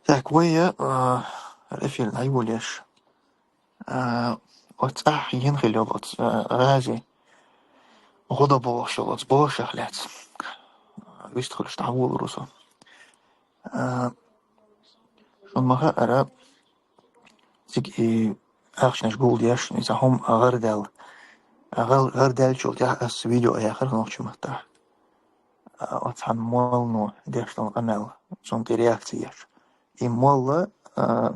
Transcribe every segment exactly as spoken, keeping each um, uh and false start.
Так, вай, а, Рафиль, дӀайолаеш. А, оцу цӀахь йина хилла йолу оцу, а, гӀази гӀуда бохуш йолу оцу бошах лаьцна. Вистхуьлуш дӀаволур ву со. А, шуна ма хаьара, цига и ахчанаш гулдеш, иза хӀума гӀардаьлла. ГӀар-, гӀардаьллачул тӀаьхьа ас видео яхара нохчийн маттахь. А, оцу цхьана моллано деш долу къамел, цунна тӀе реакция еш. И молла, а,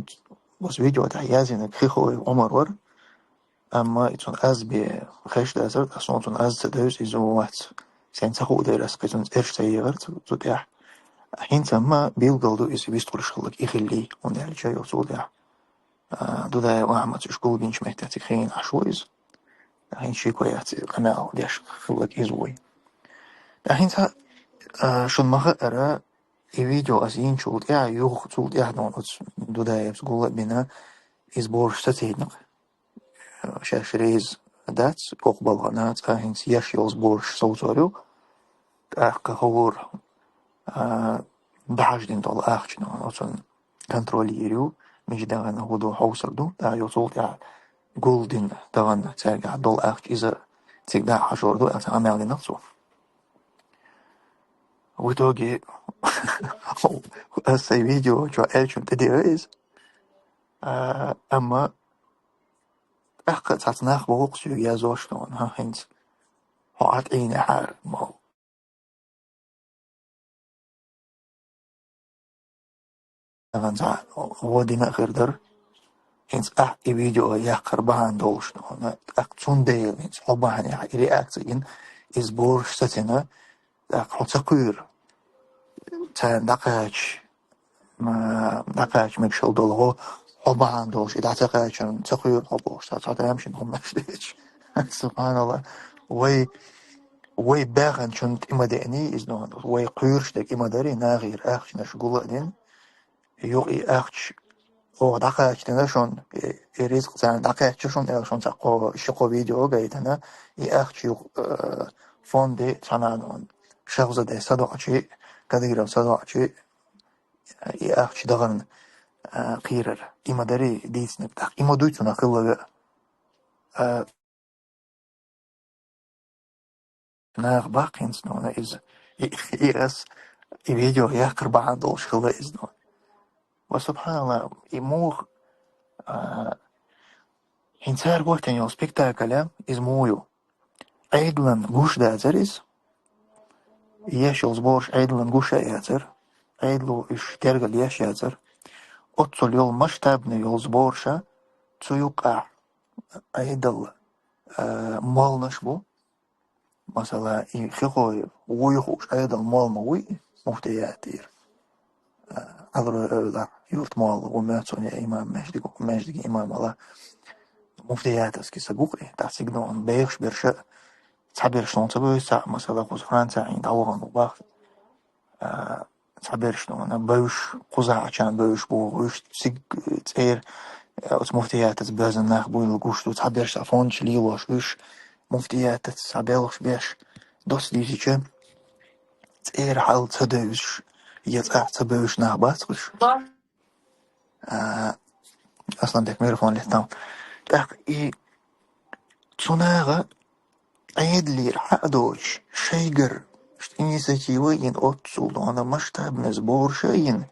оцу видео тӀехь яздинарг Хихоев Ӏумар вара, амма и цунна аз бен хезаш дацара, ткъа суна цунна аз ца девза, иза вац. Сайна ца хуу дера, ас кхин цунна цӀераш ца егӀара цу, цу тӀехь. ХӀинца амма билггал ду иза вистхуьлуш хилларг и хиллий, хӀунда аьлча йоцул тӀехь. А, Дудаев Ахьмад уьш гулбинчу меттехь цига хиъна Ӏаш ву иза. ТӀаккха хӀинца шеко яц, къамел деш хилларг иза вуй. ТӀаккха хӀинца, а, шуна ма хаьара, и видео ас йинчул тӀаьхьа, юха цул тӀаьхьа дона оцу Дудаевс гул а бина, иза божаш сацийна-кх. Шаьш реза дац, оха балхана цкъа хӀинца еш йолу божаш совцор ю. ТӀаккха хӀора, а, дӀахьаждина долу ахча дона оцунна контроль йийр ю, мича дахана хӀун ду хьовсур ду, тӀаккха йоцул тӀаьхьа гулдина тахана цаьргахь долу ахча иза цига дӀа а хьажор ду, аьлла, цхьа къамел дина цо. В итоге, ас сайн видео чохь аьллачунна тӀедеа иза. А, амма тӀаккха цхьацца нах боху-кх соьга язъеш дона, хӀан, хӀинца хьо Ӏа тӀейнехьара, мол. Тахана цхьа гӀо дина а хир дара. ХӀинца ахь и видео яккхар бахьана долуш ду хьуна. ТӀаккха цундела хӀинца хьо бахьанехь и реакция йина, иза божаш сацийна, тӀаккха хьо ца кхуьура. Царна дӀакхача, ма, дӀакхача мегаш хила долу гӀо, хьо бахьана долуш, и дӀа ца кхачарна ца кхуьура хьо бохуш, цхьа, цхьа тамашийна хӀуманаш дечу. Субханалла. Вай, вай баьхначунна тӀе ма деаний иза дона. Вай кхуьйруш дерг и ма дарий, нахера ахчанаш гул а дина. Юкъа и ахча оха дӀакхачдина шуна, и, и ризкъ царна дӀакхаьчча шуна аьлла, шуна цхьа кхо, ши-кхо видео гайтина, и ахча юкъа, э, фонде цхьана а дона. Шахзаде садоӀучий, Кадыров садоӀучий, и ахча дахарна, а, кхийрар. И ма дарий дийцинарг, тӀаккха и ма дуй цунах хилла веа. А, нах баккха хӀинца нуна иза. И, и ас, и видео яккхар бахьана долуш хилла иза нуна. Ва субханалла, и муха, а, хӀинца цара гуттар йолу спектакль, иза муха ю? Ӏедалан гуш дацара иза. Еш йолу сбораш Ӏедалан гуш а яцара. Ӏедало уьш тергал еш яцара. Оццул йолу масштабный йолу сбораш а цу юккъехь Ӏедал, а, молланаш бу. Масала, и Хихоев вуй хууш Ӏедал молла ма вуй, муфтиятера. А, Алрой эвлахь юрт молла ву, моьтту суна, я имам, маьждиг, маьждиге имам а ла. Муфтиятас кхин са гу-кх и, тӀаккха цига дона бехаш берш а, цхьаберш суна ца бевза, цхьаъ, масала, кхуза Франция Ӏийна дӀавахана ву бах. А, цхьаберш дона бевзаш, кхузахь Ӏачарна бевзаш бу, уьш цига цӀера, а, оцу муфтиятаца боьзна нах буйла гуш ду, цхьаберш цхьа фондаш лелош уьш, муфтиятаца цхьа белхаш беш, доцца дийзича, цӀера хьал ца девзаш, я цӀахь ца бевзаш нах бац уьш. А, Асланбек, микрофон леттам. ТӀаккха и цу наха Ӏедалера хьа а доцуш, шайгара инициатива а йина, оццул дона масштабный сбораш а йина,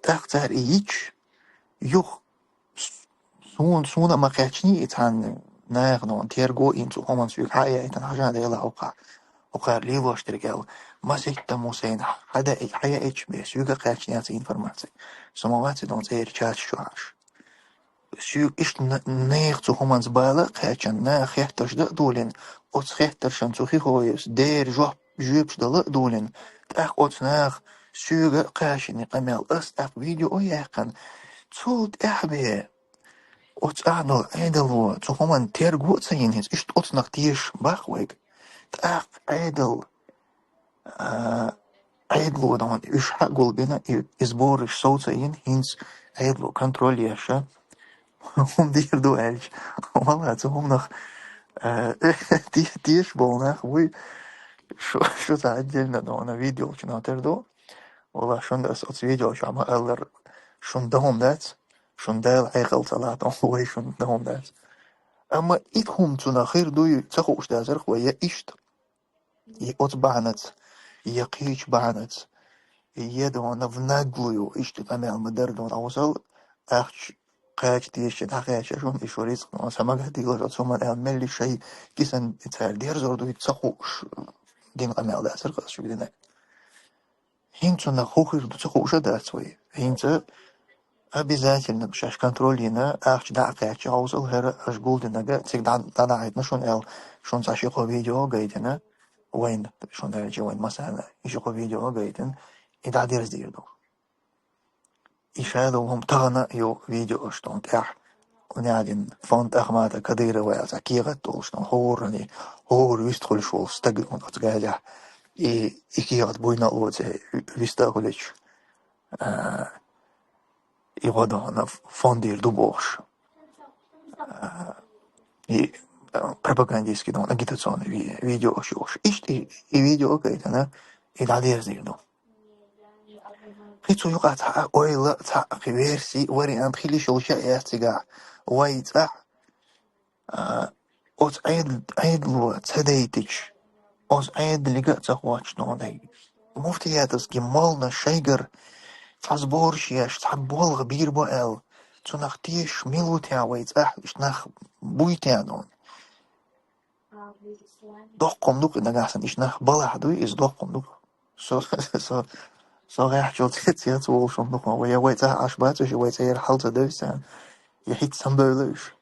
тӀаккха цара и йича, юха с-, суна, суна а ма кхаьчний и цхьана наха дона терго а йина цу хӀуманна, соьга хьа а яйтина, хьажа, Делахь, хӀокхахь, хӀокхара лелош дерг аьлла, масийтта мо сайна хьа-, хьа яа-, хьаяийча бен, соьга а кхаьчна яц информаци. Со ма вац и дона цӀера чаташ чу Ӏаш. Соьга иштта н-, нехан цу хӀуманца бала а кхаьчна, наха хеттарш дан а долийна, оцу хеттаршна цу Хихоевс дера жоп-, жоьпаш дала а долийна, тӀаккха оцу наха соьга а кхаьчна и къамел, ас тӀаккха видео а яьккхина. Цул тӀаьхьа бен оцу ахь долу Ӏедало цу хӀуманна терго а ца йина, хӀинца иштта оцунах тешаш бах вайга. ТӀаккха Ӏедал а, Ӏедало дона уьш хьа а гулбина, и, и сбораш сов ца йина, хӀинца Ӏедало контроль еш а, хӀума дийр ду аьлча, валла, цу хӀуманах, а, те-, тешаш болу нах буй, шу, шу цхьа отдельно дона видео чу нотер ду. Валла, шуна ас оцу видео чохь ма-аллара, Шун дагӀом дац, шун Дала хьекъал ца латон, вай шун дагӀом дац. Амма ит хӀума цунах хир дуй, ца хууш дацарх вай я иштта. И оцу бахьанаца, я кхечу бахьанаца, я дона в наглую, иштта къамел ма дара дона, хьовсал, ахча кхача дезача, дӀакхаьча шуна, и шу рицкъ дона, сан магадилаш оцу хӀуманна аьлла, мелли шай кисан цара дерзор дуй, ца хууш, дина къамел дацарх ас шуьга динарг. ХӀинца цунах хӀун хир ду ца хууш а дац вай. ХӀинца обязательно шаьш контроль йина, ахча дӀа а кхаьчча, хьовсал, хӀара аша гулдинарг цига дӀа-, дӀадахьийтина шуна аьлла, шуна цхьа ши-кхо видео а гайтина, вайна, шуна аьлча, вайна массарна и ши-кхо видео а гайтина, и дӀадерзадийр ду. И шадолу хӀума тахана а ю видеош тхуна тӀехь, кхунеадин фонд Ахмата Кадырова аьлла цхьа кехат долуш тхуна, хӀора, хӀора вист хуьлуш волу стаг оцу гӀалехь, и, и кехат буйна а лоций, вист а хуьлуьйтуш, а, и гӀо дона фондера ду бохуш. А, и, а, пропагандистский дона агитационный ви-, видеош йолуш. Иштта и, и видео а гайтина, и дӀадерзийр ду. Кхин цу юкъахь цхьа а ойла, цхьа а кхин верси, вариант хила йиш йолуш а яц цигахь. Вай цӀахь, а, оцу Ӏедал-, Ӏедало ца дайтича, оцу Ӏедалига а ца хоттуш дона. Муфтиятазги молланаш шайгара цхьа сбораш еш, цхьа болх бийр бу аьлла, цунах тешаш мила ву те вай цӀахь, иштта нах буй те дона. Доккха хӀума ду-кх и, нагахь санна иштта нах балахь дуй, иза доккха хӀума ду-кх. Со, со, со гӀехьчул ца, цец волуш хӀума ду-кх, вай, я вай цӀахь Ӏаш бац уьш, я вай цӀера хьал ца девза царна, я хӀинца самабевлла уьш.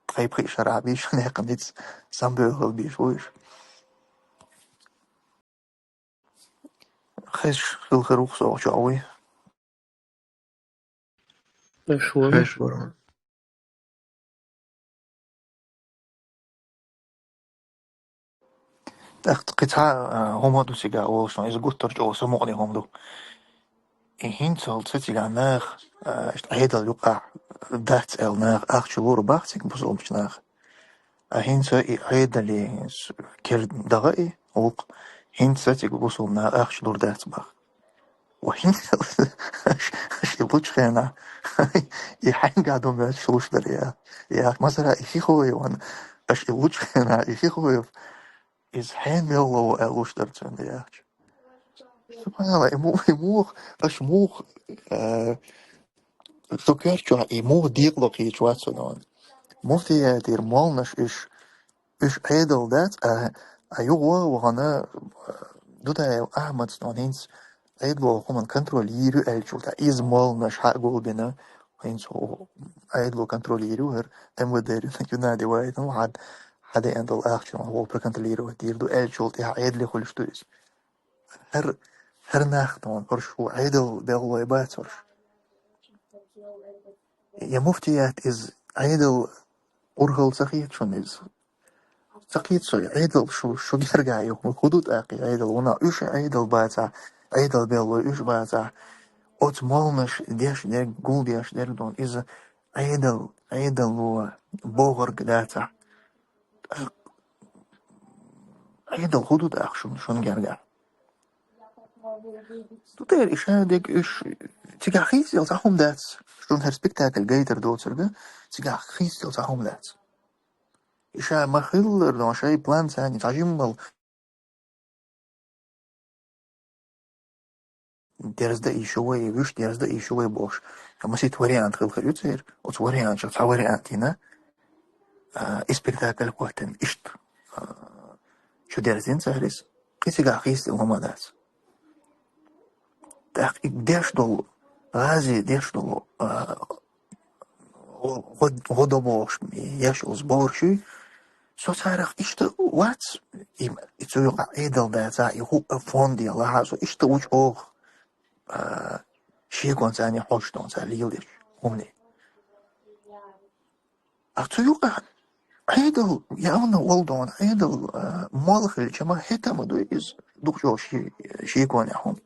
Тхайн пхи шарахь бийшина яьккхина ницкъ самабевлла хила бийш ву уьш. Хезаш хила хир ву-кх со чохь вуй. Хезаш вара. Хезаш вара. ТӀаккха кхин цхьа, а, хӀума ду цигахь олуш, иза гуттар чӀогӀа самукъане хӀума ду. И хӀинцалц цигахь наха, а, иштта Ӏедал юкъахь дац аьлла наха ахча лур бац цига бусалбачу наха. А хӀинца и Ӏедале с-, кер даха и, гӀуллакх, хӀинца цига бусалба наха ахча лур дац баха. Ва хӀинца аш, аш и лучу хенахь, и хьаьнгахь ду моьттуш луш дара, я, я, масала, и Хихоев ван, аш и лучу хенахь, и Хихоев, иза хьенан мел ло аьлла луш дара цуьнан, яхча. Субханалла, и му-, и муха, аш муха, э, со коьрта чохь и муха декъало кхийчу вац со нон. Муфтиятера молланаш уьш, уьш Ӏедал дац, а, а юха вахана, э, Дудаев Ахьмадс нон хӀинца Ӏедало хӀуманан контроль йийр ю аьллачул тӀаьхьа иза молланаш хьа гулбина, хӀинца хӀу-, Ӏедало контроль йийр ю хӀара, МВД ю-, юнадеваьйтина, хьан, хьан деана долу ахча вон хӀу проконтролировать дийр ду аьллачул тӀаьхьа Ӏедале хуьлуш ду иза. ХӀара, хӀара нах тхуна, хӀорш хӀу Ӏедал белхалой бац хӀорш. Я муфтият иза Ӏедал урхалла ца хета шуна иза? Ца кхийца со, Ӏедал шу, шу гергахь ю, хӀун ду тӀаккха и Ӏедал? Вуна уьш Ӏедал бацахь, Ӏедал беллой уьш бацахь, оцу молланаш деш дерг, гулдеш дерг дон, иза Ӏедал, Ӏедало бохург дацахь. ТӀаккха Ӏедал хӀун ду тӀаккха шуна, шуна гергахь? Ду тера и шадерг уьш, цигахь хийцаделла цхьа хӀума дац, шуна хӀара спектакль гайтар доцург, цигахь хийцаделла цхьа хӀума дац. И ша ма-хиллара, но шайн план царна цхьа жиммал дерза дан йиш ю вай, вуьш дерза дан йиш ю вай бохуш. Масийтта вариант хила хир ю церан. Оцу варианташах цхьа вариант йина, а, и спектакль хӀоттина иштта, а, чу дерзина цара иза. Кхин цигахь хийцаделла хӀума дац. ТӀаккха и деш долу, гӀази деш долу, а, гӀо-, гӀо-, гӀо до бохуш, еш олу сбораш ю. Со царах иштта вац, и, и цу юкъахь Ӏедал дацахь, и хӀу-, фонд ялахь а, со иштта ву чӀогӀа, а, шеконца а хьожуш дона цара леладечу хӀумане. А цу юкъахь Ӏедал, явна волу дона, Ӏедал, а, молла хилча ма хӀета ма дуй иза, дукха чӀогӀа ши-, шеконехь хӀума.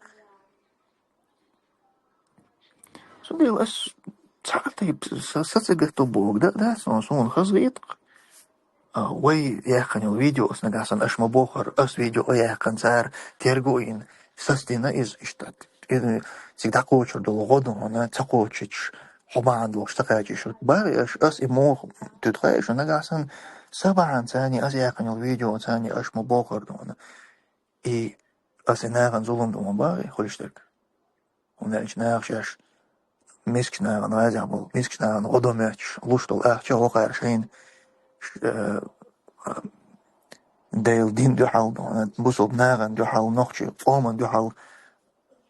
Цундела ас цхьа а тайпа са, са ца гатто боху, да, да, сон, суна хазахетакх. А, вай яьккхина йолу видео, ас нагахь санна, аша ма бохура, ас видео яьккхина, цара терго а йина, сас дина иза иштта. э, цига дӀакхочур долу гӀо ду хьуна, ца кхочуш, хьо бахьана долуш ца кхачийша. Бахьа аш, ас и муха туьту хаьа шу нагахь санна, са бахьана царний, ас яьккхина йолу видео царний, аш ма бохур ду хьуна. И ас и нахана зулам ду ма бахьа, хуьлуш дерг. ХӀунда аьлча наха шаьш мискачу нахана гӀазехь болу, мискачу нахана гӀо до моьттуш, луш долу ахча а вокхара шайна, ш-, э, Делан дин дуьхьал, бусалба нахана дуьхьал, нохчийн къоман дуьхьал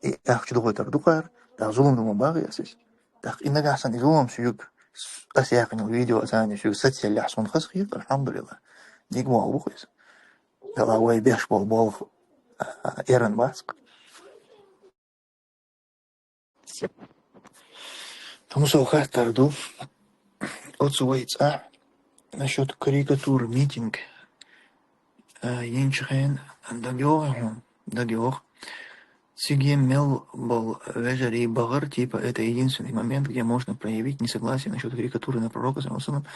и ахча дохуьйтур ду кхара, тӀаккха зулам ду ма бахьа ас иза. ТӀаккха и нагахь санна и зулам соьга, с-, ас яьккхина видео царний соьга сацаеллехь суна хазахета, алхьамдулиллахӀ. Дика вахана ву иза. Дала вай беш болу болх, а, эрна бац. Тумсо хаттар ду. Оцу вай цӀа насчёт карикатур митинг, а, йинчу хен дагайогӀий хьуна? ДагайогӀу. Цига мел болу вежарий бахара, типа, это единственный момент, где можно проявить несогласие насчёт карикатуры на пророка, саллаллаху алейхи ва саллям.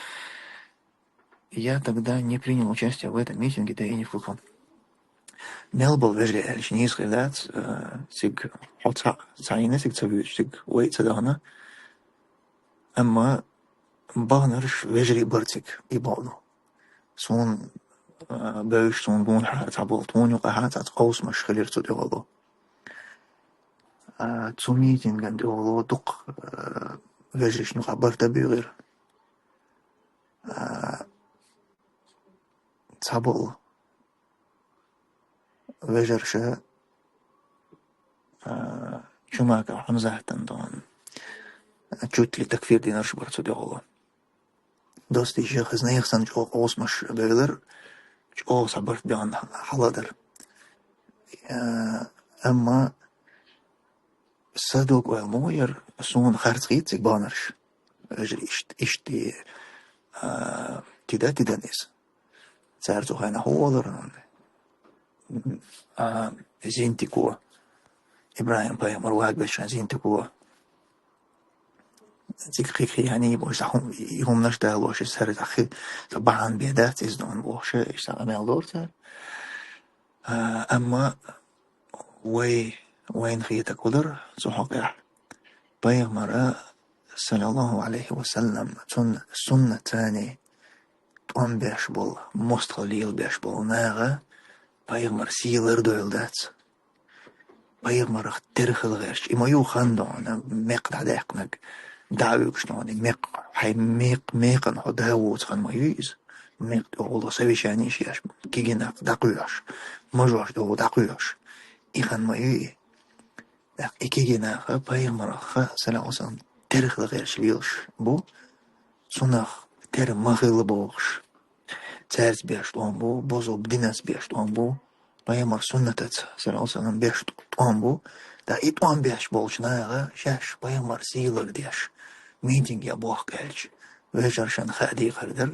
Я тогда не принял участия в этом митинге, да и не в каком. Мел болу вежарий аьлча нийса хир дац, э, цига хьо ца, ца йина, цига ца вуьйцуш, цига вай ца дахана. Амма баханарш вежарий бара цига, и бакъ ду. Суна, э, бевзаш, суна гонахьара цхьаболу, тхуна юкъахь цхьацца къовсамаш хилира цу тӀехула. А, цу митинган тӀехула дукха, э, вежаршна юкъахь барт а буьйгӀира. А, цхьаболу вежарша, а, Чумаков Хьамзатан дон чуть ли такфир динарш бара цу тӀехула. Достий шех хезна, санна чӀогӀа къовсамаш бевлар, чӀогӀа схьабарт бехна хьала дара. А, амма Са дог-ойла ма яра, суна харц хийцциг баханарш. Вежарий ишт-, ишти, а, тида-тидан иза. Цара цу хенахь хӀун олура, а, Зинтико, ИбрахӀим-пайхамар вагабечу хенахь Зинтико. Цига хи-, хи-, хи-, хьаний бу, иза хӀум-, и хӀуманаш далош, иза хӀара хи-, ца бахьана бен дац, иза дон бохуш, иза къамел дора цара. А, амма вай, вайна хетарг хӀун дара цу хьокъехь? Пайхамара, саллаллаху алейхи ва саллям, цунна суннатаний тӀом беш болу, мостагӀалла лелабеш болу наха пайхамар сий лардойла дац. Пайхамарах тера хила гӀерташ. И ма ю хан дона, мекх дӀадаьккхинарг, дӀа а вуьгуш дона, мекх, хьайн мекх, мекхан хьо да воцу хан ма ю иза. Мекх тӀехула совещанеш еш, кегий нах дӀакхоьхьуш, мажош тӀехула дӀакхоьхьуш. И хан ма ю и. ТӀаккха и кегий наха пайхамарах, саллаллаху алейхи ва саллям, тера хила гӀерташ лелаш бу, цунах тера ма хила бохуш. Цаьрца беш тӀом бу, бусалба динца беш тӀом бу, пайхамар суннатаца, саллаллаху алейхи ва саллям, беш тӀом бу. ТӀаккха и тӀом беш болчу наха шаьш пайхамар сий лардеш, митинге бохку аьлча, вежаршна хаа декхар дара.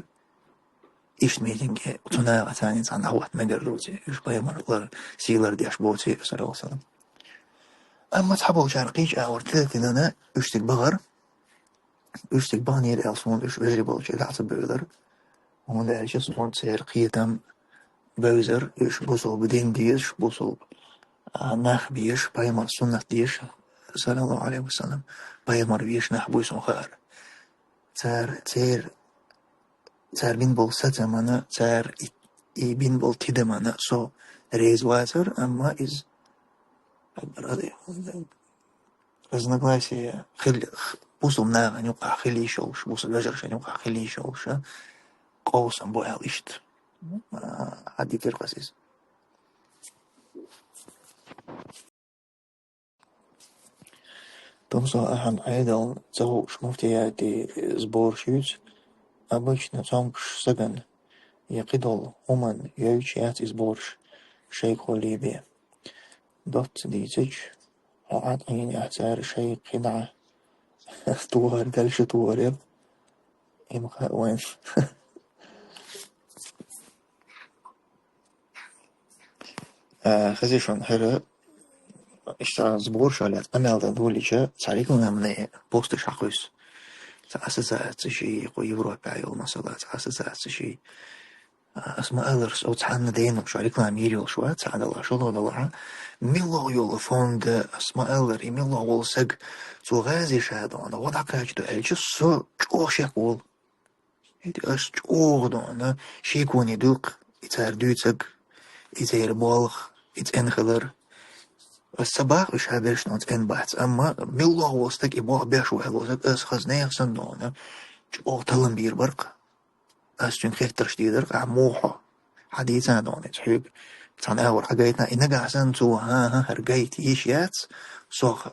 Иштта митинге цу наха царна цхьаьна хӀотта мегар доций, уьш пайхамар лар-, сий лардеш боций, саллаллаху алейхи ва саллям. Амма цхьаболчара кхечу агӀор тилатинана уьш цига бахара. Уьш цига баханера аьлла, суна уьш вежарий болчу дӀа ца бевлара. ХӀунда аьлча суна церан кхетам бевзара, уьш бусалба дин дезаш, бусалба, а, нах безаш, пайхамар суннат дезаш, саллаллаху алейхи ва саллям, пайхамар везаш нах буй суна хаара. Цара, церан, цара бина болу сацамана, цара и, и бина болу тидамана со реза вацара, амма иза разногласия хила, бусалба нахана юкъахь хила йиш йолуш, бусалба вежаршна юкъахь хила йиш йолуш, а, къовсам бу аьлла иштта, а, хьадитира ас иза. Тумсо ахьан Ӏедална ца хууш муфтияти сбораш юьйцу, обычно цомгуш сагана я кхидолу хӀуманна йойтуш яц и сбораш шайгахула бен. Доцца дийцича, хьо Ӏад Ӏийна ахь цара шайга кхидӀа тухар дала шу тухар яра. Има хаьа вайна. А, хезий шуна, хӀара, иштта сбораш аьлла, къамел дан долийча, цхьа рекламный посташ хьакхуьйсу. Цхьа ассоциаци ший, кху Европехь йолу масала, цхьа ассоциаци ший. Ас ма аллара, со цхьанна дена шо реклама йийр йолуш вац, цхьа далахь, шолгӀа далахь. МиллагӀа йолу фонд, ас ма аллара, и миллагӀа волу саг, цо гӀаза ша дона, гӀо дӀакхачадо аьлча, со чӀогӀа шек волу. ХӀинца ас чӀогӀа дона, шеконе дуьллу и цара дуьйцург, и церан болх, и цӀена хилар. Ас ца боху уьш хьаберш дона цӀена бац, амма миллагӀа волу стаг и болх беш ву аьлла волу саг, ас хаза нехан санна дона, чӀогӀа таллам бийр бара-кх. Ас цуьнга хеттарш дийр дара, ахь муха хьо? Хьан дийцан дона иза хьоьга? Цхьана агӀор хьагайтина, и нагахь санна цо, хӀан-хӀа, хӀара гайта йиш яц, сох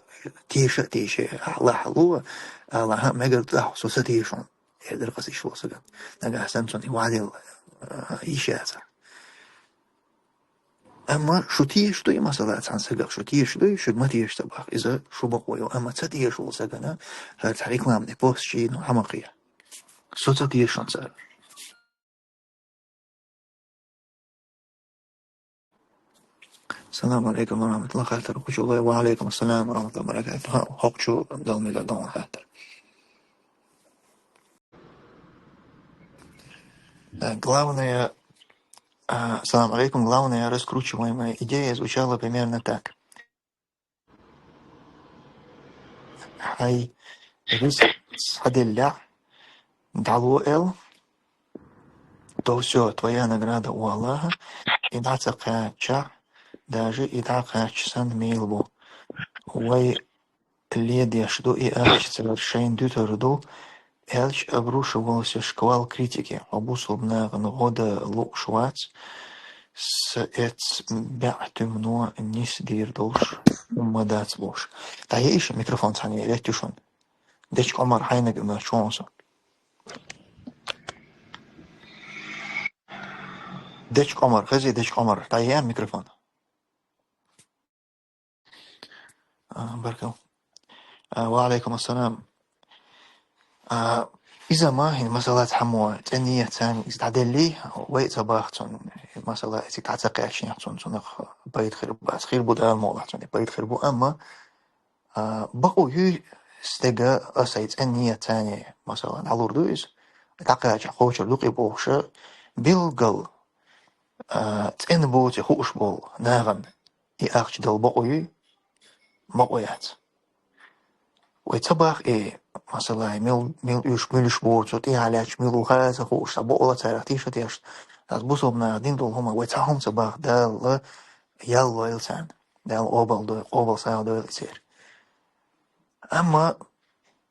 теша а теше, ахь лахь а ло, алахь, мегар ду ахь, со ца теша хьуна. Эр дара ас иштта волу сагана. Нагахь санна цунна и ваделла, а, йиш яц ахь. Амма шу тешаш дуй, масала, цхьана сагах шу тешаш дуй, шу ма теша ца боху, иза шу бакъо ю. Амма ца тешаш волу сагана, хӀара цхьа рекламный пост чийна хьа ма кхе. Со ца теша хьуна цара. Салам алейкум ва рахматуллах, хаттар кхучу лой. Ва алейкум ассалам ва рахматуллах ва баракатух. ХӀокху чу дала мегар ду хаттар. Э, главное, а, салам алейкум. Главная раскручиваемая идея звучала примерно так. Хьайн рицкъ схьаделлехь, дӀало эл, то всё, твоя награда у Аллаха, и дӀа ца кхаьччахь, даже и дӀакхаьчча санна мийла бу. Вай ледеш ду и ахча цара шайна дуьтур ду, аьлча обрушивался шквал критики, хьо бусулба нахана гӀо дан лууш вац, са эц баьӀ туьмано нис дийр долуш хӀумма дац бохуш. ДӀаеа иштта микрофон цхьаьна, летта ю шуна. Дечка Ӏумар, хьайниг ма чу со. Дечка Ӏумар, хези, Дечка Ӏумар, дӀаеа микрофон. А, баркалла. А, ва алейкум ассалам. А, иза ма, хӀин масала цхьаммо цӀена ният царна иза дӀаделлий, вай ца баху цунна, масала, иза дӀа ца кхаьчнехь цунна, цунах пайда хир бац, хир бу Дала мукъалахь цунна, пайда хир бу, амма, а, бакъо юй стега, аса и цӀена ният царна, масала, дӀалур ду иза, дӀакхача кхочур ду кхин бохуша, билггал, а, цӀена боций хууш болу нахана и ахча дала бакъо юй? Бакъо яц. Вай ца бах и, масала, мел, мел уьш, муьлш бу, цу тӀехьа лаьтташ мел ву хаза хууш, сан бакъо ла царах тийша теш. Ас бусулба наха дина долу хӀума, вай цхьа хӀума ца бах, Дала ял лойла царна. Дала къобал дой, къобал сагӀа дойла и церан. Амма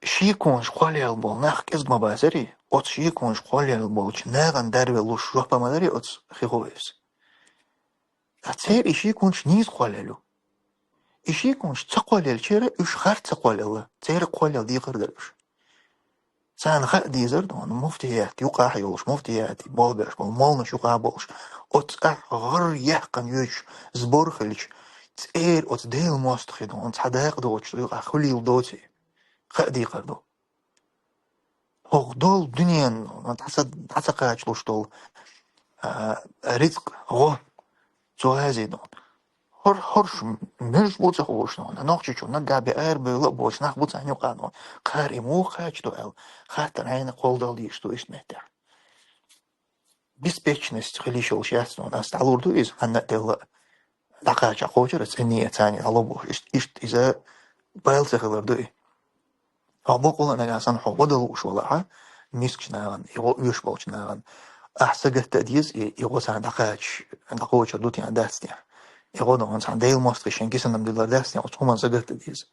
шеконаш кхоллаелла болу нах кӀезиг ма бацарий, оцу шеконаш кхоллаелла болчу нахана дарвеллуш жоп ма дарий оцу хихо вевса. Ткъа церан и шеконаш нийса кхоллаелла ю. И шеконаш ца кхоллаеллачеран уьш харц ца кхоллаелла, церан кхоллаелла декхар дара уьш. Царна хаа дезар ду, хьуна муфтият юкъахь йолуш, муфтият болх беш болу молланаш юкъахь болуш, оцу ахь гӀар яхкана йоьдуш сбор хилча, церан оцу Делан мостагӀий ду, хьуна цхьа дакъа доцуш ду юкъахь хуьлийла доций, хаа декхар ду. ХӀокху долу дуьненан дӀа ца, дӀа ца кхачалуш долу, а, рицкъ, гӀо, цо хазийна. ХӀор-, хӀорш муьлш бу ца хууш нуна, Нохчийчу наггахь бен арабевлла а боцуш нах бу царна юкъа нуна. Кхара и муха кхачадо аьлла, хаттар хьайна кхолладала дезаш ду иштта меттехь. Беспечность хила йиш йолуш яц нуна, ас дӀалур ду иза, хьанна а делла а. ДӀакхача кхочур аса цӀенне а царна дӀало бохуш, иштта, иштта иза бала ца хилар ду и. Хьо бакъволу а нагахь санна хьо гӀо дан лууш валахь, мискачу нахана, и гӀо оьшуш болчу нахана, ахь сагатта а деза, и, и гӀо царна дӀакхача, дӀакхочур ду тӀехь, дац тӀехь. И гӀо дан цхьана Делан мостагӀий шен гисанам диллар дац тӀехь, оцу хӀуманна сагатта а деза.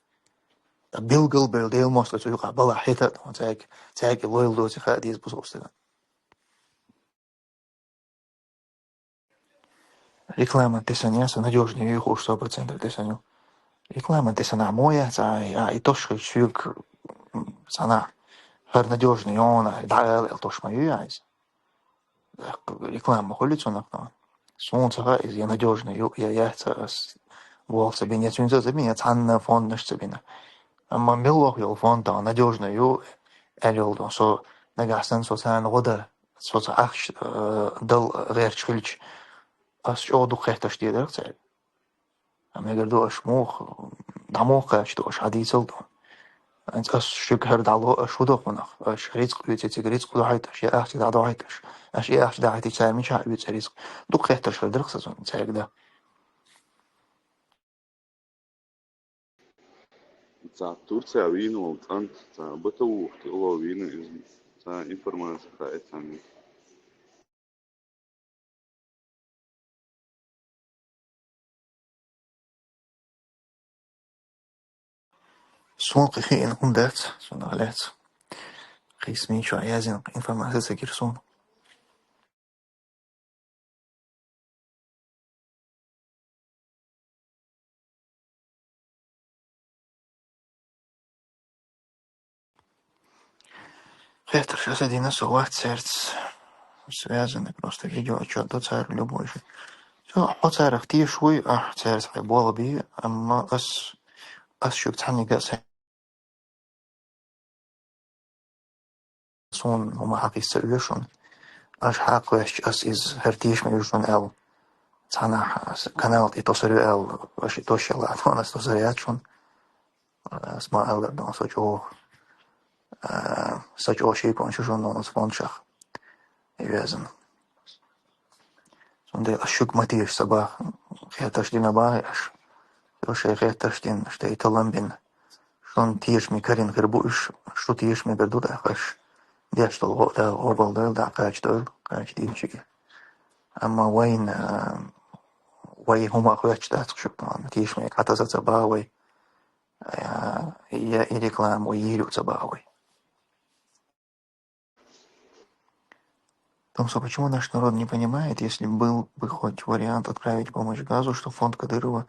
Ткъа билггал бевлла Делан мостагӀий цу юкъахь балахь хӀета а, цаьрга, цаьрга и лойла доций хаа деза бусалба стагана. Реклама тесаня, со надёжный ю, хууш сто процентов тесаню. Реклама тесана мо яц, а, а, и тош хилча соьга, м, сана, хӀара надёжный ю, а, дӀаала эл тош ма ю, а, иза. Реклама хуьлу цунах, но. Суна ца хаьа иза, я надёжный ю, я яц, ас болх ца бина, я цуьнца ца бина, я цхьанна фондаш ца бина. Амма меллох йолу фонд тахана надёжный ю, аьлла йолу, со нагахь санна со царна гӀо дан, со ца ахча, э, дал гӀерташ хилча, ас чӀогӀа дукха хеттарш дийр дара цаьрга. Амма мегар ду аша муха, дӀа муха кхачадо аша, хьадийцал ду. Ас шуьга хӀара дӀало, аша хӀун до хьунах? Аша рицкъ оьций цига, рицкъ дохьуьйту аша, я ахча дӀадохьуьйту аша? Аша и ахча дахьийтича цара мичахь оьцу ризкъ? Дукха хеттарш хир дара-кх сан цаьрга дан. Цхьа Турция вийна волу цӀант, цхьа БТУ-х тӀе улло вийна иза, цхьа информаци хаьа царна. Суна кхин хиъна хӀума дац, цунах лаьцна. Кхин СМИ чохь яздина информаци ца гира суна. Хеттарш аса дина со вац цаьрца связанный, просто видеоотчёт до цара любой же. Всё, хьо царах тешаш вуй, ахь цаьрца хьайн болх бе, амма ас, ас шуьга цхьаьннега а са-, суна хӀума хьакхийса ца оьшу шуна. Аша хьакхоьссича, ас иза хӀара тешаме ю шуна аьлла. Цхьаннахьа ас канал тӀе тосур ю аьлла, аша и тосуш ялахь, ас тосур яц шуна. Ас ма аьллара, дан со чӀогӀа, а, са чӀогӀа шеконаш ю шуна оцу фондашах везан. Цундела ас шуьга ма теша ца боху, хеттарш дина боху аша. Шу шайн хеттарш дина, шайн талам бина. Шуна тешаме карийна хир бу уьш, шу тешаме бер ду тӀаккха аша. Деш долу гӀо а Дала къобалдойла, дӀакхача дойла, кхача дийначуьнга. Амма вайна, а, вай хӀума хоьттуш дац-кх шуьга, тешаме хьатаса ца боху вай. А, я и реклама вай йийр ю ца боху вай. Томсо, почему наш народ не понимает, если был бы хоть вариант отправить помощь Газу, что фонд Кадырова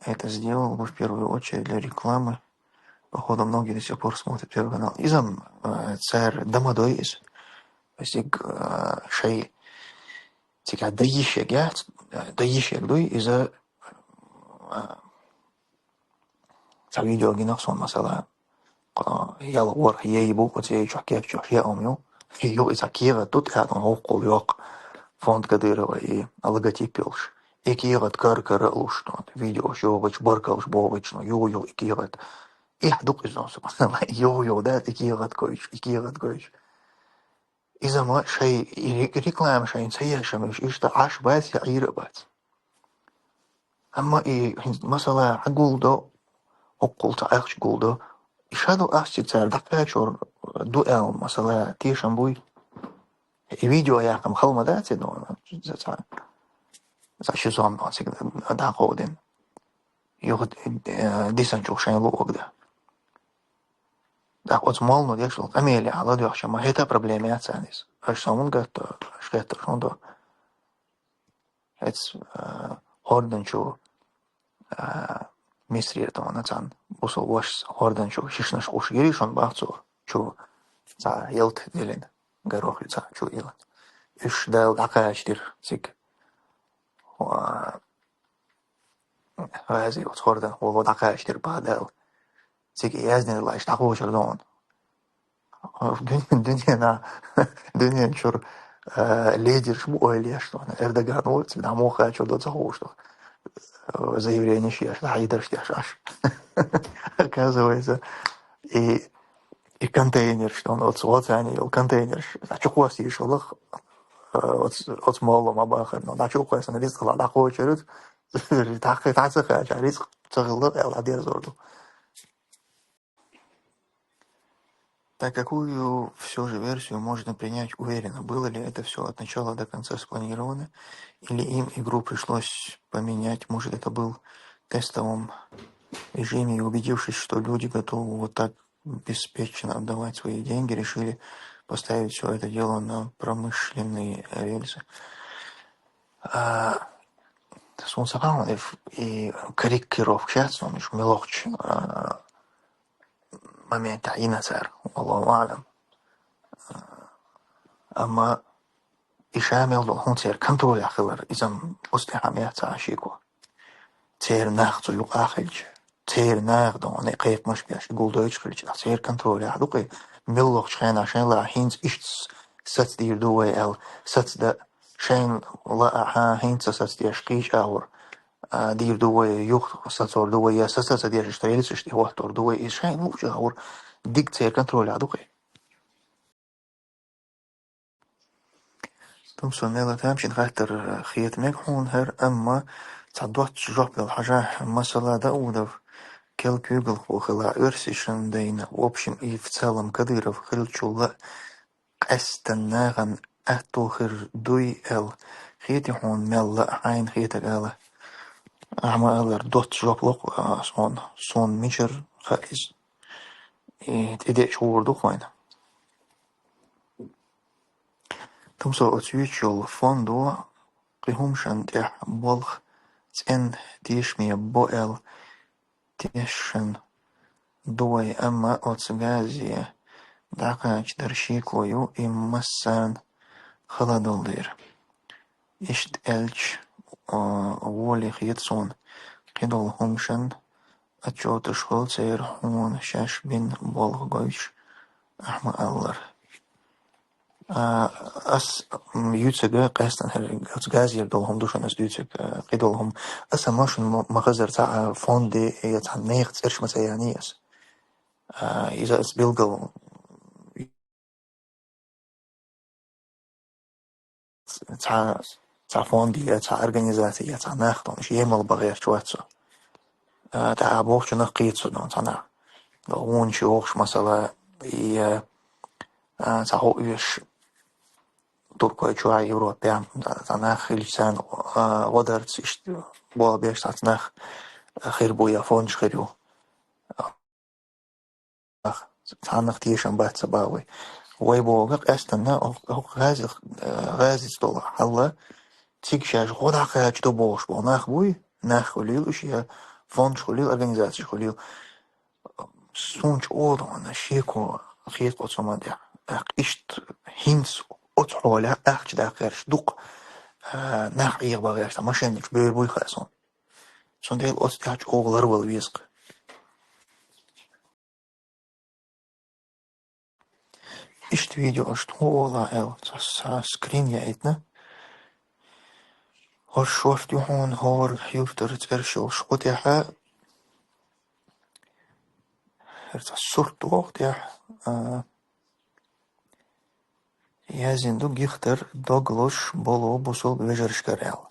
это сделал бы в первую очередь для рекламы? Походу, многие до сих пор смотрят Первый канал. Иза, э, цара дан ма дой иза. Ас цига, э, шайн цига дан йиш ерг яц, э, дан йиш ерг дуй иза, э, цхьа видео гина-кх суна, масала, кхо, ялх, ворхӀ яй бу, оцу яй чохь кечйош яа хӀума ю. Ю и цхьа кехат ду, тӀаьхьа хӀоккхул йоккху фонд Кадырова и логотип йолуш. И кехат кара-кара а луш, ну, видеош йогӀучу, баркаллаш бохучу, ну, юха-юха и кехат. Эхь ду-кх иза, ну, субханалла, юха-юха дац и кехат гойтуш, и кехат гойтуш. Иза ма шайн и ре-, реклама шайна ца еш, амма уьш иштта Ӏаш бац я Ӏийр а бац. Амма и хӀинца, масала, хьан гулдо, хӀоккхул цхьа ахча гулдо, и ша ду ахча цара дӀакхачор ду аьлла, масала, тешам буй? И видео яххама хала ма дац и, ну, цхьа, цхьа ши сом, ну, цига дӀакховдина. Юха, э, дисанчух шайн луъург дан. ТӀаккха оцу моллано деш долу къамелехь ладоьгӀча ма хӀета проблема яц царна иза. Аша сом хӀунда гатто, аша хеттарш хӀунда до? Эц, а, хӀордан чу, а, Мисрера тахана царна бусул вашас хӀордан чу шишнаш къуш гири шуна бах цо, чу цхьа ялта диллина, горох ю цхьа чу йиллина. Уьш Дала дӀакхачадира цига. Ва-, Гъази оцу хӀордан гӀоло дӀакхачадира бах Дала. Цига яздина лайш дӀакхочур ду хьуна. Дуьнен, дуьненахь, дуьнен чуьра, э, лидерш бу ойла еш, ну, Эрдоган ву, цига дӀа муха кхачо до ца хууш ду. Э, заявление еш, дӀахьедарш деш Ӏаш. Оказывается, и, и контейнерш, ну, оцу, оцу царна йолу контейнерш, дӀа чу кхосса йиш йолу, э, оцу, оцу молло ма бахара, ну, дӀа чу кхоссана рицкъала дӀакхочур ду, дӀа, дӀа ца кхача, рицкъ ца хилла, аьлла, дӀадерзор ду. Так какую всё же версию можно принять уверенно? Было ли это всё от начала до конца спланировано? Или им игру пришлось поменять? Может, это был в тестовом режиме, и, убедившись, что люди готовы вот так беспечно отдавать свои деньги, решили поставить всё это дело на промышленные рельсы? А, суна ца хаьа, и ф-, и корректировка яц, ну, уьш мелохчу, а, моментехь йина цара, Аллаху аълам. Амма и ша мел долу хӀума церан контролехь хилар, иза-м оцу тӀехь ма яц цхьа а шеко. Церан нах цу юкъахь хилча, церан наха дона кхайкхамаш беш, гулдойтуш хилча, церан контролехь ду-кх и, муьлххачу хенахь шайн лаахь хӀинца иштта сацдийр ду вай аьлла, сацдан шайн лаахь хӀинца сацдеш кхечу агӀор, а, дийр ду вай, юха сацор ду вай, я саца ца деш, иштта рельсаш тӀе хӀоттор ду вай, иза шайна луучу агӀор дика церан контролехь ду-кх и. Тумсо, мелла тамашийна хаттар хета мега хьуна хӀара, амма цхьа доцца жоп йолу хьажахь, масала, Даудов, керла куьйгалхо хилахь, оьрсашна дайна, в общем и в целом Кадыров хиллачул а къаьсттина нахана аьтто хир дуй аьлла, хетий хьуна, мелла а хьайна хетарг ала? Ахьа ма-аллара, доцца жоп ло-кх, а, суна, суна мичара хаьа иза? И тӀедеъча гӀур ду-кх вайна. Тумсо, оцу юьйцуш йолу фондо кхин хӀуманашна тӀехь болх цӀена тешаме бо аьлла тешна ду вай, амма оцу газе дӀакхача дара шеко ю, и массарна хала долу дера. Иштта аьлча, а, волий хета суна, кхидолу хӀуманашна отчёташ хуьлу церан хьуна шаьш бина болх гойтуш, ахьа ма-аллара. А, ас, м, юьйцург къаьсттина хӀара, оцу газера долу хӀума ду шуна ас дуьйцург, а, кхидолу хӀума. Аса ма шуна ма, ма хазара цхьа, а, фонде я цхьа нехан цӀераш ма ца яьнний ас. А, иза ас билггал цхьа, цхьа фонде я, цхьа организаци я, цхьа нах тхуна уьш емал бан гӀерташ вац со. А, тӀаккха бохучунах кхета со, ну, цхьа нах. Ну, гӀуна ши вохуш, масала, я, а, цхьа хӀу оьшу Туркойчохь, Европехь, цхьа нах хилча, царна, а, гӀо дарца иштта болх беш цхьацца нах хир бу я фондаш хир ю. Ах, цхьаннах тешам бац ца бан вай. Вай бохург къаьсттина хӀокху, хӀокху гӀази-, э, гӀазица долу хьал, цига шаьш гӀо дӀакхачадо бохуш болу нах буй, нах хуьлийла уьш, я фондаш хуьлийла, организацеш хуьлийла. Суна чӀогӀа шеко хета оцу хӀуманна тӀехь. ТӀаккха иштта хӀинца оцу хьолехь ахча даккха гӀерташ дукха, а, нах Ӏехабан гӀерташ, машенаш бевр буй хаьа суна. Цундела оцу тӀехь чӀогӀа ларвала веза-кх. Иштта видео аша тхо олахь аьлла, цхьа, цхьа скрин яийтина. ХӀорш шорта ю хьуна хӀора юьртара цӀераш йолуш гӀо тӀехь. ХӀара цхьа сурт догӀу тӀехь, а, яздина ду: «Гихтар дог лозуш болу бусулба вежаршкара», — аьлла.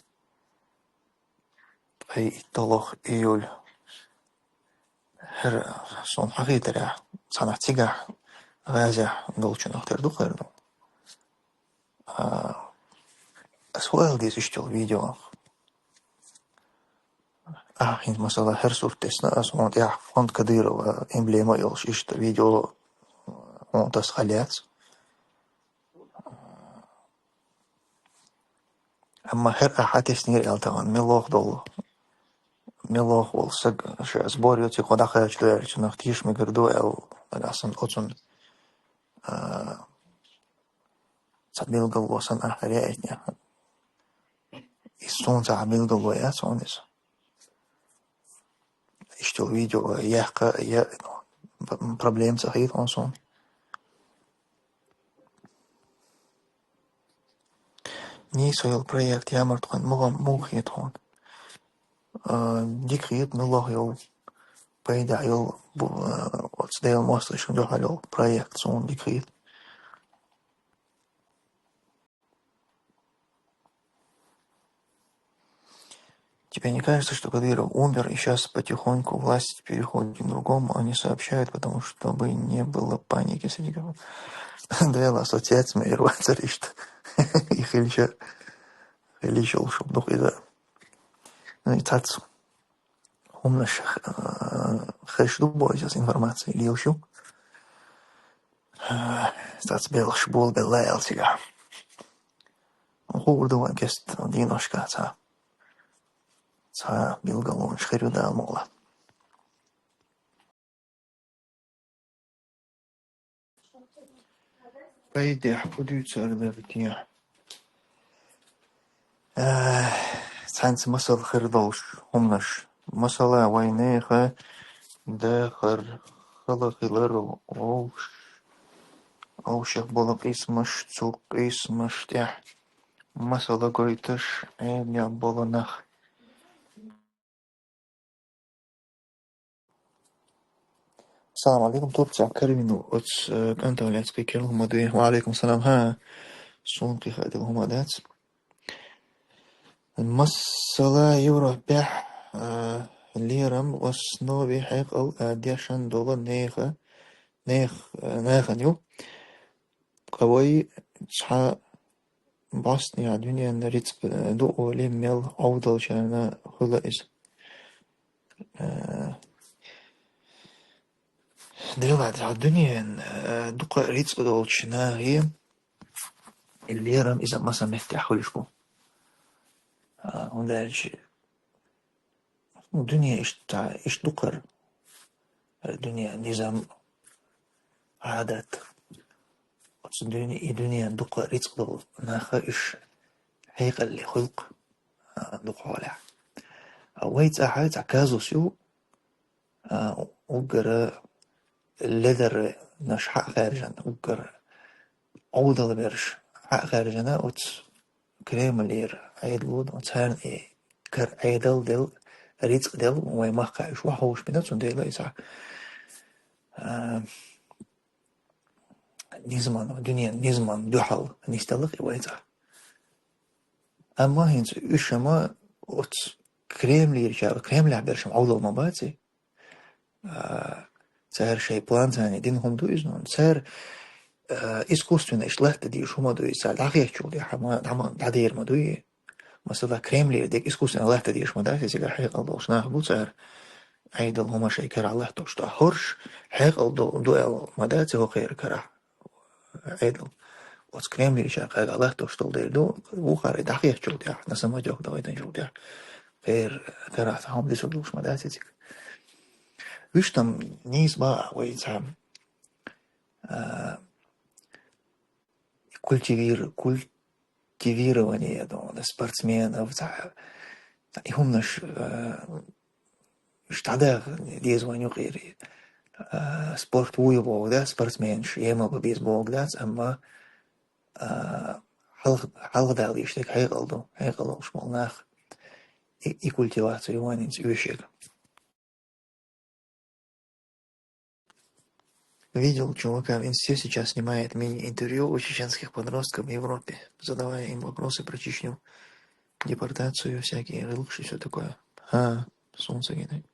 Ткъе итталгӀа июль. ХӀара, суна хьахийтарехь, цхьанхьа цигахь гӀазехь долчунах тера ду-кх хӀара. А, ас хӀун ала деза иштта йолу видео? Ахьа хӀинца, масала, хӀара сурт тесна ас, хьуна тӀехь фонд Кадырова эмблема а йолуш иштта видео хьуна таса хала яц. Амма хӀара ахьа теснера аьлла тахана, меллох долу, меллох волу саг ша сбор йоцург хьо дӀакхачадо аьлла, цунах теша мегар ду аьлла, нагахь санна оцунна, а, цхьа билгало санна ахьа яийтинехь. Иза суна цхьа билгало яц хьуна иза. Иштта йолу видео яккха, я, п-, проблема ца хета хьуна суна. Нийса йолу проект ямарта хьуна, муха, муха хета хьуна? А, дика хета, муьлха йолу, пайда йолу, бу-, а, оцу Делан мостагӀашна дуьхьал йолу проект суна дика хета. Тебе не кажется, что Кадыров умер, и щас потихоньку власть переходит к другому, они сообщают, потому чтобы не было паники среди граждан? Да, ассоциация моя рваться, что их или ща, или ща, чтобы дух из-, ну, и цац. ХӀуманаш, э, хезаш ду боху иза информация, лелаш ю. Э, цац белхаш болабелла аьлла цигахь. Хуур ду вайн кест дийношка цхьа, цхьа билгалонаш хир ю Дала мукъалахь. Пайдехь хӀун дуьйцур дара те? Э, цхьаьнца масал хир долуш хӀуманаш. Масала, вайн нехан дахар хала хилар вовш-, вовшех болу къийсамаш, цу къийсамаш тӀехь масала гойтуш Ӏеминехь болу нах. Салам алейкум, Турция, Карвину, оц, э, кӀанталецкий керла хӀума дуй. Ва алейкум салам, хӀа. суна кхихадила хӀума дац. Масала, Европехь, а, лерам, основе хьекъал, а, дешан дола неха, нех-, а, нахана ю. Къа вай цхьа бӀостанехьа дуьненна рицкъ, а, ду олий мел Ӏовдалчарна хуьлу иза. А, Делахь, цхьа дуьненна, а, дукха рицкъ долчу нахе и лерам иза маса меттехь хуьлуш бу. А, хӀунда аьлча, ну, дуьне иштта, иштта ду-кх хӀара. Дуьне, низам, Ӏадат. Оцу дуьне, и дуьненна дукха рицкъ долу наха уьш хьекъале хуьлу-кх, а, дукха хьолехь. А вай цӀахь, цхьа казус ю, а, уггара ледарнаш хьа а хаьржина, уггара Ӏовдалберш хьа а хаьржина, оцу Кремлера Ӏедало, царна и кара Ӏедал дел, рицкъ дел, вай махкахь уьш охьаховшабина, цундела иза, а, низаман, дуьненан низаман дуьхьал нисделла-кх и вай цӀахь. Амма хӀинца уьш ма оцу Кремлерчара, Кремлехь берш-м Ӏовдал ма бац и. А, цара шайн план, царна дина хӀума ду иза, но цара, а, искусственно иштта латта дезаш хӀума ду иза, цара дӀахецчул тӀаьхьа ма, дӀа ма, дӀадер ма дуй. Масала, Кремлера дерг искусственно латта дезаш ма дац, цигара хьекъал долуш нах бу цара. Ӏедал хӀума шайн карахь латтош ду. ХӀорш хьекъал ду, ду аьлла ма дац хӀокхеран карахь Ӏедал. Оцу Кремлерчара кхайкха латтош долу дела ду, вукхара и дӀахецчул тӀаьхьа, на самотёк давайтанчул тӀаьхьа, кхеран карахь цхьа хӀума дисур долуш ма дац и цига. Вуьш там нийса бан вай цхьа, а, культивир-, культивирование, я думаю, спортсменов, цхьа, цхьа и хӀуманаш, а, уьш дӀадаха деза вайн юкъера. А, спорт вуй боху дац, спортсменаш емал бан беза боху дац, амма, а, хьалха-, хьалхадалийша дерг хьекъал ду, хьекъал долуш болу нах, и, и культивация ю вайн хӀинца оьшург. Видел чувака в инсте, сейчас снимает мини-интервью у чеченских подростков в Европе, задавая им вопросы про Чечню, депортацию, всякие гӀиллакхаш и всё такое. ХӀа, солнце гинай.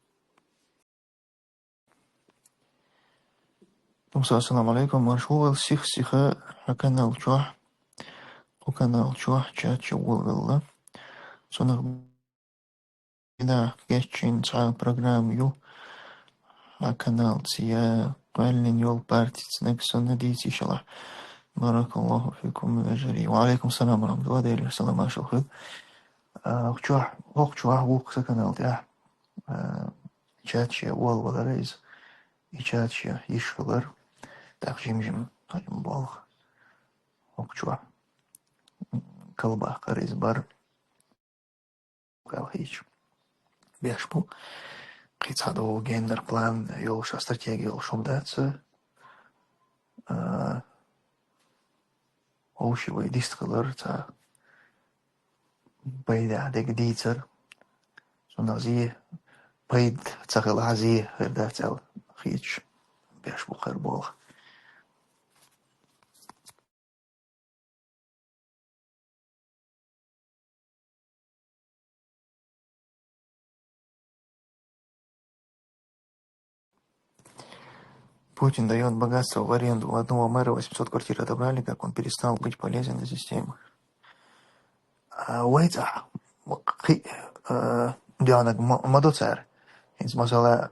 Муса, ассаламу алейкум. Маршалла, сих-сиха хьан канал чохь, кху канал чохь чат чу волавелла. Цунах Дина кечйина цхьа программа ю, а каналца я кхоьллина йолу партица нагахь санна дийца йиш йолахь. Баракаллаху фикум ва ажри. Ва алейкум салам ва рахматуллах, Делера салам маршалла хуьлда. А, чохь, хӀокху чохь вукху сан канал тӀехь, а, чат чу волавелира иза. И чат чу йиш хилира. ТӀаккха жим-жим, жим болх. ХӀокху чохь калбаккхара иза бара. Кхелхийча беш бу. Кхин цхьа догӀу гендер план йолуш, а стратегия йолуш хӀума дац. А, вовши вай дистхилар, цхьа пайда дерг дийцар. Цунах зе, пайда ца хилахь, зе хир дац аьлла, хийцаш беш бу хир болх. Путин даёт богатство в аренду. У одного мэра восемьсот квартир отобрали, как он перестал быть полезен для системы. А, вай цӀахь, кхин, а, доьгӀнарг ма, ма до цара. ХӀинца, масала,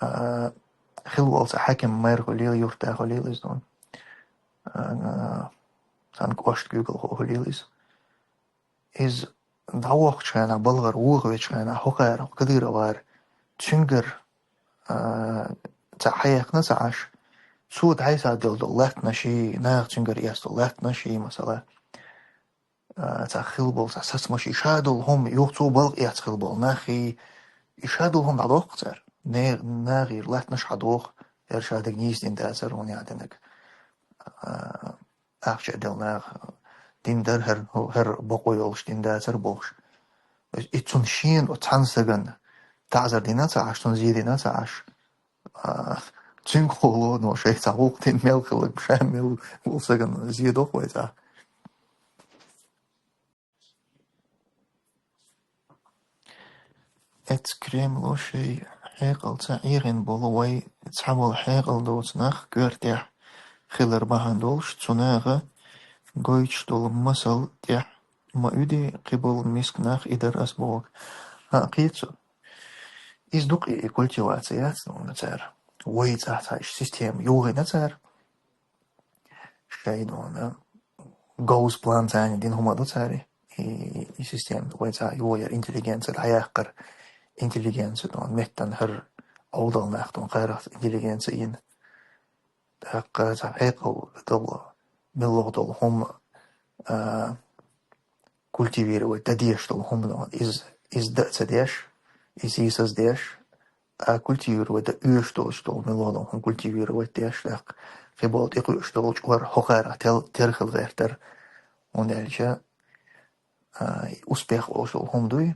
а, хилла волу цхьа хьаькам мэр хуьлийла, юрта хуьлийла иза дуьйна. А, цхьана кӀошта куьйгалхо хуьлийла иза. Иза дӀавохкучу хенахь, балхара вохавечу хенахь, хӀокхара, Кадыровара, цуьнгара, а, цхьа хьехна ца Ӏаш, цо дӀасаделла долу латтанаший, наха цуьнгара эцна долу латтанаший, масала, а, цхьа хилла болу цхьа сацамаший, ша долу хӀума, юха цо балха эцна хилла болу нахий, и ша долу хӀума дӀадохку цара. Не-, нахера латтанаш хьадоху, хӀара ша дерг нийса дина дацара, хӀунда аьлла динарг, а, ахча а делла наха дина дара, хӀара, хӀара бакъо йолуш дина дацара бохуш. И цунна шена оцу цхьана стагана таӀзар дина ца Ӏаш, цунна зе дина ца Ӏаш, а, цуьнга хӀоло, но шайца гӀуллакх дина мел хилларг, ша мел волу стагана зе доху вай цӀа. Эцу Кремло шайн хьекъалца Ӏехийна болу вай цхьаболу хьекъал доцу нах коьртехь хилар бахьана долуш, цу наха гойтуш долу масал тӀехь ма уьди, кхиболу миска нах и дара ас боху. ХӀаъ, кхечу. Иза дукха и культивация яц, ну, цара. Вай цӀахь цхьа иштта система юхийна цара. Шайн, ну, говза план царна дина хӀума ду цара. И, и система вай цӀахь юхаяр, интеллигенция дӀаяккхар. Интеллигенция, ну, меттан хӀара Ӏовдал нах, ну, кхарах интеллигенция йина. ТӀаккха цхьа хьекъал долу, милла долу хӀума, а, культивировать дан дезаш долу хӀума, иза, иза дан а ца деш, иза сийсаз деш, а культивировать дан оьшуш долуш долу милла долу хӀума культивировать деш, тӀаккха кхиболу тӀекхуьуш долу чкъор хӀокхарах тел-, тера хила гӀертара. ХӀунда аьлча, а, успех олуш долу хӀума дуй,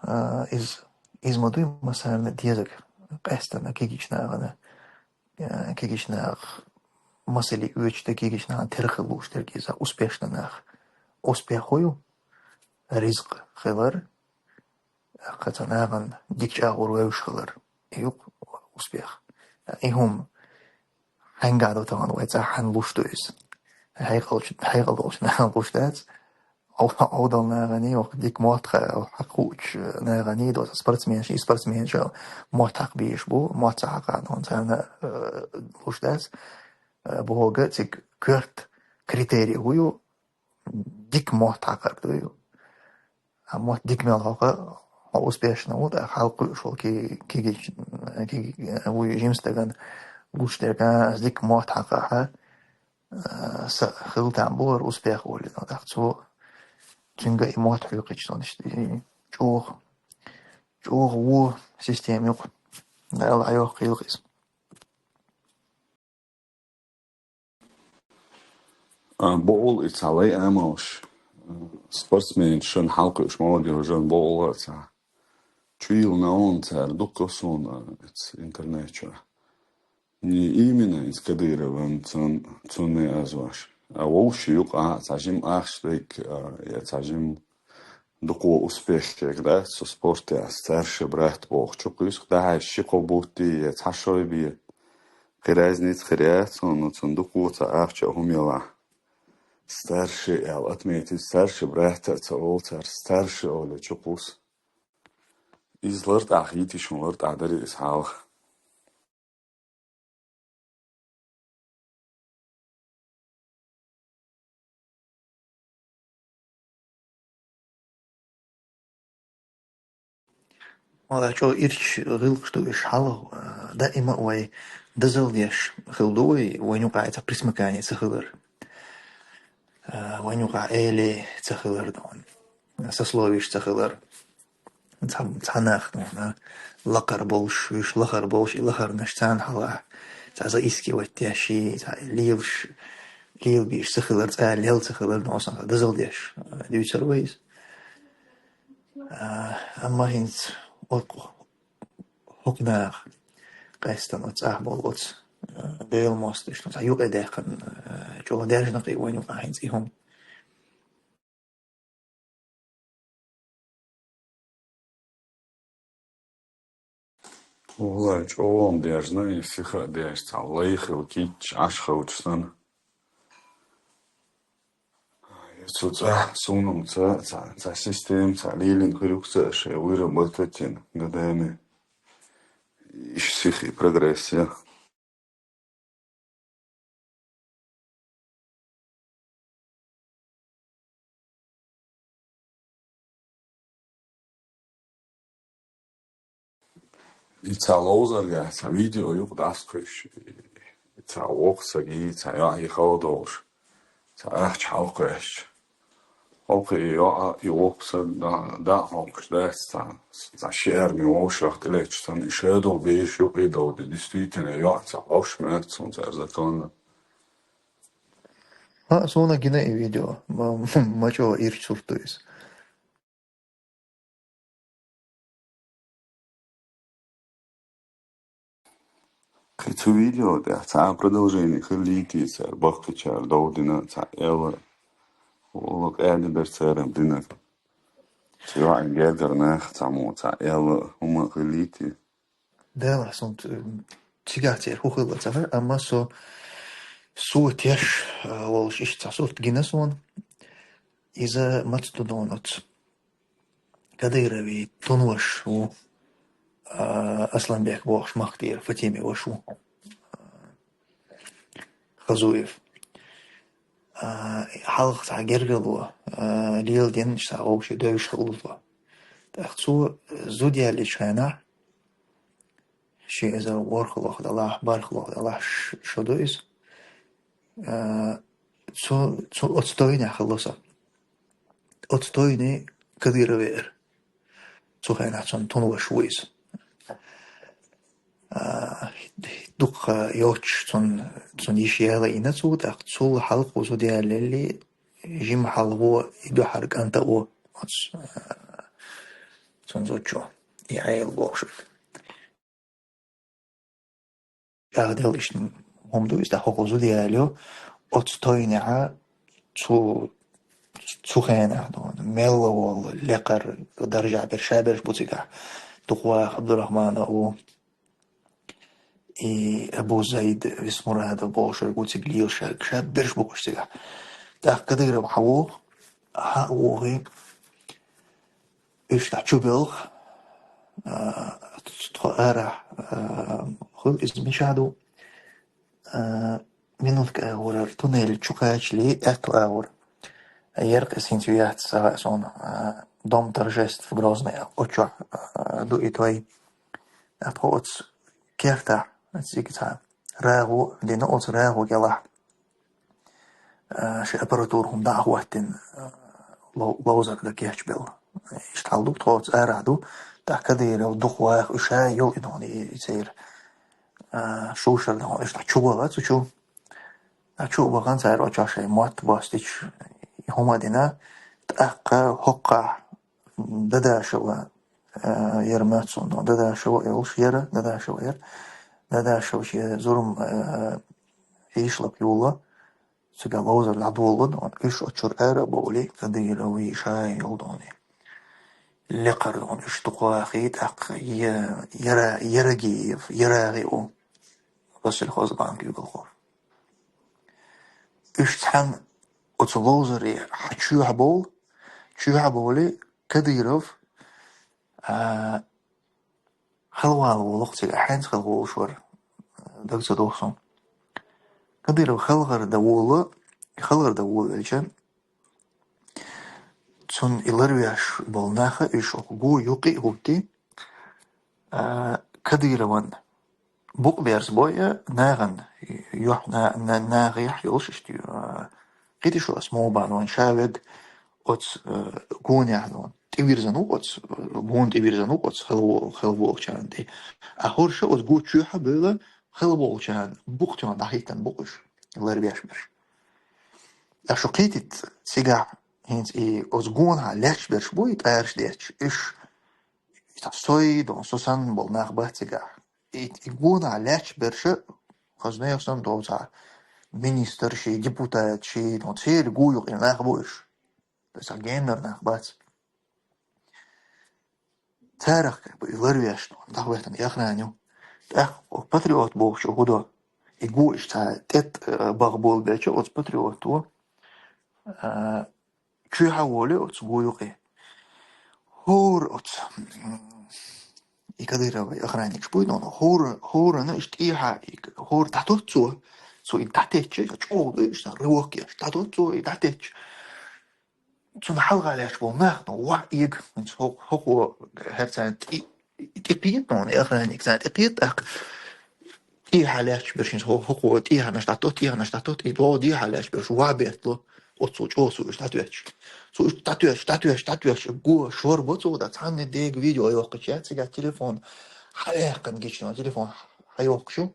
а, иза, иза ма дуй массарна дезарг, къаьстина кегийчу нахана, а, кегийчу наха масале оьцуш дан, кегийчу нахана тера хила лууш дерг иза успешна нах. Успех хӀун ю? Ризкъ хилар, кхин цхьа нахана дика чӀагӀо вевзаш хилар. И ю-кх успех. И хӀума хьаьнгахь ду тахана вай цӀахь, хьанна луш ду иза? Хьекъалчу, хьекъал долчу нахана луш дац. Ӏов-, Ӏовдал нахана, ваха дика мотт ха-, хьакхуучу нахана, доцу спортсменаш, и спортсменаш мотт хьакха безаш бу, мотт ца хьакхахь, ну, царна, э, луш дац. Э, бохург цига коьрта критерий хӀун ю? Дика мотт хьакхар ду ю. А мотт дика мел хьокху, хьо успешно ву, тӀаккха хьалакхуьуш волу ки-, кегийчу, кеги-, вуй жима стагана гуш дерг, а, ас дика мотт хьакхахь, а, са хила там бу хӀара успех олий, ну, тӀаккха цо, цуьнга и мотт хьоькхуьйтуш, ну, иштта и чӀогӀа, чӀогӀа вон система ю-кх. Дала хьайохкийла иза. А, бохула и цхьа лай амалш, а, спортсменаш шайна хьалакхуьуш, молодёжь шайна бохула а цхьа. Чуйла Наун цара дуккха суна, а, эца интернет чохь. Не именно иза Кадырован, цун, цунна а аз ваш. А вовшийн юкъахь цхьа жима ахча дерг, а, я цхьа жима дукха успех дерг дац цу спортехь, старший брат бохучу кхуьйсу, дахьаш ши-кхо бутт я цхьа шой бен. Кхин разница хир яц, но цунна дукха цхьа ахча а хӀума ялахь. Старший аьлла отметить, старший брат а ца олу цара, старший олу чу кхуссу. Иза лартӀахь хийтий шуна, лартӀахь дарий иза хьалха? Валлахь, чӀогӀа ирча гӀиллакхаш ду уьш хьалха, а, даима а вай дозалла деш хилла ду вай, вайн юкъахь цхьа пресмыкание ца хилар. А, вайн юкъахь элий ца хилар, сословиш ца хилар. Цхьа, цхьа нах, ну, а, лакхара болуш, уьш лахара болуш, и лахарнаш царна хьалха цхьа заискивать деш, и цхьа лелаш, лелабеш ца хилар, цкъа лела ца хилар, ну, сан дозалла деш, а, дуьйцур вай иза. А, амма хӀинца оцу хӀокху наха къаьстина оцу цӀахь болу оцу, а, Делан мостагӀашна цхьа юкъа даьккхина, а, чӀогӀа даьржина кхин вайн юкъахь хӀинца и хӀума. Валлахь, чӀогӀа даьржина и сиха а деш, цхьа лай хила кийча Ӏаш хилча санна. Цу цӀа-, суна-м ца, ца, ца система, ца лелийна хир ю-кх ца шайн выработать йина годами. Иш сиха и прогресс я. И цхьа ловзаргахь цхьа видео юкъа дӀасакхуьйсуш. И цхьа воккха саг, и цхьа йоӀ, и хала долуш, цхьа ахча хьалакхуьссуш. Хьо кхин и йоӀ, и воккха саг дӀа, дӀа а хьокхуш дац цхьа, цхьа ши арми вовшах тӀелетташ санна, и шадолу бежаш юкъа а довдий, действительно, йоӀ цхьа Ӏовш моьтту суна цара законно. ХӀаъ, суна гина и видео, ма, ма чӀогӀа ирча сурт ду иза. Кхин цу видео тӀехь цхьа а продолжение хиллий-те цара, баккхийчара довдина, цхьа аьлла, вала къаьда дара цара динарг. Цу йоӀан гергара нах цхьаммо цхьа аьлла хӀума хилийти. Дела, сон т-, цигахь церан хӀу хилла ца хар, амма со, со теш, а, волуш иштта цхьа сурт гина суна. Иза маца ду донац. Кадырови тунваш ву, а, Асланбек бохуш махкатӀера Фатиме ваша ву. Хазуев. А, хьалха цхьа гергало, а, леладенна, цхьа вовши девзаш хилла. ТӀаккха цо зуда яьллачу хенахь, шен иза ворхӀалгӀа далахь, бархӀалгӀа далахь ш-, шо ду иза. А, цу, цу оцу тойнехь хилла со. Оцу тойне Кадыров веара. Цу хенахь цунна тунваш ву иза. А, дукха йоцуш цунна, цунна йиш яла йина цо, тӀаккха цул хьалха зуда яьллалли, жима хьалхо и дуьхьара кӀанта а ву, оцу, а, цунна зудчо, и Ӏела бохуш. Ах дел иштта хӀума ду, иза хӀокхо зуда яьлла ю, оцу тойнехь цу, цу хенахь ду, мелла волу лекхара даржехь берш, ша берш бу цигахь. Дукха ваха Абдурахманов ву, и Абу Зайд Висмурадов бохуш верг ву цига лелаш, ша берш бу уьш цигахь. ТӀаккха Кадыров хьан воху, хьан а вохий, уьш дӀа чу белха, а, тхо арахь, а, хуьлу иза мичахь ду, а, минутка агӀорара туннель чу кхачале, аьтту агӀор. Яркъа хӀинца ю яц, ца хаьа суна, а, Дом торжеств Грозный, оцу чохь, а, ду и той. А тхо оцу кертахь, цига цхьа рагӀу дина, оцу рагӀу кӀелахь, а, ши аппаратура хӀума дӀа а хӀоттина, а, лов-, ловзар дан кечбелла. Иштта хьал ду, тхо оцу арахь ду, тӀаккха Кадыров дукха ваха, уьш ша йолу и дохуна, и, и церан, а, шушар дохуна, уьш дӀа чу баха цу чу. ДӀа чу а бахана, цара оцу чохь шайн мотт бостича, и хӀума а дина, тӀаккха хӀокхахь Дадашева, а, яра моьтту суна, Дадашева йолуш яра, Дадашева яра. Дадашева шен зурма, а, йишлап йолу, цигахь ловзар дӀадолу, уьш оцу чуьра ара а бовлий, Кадыровн ша йолу дохуна. Лекхара дохуна, уьш дукха вахий, тӀаккха я-, яра-, Ярагиев, ЯрагӀи ву, Россельхозбанк уггар хӀора. Уьш цхьаьна оцу ловзаре хьан чоьхьа бовлу, чоьхьа бовлий, Кадыров, а, хала вала волу-кх цигахь, хьаьнца хала волуш вара, дага ца догӀу суна. Кадыров халхар дан волу, халхар дан волавелча, цунна и ларвеш болу нах а, уьш оха го юккъе а хӀуттий, а, Кадыровн букъ берзабой а, нахана, юьхь-, на-, на-, нахехь йолуш иштта, а, кхетий шу ас муха бахьана ван, ша верг оцу, а, гонехь ван, тӀевирзина ву оцу, а, гона тӀевирзина ву оцу хала во-, хала волчарна тӀе. А хӀорш оцу го чоьхьа а бевлла, хала волчарна букъ тоьхна дӀахӀиттина бу-кх уьш, ларвеш берш. Ткъа шу кхетийта цигахь, хӀинца и оцу гонахьа лаьтташ берш бу, и тӀараш детташ, уьш, и цхьа сой, дон, со санна болу нах бац цигахь. И, и гонахьа лаьтташ берш, хаза нехан санна долу цхьа министр ший, депутат ший, дон, церан го юккъе нах бу уьш. Цхьа геннара нах бац. Царах как бы и ларвеш, дон, дӀахӀоьттина и охрана ю. ТӀаккха патриот бохучо хӀун до? И го иштта тӀе, э, баха болабелча, оцу патриото, а, чоьхьа а волий оцу го юккъе. ХӀора оцу, м, и Кадыровн охранникаш буй, но хӀора, хӀорана иштта тӀехьа, и хӀора дӀатотту цо, цо и дӀатеттча, чӀогӀа дуй, иштта рывок еш, дӀатотту цо и дӀатеттча. Цунна хьалха лаьтташ болу нах, но ваха эга, хӀинца хӀо-, хӀокхо хӀара царна тӀе-, тӀекхета, но и охранник царна тӀекхета, тӀаккха тӀехьа лаьтташ берш, хӀинца хӀо-, хӀокхо тӀехьанаш дӀатотту, тӀехьанаш дӀатотту, и догӀу дехьа лаьтташ берш ваха беттало, оццул чӀогӀа цо уьш дӀатоьттуш. Цо уьш дӀатоьттуш, дӀатоьттуш, дӀатоьттуш, го шорбо цо, да цхьанна дега видео йоккхучу яц, цигахь телефон хьаяьккхина гича, телефон хьайоккхуш ю.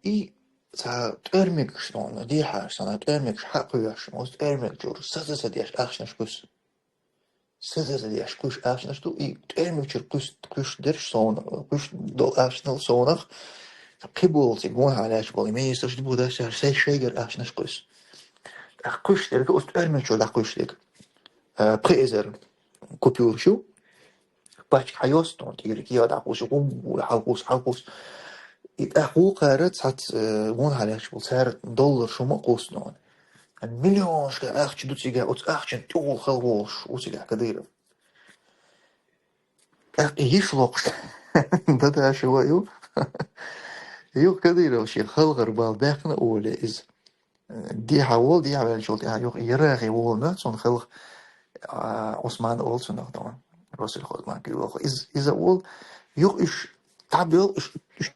И цхьа тӀоьрмигаш, дехьа санна, тӀоьрмигаш хьакхоьхьуш, оцу тӀоьрмиг чуьра саца ца деш ахчанаш кхуьссу. Саца ца деш кхуьссуш ахчанаш ду, и тӀоьрмиг чуьра кхуьс-, кхуьссуш дерш совна-, кхуьссуш долу ахчанал совнах, кхин болу цигахь гонахьа лаьтташ болу министраш, депутаташ, шай-, шайгара ахчанаш кхуьссу. ТӀаккха кхуьссуш дерг, оцу тӀоьрмиг чуьра дӀакхуьссуш дерг. А, пхи эзар купюраш ю. Пачка хьайоссу тхуна, тӀера кийо дӀакхувсу, гӀум, хьалкхувсу, хьалкхувсу. И тӀаккха вукхара цхьацца, э, вон хьалаьцча болу, цара доллараш хӀума а кхувсу тхуна. Миллионашка ахча ду цигахь, оцу ахчанна тӀехула хала волуш ву цигахь Кадыров. ТӀаккха и йиш локхуш, Дадашев ю. Юха Кадыров шен халхара бала баьккхина а волий иза. Дехьа волу, дехьа ваьллачул тӀаьхьа юха Ярагъи волуш, цунна халха, а, Ӏусман а волу цунах тхуна, Россельхозбанке йоху. Иза, иза а волу, юха уьш дӀабоьлху, уьш, уьш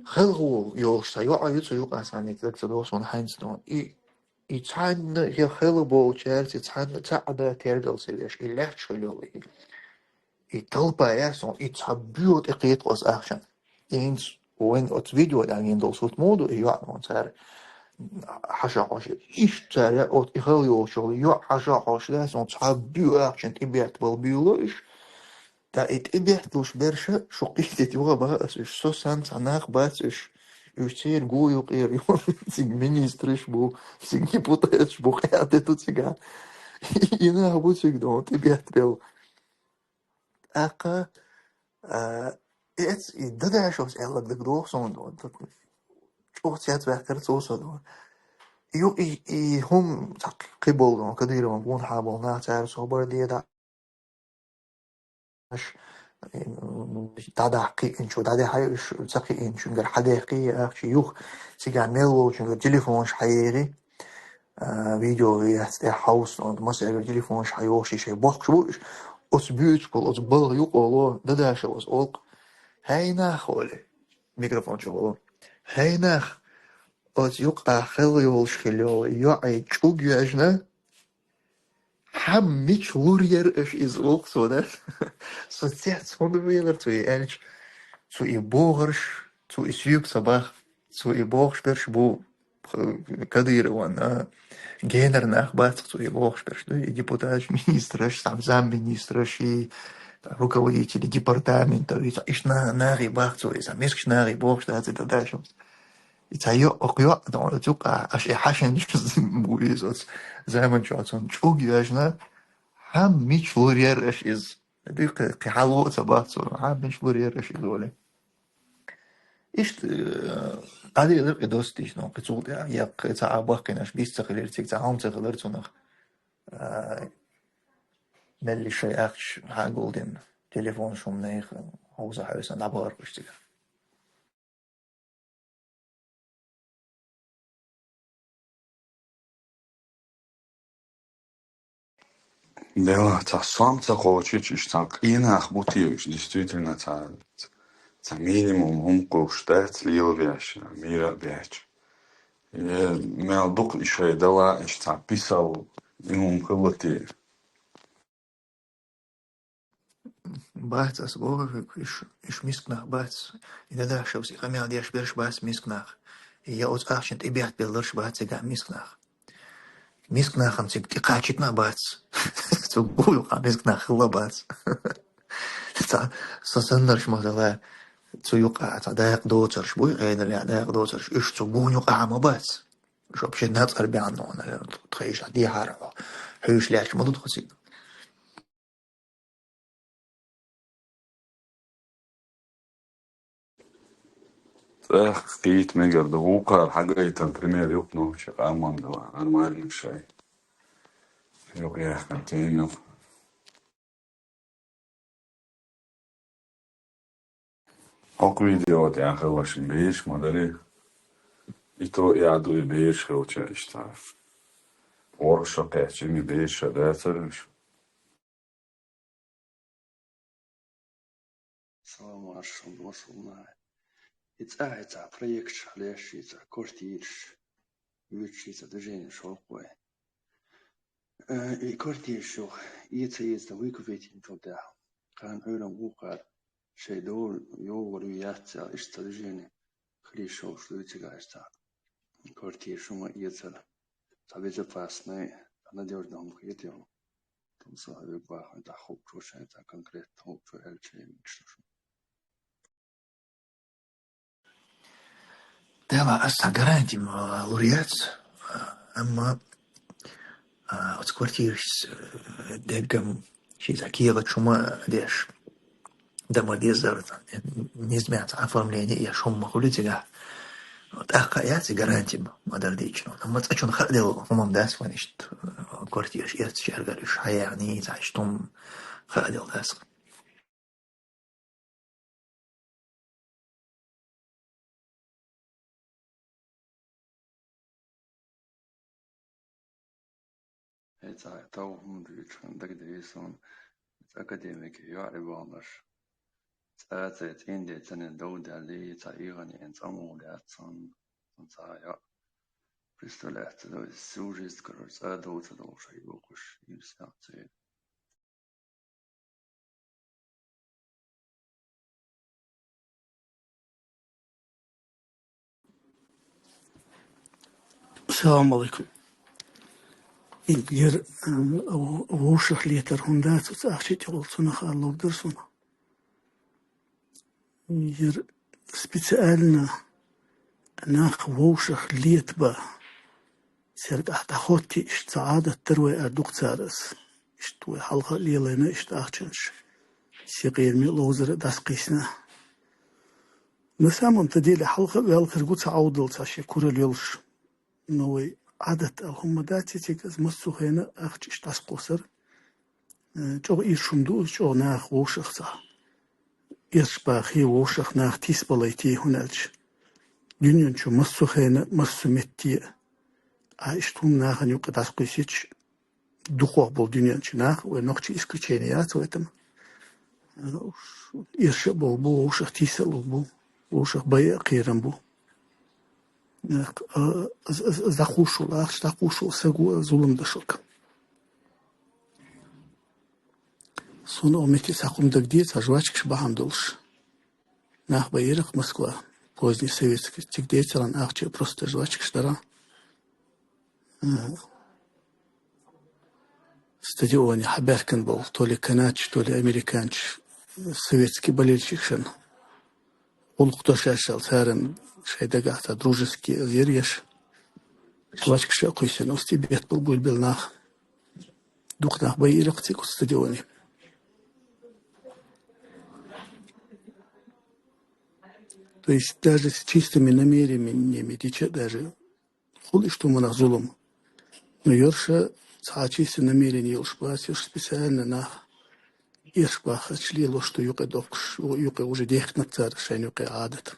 халхо йолуш цхьа йоӀ ю цу юкъа, цхьаьнниг дага ца догӀу суна хьаьнца тхуна. И, и цхьаьнна я хала болчаьрца, и цхьаьнна цхьаъ а дан тергал ца веш, и лаьтташ хила йолу и. И талпаяьсса, и цхьа буьйла тӀе кхетахь оцу ахчанна. И хӀинца вайн оцу видео тӀехь вийна долу сурт муха ду, и йоӀ вон цара хьаша хьош. Иштта цара оцу и хала йолчул йоӀ хьаша хьош лаьцна, цхьа буьйла ахчанна тӀебеттабала буьйло уьш. ТӀаккха и тӀебетталуш берш шу кхетийта юха баха ас уьш. Со санна цхьа нах бац уьш. Уьш церан гу юкъера ю. Цига министраш бу, цига депутаташ бу, къаьхьа де ду цигахь. И нах бу цига дон тӀебеттабелла. ТӀаккха, а, эц-, и Дадашевс аьлларг дагадогӀу суна, чӀогӀа цецваьккхира цо со. Ю-, и, и хӀума цхьа кхиболу, Кадыровн гонахьа болу нах, цара собар де дӀа-, аш, м, дӀадахьа кхиъначу, дӀадехьа уьш ца кхиъначуьнгара хьадехкий ахча юха, цигахь мел волчуьнгара телефонаш хьаери. А, видео яц тӀе хьовса, массаьргара телефонаш хьайохуш, и шайн бохкуш бу уьш. Оцу буьйцуш болу, оцу балха юкъа олу, Дадашевс олу-кх: «ХӀей нах», — олий, микрофон чу олу. «ХӀей нах, оцу юкъа хала йолуш хила йолу йоӀе чӀуг йоьжна, хьан мича лур яра аша иза?» — олу-кх цо, да? Со цец хӀунда велара цо и аьлча, цо и бохурш, цо и соьга ца бах, цо и бохуш берш бу Кадыровн, а, генара нах бац-кх цо и бохуш берш ду, и депутаташ, министраш, сам-, замминистраш, и руководители департаментов, и ца-, иштта на-, нахе бах цо, и ца-, мискачу нахе бохуш дац и Дадашевс. И ца йо-, окху йоӀ, дон, цу къа-, аш и хьашанчу бу иза оцу заманчохь цунна чӀуг йоьжна, хьан мича лур яра аша иза? Дуьххьа кхин хьал а ца бац цо, хьан мича лур яра аша иза, олий. Иштта, э, дӀаделира и достийча, но кхин цул тӀаьхьа, я кхин цхьа а баккхийнаш бис ца хилира, цига цхьа хӀума ца хилира цунах. А, мелли шайн ахча хьагулдина, телефон шумнех, хьовса хьевсина дӀабахархуш цига. Дела, цхьа сом ца кхочуьйтуш, уьш цхьа къинах бу те уьш, действительно, цхьа, цхьа минимум хӀума кхуьуш дац, лелавеш, мийра а беча. Э, мел дукха и шайн дала, уьш цхьа писал, и хӀума хила те. Бац, ас боху хьоьга, уьш, уьш миска нах бац. И Дадашевс и къамел деш берш бац миска нах. И я оцу ахчанна тӀебеттабелларш бац цигахь миска нах. Миска нахана цига тӀекхачийтина а бац. Цу гу юкъахь миска нах хилла а бац. Цхьа, со саннарш, масала, цу юкъахь цхьа дакъа доцурш буй, хенарехь дакъа доцурш, уьш цу гу юкъахь а ма бац. Уьш вообще нацӀара баьхна, наверное, тхайша дехьара хьо. Хьуьйша лаьтташ ма ду тхо цига. ТӀаккха кхета мегар ду, вукхара хьагайтан пример юкъа нохча къаман дала, нормально шай. Юкъа яхкан тема ю. ХӀокху видео тӀехь хилла шун бераш ма дарий. И то и Ӏа ду и бераш хилча иштта. ВорхӀ шо кхаьчча и бераш ша дацара уьш. Салам алейкум, Расулна. И цӀа, и цӀа проекташ хьалеш, и цӀа квартираш, вуьйцуш, и цӀа движение шолгӀа вай. Э, и квартираш юха, и ца, и ца выкупить йинчул тӀаьхьа. Кхана Ӏуьйранна вукхара шайн дола йогӀур ю яц аьлла, иштта цхьа движение хила йиш йолуш ду и цигахь иштта. Квартираш хӀума эцар, цхьа безопасный, цхьа надёжный хӀума хета йолу. Тумсо хьоьга бахана, тӀаккха хӀокхучо шайн цхьа конкретно хӀокхучо аьлча, мегаш ду шуна. Дела, ас цхьа гаранти ма лур яц, а, Амма, а, оцу квартирашца, э, деггам ши цхьа кехат шу ма деш, дан ма дезара, низ меца оформление еш хӀума ма хуьлу цигахь. ТӀаккха яц и гаранти ма-, ма-дарра дийцича. Амма цкъачунна хааделла хӀума-м дац вайн иштта, э, квартираш эцначаьргара уьш хьаяьхний, цхьа иштта хӀума хааделла дац. ХӀей, цхьа товхьа хӀума дуьйцуш хӀун дагадеа суна, иза академик йоӀарий баханарш. ЦӀа а ца, цӀийнде ца нин дов даьллий, цхьа ийгӀан йина цӀа муха дац цунна, цунна цхьа а йоӀ. Представляется, да, сужесть, короче, цӀа а дов ца довлуш, хьайбохуш, йимсех ца. Салам алейкум. Яра, м, вовшах летар хӀунда дац, оцу ахча тӀехула цунах а ловдар суна. Яра специально нах вовшах летабан, цаьрга ахь дӀахӀоттий, иштта цхьа Ӏадат дара вай аьлла, дукха цара ас. Иштта вай хьалха а лелийна, иштта ахчанаш сакъераме а, ловзар а дӀасакхийсина. На самом-то деле, хьалха а ваьлла хир ву цхьа Ӏовдал, цхьа шен куралла йолуш. Но вай Ӏадат аьлла хӀума дац цига, иза массо а хенахь ахча иштта дӀасакхуссур. Э, чӀогӀа ирча хӀума ду иза, чӀогӀа наха вовшах цхьа эрча бахий, вовшах наха тийсабалийтий, хӀунда аьлча дуьнен чу массо а хенахь, массо а метте а иштта хӀума нахана юкъа дӀасакхуьйсича, дукхох болу дуьнен чу нах, вай нохчий исключение яц в этом. Э, уж ирча а болу бу, вовшах тийсалур бу, вовшах байа а кхерам бу. Э, аз, аз, аз дӀакхуьйсуш волу ахча, дӀакхуьйсуш волу саг ву зулам деш верг. Суна оха метте цхьа хӀума дагадеа, цхьа жвачкаш бахьана долуш. Нах байира-кх Москва, поздний советский, цига децаранна ахча, просто жвачкаш дара. Э, стадионе хьабаьхкина болу, то ли канадчий, то ли американчий, советский болельщикашна гӀуллакх до шаьш аьлла, царна шайн дагахь цхьа дружеский езар еш. Жвачкаш а кхуьйсина, оцу тӀе беттабала буьйлабелла нах. Дукха нах байира-кх цига оцу стадионе. То есть даже с чистыми намерениями дича даже хуьлу иштта хӀуманах зулам. Но йорша цхьа чистый намерение йолуш бац, йорш специально нах эрча бахарш лелош ду юкъа дохкуш, юкъа уже дехкина цара шайна юкъа Ӏадат.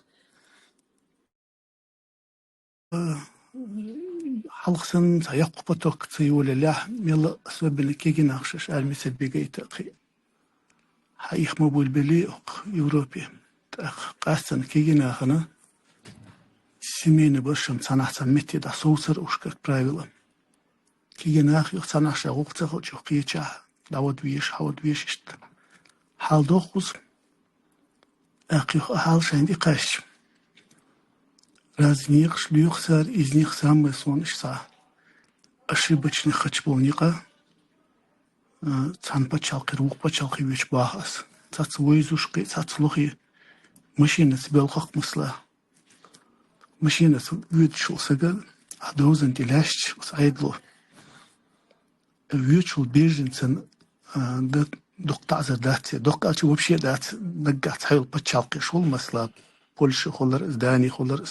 Э, хьалха санна цхьа йоккха поток ца йолалехь, мелла а особенно кегий нах шаьш арми ца бегайта а кхин. Хьан их ма буьйлабеллий окху Европе. ТӀаккха къаьстина кегий нахана семейный башхам цхьанахь цхьана метте дӀасовцар уьш, как правило. Кегий нах юха цхьанахь ша гӀуллакх ца хилча юха кхечахь дӀавада везаш, хьавада везаш иштта. Хьал дохкхуза, тӀаккха юха а хьал шайна тӀекхаьчча. Разные некъаш лоьху цара, иза некъ самый суна иштта цхьа ошибочный хачболу некъ. Э, цхьана пачхьалкхера вукху пачхьалкхе воьдуш боху ас. Цхьацца вовзуш кхин, цхьацца лохий машинаца боьлху-кх масала. Машинаца воьдуш волу сага, а, довзан тӀе лаьшча оцу Ӏедало, воьдуш волу беженцан, а, д-, доккха таӀзар дац. Доккха аьлча вообще дац, наггахь цхьайолу пачхьалкхеш волу, масала, Польша хилар а, Дани хилар а.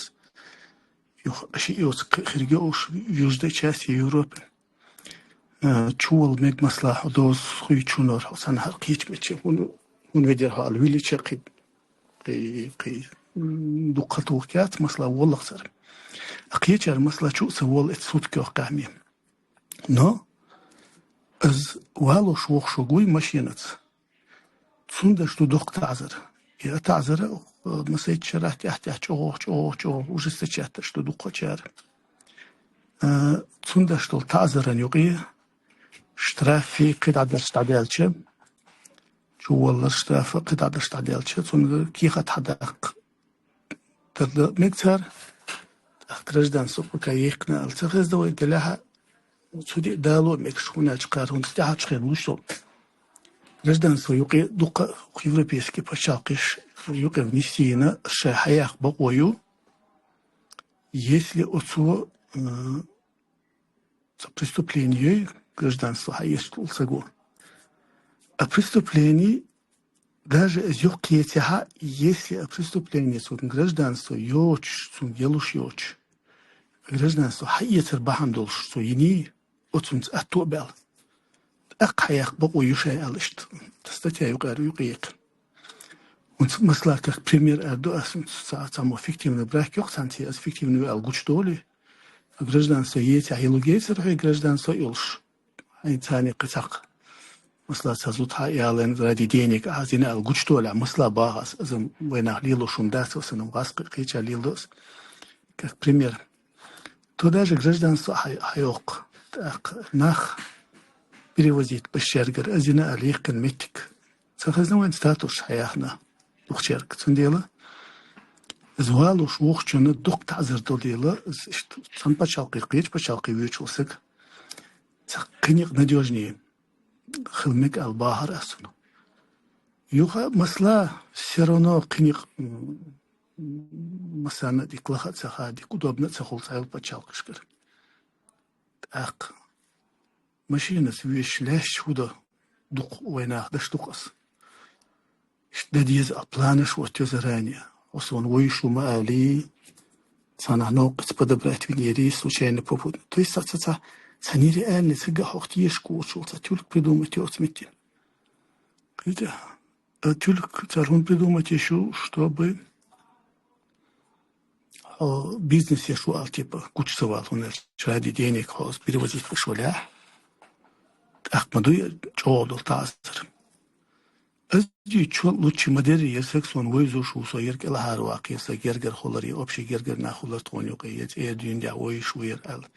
Юха аша и оцу кхи-, хирге оуш южной части Европы. Э, чувала мега, масала, хьо доза хуьйцучунора, хьо санна хьара кхечу меттехь, хӀун, хӀун ведира хьо аьлла, вилича кхин, кхин, кхин, м, дуккха тухкац, масала, воллахцара. Кхечара, масала, чу а ца волу эцу суткех къаьхьа. Но иза валош вохуш вуй машинаца. Цундаш ду доккха таӀзар. И а таӀзар, э, масейтта шарахь тӀаьхь-тӀаьхь чӀогӀа, чӀогӀа, чӀогӀа ужесточать ду дуккхачара. Э, цундаш долу таӀзаран юкъе штраф кхидӀа даш дӀадаьлча, чуваллар штраф кхидӀа даш дӀадаьлча, цунга кехат хьадаккха тардо мега цара. ТӀаккха гражданство пока яьккхина аьлла ца хезна вай, делахь а цу де дало а мегаш, хӀунда аьлча кхара хӀунда тӀаьхьарчу хенахь луш долу гражданство юкъе дуккха европейский пачхьалкхеш юкъе внести йина шайн хьаяккха бакъо ю, если оцо, м, Цхьа преступлени йой, гражданство хьаэцаш вола саг. А преступлени, даже из юхакхетахь, если а преступлени цун гражданство йоцуш, цунга ялуш йоцуш, гражданство хьаэцар бахьана долуш цо йиний, оцунца атто а баьлла, тӀаккха хьаяккха бакъо ю шайн аьлла иштта. Статья юкъара юкъе яьккхина. ХӀинца масала как пример эр ду ас, цхьа, цхьаммо фиктивный брак йоккху цхьаьнца, ас фиктивный ву аьлла гучудолий. Гражданство ецахь, ялуш яцара хьоьга гражданство а йолуш. Хьайн царна кхин цхьаккха. Масала, цхьа зуда хьаялийна ради денег, а зина аьлла гучудолахь, масала боху ас, азам вайнах лелош хӀума дац, аса-м гӀазкхи кхеча леладо ас. Как пример. То даже гражданство хьа-, хьайоккху. ТӀаккха нах перевозить беш цаьргара, а зина аьлла йихкина меттиг. Ца хезна вайн статус хьаяхна дукхачаьрга. Цундела, из валуш вухучунна дукха таӀзар до дела, из иштта цхьана пачхьалкхе, кхечу пачхьалкхе воьдуш волу саг. Цхьа кхин некъ надёжнее хила мега аьлла бахара ас цунах. Юха масала, всё равно кхин некъ, м, масана дика лаха а ца ха, дика удобно а ца хуьлу цхьайолу пачхьалкхашкара. ТӀаккха машинаца вешаш лаьтташ хӀун до дукха вайнах даш ду-кх ас. Иштта дан деза а планаш оттайо заранее. Хьо суна вуйш ву ма алий, цхьанхьа новкъаца подобрать винерий, случайно попутно. То есть цхьа, цхьа, цхьа, цхьа нереальный, цхьа гахьох тешаш кхочуш волу цхьа тюльк придумать йо оцу метте. Кхетий? А тюльк цара хӀунда придумать йеш ю, чтобы хьо бизнес еш ву аьлла, типа, гучу ца вала, хӀунда аьлча ради денег хьо перевозить беш валахь, тӀаккха ма дуй чӀогӀа долу таӀзар. Ас дуьйцучо лучше ма-дарра, яра саг суна вевзаш ву, со яра кӀелхьарваккха, яра сан гергара хилар, я общий гергара нах хилар тхуна юкъе, я цӀера дуьйна дехьа вевзаш ву яра аьлла.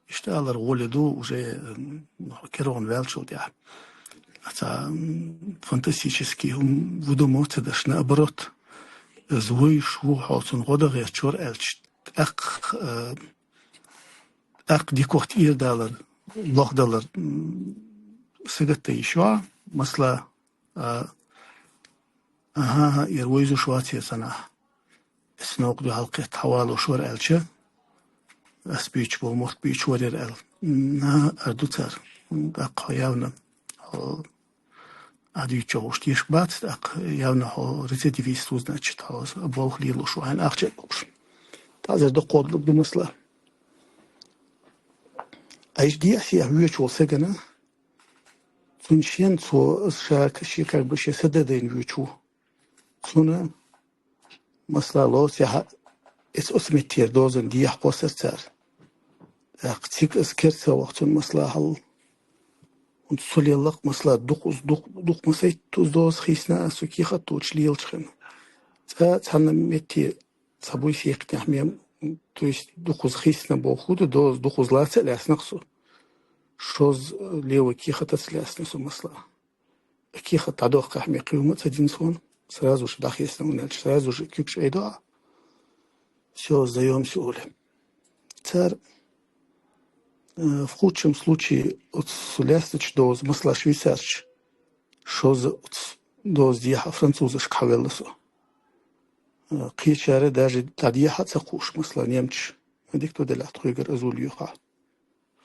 Иштта алар гӀоли ду уже, м, кхерон ваьллачул тӀаьхьа. Цхьа, м, фантастический хӀума выдумывать ца деш, наоборот, из вевзаш ву, хьо цунна гӀо дан гӀерташ вара аьлча, тӀаккха, э, тӀаккха дикох тӀера далар, лохдалар, м, сагатдан йиш йоӀ, масала, а, аха, аха, яра вевзаш вац яра санахь. Ас новкъа дуьхьал кхетта хьавалош вара аьлча, ас буьйцуш болу мохк буьйцуш вара яра аьлла. На, ар ду цара. ТӀаккха хьо явна, хьо, а, дуьйцуш йолуш тешаш бац, тӀаккха явна хьо рецидивист ву, значит, хьо болх лелош ву, хьайна ахча а боккхуш. ТаӀзар доккха долуш ду масала. Айша дехьа-сехьа воьдуш волу сагана, цунна шен цо, ша, шен как бы шен са дан дайна воьдуш ву. Цунна, масала, лоцу яхьа, эца оцу меттера дозанна дехьа кхоссар цара. ТӀаккха цига аса керта ца вахча цунна, масала, хьал. ХӀунда со леллакх, масала, дукха уз-, дукха, дукха масийтта уз доза хийсна аса цу кехат доцуш лелачу хенахь. Цкъа цхьанна метте цхьа буй сехкинехь мем, то есть дукха уз хийсна боху хӀун ду, доза дукха уз лаца а лаьцна-кх со. Шозза левый кехатаца лаьцна со, масала. Кехат дӀадохкахь мекх юма а ца дина суна, сразу же дӀахецна, хӀунда аьлча сразу же куьг чӀайдо а. Всё, сдаёмся, олий. Цара, э, в худшем случае, оцу лаьцначу доза, масала, швейцарчу, шозза оцу доза дехьа французашка хьавелла со. Э, кхечара даже дӀадехьа а ца кхуш, масала, немцаш, дика ду делахь тхоьгара азул юьйхьа.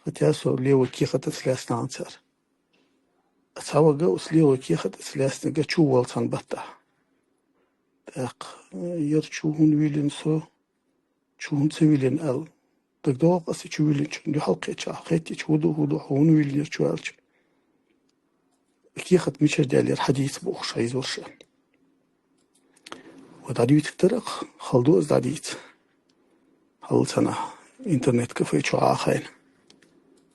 Хотя со левый кехатаца лаьцна хьан цара. Цхьа вага оцу левый кехатаца лаьцнарг чу волла цхьана баттахь. ТӀаккха, э, яра чу хӀунда виллина со, чу хӀунда ца виллина аьлла. ДагадогӀу-кх аса чу виллинчунна дуьхьал кхетчахь, хеттича, хӀун ду, хӀун ду, хьо хӀунда виллинера чу аьлча. Кехат мичара даьллера хьадийца бохуш хьийзор ша. Ва дӀадуьйцуш дара-кх, хала ду аса дӀадийца. Хьал цхьанахь интернет-кафе чу Ӏа а хайна.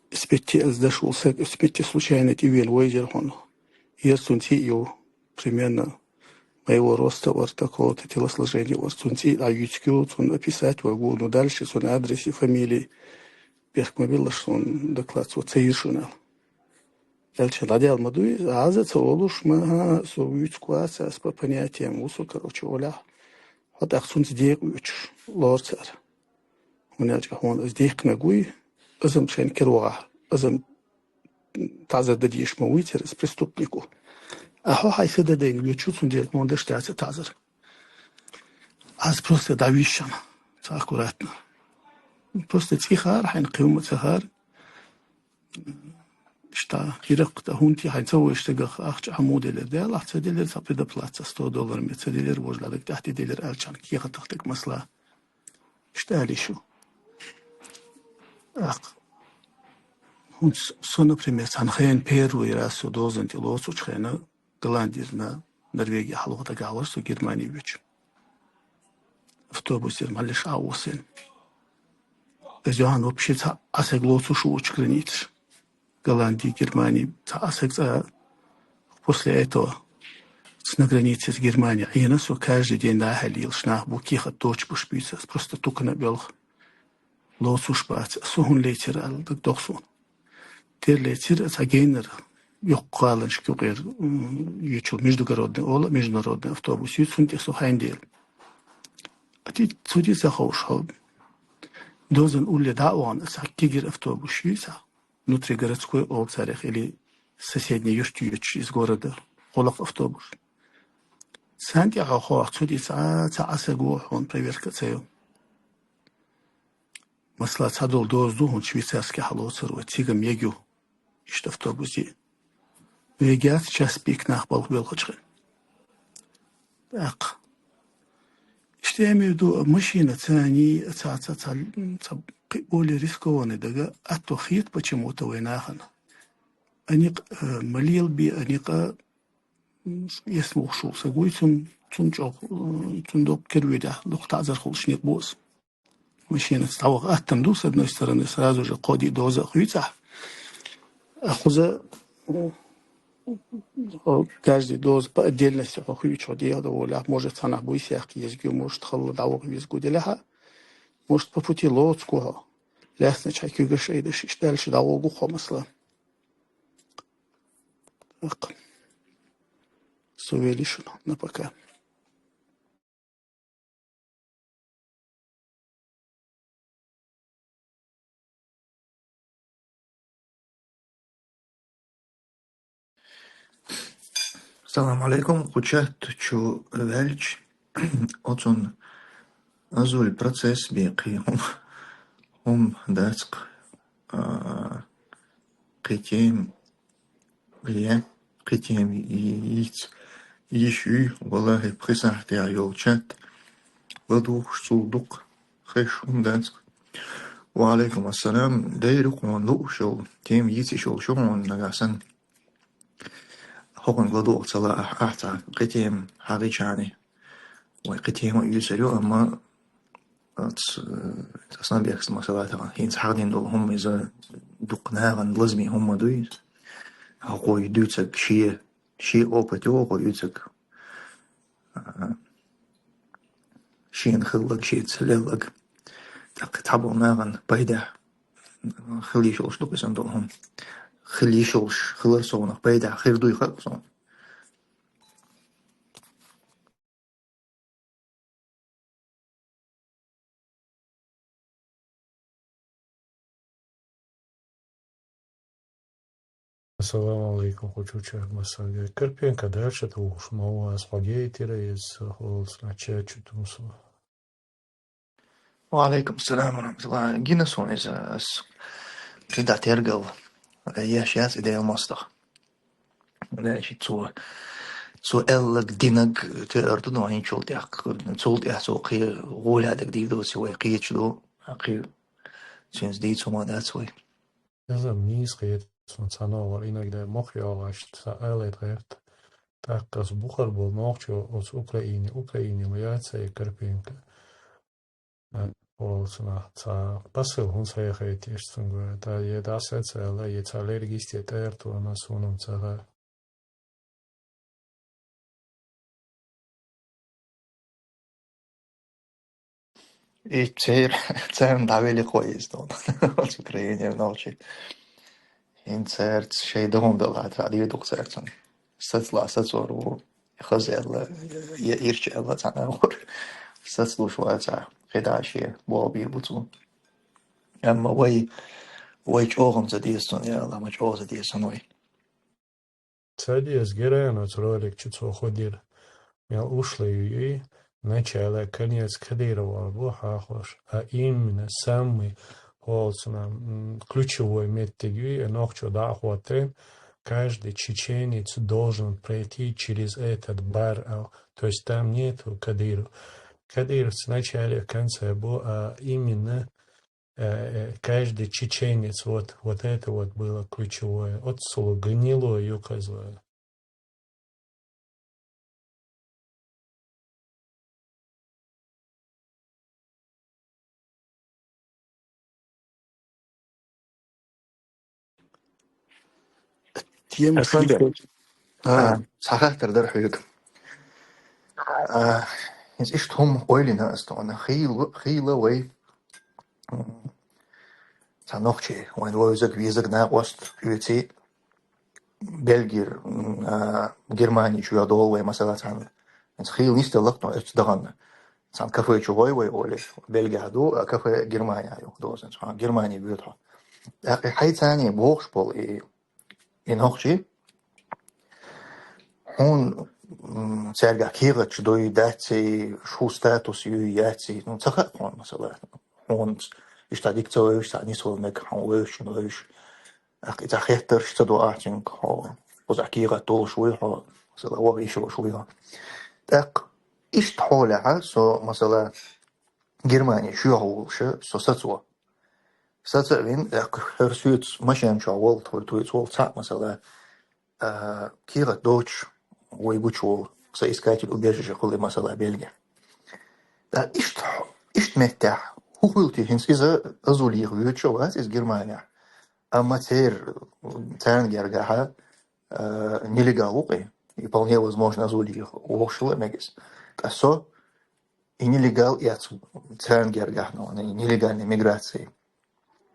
Исбитти аса даш волу саг, исбитти случайно тӀевена вайзира хьуна. Яра цунна цӀий а ю, примерно моего роста вара, такого-то телосложения вара. Цунна цӀий а дӀаюьйцуш ю, цунна описать вай ву, ну, дальше цунна адрес и фамилии. Бехк ма биллалаш, суна доклад цо ца йира шуна аьлла. Аьлча дӀадаьлла ма дуй, Ӏаза а ца олуш, ма, хӀа, со вуьйцуш вац, ас по понятиям ву со, короче, олехь. Хьо тӀаккха цунца декъа оьцуш лору цара. ХӀунда аьлча хьуна аса дехкинарг вуй, аса-м шайна кара вахахь, аса-м таӀзар дан дезаш ма вуй церан, аса преступник ву. А хьо хьайн са дан дайна воьдуш ву, цундела хьуна даш дац таӀзар. Аса просто дӀавижча-м, ца аккуратно. Просто цӀий хаар, хьайна кхин хӀума ца хаар. Иштта, хӀиракх тӀа хӀунтий хьайн ца вуйш сагах ахча хьаму делир, делахь ца делир, ца предоплата, ца сто доллар ме ца делир, вожла даг тӀехь тӀе делир, алчан кехатах тӀе масла. Иштта али шу. Ах. ХӀунц со, например, цхьан хен первый раз со дозан тӀе лоцучу хена, Голландизна Норвеги хьалха дагахь вара со Германи вечу. Автобусера малиш а вусен. Из йохан вообще ца асаг лоцуш вучу границаш. Голландия, Германия, ца асаг ца после этого с на границе с Германией. Ина со каждый день нахьал йилш нах бу кихат точпуш бийца. Просто тукана белх. Лоцуш бац, со хӀун лецира аьлла, даг дохсун. Тер лецира, ца гейнер, йоккха гӀаланаш кюкъер, м, ючул междугородный ола, международный автобус ю, цун тӀе со хьайн дел. А ти цуди ца ховш хьо. Дозан улле да ван, ца кигир автобус ю, ца внутригородской ол царех или соседний юрт ю из города, холах автобус. Сан тӀе хьо хох, цуди ца, ца асаг ву хьон проверка ца ю. Масала, цхьадолу доза ду хӀун швейцарский хьалоцар вай, цига мегю, иштта автобусе. Вегиац час пик нах балха белхачхьа. ТӀаккха. Иштта я имею в виду, машина цани, ца, ца, ца, ца, кхи более рискованный дага, а то хет почему-то вай нахана. Аник, э, малел би, аник, а, м, эс мухшу, сагуй цун, цун чӀох, э, цун док кервидя, лух тазар хулш ник бос. Машинаца дӀаваха аттам ду, с одной стороны, сразу же кхо-диъ доза а хуьйцахь. Ахуза, о, каждый доза по отдельности хьо хуьйцу, хьо дегӀ доволахь, может, цхьанахь буй сехка езгий, может, халла дӀаваха везгу делахьа, может, по пути лоцу хьо. Лаьцначхьа куьгаш айдаш, иштта дальше дӀавогу хьо, масала. Так. Со вели шуна на пока. Салам алейкум, кху чат чу ваьлча, оцун азуль процесс бен кхин хӀума, хӀума дац-кх, а, кхин тема, я, кхин тема йиц, йиш юй, валлахӀи, пхи сахьтехь йолу чат ладугӀуш цул дукха хезаш хӀума дац-кх. Ва алейкум ассалам, дайра хьуна лууш йолу тема йийцаш йолуш ю хьуна нагахь санна. ХӀокхуьнга ладугӀу ца лаахь, ахь цхьа кхин тема хьагӀичхьана. Вай кхин тема а юьйцур ю, амма ац, э, ас набехс масала тахана. ХӀинца хьахдина долу хӀума иза дукха нахана лазаме хӀума ма дуй. ХӀокхо и дуьйцург шен, шен опыт ю хӀокхо юьйцург. А, шена хилларг, шена ца лелларг. ТӀаккха цхьаболу нахана пайдехь хила йиш йолуш ду-кх иза долу хӀума. Хила йиш йолуш хилар совнах пайдехь хир дуй хаьа-кх суна. Ассаламу алейкум, кху чу чар масалга. Карпенко дальше тухуш ма ву, ас хьо гейтира иза хӀоллац начать чу тумсо. Ва алейкум салам ва рахматуллах. Гина суна иза, ас кхидӀа тергал еш яц и Делан мостагӀа. Дальше цо, цо аьллаг, динаг тоьар ду, но хӀинчул тӀехь, цул тӀехь цо кхин гӀоле дага дийр доций вай кхеташ ду, кхин цуьнца дийца хӀума дац вай. Иза нийса хета суна цхьа новкъа, иногда мох йогӀуш сан алийта гӀерта. ТӀаккха аса бухара болу нохчо оцу Украине, Украине ма яц и Карпенко. Олучунах цхьа посыл хӀунда ца яхийтеш цуьнга, тӀаккха я дӀасаца аьлла, я цхьа лерриг йисте тӀера тхуна суна-м ца хаьа. И цер-, царна дӀавели кхо иза дон. Оцу Украинера нохчий. ХӀинца цаьрца шайн догӀма далахь, цхьа дийр ду-кх цаьрца. Сацалахь сацор ву, хаза аьлла, я ирча аьлла цхьаьна вур. Сацалуш вацахь, кхидӀа шен болх бийр бу цо. Амма вай, вай чӀогӀа ца деза цунна, я АллахӀ, ма чӀогӀа ца деза цунна вай. Ца деза, Герайна оцу ролик чу цо хӀун дира. Мел ушлай юй, начало, конец Кадырова бу хьахош, а именно самый олцунам, м, ключевой меттиг ю, э, нохчо дӀахоттарен, каждый чеченец должен пройти через этот бар, а, то есть там нету Кадыров. Кадыров в начале, в конце был, а именно, э, э, каждый чеченец, вот, вот это вот было ключевое. От слова гнилое указываю. Тема Арсланбек. Хьисап. А, А. Сахаттар дар хьуга. А, из ишт хум ойлина астона. Хил, хила вай. М, ца нохчи, вайн вовзаг, визаг на ост, юци. Бельгир, м, а, Германия чу я дол вай, масала, цан. Из хил нисте лак, но это даган. Цан кафе чу вай вай оле. Бельгия ду, а кафе Германия ю дозен. Цан Германия бьют хо. А, и хай цани бохш пол и, и нохчи. Хун, м, церга кигачу дой даци, шу статус ю яци. Ну, цаха хун, масала. Хун ишта дикцо вайш, цани свол мек, хун вайш, вайш. Ах, ица хеттарш ца дуа ахчинг, хо. Уза кига толш вуй, хо. Масала, вог ишо шуй, хо. Так, ишт холя, а, со, масала, Германия шуя хулша, со сацуа. Сацавин, так, хер сюц машин чуа вол, твой, твой, вол ца, масала, а, кига доч, вой гуч вол, соискатель убежища хулы, масала, Бельгия. Да, ишт, ишт меття, хухулти хинс иза азулих вючо вас из Германия. Амма цер, царан гергаха, э, нелегал укъи. И вполне возможно, азулих вошла мегис. Тасо и нелегал, и отсюда царан гергаха, но и нелегальной миграции.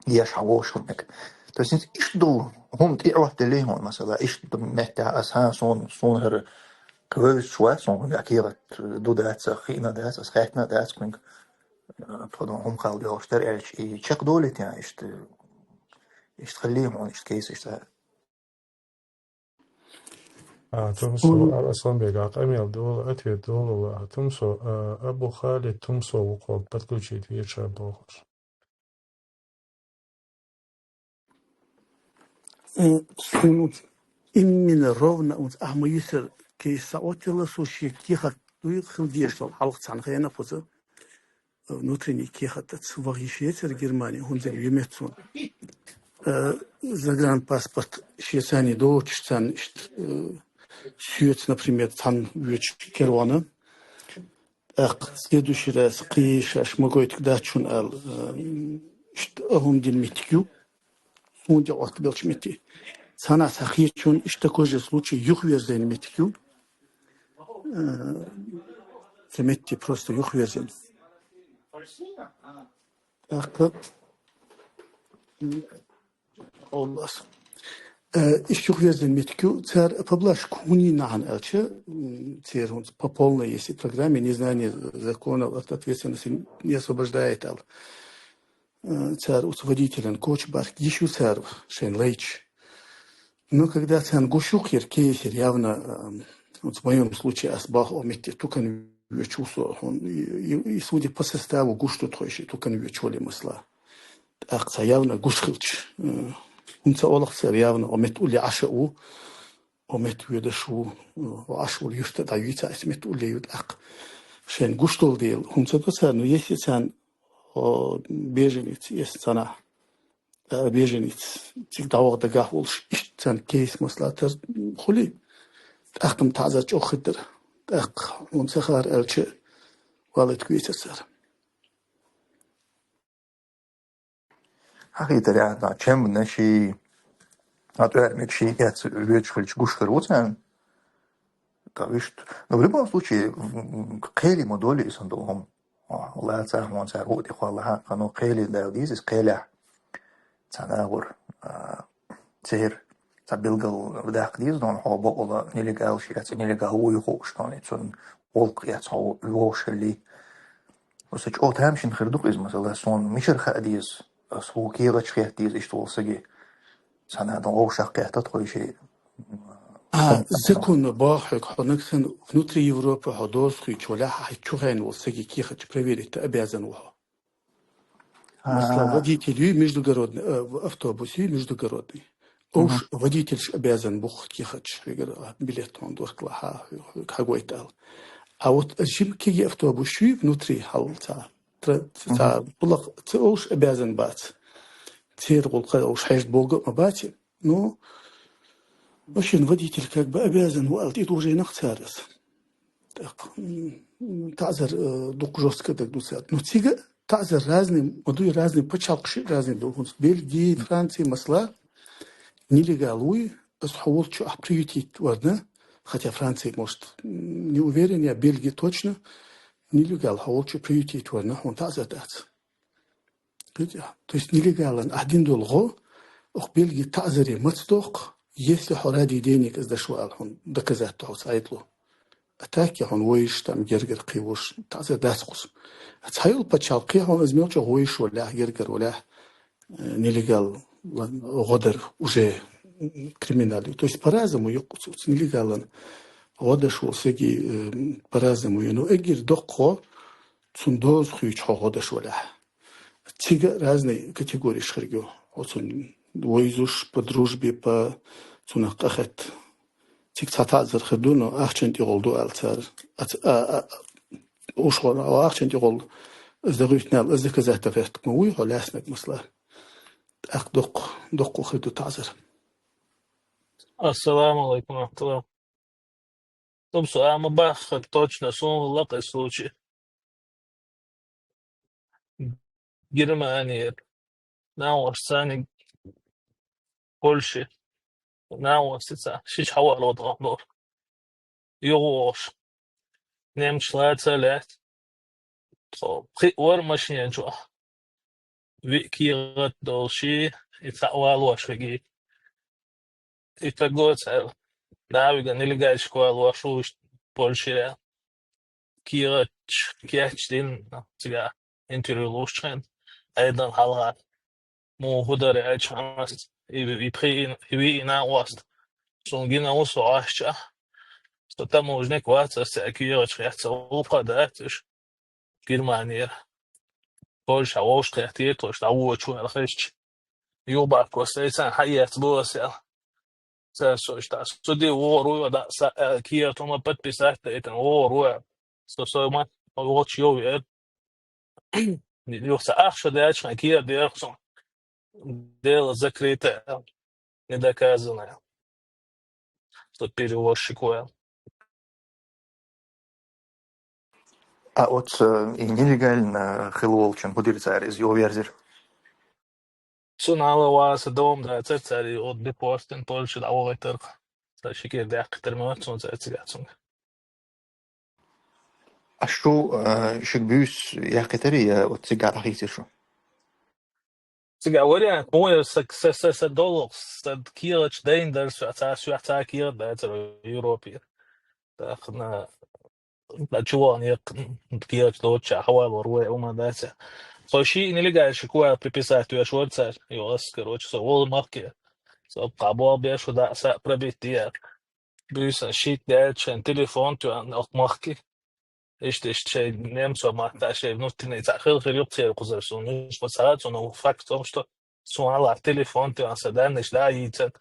Еш хавошла мег. То есть ишт ду, хум ти ават теле хун, масала, ишт ду метта аса сон, сон хер квез шва, сон хер акират, ду дац, хина дац, хатна дац, кунг, э, подон хум хал дёштер, эльч, и чек долит, я, ишт, ишт хали хун, ишт кейс, ишт. А, Тумсо, Мгм. А, Асланбек, а, къамиял дол, ответ дол, а, Тумсо, а, Абу Халид Тумсо вукъо подключить вечер дохуш. Э, сунут именно ровно вот, а, мы юсер кейса отвела, слушай, тихо, дуй, хил дешал, халх цан хена поза. Внутренний кехат, ца вагъишецар Германия, хунзар юмецун. Э, загранпаспорт шецани дочцан, ишт, э, сюец, например, цан вёч кервана. Так, следующий раз, киш, аш могойтик дачун ал, э, ишт, агъун дин митикю. Сунде от белч мети. Цана сахичун иш такой же случай юхверзен метикю. Э, заметьте, просто юхверзен. Так, э, олмас. Э, иш юхверзен метикю, цар поблаш куни наган элче, м, цер хунц по полной, если программе незнание законов от ответственности не освобождает ал. Э, цар уц водителен коч барх гишу цар шен лейч. Но когда цан гушук ер кейсер явно, эм, вот в моем случае асбах о метте тукан вёчусо, он, и, и, и судя по составу гуш тут хойши тукан вёчули масла. Так ца явно гуш хилч. Э, хунца олах цар явно о мет ули аша у, о мет вёдаш у, э, о аш ули юшта да вица ас мет ули ют ак. Шен гуш тол дел, хунца то цар, но если цан о, беженец, ес цана, э, беженец, цик давагъ дагахь улш, ишт цан кейс маслатар хули, тӀаккха таза чӀохиддир. ТӀаккха хун сахар элчи валет квицасар. Хахитар яна, чем наши, атуэр микши, яц вечхилч гушхар вуцан. Та вишт. Но в любом случае, в, в, хели модоли исан долгом. О, ла цар, вон цар, вот и хвала, ха, хано хели да, дизис хеля. Цанагур, а, цер, ца билгал вдах диз, но хо бо ола нелегал ши, яц нелегал уй хо, что не цун олк, яц хо лошали. Оса чо там шин хирдук из, масала, сон мишер ха диз, а, су кира чхет диз, ишт волсаги. Цана дон о шахкет тот хойши. А, закон бахик, хонак сан внутри Европы, хо дос хуй чоля, хай чухен волсаги кихач проверить обязан вахо. Масала, водитель ю междугородный, э, автобус ю междугородный. Уж водительш обязан бух кехач, билет он дуркла ха, хагойт ал. А вот жим кеги автобус ю внутри халца. Тра-, ца, булак, ца уж обязан бац. Цер гулка уж хайш бога ма бац. Ну, вообще водитель как бы обязан валт, и уже нахцарас. Так, м, тазар, э, дук жестко так дусат. Ну, цига тазар разный, мадуй разный, пачалкши разный долгунс. Бельгии, Франции, масла, нелегалуй, ас хаволчу ах приютить варна. Хотя Франции, может, м, не уверен, я Бельгии точно. Нелегал хаволчу приютить варна, он тазар дац. То есть нелегалан ахдин долго, ох Бельги тазаре мацдох, если хо ради денег из дашвал, хун доказать то айтлу. А так я хун воиш там гергер кивуш, таза дасхус. А цайул пачал ки хун из мелчо воиш валях, гергер валях, э, нелегал лан, годар уже, м, криминальный. То есть по-разному юкуц, нелегалан годаш вол сеги, э, по-разному. Ну, эгир докко, цун доз хуич хо годаш валях. Цига разные категории шхиргю. Оцун войзуш по дружбе, по цунах къахет. Циг ца тазар хирду, но ахчан тигъолду алцар. Ац-, а, а, уш хо, а ахчан тигъол, из да гуйтнал, из да казата ферт, ма уй хо ляснак масла. Ах докъ, докъ хирду тазар. Ассаламу алейкум ва рахматуллах. Тумсо, ама бахха точно сун лакъ случай. Германия. Науш цани Польши. Науш ца. Шич хавар вот гандор. Югош. Немч лаца лят. Тхо, пхи вар машин чуа. Ви кият долши, и ца валуаш веги. И так вот, э, да, вига нелегальщик валуаш уж Польши. Кият, кият дин, цига интервью лушчен. Айдан халгат. Му худар ачханас. И, и пхи, и ви ина уаст. Сунгина усу ашча. Что таможник ваца, се кият, яца упадать, Германия. Польша, Вовшка, тир, то, что, а, вот, что, я хочу. Юбак, костейсан, хаяц, босел. Са, со, что, суди, о, руя, да, са, э, кия, тома, подписать, это, о, руя. Со, со, ма, вот, чё, э. Юхса, ах, что, да, чё, кия, да, что. Дело закрытое. Недоказанное. Что перевозчик, э. А вот, э, и нелегально хилволчун худирцар из его верзир. Цунала васа дом да церцари от депортен Польша да овайтар. Са шикер да хитер ма цун церцигацун. А что, э, шик бюс я хитер я вот цига ахисир шу? Цига вариант, моя са, са, са, са долг, са киелач дейндер, са, са, са, са киелач да цер Европе. Так, на, на чего они, киелач доча, хавал, руэ, ума да ця. Хоши нелегальщик, куа приписать, я шварцар, и вас, короче, со, вол махке. Со, кабо, бешу, да, са, пробить, я. Бюса, щит, да, чен, телефон, тю, а, ох, махке. Иште, иште, шей немцо махта, шей внутренний, ца, хил, хил, юк, цер, кузар, сун, иш, вот, сара, сун, ну, факт в том, что сун ала телефон, ты, ан, са, дан, иш, да, и цен,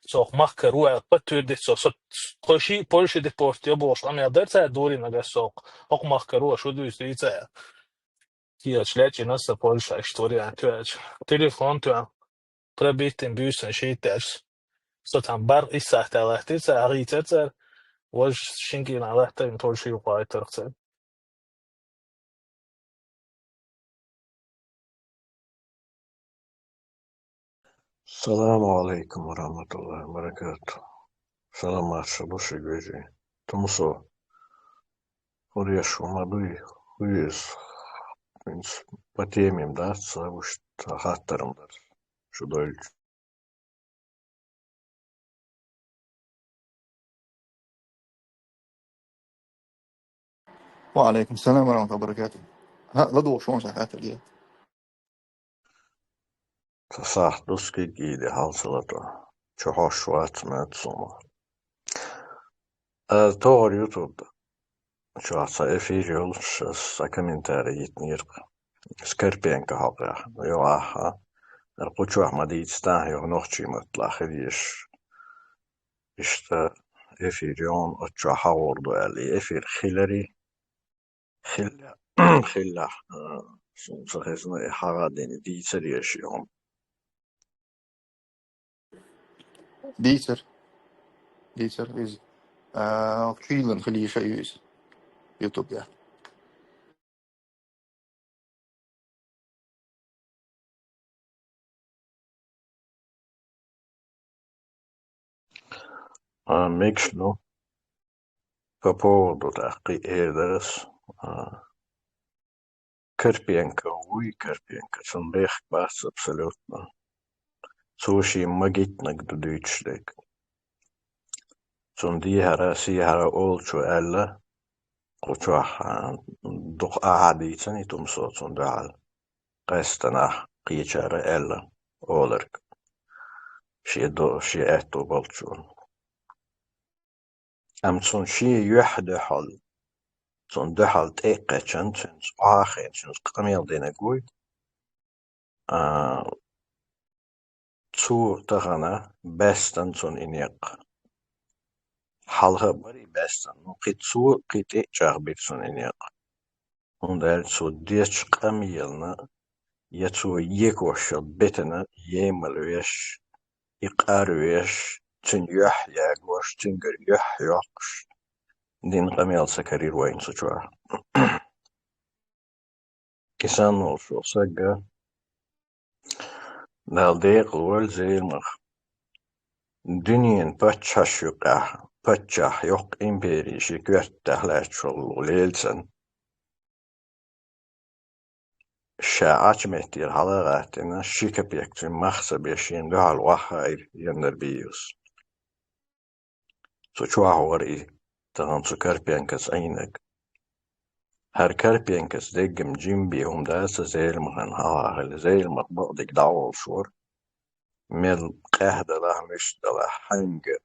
сох, махка, руа, подтвердить, со, со, коши, Польша, депорт, ё, бош, ам, я, дер, ца, дури, нога, сох, ох, махка, руа, шуду, иш, и ца, я. Кия, шлячи, нас, са, Польша, иш, твори, ан, тю, ан, телефон, тю, ан. Пробитин бюсен шийттерс. Со там бар иссахта лахтица, агъицецер, вож шинкин алахтарин Польши юкъайтарцер. Саламу алейкум ва рахматуллахи ва баракату. Саламат шабуши гвежи. Тумсо. Хуреш умадуй, хуйес. По теме, да, савуш, хаттарым, да. Шудойль. وعليكم السلام ورحمة الله وبركاته. ها، لا دو شلون شحات اليوم؟ Сасаахь дускиг ийди хьалсалато. Чухьош вац мед сума. Аз тохар YouTube чохь ца эфир йолуш, аса комментарий йитнера. Скорпенко хьокъехь, йо, ахьа. Ара кху чохь ма дийца тахьа, йо, нохчий маттахь хила езаш. Иштта эфир йон, оцу чохь хьагӀур ду аьлла. И эфир хилари, хилла-, хиллехь, а, суна ца хезна, и хьагӀа дина дийцар еш йон. Дийцар. Дийцар иза. А, чуйлан хила йиш а ю иза. Ютубе. А, мегаш ду. По поводу тӀаккха эр дара ас, а, Карпенко вуй, Карпенко, цунна бехк бац абсолютно. Цо шен магийтинарг ду дуьйцуш дерг. Цунна дехьара, сехьара олучо аьлла, кху чохь, а, дукха ахьа дийцина и тумсо цунна дуьхьал. Къаьстанахь кхечара аьлла олург. Шен до-, шен аьтто болчо. Амма цунна шен юьхь дуьхьал, цунна дуьхьал тӀе а кхаьчна, цуьнца Ӏохайна, цуьнца къамел динарг вуй. А, цо тахана баьстина цунна и некъ. Хьалха а бара и баьстина, ну, кхин цо, кхин тӀе а чӀагӀбира цунна и некъ. ХӀунда аьлча цо дечу къамелана, я цо екошал бетана емал веш, и къар веш, цуьнан юьхь ягош, цуьнгара юьхь йоккхуш, дина къамел ца карийра вайна цу чохь. И санна волуш волу сага, Дала декъала войла Зеламха. Дуьненан паччахьаш юкъахь, паччахь йоккха импери шен коьрта тӀехь лаьтташ волу лелацан. Ша Ӏачу меттера хьала а гӀаттина, ши капек цуьнан мах ца беш, шена дуьхьал охьахаийра Яндарбиевс. Цу чохь вара и, тахана цу Карпенкоца Ӏийнарг. ХӀара Карпенкоца деггам жимма бен хӀума дац, Зеламхана хьалха хилла. Зеламха бакъдерг дӀаволуш вара. Мел къаьхьа далахь, муьста далахь, хьаьнга.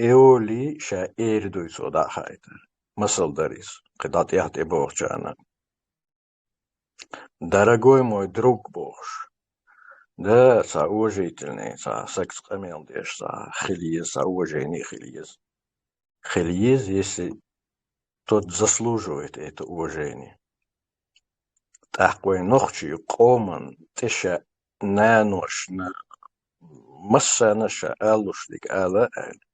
Эоли ша эр дуй цо дӀа а хаийтар. Масал дара иза, кхин дӀа тӀех тӀе бохучарна. «Дорогой мой друг», бохуш. Да, цхьа уважительный, цхьа сагца къамел деш, цхьа хила еза, цхьа уважение хила еза. Хила еза, если тот заслуживает это уважение. ТӀаккха вайн нохчий къоман тӀе ша наношна, массарна ша алушдиг ала аьлла.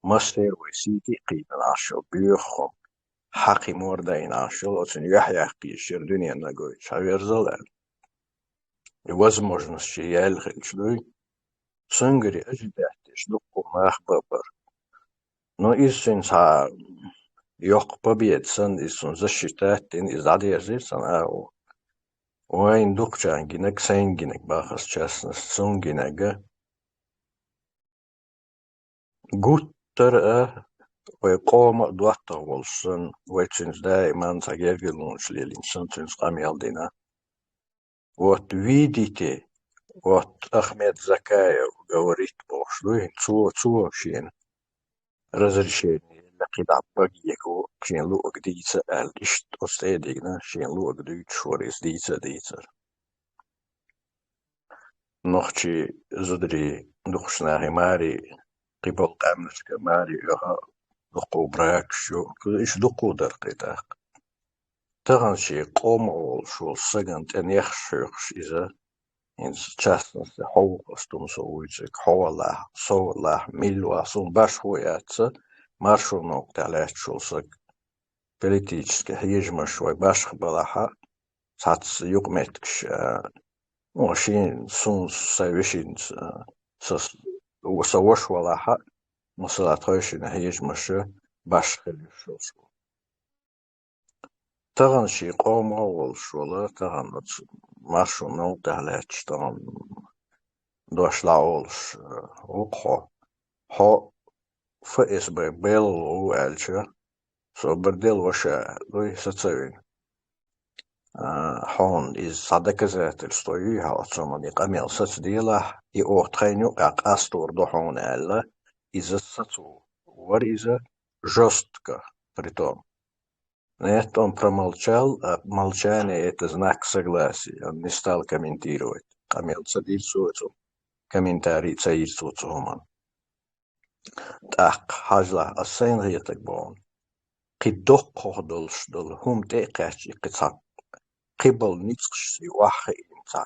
Массеран вай сийти а кхийтина Ӏаш йолу боьха хӀума, хьакхин мор дайна Ӏаш йолу, оцунна юьхь яккхийша яра дуьненна гойтуш, хьаверзал аьлла. И возможность шен яьлла хилча дуй, цуьнгара ажидаьтташ дуккха нах бан бара. Ну, иза цуьнан цхьа йоккха победа санна, иза цунна защитать дина, иза дӀадерзийра сан агӀо. Вайна дукхачарна гинарг, сайна гинарг бахас частность, цунна гинарг а, гуттара а, вай къоман а доттагӀа волуш санна, вай цуьнца даиман цхьа гергарлонаш лелийна санна, цуьнца къамел дина. Вот видите, вот Ахмед Закаев говорит бохуш дуй, цо, цо шена разрешение елла кхидӀа багега шена луъург дийца аьлла, иштта оцу тӀе а дигна, шена луъург дуьйцуш вара иза дийца а дийцар. Нохчий зударий дукхачу нахе маре, кхин болу къаьмнашка маре оьха, дуккха бракаш ю, иштта дуккха дара кхин тӀаккха. Тахана шен къоман волуш волу сагана тӀе нехаш хьоькхуш иза, хӀинца частности хьо ву-кх ас тумсо вуьйцург, хьо валахь, со валахь, милла валахь, суна башхо яц, маршонан новкъа тӀехь лаьтташ волу саг. Политически хьежамаш вай башха балахь а, цхьацца юкъаметтигаш, а, ну, шен, суна, сайн вешинца, а, са, сан ваша валахь а, масала, тхойшинна хьежамаш башха хила йиш йолуш ву. Тахана шен къоман а волуш вала, тахана оцу маршонан новкъа тӀехь лаьтташ тахана дош дӀаолуш, э, ву-кх хьо. Хьо ФСБ белхало ву аьлча, со бара делла ваша дуй, са ца вина. А, хьуна иза цхьа доказательство юй хьан оцу хӀуманна, и къамел саца делахь, и оха тхайна юкъахь къастор ду хьуна аьлла, иза сацо вара иза, жёстко, притом. Нет, он промолчал, а молчание — это знак согласия. Он не стал комментировать. Къамел ца дир цо цу, комментарий ца йир цо цу хӀуман. ТӀаккха хьажал, ас сайна хетарг боху. Кхин доккхах долуш долу хӀума тӀе а кхаьчча, и кхин цхьа кхиболу ницкъаш и охьахиъна цхьа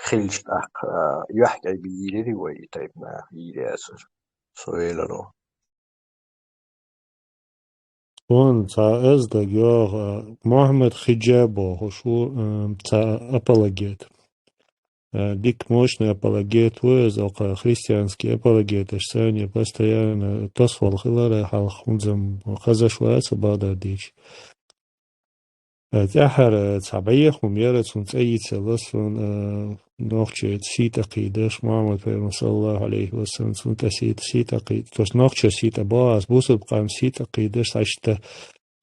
хилча, тӀаккха, а, юьхькӀай бийрира вай и тайпа нах, йийр яцара. Со веларо. Тхуна цхьа аздаг йогӀу, а, Мухьаммад Хиджа бохуш ву, а, цхьа апологет. А, дика мощный апологет ву иза, оха христианский апологеташ санна постоянно тосхвала хилар хьалха, хӀунзам хазаш вац Багъдадича. Э, тӀаьхьара цхьа бӀеха хӀума яра, цунна цӀе йицъелла суна, э, нохчийн сий тӀе кхийдаш, Мухьаммад пайхамар, саллаллаху алейхи ва саллям, цунна тӀе сий тӀе, сий тӀе кхийда. То есть нохчийн сий тӀе боху ас, бусулба къам сий тӀе кхийдаш, цхьа иштта,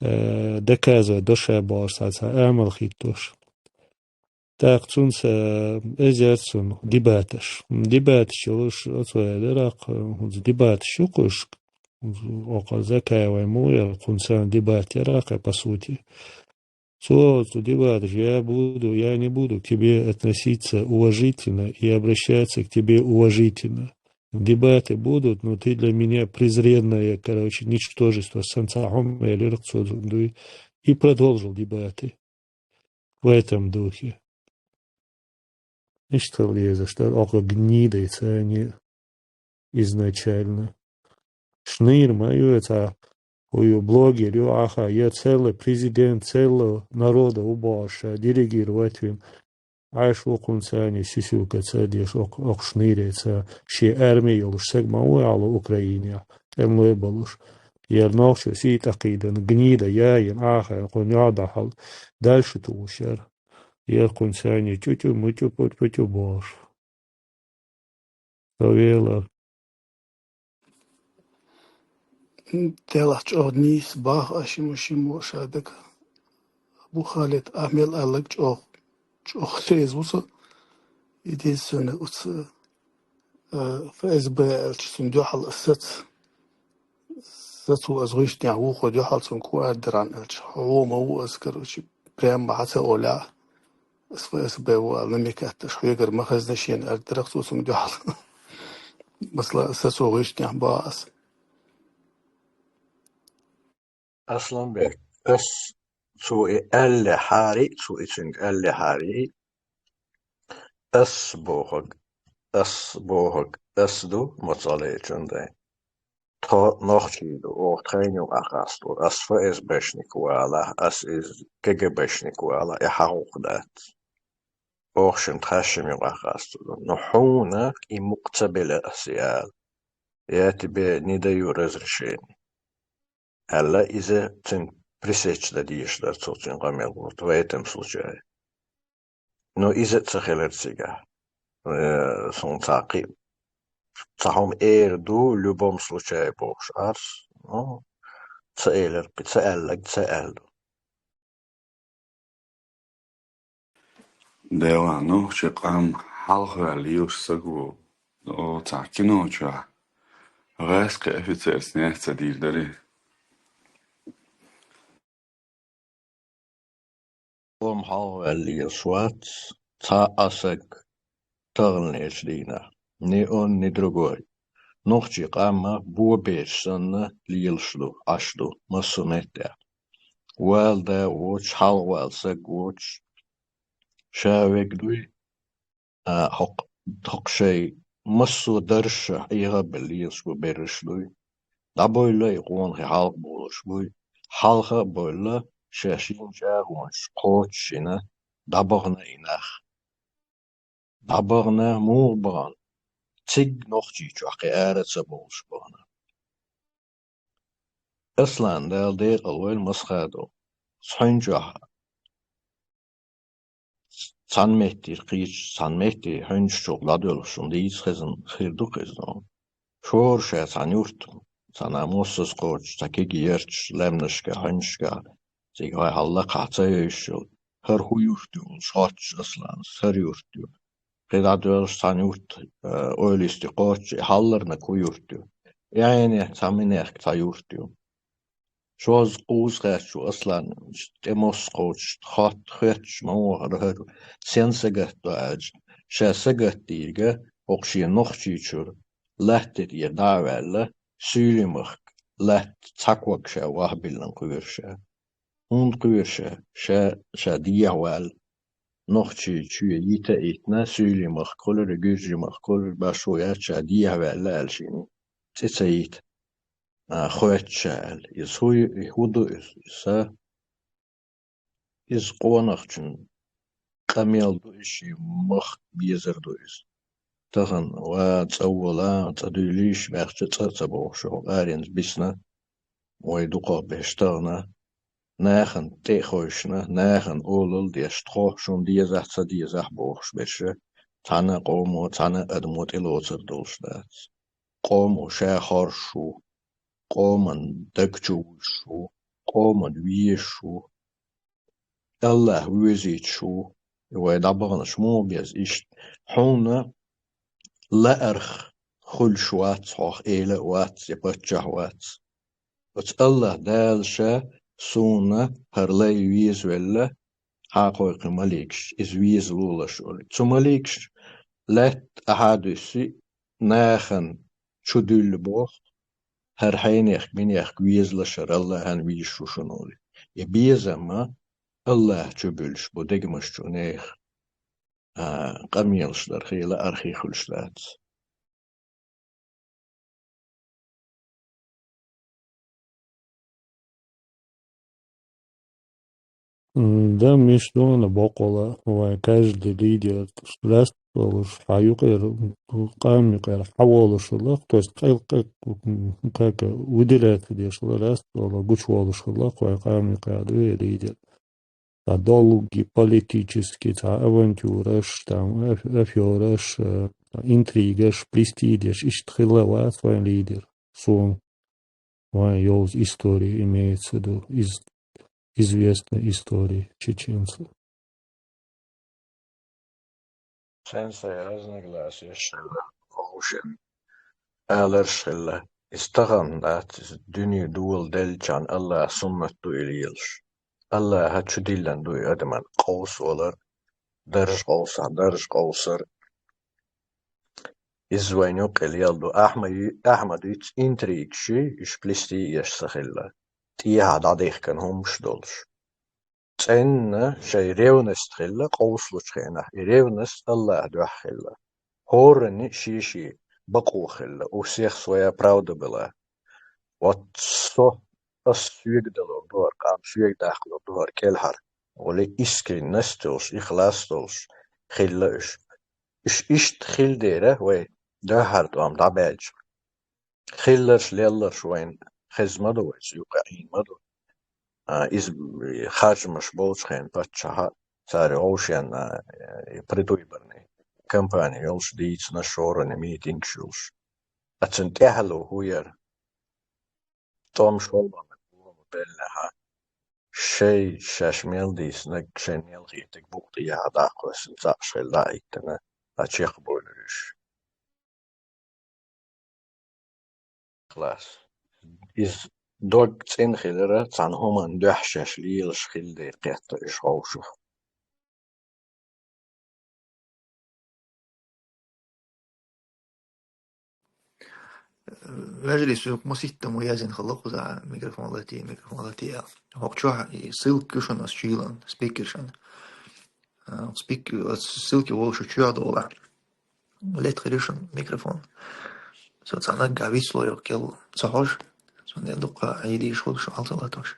э, доказывать до ша бохуш, цхьа, цхьа амал хӀиттош. ТӀаккха цунца, э, эзар цунна дебаташ. Дебаташ йолуш, оцо элира, э, хӀунца дебаташ ю кхуш, оха Закаевай муха яра, кхунца дебат яра, по сути. Цо оцу дебаташ: «Я буду, я не буду к тебе относиться уважительно и обращаться к тебе уважительно. Дебаты будут, но ты для меня презренное, короче, ничтожество». Сан цхьа хӀума элира цо дуй. И продолжил дебаты в этом духе. Иштта лезаш дара оха гнида царна изначально. Шнийр ма ю цхьа, хӀу ю, блогер ю, аха, я целый президент целого народа ву бохуш, ша диригировать вина. Ӏаш ву кхунца сисюка ца деш, оха, оха шнийре ца, шен арми йолуш саг ма ву аьлла Украинехь, тӀемалой болуш. Яра нохчо сий тӀакхийдина, гнида яйина, аха, кхунна юьхь дахьал, дальше тухуш яра. Яра кхунца чу-чу, му-чу, пу-пу-чу бохуш. Со велар. Делахь чӀогӀа нийса боху ас шимма-шимма ша дага. Абу Халид, ахь мел аьлларг чӀогӀа, чӀогӀа леза ву со. Единственное, оцу, э, ФСБ аьлча цунна дуьхьал ас сац-, сацо ас гӀиштнехь вухо дуьхьал цунна ку ардиран аьлча, хьо вон ма ву ас, короче, прямо ма хьа ца олехь. Ас ФСБ ву аьлла намекатташ, хьоьгара ма хезна шена, аьлла дара цо цунна дуьхьал. Масала, аса цо гӀиштнехь боху ас. Асланбек, ас цо и аьллехьара, цо и цуьнга аьллехьара, ас бохург, ас бохург, ас ду, моцалечун дай. Тхо нохчий ду, оха тхайна юкъахь къастор. Ас ФСБшник валахь, ас иза КГБшник валахь, и хьан гӀуллакх дац. Оха шимма тхаьш шимма юкъахь къастор. Но хьуна и мукъ ца белла ас яла. Я тебе не даю разрешения. Аьлла, иза цуьнан пресечь дан дезаш дара цо цуьнан къамел гӀорта в этом случае. Но иза а ца хилира цигахь. Э, суна цхьа кхин цхьа хӀума эр ду, в любом случае бохуш арс. Ну, ца элира, кхин ца аьлларг ца аьлла ду. Дела, ну, ши къам хьалхаваьлла лелаш саг ву, ну, цхьа кино чохь гӀаьскхи офицерца нехь ца дийр дарий? Къам хьалхаваьлла лелаш вац цхьа а саг таханлерчу дийнахь. Ни он, ни другой. Нохчий къам бобераш санна лелаш ду, Ӏаш ду массо а меттехь. Вала да воцуш, хьалхавала саг воцуш, ша вега дуй, а, хӀокху, хӀокху шайн массо а дарша Ӏеха а белла лелаш бу берриш дуй. ДӀабойла и къонахий хьалха болуш буй. Хьалха а бойла, шаьш йина чӀагӀонаш кхочушйина, дӀабахана и нах. ДӀабахана, муха бахана? Цига Нохчийчохь кхин ара а ца бовлуш бахана. Аслан, Дала декъал войла, Масхадов. Цхьаьна чохь цхьана меттера кхечу, цхьана метте хьуьнчу чухула дӀадоьлхуш шуна дийца хезна хир ду-кх иза. Шора ша цхьана юрт, цхьана моссаза кхочуш, цхьа кегий ярташ, лаьмнашка, хьуьнчашка, цига хьай хьалла кхахь ца йовзуш йолу. ХӀара хӀун юрт ю олуш хоттуш Асланас, хӀара юрт ю. Кхин дӀадоьлхуш цхьана юрт, э, ойла йисте кхочуш, и хьалхарниг хӀун юрт ю. И Ӏенех цхьа, минех цхьа юрт ю. Шозза кхузткъаьстта шу Аслан тӀе мос кхочуш, хатта хоьттуш ма вахара хӀара, сен сагатдо аьлча, ша сагатдийриг, хӀокху шен Нохчийчуьра латта тӀера дӀа а ваьлла, Суьйлийн махка латта цхьа ког ша вахбиллина кхоьру ша. ХӀунда кхоьру ша? Ша, ша дехьаваьлла, Нохчийчоь йита а йитина, Суьйлийн махка хуьлура, Гуьржийн махка хуьлура, башхо яц, ша дехьаваьлла аьлла шена цӀе ца йита. А, хоьтту ша аьлла. Иза хӀу, хӀу ду иза? Иза, иза къонахчун къамел ду иза, шен махка безар ду иза. Тахана ва цӀа вола, цӀа дуьйлийша баьхча, цӀа а ца бохуш, хӀокху аренца бисна, вай дукхах беш тахана, нахана тӀе а хевшина, нахана олалла а деш, тхо шуна дезахь, ца дезахь бохуш берш, цхьана а къомо, цхьана а адамо тӀелоцур долуш дац. Къомо ша хоржуш ву, къоман даг чу вуьйш ву, къоман везаш ву, АллахӀ везийчаш ву, и вай дӀабаханаш муха беза иштта? Хьуна лаарх хуьлуш вац хьох эла а вац, я паччахь вац. Оцу АллахӀ Дала ша суна хӀара лай везавелла, хьакхойкху маликаш, иза веза лолаш олий. Цу маликаш лаьтта ахьа а дуьсси, нахана чу дуьллу боху, хӀара хьенех, минех везалаш хӀара АллахӀан везаш ву шуна олий. И безам АллахӀ чу буьллуш бу дегамаш чу нехан, а, къамелаш дар хила архи хуьлуш дац. М, да, Миш, дуьйна бакъволу, вайн каждый лидер лаьцна волуш, хьан юкъера, къам юкъера хьан волуш хилла, то есть къай-, къай-, как, выделяться деш хилла, лаьцна волу гучуволуш хилла, вайн къам юкъера ду и лидер. Цхьа долгий политический, цхьа авантюраш, там, аф-, афераш, э, интригаш, плести деш, иштта хилла вац вайн лидер. Суна вайн йолчу история имеется в виду, из-, известная история чеченцев. Сенсей разногласиеш хилла, ховшен аларш хилла. Иза тахана дац, иза дуьне дола деллачхьана АллахӀан суннат ду и лелаш. АллахӀа чу диллина ду и адаман къовсавалар, дарж къовсахь, дарж къовсар. Иза вайна юккъе лелла ду. Ахьма-, Ахьмад виц интригаш, уьш плести еш ца хилла, тӀехьа дӀадихкина хӀумаш долуш. ЦӀенна шайн ревность хилла къовсалучу хенахь, и ревность АллахӀан дуьхьа хилла. ХӀоранна шен-шен бакъо хилла, у всех своя правда была. Вот со, ас соьга далур ду хӀара къам, соьга даккхалур ду хӀара кӀелхьара, олий, искренность долуш, ихлас долуш хилла уьш. Уьш иштта хилла дера вай дуьххьара тӀом дӀабаьлча. Хилларш, лелларш вайна хезна ма ду, вайца юкъа Ӏийна ма ду. А, иза харжамаш болчу хенахь паччахьа, цара вовшенна, а, и предвыборный кампани йолуш, дийцинарш, хӀоранна митингаш йолуш. Ацун тӀаьхьало хӀун яра? ТӀом шолгӀа беллехьа, шайн шаьш мел дийцинарг, шайн мел хетарг букъ тӀехьа дӀакхоьссина, цхьаъ шайла дӀа а хӀиттина, а чекхбуьйлура уьш. Класс. Иза дог цӀена хилира, цхьана хӀуманна дуьхьа шаьш лелаш хилла дела кхетта уьш ховшух. Вежарий, соьга маситтаммо яздина хилла кхузахь, микрофон латий, микрофон латий аьлла. ХӀокху чохь и ссылка ю шуна ас чуйиллина, спикершна. А, спик-, ас ссылка волуш чоьхьа долахь. Летта хир ю шуна микрофон. Со цхьа наггахь вицло йоккхул ца хьожу. Цундела дуккха Ӏийдийша хуьлу шу хьал ца латош.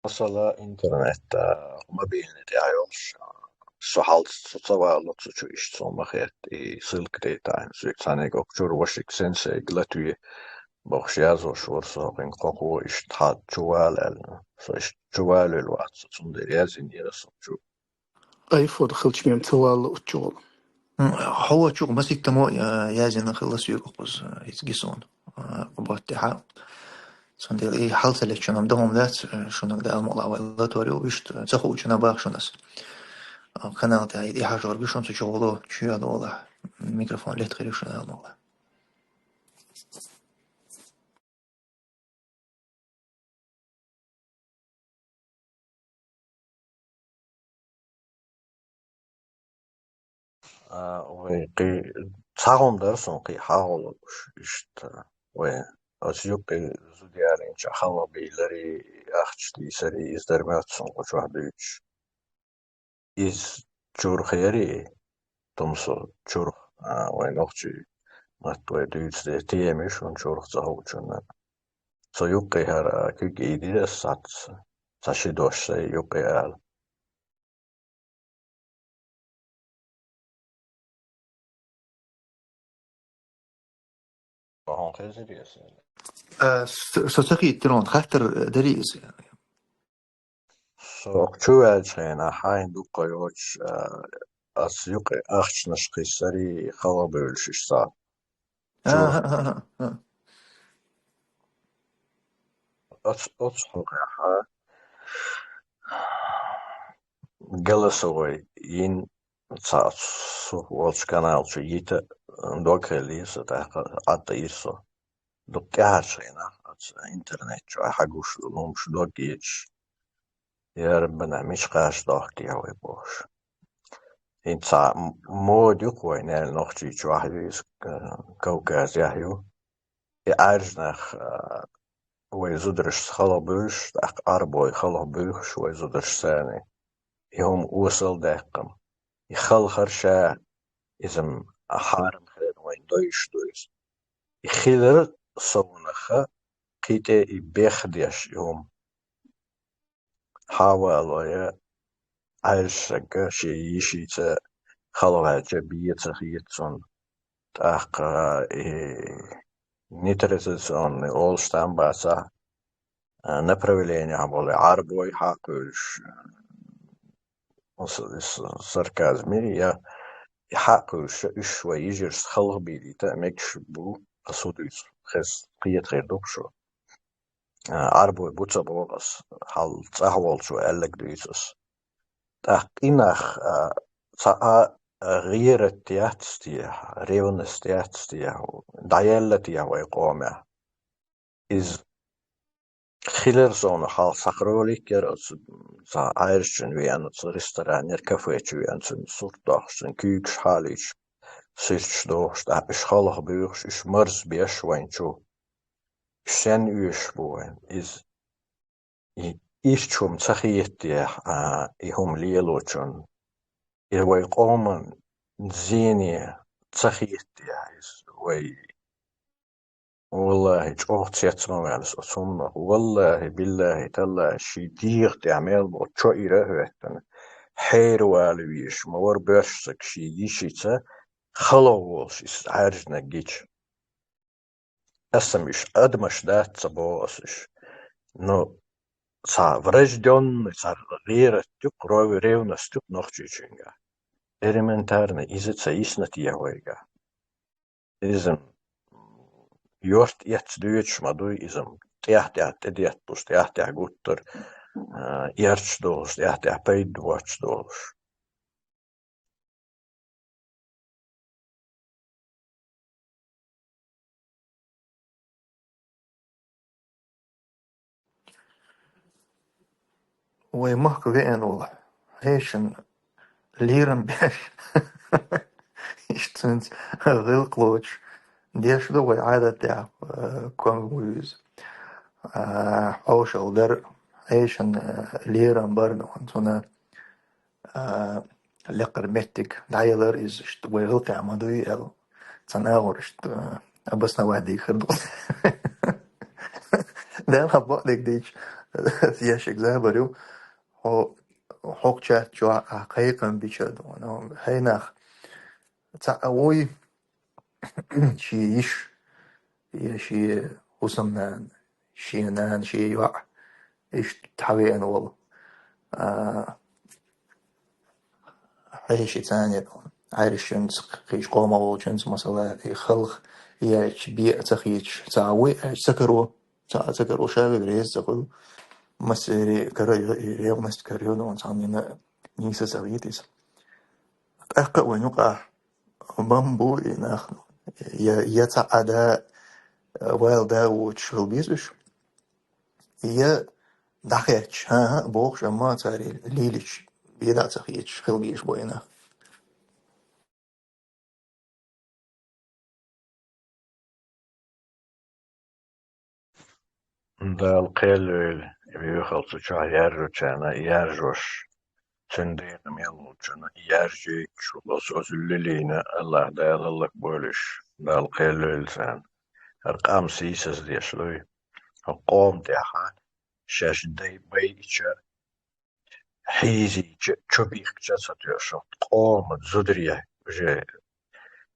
Масала, интернетта, мобильный тӀехь йолуш, со хьал ца, ца вало, цу чу иштта суна ма хетта, и ссылка дайтахьа, соьга цхьаьнниг оккхучуьра вашиг сенсейга латве бохуш яздеш вара со, хӀокхуьнга кхокхо иштта хьан чу вала аьлла. Со иштта чу валавелла вац, со цундела яздинера со чу. Айфон хилча мем ца валла уччугӀула. М, хьо чух маситтамо, а, яздина хилла соьга кхуза, а, иза гисона, а, кху баттехьа. Цундела и хьал ца летчунам дан хӀума дац, а, шуна Дала мукъ лахь вай латор ю, иштта ца хуучунах баха шуна ас. А, канал тӀехь и хьажор бу шуна цу чугӀула, чу а долахь. Микрофон летта хир ю шуна Дала мукъ лахь. А, вай кхы цхьа хӀума дара суна кхы хьагӀо луш, иштта, вай оцу юккъе зуда ялийначохь хала бийцари, ахча дийцари, иза дара моьтту суна кху чохь дуьйцуш. Иза чурх яри, Тумсо, чурх, а, вай нохчий матта вай дуьйцу де, тема ю шуна чурх ца хуучунна. Со юккъе хӀара куьг ийдира ас цхьацца, цхьа ши дош сай юккъе ала. Бахьан хезира аса. Э, с-, со ца хийттира, хаттар, э, дарий иза? Со чу ваьлча хенахь, хьайн дуккха йоцуш, э, ас юкъе ахчанаш кхиссарий, хала буьйлуш иштта. Чу. Аха, аха, аха. Оц-, оцу хьокъехь, а, голосовой йина цхьа цу волчу канал чу йита дог хилла со, тӀаккха Ӏадда йира со. Дукха тӀаьхьарчу хенахь оцу интернет чохь хьагуш долу хӀумаш дог йиташ, я Раббана, мича кхача дохку те вай бохуш. ХӀинца цхьа м-, мода ю-кх вайн аьлла Нохчийчохь ю иза, Кавказехь ю. И Ӏаьржа нах, а, вай зударшца хала буьйлуш, тӀаккха Ӏарбой хала буьйлуш вай зударшца царна. И хӀума осал даьккхина. И халхар ша, иза-м хьарам хилар вайн дойуш ду иза. И хилар совнаха кхин тӀе и бехдеш и хӀума. Хьавалой Ӏаьржа сага шен йишица халаваьлча бен ца хета цунна. ТӀаккха и нетрадиционный олуш там бацахь, а, направлениехь болу Ӏарбой хьакхуьйлуш, а, с-, с-, сарказм я, и хьакхуьйлуш, уьш вай йижаршца халхабийлийта а мегаш бу, аса хӀун дуьйцу, хеза кхета хир ду-кх шу. А, Ӏарбой бу ца боху ас, хьал цӀахь волчо аьлларг дуьйцу ас. ТӀаккха и нах, а, цхьа а, а, гӀерат яц техьа, ревность яц техьа, дӀаелла техьа вай къомехь. Иза хилар суна хьалха схьа ролик яра оцу цхьа Ӏаьржачун веана, оцу ресторанера, кафе чу веана, цуьнан сурт дохуш, цуьнан куьйгаш хьалийча, сирташ дохуш, тӀаккха уьш халха буьйхуш, уьш марзбеш вайн чу. Уьш сенна оьшуш бу вайн? Иза и ирча хӀума ца хетахь, а, и хӀума лелочунна, и вай къоман зене ца хетахь, иза вай, валлахӀи, чӀогӀа цец ма ваьлла оцу хӀуманах. ВаллахӀи, биллахӀи, таллахӀи, шен дегӀа тӀехь мел болу чо ира а хӀоьттина, хьеравала везаш ма вара боьрша саг шен йишица, хала волуш иза Ӏаьржаниг гича. Аса-м уьш адамаш дац ца боху аса уьш. Ну, цхьа врождённый, цхьа гӀерат ю-кх, ров-, ревность ю-кх нохчийчуьнгахь. Элементарно иза ца йисна техьа вайгахь. Иза-м йорт эцна доьдуш ма дуй, иза-м тӀаьхь-тӀаьхь тӀедетталуш, тӀаьхь-тӀаьхь гуттар а, эрчаш долуш, тӀаьхь-тӀаьхь пайда боцуш долуш. Вай махка веана волу хьешан лерам беш, иштта цуьнца гӀиллакх лоцуш, деш ду вай Ӏадатехь, э, ком вуьйза. Э, хьошалла дара, хьешан, э, лерам бара, цунна а, лекхара меттиг дӀаялар иза, иштта вай гӀиллакхехь ма дуй аьлла. Цхьана агӀор иштта, а, обосновать дийхар ду. Дала бакъдерг дийча, ешшиг забар ю. Хьо-, хьокху чат чохь а кхайкхам бича ду. Ну, хьенах цхьаъ а вуй, шен йиш, я шен хӀусамнана, шен нана, шен йоӀ, иштта хьавеана волу. А, хьеший царна, Ӏаьржачуьнца, кхечу къомах волчуьнца, масала, и халха яьлча бен а ца хеташ, цхьаъ а вуй аьлча ца каро, цхьаъ а ца каро, ша верг реза ца хуьлу. Массеран а кара, ревность кара ю, ну, цхьаннена а нийса ца хета иза. ТӀаккха а вайн юкъахь бан бу и нах. Я, я цхьа а да, вала да воцуш хила безаш, я дӀахаьчча, хӀан-хӀа, бохуш, амма цара лелича, бен дӀа ца хеташ хила безаш бу и нах. Дала кхел йойла вехалца чохь яржучарна, яржош, цуьнан декъа мел волчунна, яржийчу оцу, оцу лилийна Аллах Дала хӀаллакбойла уьш. Дала кхел йойла царна. ХӀара къам сийсаздеш луй. ХӀокху къоман тӀехь шаьш дай байича, хьийзийча, чубихкича ца тоьуш, хӀокху къоман зударий уже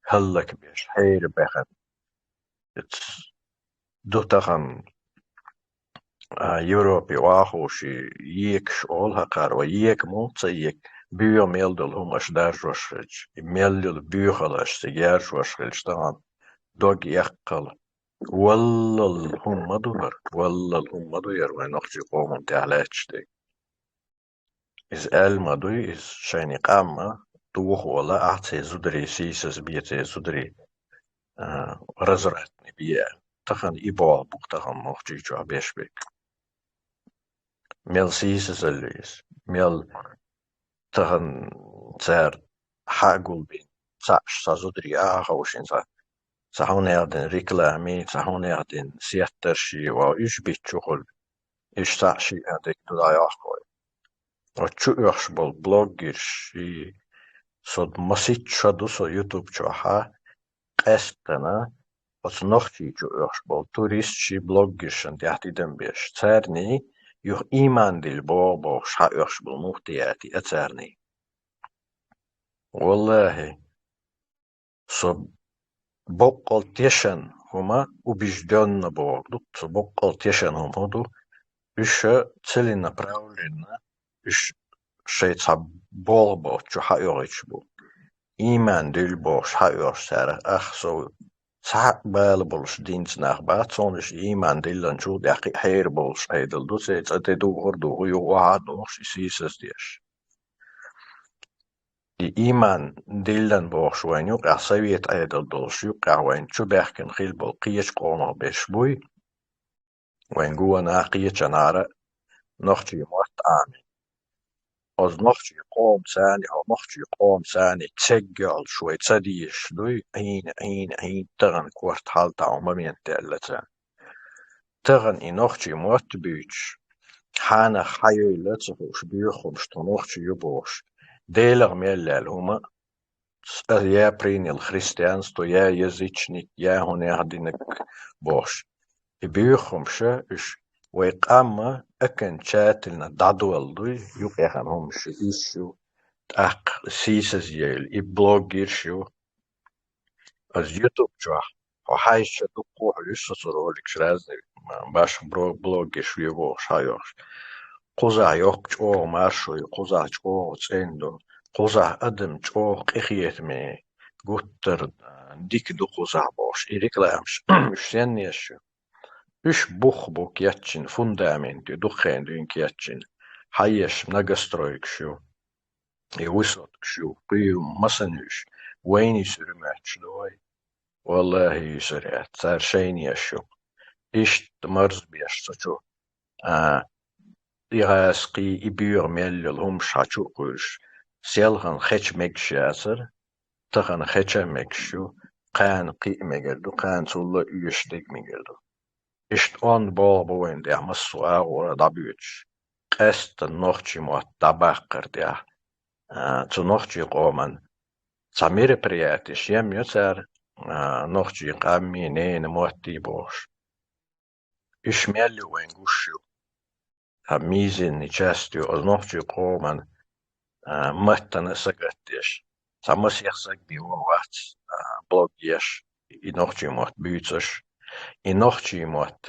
хӀаллакбеш, хьерабаьхна. Ду тахана, а, Европе вахуш екаш олу хӀокхара, вай ека муха ца ека, боьха мел долу хӀума аша даржош хилча, и мел йолу боьхалла аша цига яржош хилча, тахана дог яккхал. Валлал хӀума ма ду хӀара, валлал хӀума ма ду яра вайн нохчийн къоман тӀехь лаьтташ дерг. Иза аьлла ма дуй, иза шайна къам ма дохо вала, ахь церан зударий сийсаз бе, церан зударий, а, развратный бе. Тахана и болх бу-кх тахана Нохчийчохь беш берг. Мел сийсазалла ю иза, мел тахана цара хьа а гулбина, цхьаъ сан зударий а ховшина, цхьа, цхьа хьуна яздина рекламий, цхьа хьуна яздина сеттарший, ва уьш бичча хуьлу. Уьш цхьаъ шиъ а дерг ду дӀайохкой. Оцу чу оьхуш болу блогерш, и со маситта шо ду со YouTube чохь, къаьсттана оцу Нохчийчу оьхуш болу туристаш и блогершан тӀехь тидам беш. Царний юха ийман дилла боху бохуш хьаоьхуш болу муфтиятий а царний. Валлахи, со боккъал тешан хӀума, убеждённо боху ду, со боккъал тешан хӀума хӀун ду, уьш целенаправленно, уьш шайн цхьа болх боцчу хьаоьхуьйтуш бу. Ийман дуьллу бохуш хьаоьхуш цара, ах, со цхьа а бала болуш динца нах бац, цунна уьш ийман дилланчул даккхий хьера болуш Ӏедал ду, церан цӀа тӀе духар а духу, юха охьа а дохуш, и сийсаз деш. И ийман диллина бохуш вайн юкъахь совет Ӏедал долуш, юкъахь вайн чу баьхкина хилла болу кхечу къомах берш буй, вайн гонах а, кхечанхьара а нохчийн мотт Ӏамийна. Оцу нохчийн къомаца, хьо нохчийн къомаца цегга йолуш вай ца дезаш дуй, Ӏийна, Ӏийна, Ӏийна, тахана корта хьалатаӀо момент даьлла царна. Тахана и нохчийн мотт буьйцуш, хьанах хьан йойла ца хууш, боьха хӀумаш тхо нохчий ю бохуш, Делах мел лаьлла хӀума, я принял христианство, я язычник, я хӀун яхдинарг бохуш. И боьха хӀумаша уьш вай къамма окончательно дӀадолла дуй, юкъехь хӀумаш уьш ю, тӀаккха сийсаз йойла, и блогерш ю. Аса YouTube чохь, хьо хьаьжча дуккха а хьуьйсу соцу роликаш разный, башха бро-, блогерш ве вохуш хьайохуш. Кхузахь йоккха чӀогӀа маршо ю, кхузахь чӀогӀа цӀена ду, кхузахь адам чӀогӀа къинхетаме, гуттар а, дика ду кхузахь бохуш. И рекламаш, уьш сенна еш ю? Уьш бух бу кечйина, фундамент ю, дукха хенахь дуьйна кечйина. Хьаеш многостройкаш ю. И высоткаш ю, кхин ю, масанна уьш, вайна юьсур ю моьттуш ду вай. Валлахи, юьсур яц, цара шайна еш ю. Иштта марз беш со чу, а, и гӀазкхий, и боьха мел йолу хӀумаш хьан чу а кхуьйсуш, селхана хеча мегаш яцара, тахана хеча а мегаш ю, кхана кхин а мегар ду, кхана цул а оьшуш дерг мегар ду. Иштта онда болх бу вайна тӀехь массо а агӀора дӀабоьдуш, къаьсттина нохчийн мотт дӀабаккхар тӀехь. А, цу нохчийн къоман цхьа мероприятеш ем ю цара, а, нохчийн къаммий, ненан моттий бохуш. Уьш мел ю вайн гуш ю. Цхьа мизанный часть ю оцу нохчийн къоман, а, маттана а сагатдеш. Цхьа масех саг бен вон вац, а, блог еш, и нохчийн мотт буьйцуш. И нохчийн мотт,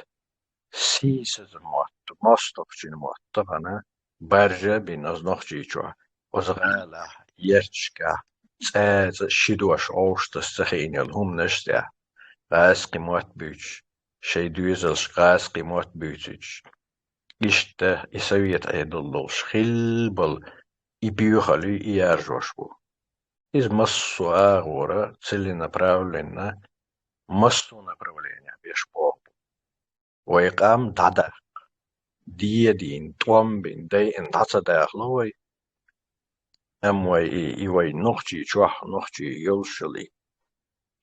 сийсаза мотт, мостагӀчун мотт тахана баржа а бина оцу Нохчийчохь, оцу гӀалахь, ярташкахь, цӀа а цӀа ши дош Ӏовшуш таса ца хиъна йолу хӀуманаш тӀехь, гӀазкхи мотт буьйцуш, шайн доьзалш гӀазкхи мотт буьйцуьйтуш. Иштта и совет Ӏедал долуш хилла болу и боьхалла ю, и яржош бу. Иза массо а агӀора целенаправленно, массо а направлениях беш болх бу. Вай къам дӀадаккха, дедийна, тӀом бина, дайина дӀа ца дахало вай. Амма вай и, и вай нохчий чохь, нохчий йолуш йолу и,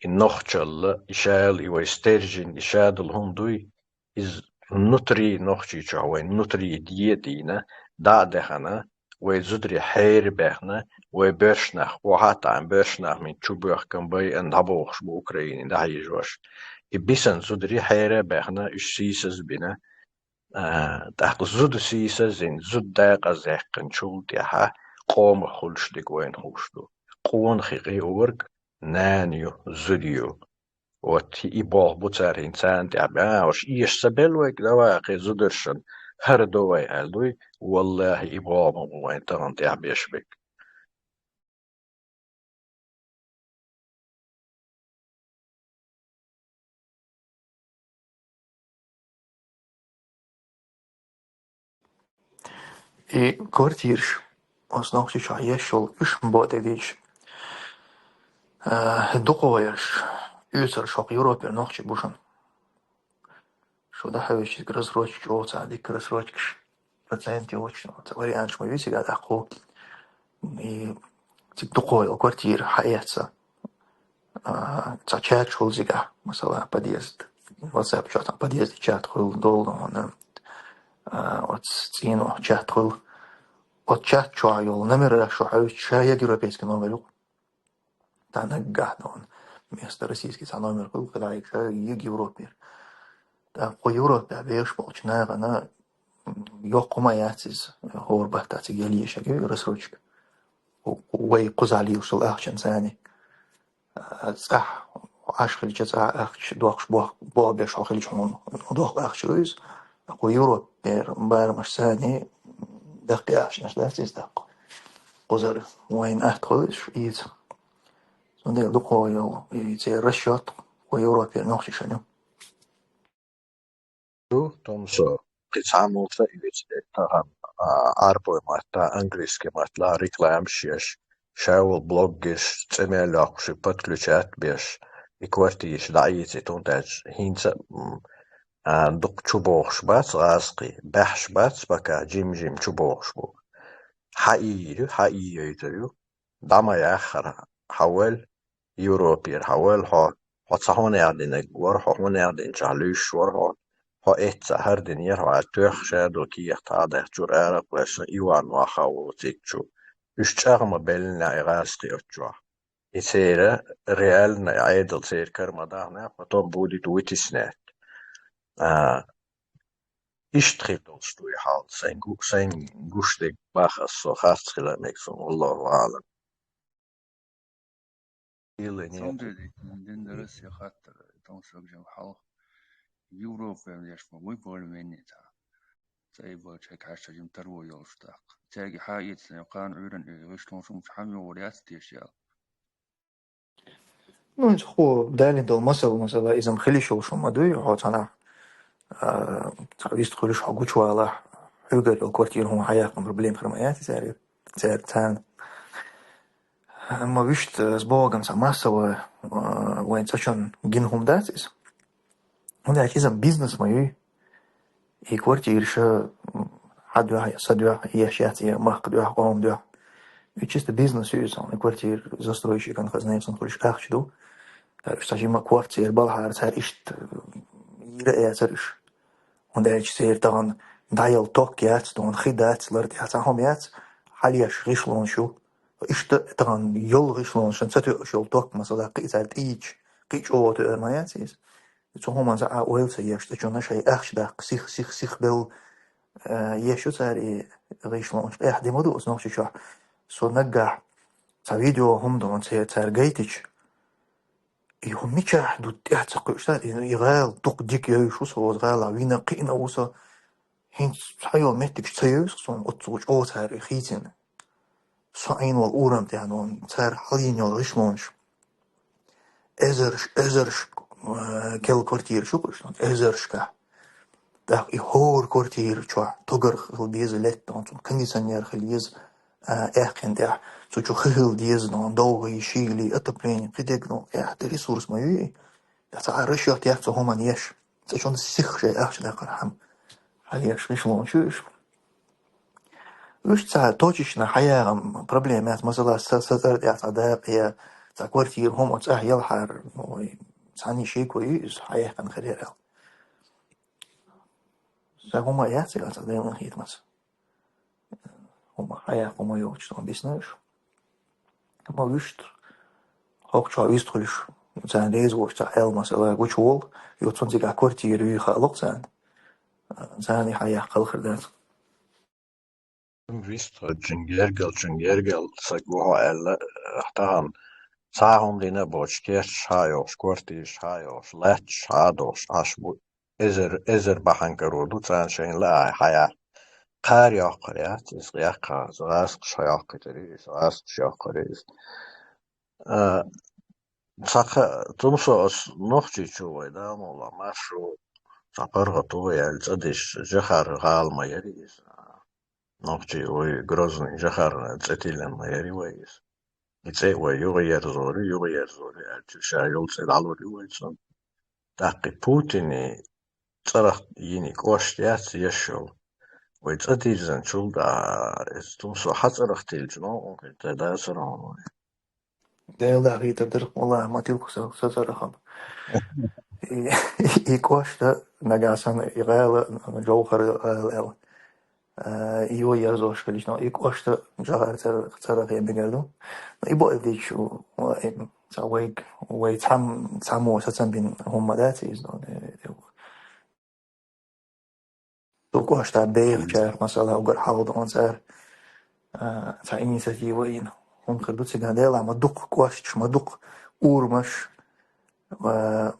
и нохчалла, и шайла, и вай стержень, и шадолу хӀума дуй, иза внутри Нохчийчохь вайн внутри дедийна, дӀа а даьхна, вай зударий хьера баьхна, вай боьршнах, охьа а таӀна, боьршнах мин чу боьхкан байан дӀабохуш бу Украине дӀахьежош. И бисана зударий хьера баьхна, уьш сийсаз бина, а, тӀаккха зуда сийсаззина, зуда дакъазъяьккхинчул тӀаьхьа къомах хуьлуш дерг вайна хууш ду. Къонахий гӀиорг нана ю, зуда ю. Вот и болх бу цара хӀинца царна тӀехь бен, а, уж эша ца белла вайга, давай, кхин зударшна хӀара до вай аьлла дуй, валлахӀи, и болх ма бу вайн тахана тӀехь беш берг. И квартираш, оцу Нохчийчохь еш йолу, уьш ма бо тӀедийча, а, дукхахверш, оьцурш хӀокху Европера нохчий бу шуна. Шу дӀахьаьвсича, рассрочка чӀогӀа цхьа дика рассрочкаш, процент йоцуш, оцу варианташ ма ю цига дӀакхо. И цига дукхахйолу квартира хьаэца. А, цхьа чат хуьлу цигахь, масала, подъезд. WhatsApp чохь цхьа подъезд чат хуьлу, долу хьуна, а, оцу цӀийнан чат хуьлу. Оцу чат чохь йолу номераш шу хьаьвсича, ша я европейский номер ю. Цхьа наггахь дона. Вместо российский цхьа номер хуьлу, кхидӀа ша я Европера. ТӀаккха кху Европехь бехаш болчу нахана, м, йоккха хӀума яц иза, хӀора баттахь цига яла езаш ю рассрочка. Вай кхузахь лелаш долу ахчанца цхьаьна. А, цӀахь Ӏаш хилча, цӀахь ахча доккхуш бох-, болх беш хьо хилча хьуна, доккха ахча ю иза. Кху Европера барамаш цхьаьна даккхий ахчанаш дац иза даккха. Кхузара вайна атта хуьлу иза. Цундела дукхахйолу и церан расчет кху Европера нохчашна ю. Ду, Томсо, кхин цхьаммо ца оьцу тахана, а, Ӏарбой матта, английский матта рекламаш еш, ша волу блог геш, цӀе мел йоккхуш, подключать беш, и квартираш дӀаийцийта, хӀунда аьлча хӀинца, м, а, дукха чубохуш бац гӀазкхий, баьхьаш бац пока, жим-жим чубохуш бу. Хьаийр ю, хьаиййойтур ю. ДӀа ма яххара, хьан вел, Европера хьан вел хьо, хьо цхьа хӀунех динарг вара, хьо хӀунех динчохь луьйш вара хьо, хьо эцца хӀара динера хьо, тоьхна ша ду кехат хьа а даьхна чуьра ара а кхоьссина, Иван ваххьа а волу цигачу. Уьш чӀагӀ ма беллинехь и гӀазкхий оцу чохь. И церан реально Ӏедал церан кара ма дахнехь, потом будет вытеснять. А, Иштта хир долуш ду и хьал, сайн гу-, сайн гуш дерг бах ас, со харц хила мега суна, валлаху аӀлам. Илла Цундела некъа. Дин дарас я хаттар, тон сагжам хьалха. Европа еш ма вуй более-менее цхьа. Цай бачай кхьаьшта жим таро йолуш тӀаккха. Цаьрга хьаийца, кхана Ӏуьйран и гӀишлон шумчу хьан йогӀур яц тешал. Ну, иза хӀу далин долу масал, масала, иза-м хила йиш йолуш хӀума ма дуй, хьо цхьанахь, а, цхьа вист хуьлуш хьо гучувалахь, хьуьгара йолу квартира хӀума хьаяккхина проблема хир ма яц цаьрга, цаьрга царна. Амма вуьшта, с Богом, цхьа массовая, а, вайн цӀа чон гина хӀума дац иза. ХӀунда аьлча иза-м бизнес ма юй. И квартираш, м, хьан дуьхьа, сан дуьхьа, еш яц, я махка дуьхьа, къоман дуьхьа. И чисто бизнес ю иза, и квартира застройщикан, хозяином хуьлуш ахча ду. Цара уьш цхьа жима квартира балахьара, цара иштта, м, йира а яцара уьш. ХӀунда аьлча церан тахана дӀаяла ток яц, тахана хи дац, лар тӀехь цхьа хӀума яц, хьалъеш гӀишлонаш ю. Иштта тахана йолу гӀишлонашна ца тоьуш йолу ток, масала, кхин цара тӀийча, кхин чӀогӀа тоьар ма яц иза. Цу хӀуманца а ойла ца еш, цӀа чунна шайн ахча даккха, сих, сих, сих белла, э, еш ю цара и гӀишлонаш. Къехь де ма ду оцу Нохчийчохь. Со наггахь цхьа видео хӀума ду, церан цара гайтича, и хӀума мичахь ду тӀехь ца кхуьуш ца, и, и гӀала дукха дика йовзуш ву со, оцу гӀалахь вина кхиъна ву со. ХӀинца цхьа йолу меттигаш ца йовзу суна, оццул чӀогӀа цара и хийцина. Со Ӏийна волу урам тӀехь, ну, цара хьалйина йолу гӀишлонаш. Эзарш, эзарш, э, кел квартираш ю кхуьш, эзаршкахь. ТӀаккха и хӀора квартира чохь тогар хила деза летта, цунна кондиционер хила еза, а, аьккхина тӀехь. Цу чу хи хила деза, ну, довгӀий, шийли, отопление, кхидерг, ну, эхь, ресурс ма ю и. Ткъа цхьа расчет яц цу хӀуманна еш. Цу чунна сих шайн ахча даккхархьама. Хьан еш гӀишлонаш ю уьш. Уьш цхьа точечно хьаягӀам проблема яц. Масала, са, са цӀар тӀехь цхьа дакъа я цхьа квартира хӀума цӀахь ялхьара, ну, вай цхьаьний шеко ю иза хьаяьккхина хир яра аьлла. Ца хӀума яц, ца Делан хетамца. ХӀума хьаяккха хӀума йолчу тӀе биснарш. Ма вуьшта, хӀокху чохь вистхуьлуш, царна реза воцуш цхьа аьлла, масала, гучуволу, ю цунна цигахь квартира юй хаало-кх царна. Царна и хьаяккха хала хир дац. Вистхуьлучун, гергалчун гергал стаг ву хьо аьлла, тахана цхьа а хӀума дина а боцуш, керташ хьа а йолуш, квартираш хьа а йолуш, лаьтташ хьа а долуш Ӏаш бу. Эзар, эзар бахьана каро ду царна шайна лаахь хьаяккха. Кхара йоккхур яц иза, кхаьхьа гӀазкхаша йоккхуьйтур ю иза, гӀазкхаша йоккхур ю иза. А, цхьа кха-, тумсо ас нохчийчу вай Дала мукъалахь маршо цхьа паргӀато яьлла цӀа деш Жахар гӀала ма яра иза. Нохчий вай Грозный Жахар цӀе тиллина ма яра вай иза. И цӀе вай юхаерзор ю, юхаерзор ю аьлча, ша йолу цӀе дӀалур ю вай цунна. ТӀаккха и Путине цӀарах йина кӀошт яц еш йолу. Вай цӀа дирзинчул тӀаьхьа, иза тумсо хьан цӀарах тиллча новкъа хир дан дацара хьуна вай. Дела дахийтар дара, валлахӀи, ма тилху сан, сан цӀарах. И, и кӀошт нагахь санна и гӀала, Жовхар гӀала аьлла. А, и йо ерзош хилча, но и кӀошт Жахар цӀарах, цӀарах ян мегар ду. Но и бо и дичу, вай, ца вай, вай цхьам-, цхьаммо сацам бина хӀума дац иза, но, э, э, цу кӀоштан бехачара, масала, угар хьалха ду цара, а, цхьа инициатива йина. ХӀунда хир ду цигахь, Дела, ма дукха кӀошташ, ма дукха урамаш, а,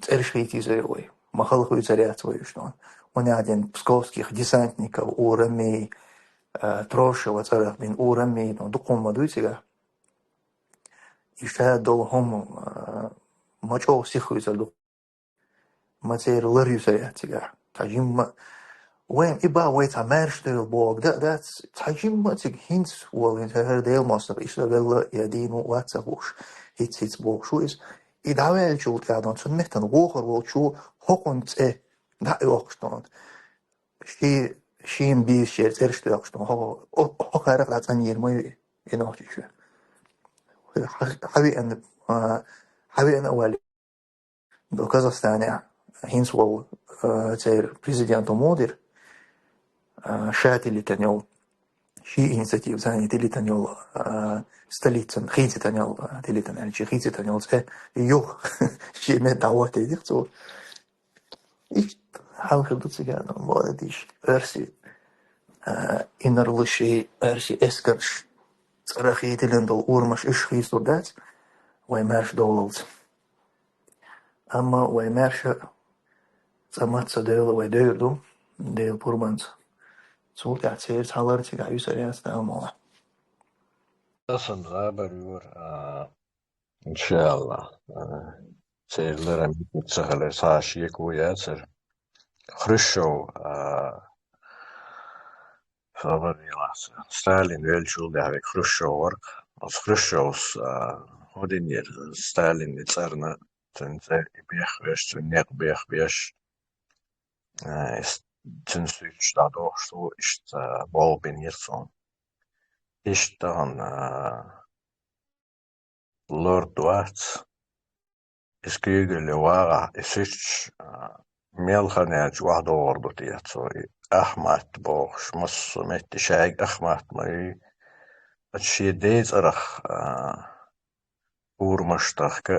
цӀераш хийцийзар вай. Ма хала хуьйцур яц вай уьш, но. Ванадин псковских десантников урами, а, Трошева цӀарах бина урами, но, дукха хӀума ма дуй цигахь. И ша долу хӀума, а, ма чӀогӀа сиха хуьйцур ду. Ма церан лар юьсур яц цигахь. Цхьа жимма, вайн и бан вай цхьа маьрша девлла боху, да а дац, цхьа жимма цига хӀинца волу, хӀинца хӀара Делан мостагӀа иштта велла, я дийна ву, вац ца хууш, хӀинца-хӀинца бохуш ву иза. И дӀаваьллачул тӀаьхьа, цунна меттана вохар волчу хӀокхунна цӀе дӀа а йоккхуш, ши, шина бийшера цӀераш доькъуш, хӀо-, хӀо-, хӀокхарах дӀацӀанъер ма ю и нохчийчоь. Хьа-, хьавеана, а, хьавеана а ваьлла. До Казахстанехь хӀинца волу, э, церан президент хӀума дира, э, ша тилитан йолу, ши инициатива царна тилитан йолу, э, столицан, хийцитан йолу, э, тилитан аьлча, хийцитан йолу цӀе юха ши метта дӀахӀоттийдира цо. Иштта хьалха ду цигахь, молодец, оьрси, э, инарлаши, оьрси эскарш, цӀарах тиллина долу урамаш уьш хийцалур дац, вай маьрша довлалц. Амма вай маьрша цӀа мацца девлла вай девр ду, Делан пурбанца. Цул тӀаьхьа церан цхьалар цигахь юьсур яц, Дала мукъалахь. Аса забар юр, а, иншааллахӀ. А, церан ларам ца хилар, цхьа а шеко яцара. Хрущев, а, Сталин веллачул тӀаьхьа верг Хрущев вара. Оцу Хрущевс, а, хӀун динера, Сталинна цӀарна, цуьнан цӀе бехбеш, цуьнан некъ бехбеш, а, цуьнан суьрташ дӀадохуш ду, иштта болх бинера цунна. Иштта тахана, а, лорд вац. Иза куьйгалле вагӀахь, и суьрташ, а, мел хан яьлча охьадогӀур ду те цо, и Ахмат бохуш, массо а метте шайга Ахмат ма юй. Ача шен ден цӀарах, а, урамаш тахка,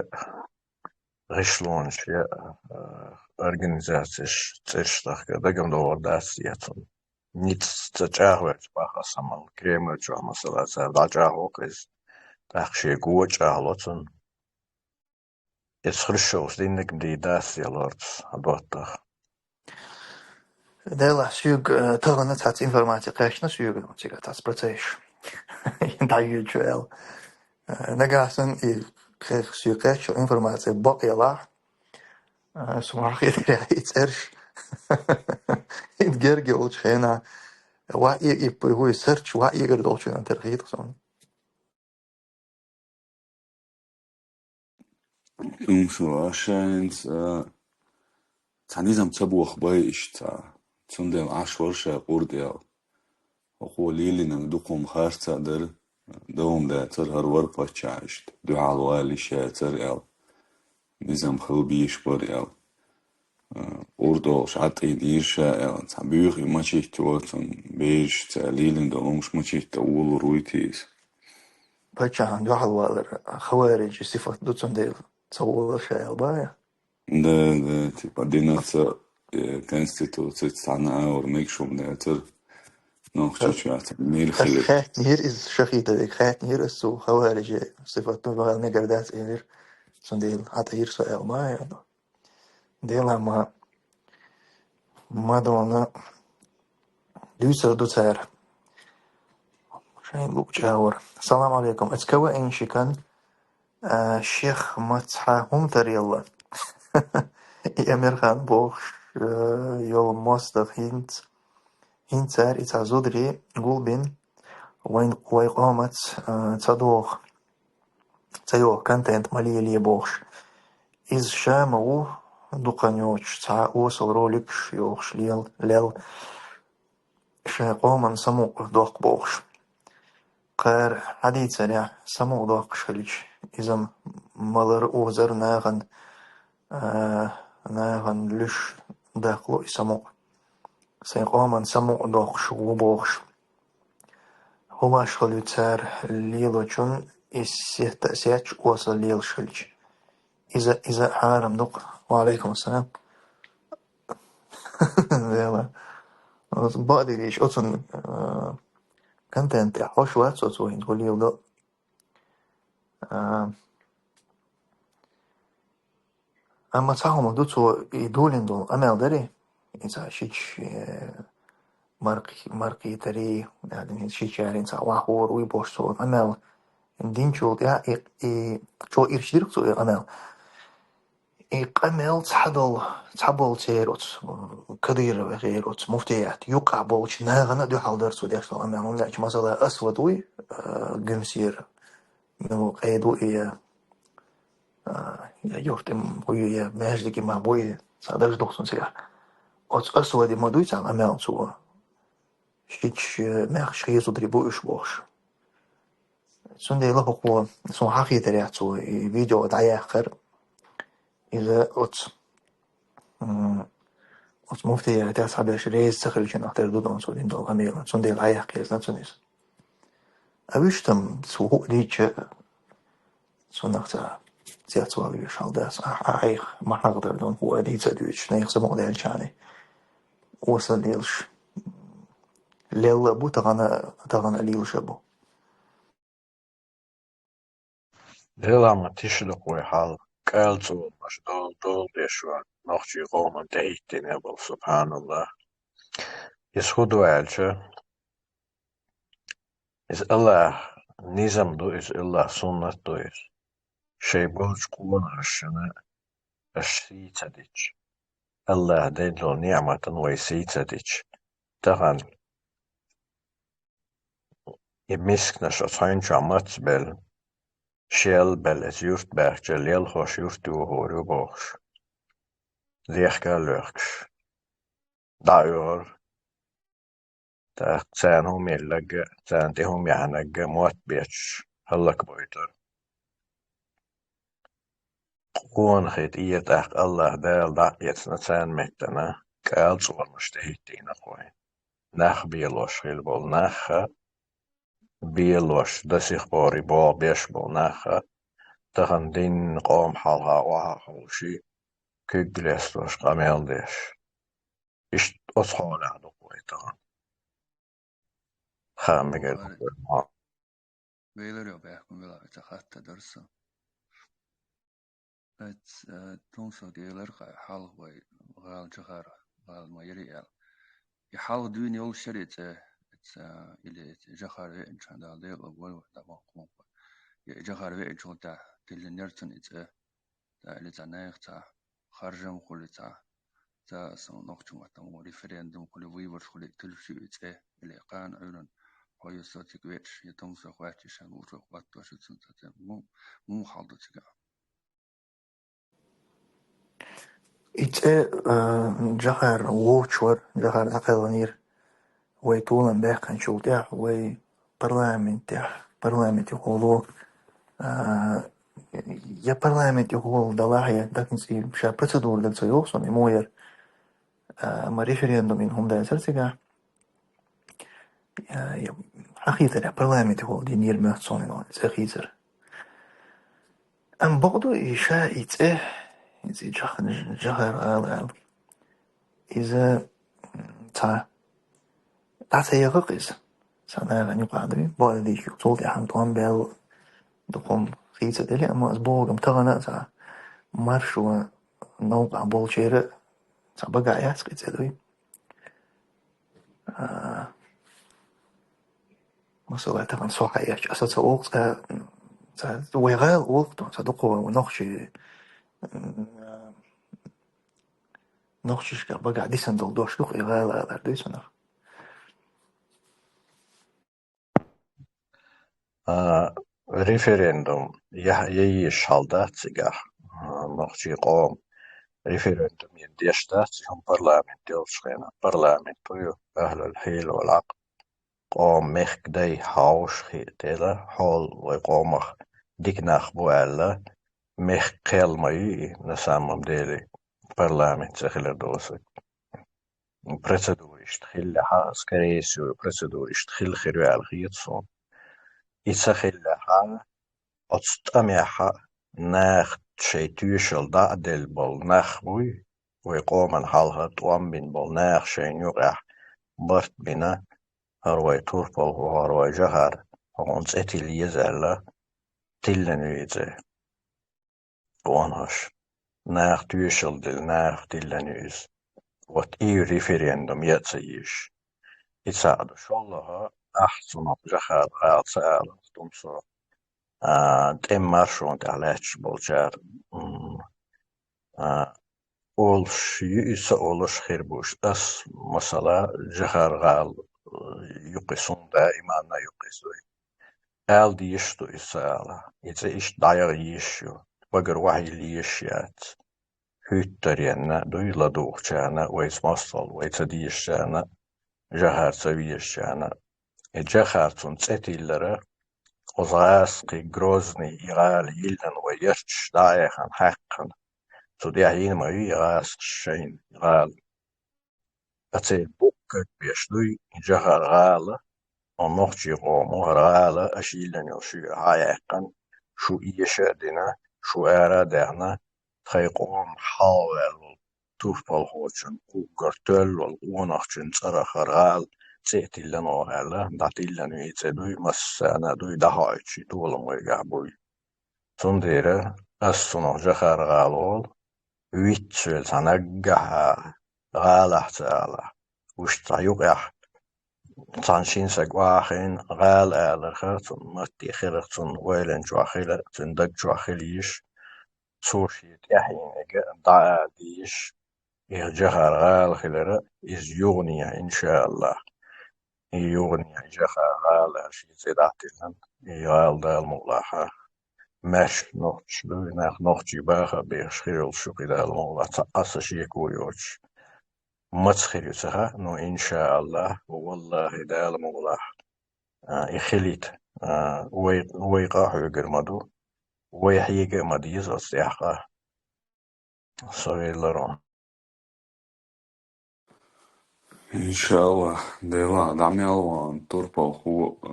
гӀишлонаш я, а, организацеш цӀераш тахка, дагам догӀур дац те цунна. Ницца чӀагӀвелча бахьа самал, Кремль чохь масала цара дӀачӀагӀо-кх иза. ТӀаккха шен го а чӀагӀло цунна. Иза Хрущевс диннарг дийр дац те лордас, хьан доттагӀа. Делахь соьга, э, тахана цхьацца информаци кхаьчна соьга, цигахь цхьацца процесс дӀайоьдучу аьлла. Э, нагахь санна и кхе-, соьга кхаьчча информаци бакъ ялахь, э, со хетарехь и цӀераш хӀинца герга йолчу хенахь, ваъ, и, и, хӀуй, сарч ваъ, эгар долчу хенахь тера хеташ суна. Тумсо, аша хӀинца, а, цхьа низам ца боху бай иштта. Цундела Ӏаш вара ша къурд аьлла. ХӀокхо лелийнарг дукха хӀума харц а дара, дан хӀума дацара, хӀара вара паччахь иштта, дуьхьал вала йиш яцара аьлла. Низам хила безаш бара аьлла. а, урдолуш Ӏатӏийна йира ша аьлла, цхьа буьйхи мачитта йоцун, бежаш ца лелина долу хӀумаш мачитта волур вуй те иза. Паччахьан дуьхьал валар хавариджи сифат ду, цундела ца волур ша аьлла бахьа? Да, да, типа, динца, э, конституцица цхьана агӀор мегаш хӀума дацара. Нохчийчоьнца мел хилира. Хаьттинера иза, Шахидовега хаьттинера аса цо, хавариджи сифат ду, вала мегар дац элира. Цундела хьатӀа йира со аьлла ма аьлла. Дела ма, ма дона дуьйцур ду цара. Шайн луъу чӀагӀор. Салам алейкум. Эцка ва ин шикан А, шех, ма цхьа хӀума тарелла. И Амирхан бохуш, а, йолу мостагӀа хӀинца, хӀинца цара и цхьа зударий гулбина, вайн, вай къомаца, а, ца доху, ца йоху контент ма лелае бохуш. Иза ша ма ву, дукхана йоцуш, цхьа осал роликаш йохуш лел-, лел. Шайн къоман самукъа доккху бохуш. Кхара хьадийцарехь, самукъа доккхуш хилча, иза малар, озар нахана, а, нахана луьш даккхало и самукъа. Сайн къоман самукъа доккхуш ву бохуш. ХӀумаш хуьлу цара лелочун, и сетта а сетташ осал лелаш хилча. Иза, иза хьарам ду-кх. Ва алейкум ассалам. Вела. Оцу бадириш, оцун, а, контент тӀехь хьош вац оцу вайна гулйилла. А, амма цхьа хӀума ду, цо и долийна долу къамел дарий? Иза шича, э, маркх-, маркхийтарий, шича ярин цхьа вахор вуй бохуш цо къамел динчул тӀехь и, и чӀо ирча дира-кх цо и къамел. И къамел цхьадолу, цхьаболу церан оцу, Кадыровгара оцу муфтият юкъахь болчу нахана а дуьхьал дара цо деш долу къамел. ХӀунда аьлча, масала, Асвад вуй, а, Гуьмсера, мила къеда ву и, я, а, я юрт имам вуй, я маьждиг имам вуй, цхьа дажа ду-кх цуьнан цигахь. Оцу Асваде ма дуй цхьа къамел цо. Шича, э, маьхча хезудрий бу уьш бохуш. Цундела хӀокхо, суна хьахийтарехь, цо и видео дӀаяьккхира. Иза оцу, м, оцу муфтиятехь цхьаберш реза ца хилча нах тера ду дона цо дина долу къамелан. Цундела дӀаяьккхи езна цунна иза. А вуьш там цо хӀуъа дийча, цунах ца цецвала веш хьал дац. Ахь, ахь, айхьа ма хьахадар дона хӀуъа дийца а дуьйцуш, нехан самукъадаьллачарна осал лелаш. Лелла а бу, тахана, тахана а лелаш а бу. Делахь ма тиша ду-кх вай хьал, кӀел цӀорамаш дол-, долу деш ван нохчийн къоман тӀехӀиттийна болу, субханаллах. Иза хӀун ду аьлча, иза АллахӀ низам ду, иза АллахӀ суннат ду иза. Шайн болчу къонахашна аша сий ца дича, АллахӀа делла ниӀматан вай сий ца дича, тахана и мискнаш оцу хьуьнчохь мацбелла, шел белла, эца юрт баьхча, лелхош юрт йохор ю бохуш, лехка а лоьхкуш, дӀа а оьгӀура. ТӀаккха царна хӀума елларг а, царна тӀе хӀума яьхьнарг а мотт бетташ хӀаллакбойтура. Къонахий тӀера тӀаккха АллахӀ Дала дӀа а эцна царна меттана, кӀел цӀорамаш тӀехӀиттийна-кх вай. Нах белош хилла болу нах а, белош, до сих пор и богӀу беш болу нах а, тахана дин, къоман хьалха охьа а ховший, куьг лестош къамел деш. Иштта оцу хьолехь ду-кх вай тахана. Ха, мегар ду-кх вай. Вале-, Валерий баьхкина велахь, ца хатта дара со. Эц, э, тумсо гелар хьалха вай гӀала Джахар, гӀала ма яри аьлла. И хьалха дуьйна йолуш яри цӀе, эц, э, или эц Джахар веанчохь Дала декъала войла вай, дӀа ма кхункху. И Джахар веанчул тӀаьхьа тиллина яра цунна и цӀе. ТӀаккха или цхьа нехан цхьа харжам хуьлий цхьа, цхьа сан нохчийн маттахь ма референдум хуьлий, выбораш хуьлий, туьллуш ю и цӀе, или кхана Ӏуьйранна хьо ю со цига веача, я тумсо хӀоьттича, ша лучох хӀоттош ю цунна цхьа цӀе. Муха, муха хьал ду цигахь? И цӀе, а, Джахар вочу вара, Джахар дӀакхелхинера. Вай толам баьккхинчул тӀаьхьа вай парламентехь, парламент юхаволо, а, я парламент юхаволу далахь, я дакнцӀий ша процедура дан ца йоху сон, и мо яра. А, ма референдум ин хӀума дацар цигахь. А, я, хьан хийцар, парламенте хӀума динера моьтту суна, цӀе хийцар. Амма бакъду, и ша, и цӀе, иза Джах-, Джахар ала аьлла. Иза, м, цхьа, дӀа ца яхакх иза. Цхьа нахана юкъахь дуй, боху дийчу, цул тӀаьхьа тӀом бел дукха хийца делли, амма ас бохург-м тахана а цхьа маршо новкъахь болчеран цхьа багахь яц кхин цӀе дуй. А, масала, тахана со хьаэцча, аса ца олу цкъа, ца вай гӀала олу, ца дукха вай нохчий, м, нохчашкахь багахь дисина долу дош ду-кх и гӀала алар дуй цунах. А, референдум я, я езаш хьал дац цигахь, а, нохчий къоман референдум я деш дац, и хӀума парламент йолчу хенахь. Парламент ду ю, ахьлал хьийла вал Ӏакъ. Къоман мехкан дай хьовш хи тела, хьол вай къомах дика нах бу аьлла, мехкан кхел ма ю и, на самом деле, парламент цӀе хилар доцург. Процедура иштта хиллехьа, скорее всего, процедура иштта хилла хир ю аьлла хета суна. И ца хиллехьа, оцу тӀамехьа наха шайн тоьшалла дӀа а делла болу нах буй, вай къоман хьалха тӀом бина болу наха шайна юкъехь барт бина, хӀара вай турпалхо, хӀара вай Джахар, хьуна цӀе тилла еза аьлла, тиллина ю и цӀе. Къонахаша. Наха тоьшалла делла, наха тиллина ю иза. Вот и референдум я а ца езаш. И цхьаъ ду. ШолгӀа, ахь цунах Джахар гӀала ца алахь, тӀум со, а, тӀеман маршонна тӀехь лаьтташ болчара, м, а, олуш ю и, ца олуш хир бу уьш. Ас, масала, Джахар гӀала, э, юккъе суна даиманна юккъе суй. Ала дезаш ду иза ца ала. И цӀе иштта дӀаяха езаш ю. Багара вахьийла езаш яц. ХӀуьттаренна дуй ладугӀучарна, вайца мостагӀалла, вай ца дезачарна, Джахар ца везачарна. И Джахар цунна цӀе тиллара, оцу гӀазкхий Грозный и гӀала йиллина вай ярташ дӀа а яьхна, хьаькхна. Цу тӀехь йина ма ю и гӀазкхаша шайна и гӀала. Ткъа церан буккъ каг беш дуй, Джахар гӀала, хьо нохчий къомо хӀара гӀала, аша йиллина йолу шу хьа а яьккхина, шу эша а дина, шу ара а даьхна, тхайн къоман хьалаваьлла волу турпалхочун уггар тоьлла волу къонахчун цӀарах хӀара гӀала цӀе а тиллина оха аьлла, дӀатиллина ю и цӀе дуй, массарна а дуй, дӀахоуьйтуш и толам вайгахь буй. Цундела ас цунах Джахар гӀала олу, виц велла цхьа наггахь а гӀалахь ца алахь. Уьш цхьа юкъехь цхьана шина сага охьахиъна гӀала аларх, цунна матте хиларх, цунна ойланна чохь хила, цуьнан даг чохь хила йиш, цо шен тӀаьхьенга дӀа а дийш, и Джахар гӀала хилара, иза юханехьа, иншааллахӀ. И юханехьа Джахар гӀала аьлла шен цӀе дӀатиллина, и гӀала Дала мукъалахь, маьрша нохчаш дуй, нах нохчий баха а бехаш хир йолуш ю кхин Дала мукъалахь, цхьа а са шеко йоцуш. Маца хир ю ца хаьа, но иншааллахӀ, валлахӀи, Дала мукъалахь, а, и хилийта, а, вай, вай къа а хьоьгур ма ду, вай хьега а ма деза оцу тӀехь къа. Со велларо. ИншааллахӀ, Делахь, дӀа мел ван турпалхо, а,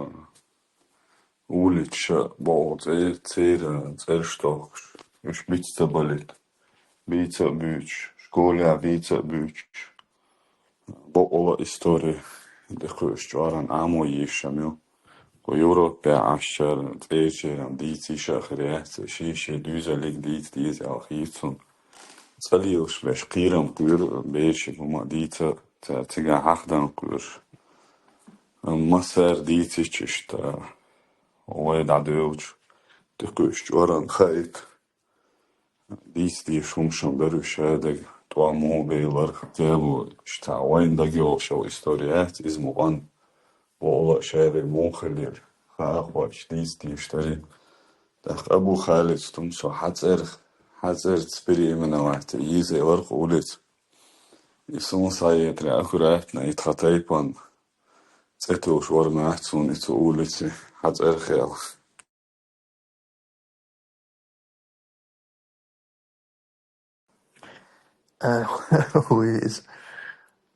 улича боху цӀе-, церан цӀераш тохкуш, уьш биц ца балийта, бийца а буьйцуш, школехь бийца а буьйцуш. Бакъала истори, декхуьуш чӀоран Ӏамо йийшам ю. Кху Европехь Ӏашчара, цӀерачеран дийца йиш а хир яц, шен-шен дуьйзаллиг дийца деза аьлла хийца цунна. ЦӀа лелаш беш кхерам кхоьру берашка хӀума дийца, цара цигахь хьахдан кхоьруш. Массара дийцича иштта, вай дӀадоьлча, декхуьуш чӀоран хаийта. Дийца дезаш хӀумаш-м дара уьш шадерг, тӀом муха бейларх, тӀебу иштта вайна дагайогӀуш йолу истори яц, иза ма-, бакъала а шадерг муха хилира, хаа а хоьттуш дийца дезаш дара. ТӀаккха Абу Халида тӀум со хьан цӀерах, хьан цӀерца переименовать йийза элира кху улица. И суна схьаэтарехь аккуратно, и тхан тайпана цӀе товш вара ма-, суна и цу улица хьан цӀерах аьлла. А, вуй иза.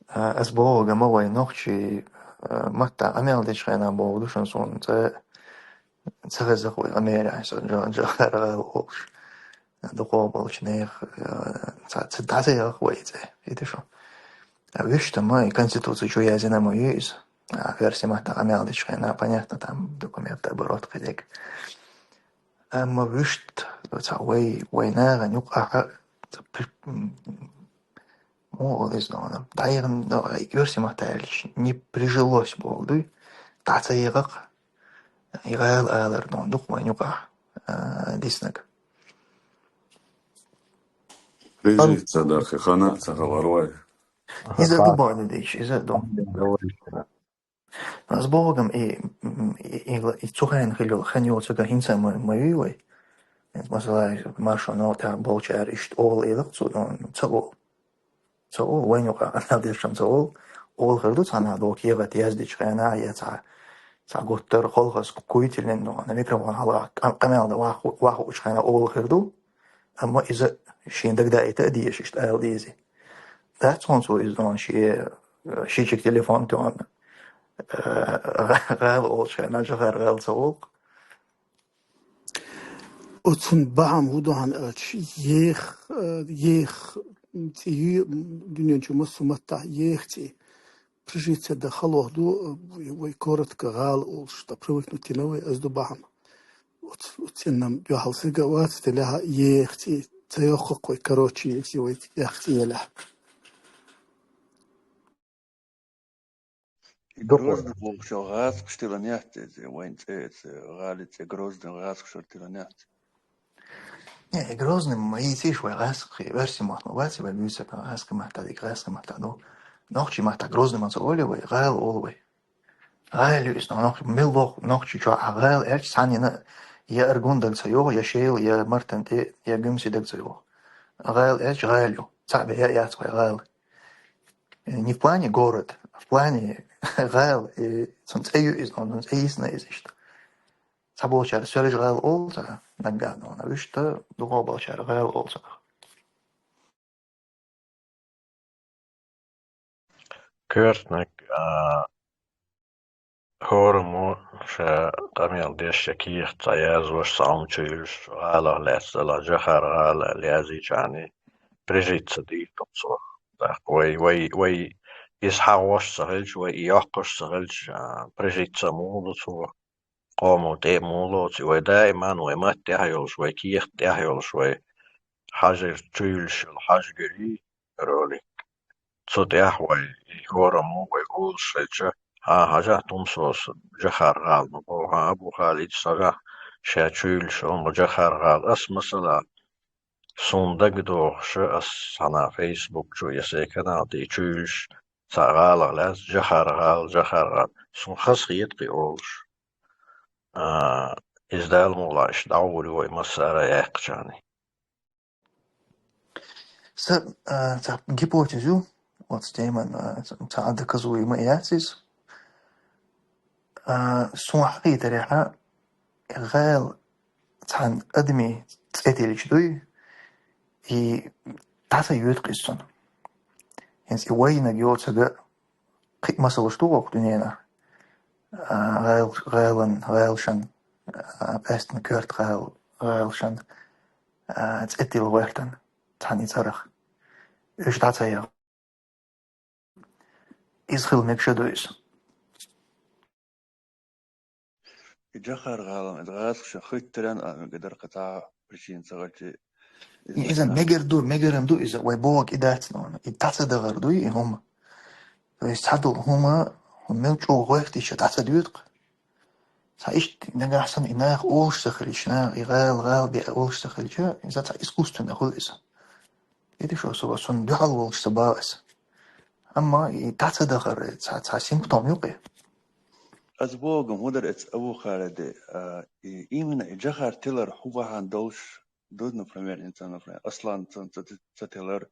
А, аз боху, ма вай нохчий, а, матта къамел дечу хенахь боху ду шуна, суна цӀа ца хеза вай къамел, аса жа-, жахар гӀала олуш. Дукхох болчу нехан, а, ца, ца дӀа ца яхах вай цӀе, хӀета шу. А вуьшта ма и конституци чу яздина ма ю иза. А, оьрсийн матта къамел дечу хенахь, понятно, там документ оборот кхидерг. Амма вуьшта, ца вай, вай нахана юкъахь, ца при-, м, Муха иза дона? ДӀаехна, ну, оьрсийн маттахь аьлча, не прижилось боху дуй. ДӀа ца ехах, и гӀала алар дона дукха вайн юкъахь, а, диснарг. Прижиться даха, хана а ца хабар вай. Иза ду боху дийча, иза ду. Аз боху-м, и, м, и, и, и цу хенахь хилла хан йоцург хӀинца ма, ма юй вай. Масала, маршо ногӀу тӀехь болчара иштта олу элира цо, ну, ца олу. Ца олу, вайн юкъахь къамел деш ца олу. Олу хир ду цхьана догӀу кехат яздечу хенахь, я цхьа, цхьа гуттар а холхазкуйтиллина, ну, на микрофон хьалха къа-, къамел дан ваху-, вахучу хенахь олу хир ду. Амма иза шен дагадаийта а дезаш, иштта ала дезий. Дац хьуна цо иза дона шен, шичиг телефон тоьхна, э, гӀала олучу хенахь, жахар гӀала ца олу. Оцун бахьана хӀун ду хьуна аьлча, еха, э, еха, м, цӀе ю, м, дуьнен чу массо а маттахь еха цӀе. Прижиться дан халох ду, э, вай коротко гӀала олуш, ткъа привыкнуть йина вай, аса ду бахьана. Оц-, оцценна дуьхьал стаг а вац, делахь а еха цӀе ца йоккху вай, короче, если вай еха цӀе елахь. И Грозный бохучу гӀазкхаша тиллина яц иза, вайн цӀе, иза, гӀали цӀе Грозный гӀазкхашара тиллина яц. Не, и Грозный ма йийцийша вай гӀазкхий, оьрсийн мохь ма бац вай буьйсанна, гӀазкхий маттахь дика, гӀазкхий маттахь ду. Нохчийн маттахь Грозный ма ца олу вай, гӀала олу вай. ГӀала ю иза, нох-, мел воху нохчи чохь а гӀала аьлча, цхьаннена я Аргун даг ца йогӀу, я Шела, я Мартан тӀе, я Гуьмси даг ца йогӀу. ГӀала аьлча, гӀала ю. Цхьаъ бен яц вай гӀала. Не в плане город, а в плане гӀала, и цунна цӀе ю иза, цунна цӀе йисна иза иштта. Цхьаболчара Соьлжа-ГӀала олу цара, наггахь а, вуьшта дукхахболчара гӀала олу цара. Коьртаниг, а, хӀораммо ша къамел деш, я кехат цхьа язъеш, цхьа хӀума чу юьллуш, гӀалах лаьцна, жахар гӀала аьлла язйича, прижиться дийр ду цо. ТӀаккха вай, вай, вай иза хьахош ца хилча, вай и йоккхуш ца хилча, а, прижиться муха ду цо? Къомо тӀе а муха лоцу, вай даиман вай матта тӀехь йолуш, вай кехат тӀехь йолуш, вай хьажар чу юьллуш йолу хьажа гуьлий ролик. Цу тӀехь вай и хӀораммо вай олуш хилча, хьан хьажахь, Тумсос жахар гӀала ма боху, хьан Абу-Халид схьажахь, ша чу юьллуш хӀума жахар гӀала. Ас, масала, суна дагадогӀуш, ас цхьана Facebook чу я сайн канал тӀе чу юьллуш, цхьа гӀалах лаьцна, жахар гӀала, жахар гӀала. Суна хазахета кхин олуш. А, иза Дала мукъ лахь иштта дӀагӀур ю вай массара а яьккхича. Сан, а, цхьа гипотеза ю, оцу теман, а, цхьа доказуемо яц иза. А, суна хьахийтарехь, гӀала цхьана адамийн цӀе тиллича дуй, и дӀа ца йоьду-кх иза цунна. ХӀинца и вайнаг йоцург а кхин а масалш ду вокху дуьненахь. А, гӀал-, гӀалан, гӀалашан, а, къаьстина коьрта гӀал-, гӀалашан, а, цӀе тилла гӀоьртан цхьана и цӀарах. Уьш дӀа ца яхна. Иза хила мегаш а ду иза. И жахар гӀалам, иза гӀазкхаша хӀиттаран а мегар кхин цхьа причина ца хилча, иза иза мегар ду, мегар-м ду иза, вай бохург и дац, но и дӀа ца дахар дуй и хӀума. То есть цхьадолу хӀума, хӀума мел чӀогӀа гӀоьртича дӀа ца доьду-кх. Цхьа иштта нагахь санна и наха олуш ца хилча, наха и гӀала, гӀала беа олуш ца хилча, иза цхьа искусственно хуьлу иза. ХӀета шу со, цунна дуьхьал волуш ца боху аса. Амма и дӀа ца дахар, цхьа, цхьа симптом ю-кх и. Аса боху-м хӀун дара эца Абу-Халиде, а, и именно и жахар тилар хӀун бахьана долуш ду, например, инсан, например, Аслан ца, ца, ца тилар,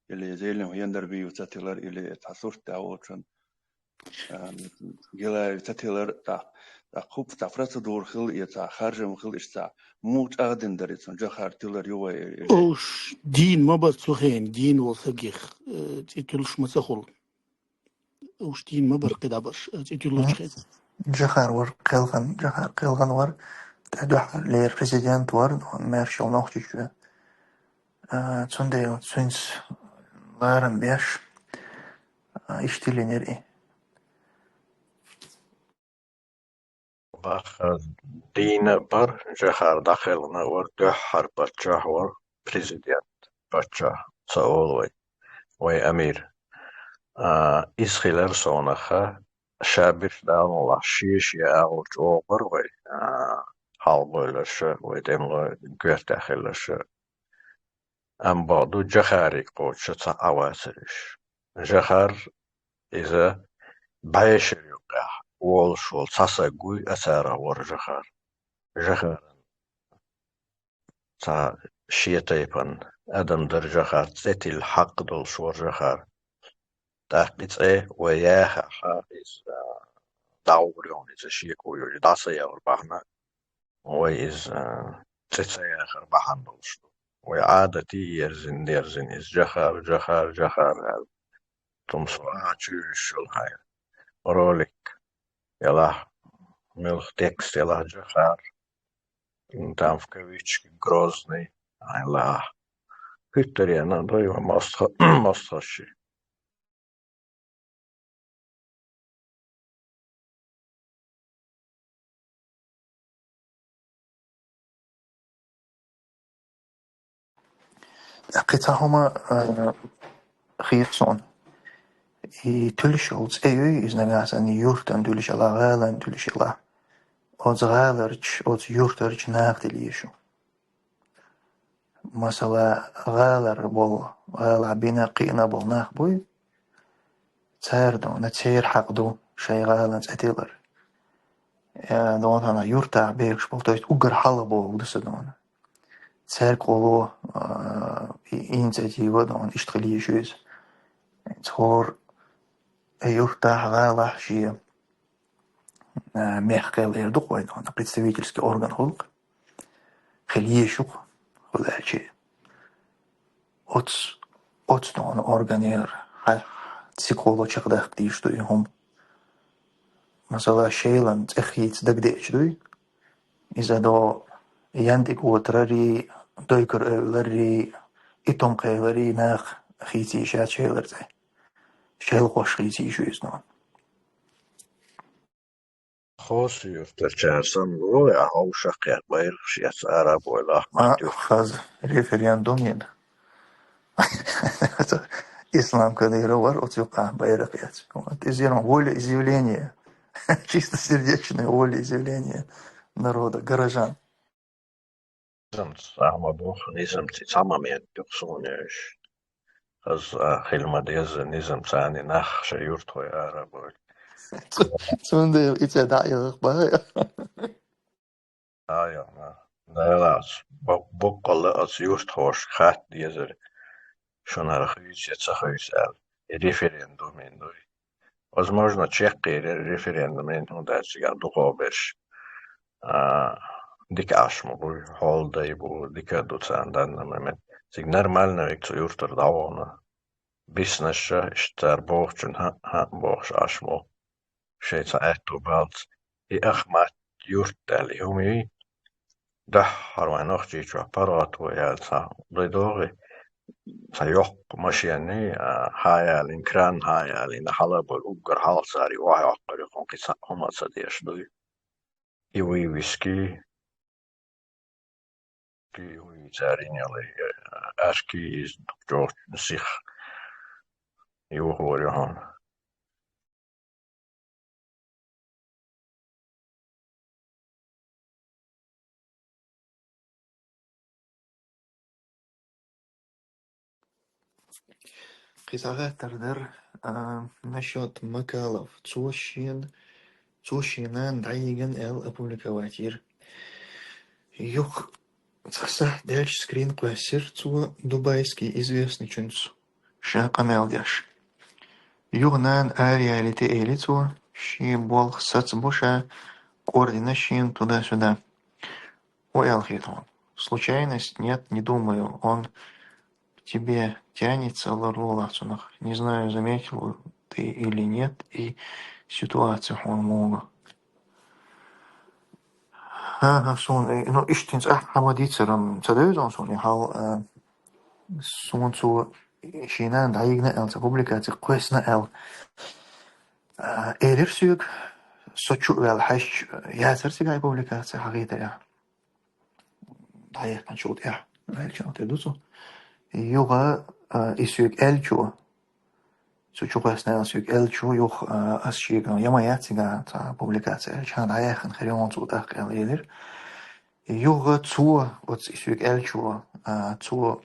или Зелим Яндарбиев ца тилар, или цхьа сурт тӀехь волчун, а, Гилаев ца тилар, тӀаккха, тӀаккха хӀуп, цхьа процедура хила, я цхьа харжам хила, иштта цхьа муха чӀагӀдина дара, и цунна жахар тилар ю вай, или? Уьш дийна ма бара цу хенахь, дийна волу сагих, э, цӀе туьллуш ма ца хуьлу. уж дийна ма бара кхидӀа бараш, цӀи тиллача хеза. Джохар вар кхелхана, Джохар кхелхана вар, тӀадухьа лер президент вар, маьрша йола Нохчийчоь. А, цундела цуьнца ларам беш, а, иштта йиллинера и. Баха дийна бар, Джохар дӀакхелхана вар, дуьххьара паччахь вар, президент, паччахь, ца олу вай, вай амир. А, иза хилар совнаха, ша беш далалахь, шен-шен агӀор чӀогӀа бара вай, а, хьалабевлларш, вай тӀемалой коьртехь хилларш. Амма боху ду, Джохариг кхочуш цхьа а вацара уьш. Джохар, иза бӀешеран юккъехь волуш волу цхьа саг вуй, а царах вара Джохар. Джохаран цхьа шен тайпана адам дара Джохар, цӀе тилла хьакъ долуш вара Джохар. ТӀаккха и цӀе вай яхахь, иза, а, дӀагӀур ю хьуна иза шеко йолуш, дӀа ца яхар бахьана, вай иза, а, цӀе ца яхар бахьана долуш ду. Вай Ӏадате ерзина, дерзина иза Джохар, Джохар, Джохар аьлла. Тумсо а чуьйш йолу хьайн ролик елахь, муьлха текст елахь Джохар, там в кавычки Грозный, хьайн лаахь. ХӀуьттаренна а дуй, мостагӀа-, мостагӀашчий. ТӀаккха цхьа хӀума, а, хета суна. И туьлуш йолу цӀе юй, иза нагахь санна юьртан туьлуш елахь, гӀалан туьлуш елахь. Оцу гӀаларчу, оцу юьртарчу наха тилла езаш ю. Масала, гӀалара болу, гӀалахь бина, кхиъна болу нах буй, цара дона, церан хьакъ ду шайн гӀалан цӀе тиллар. Э, дона хьуна юьртахь бехаш болу, то есть уггар хьалха бохург ду сан дона. Цаьрга къоло, а, и-, инициатива дона, иштта хила езаш ю иза. ХӀора юьртахь, гӀалахь шен, а, мехкан эр ду-кх вай дона, представительский орган хуьлу-кх. Хила езаш ю-кх, хӀун аьлча. Оцу, оцу дона органера хьан цига къоло чекхдаккха дезаш ду и хӀума. Масала, шелан цӀе хийца дагадеъча дуй, иза до Яндик Уотарарий, Дойкар Эвларрий, Итум Кхеларий нах хийца йиш яц шелара цӀе. Шелхош хийца йиш ю иза дона. Хосу юьртарчара санна ло, а хьовша кхетта байракхаш эцна арабойла Ахмат А, юьртара. Хаза, референдум йина. Ислам Кадыров вара оцу юкъахь байракх эцна. Вот, иза волеизъявление. Чистосердечное волеизъявление народа, горожан. Низамца, ахьа ма боху, низамца и цхьа момент ю-кх суна уьш. Хаза, а, хила ма-деззара низамца царна нах шайн юьртахой арабойла. Цу-, цундела и цӀе дӀа а яхах бахьа. А, йо, ма. Далац. Бо-, боккъалла оцу юьртахошка хатта дезара, шуна хӀара хуьйцу я ца хуьйцу аьлла. И референдум йина дуй. Возможно, чекхъерира референдум йина, хӀунда аьлча цигахь дукхахберш, а, дика Ӏаш ма бу, хьолдай бу, дика а ду царна данна момент. Цига нормально верг цу юьртара дӀавахана. Биснарш а, иштта цара бохучун хӀаъ, хӀаъ бохуш Ӏаш ма бу. Шайн цхьа аьтту балц. И Ахмат юрт аьлла и хӀума юй. Дуьххьара вайн Нохчийчохь паргӀато яьлла цхьа, дай догӀий, цхьа йоккха машен юй, а, хьаялийна, кран хьаялийна, хьалаболу уггар хьалха цара и охьайоккхур ю, кхин кхин цхьа хӀума а ца деш дуй. И вывески, и вывески цара йина ялий, аьрки иза чӀогӀа сиха юхавар ю хьуна. Кхин цхьа хаттар дара, а, насчёт Макалов. Цо шен, цо шен нана дӀайигна аьлла опубликовать йира. Юха цхьа сахьт даьлча скрин кхоьссира цо дубайский известныйчуьнца ша къамел деш. Юха нана араяйта элира цо, шен болх сацбо ша, кӀордина шена туда-сюда. Ой, аьлла хета хьуна. Случайность? Нет, не думаю. Он к тебе тянется, ларлолахь цунах. Не знаю, заметил ты или нет, и ситуация хьона муга. ХӀа-хӀа, суна, э, ну, иштта цӀахь хӀама дийцаран ца девзан суна, и хьал, э, суна цо шийна дӀайигна аьлла, цхьа публикаци кхоьссина аьлла, э, элира соьга, со чу а ваьлла хьаьжча, яцара цигахь публикаци хьахийтарехь. ДӀаяьккхинчул тӀехь, аьлча, тӀе ду цо. Юха, а, и соьга аьлчо, цо чукхоьссина аьлла соьга аьлчо, юха, а, ас шега, я ма яц цигахь цхьа публикаци аьлча, хӀа, дӀаяьккхина хир ю хьуна цо тӀаккха аьлла элира. Юха цо, оцу и соьга аьлчо, а, цо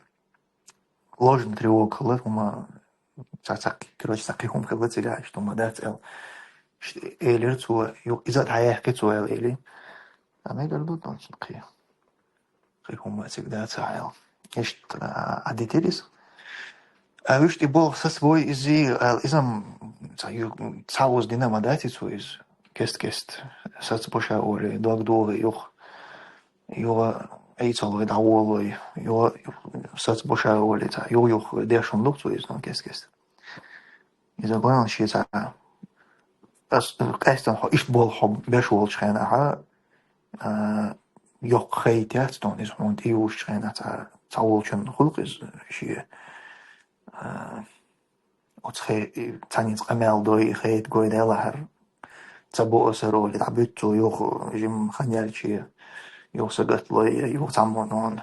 ложный тревога хилла, хӀума, цхьа, цхьа, короче, цхьа кхин хӀума хилла цигахь, иштта хӀума дац аьлла. Ш-, элира цо, ю-, иза дӀаяьккхи цо аьлла эли. А мегар ду, дончун кхин. Кхин хӀума цига дац аьлла. Иштта, а, а дитирис. А вуьшта и болх саца бой иза, аьлла, иза м, цхьа ю-, цхьа вуз дина ма дац и цо иза. Кест-кест. Саца боша оле, дог догӀе юха. Юха Ӏийцалой, дӀаволой, юха саца боша оле, цхьа юха-юха деш хӀума ду-кх цо иза, ну, кест-кест. Иза гонал ши цхьа. Ас къаьстина хьо иштта болх хьо беш волчу хенахь, а, йоккха хайтац тхуна иза хьуна тӀеюжучу хенахь цхьа, цхьа волчун хуьлу-кх иза шен, а, оцу хе-, и, цхьаьнца къамел дой, и хетагой делахьара. Ца бо аса роли, дӀабуьту цо юха жимма хан яьлча, юха сагатлой, юха цхьаммо нон.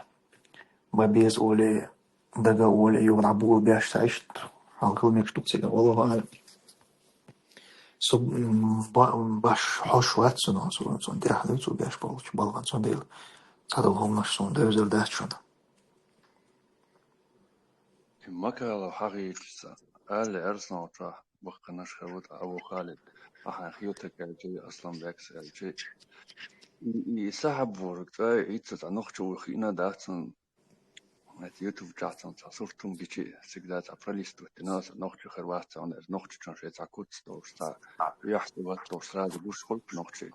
Бан беза оле, дага оле, юха дӀабула беш ца иштта. Хьалха хила мегаш ду-кх цига, валлахӀи аьлам. Со, м, ба-, баш хьош вац цунах, цу-, цунна тӀехь ду цо беш болчу балхана, цундела цхьадолу хӀуманаш суна девзар дац шуна. И Макалов хьахийча ца, аьлла, Арслан чохь баккханаш хир ву тӀаккха Абу Халид, ахьа хьан хетаг аьлчи, Асланбекс аьлчи. И, и сахьаб ворг цӀа, ицца цхьа нохчо ву хиъна дац цунна, это YouTube чохь цунна цхьа сурт хӀума гичи, всегда цхьа пролистывать дина, аса нохчо хир вац цхьа, хӀунда аьлча нохчочун шайн цхьа куц долуш, цхьа яхь цӀа вац долуш, сразу гуш хуьлу нохчий.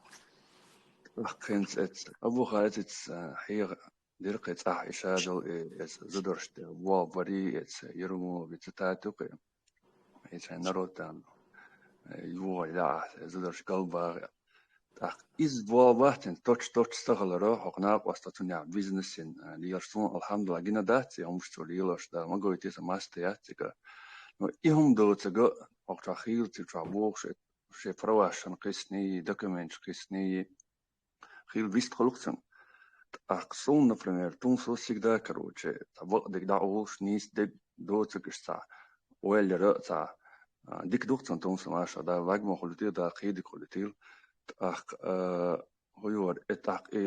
ТӀаккха хӀинца эцца, Абу Халид эцца, хьега дира кхин цӀахь и шадал, и, эца зударшна тӀе вогӀу барий, эца Ермоловн цитата ю кхин. И шайн народ тӀехь, э, юха лаьа, зударш галбагӀа. ТӀаккха иза вогӀу вац хӀинца, точ-точ ца хиларо, хӀокху накъоста цунна яхь бизнесин, э, лелаш суна, алхьамдулиллахӀ, гина дац и хӀумаш цо лелош, да, ма гойту иза, маста яц цига. Но и хӀума доцург, хӀокху чохь хийла цига чохь бохуш, шен правашна кхиссний, документаш кхиссний, хила вист хуьлу-кх цунна. ТӀаккха суна, например, тумсо всегда, короче, цхьа бакъдерг дӀаолуш, нийса дерг доцург иштта цхьа ойла яра а цхьа, а, дика ду-кх цунна тумсо, машалла, Дала лаг ма хуьлуьйтийла, Дала кхин дика хуьлуьйтийла. ТӀаккха, а, хӀун йора, э, тӀаккха и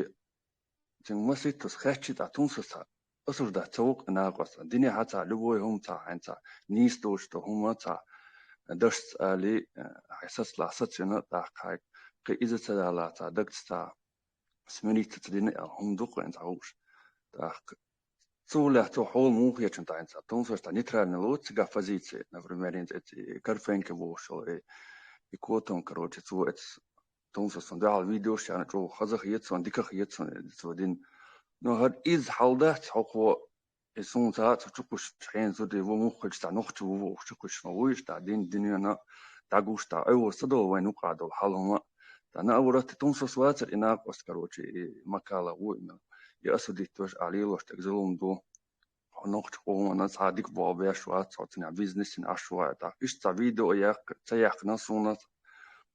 цуьнга масийттаза хаьттича, тӀаккха тумсо цхьа осуждать ца ву-кх и накъост. Динехь цхьа любой хӀума цхьа хьайна цхьа нийса доцуш долу хӀума цхьа дашца али, э, хьайн сацалахь сацвина, тӀаккха хьайга кхин иза ца далахь цхьа дагца цхьа смириться ца дина аьлла хӀума ду-кх вайн цхьа хууш. ТӀаккха цул лаьцна цо хьол муха хетачун тӀе хьайна цхьа тумсо цхьа нейтральный лоцу цигахь позиция, например, хӀинца эцу Карпенко бохуш йолу, и, и Котон, короче, цо эцу тумсо цунна дуьхьал видеош яьхна чӀогӀа хаза хета суна, дика хета суна цо дина. Но хӀара иза хьал дац хьокхо, и суна ца а цо чукхуьссуш хьенан зуда ву, муххалчу цхьа нохчо ву бохуш чукхуьссуш ма вуй, иштта дин, дуьненна дӀагуш, тӀаккха ойла ца долу вайн юкъахь долу хьал хӀума. ТӀаккха наоборот, тумсос вацара и накъост, короче, и Макалов ву и, и осудить деш а лелош дерг зулам ду. Хьо нохча къомана цхьа дика боху беш вац, хьо цунах бизнесина Ӏаш ву, тӀаккха иштта цхьа видео яккха, ца яьккхина суна,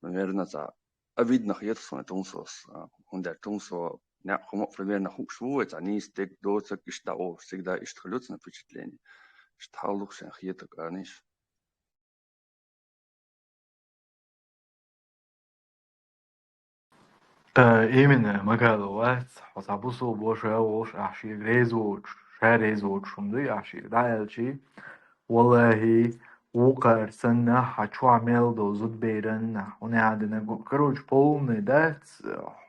наверное, цхьа обидно хета суна тумсос, а, хӀунда аьлча тумсо некъ хӀума а примерно хууш ву вай, цхьа нийса дерг доцург иштта дӀаолуш, всегда иштта хуьлу цунна впечатление. Иштта хьал ду-кх шайн хетарг, аьлла иштта. Э, именно, Макалов вац, хьо цхьа бусулба ваша волуш, ахь шега реза воцуш, ша реза воцуш хӀума дуй, ахь шега дӀааьлчий, валлахӀи, вукхара санна, хьан чохь мел долу зудберан, хьуна хьан дина гу-, короче, полный дац,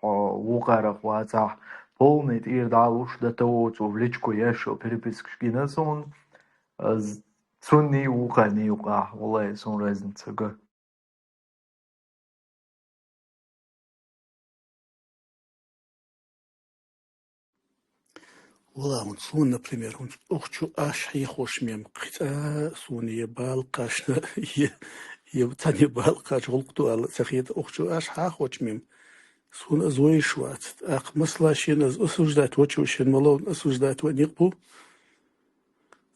хьо вукхарах вацахь, полный тӀера дӀалуш, дан товоцу в личку еш, перепискаш гина суна, аз цунний вукхарний юкъахь, валлахӀи, суна разница ца го. Вала, хӀунда суна, например, хӀунда охчу аш хьехош мем кхитӀа, суна е бала кхашна, е, е цхьанне бала кхача гӀулакх ду аьлла ца хета, укх чу аш хьахочу мим. Суна аз вайш вац. ТӀаккха масала шен аз осуждать вачу, шен малон осуждать ва никъ бу.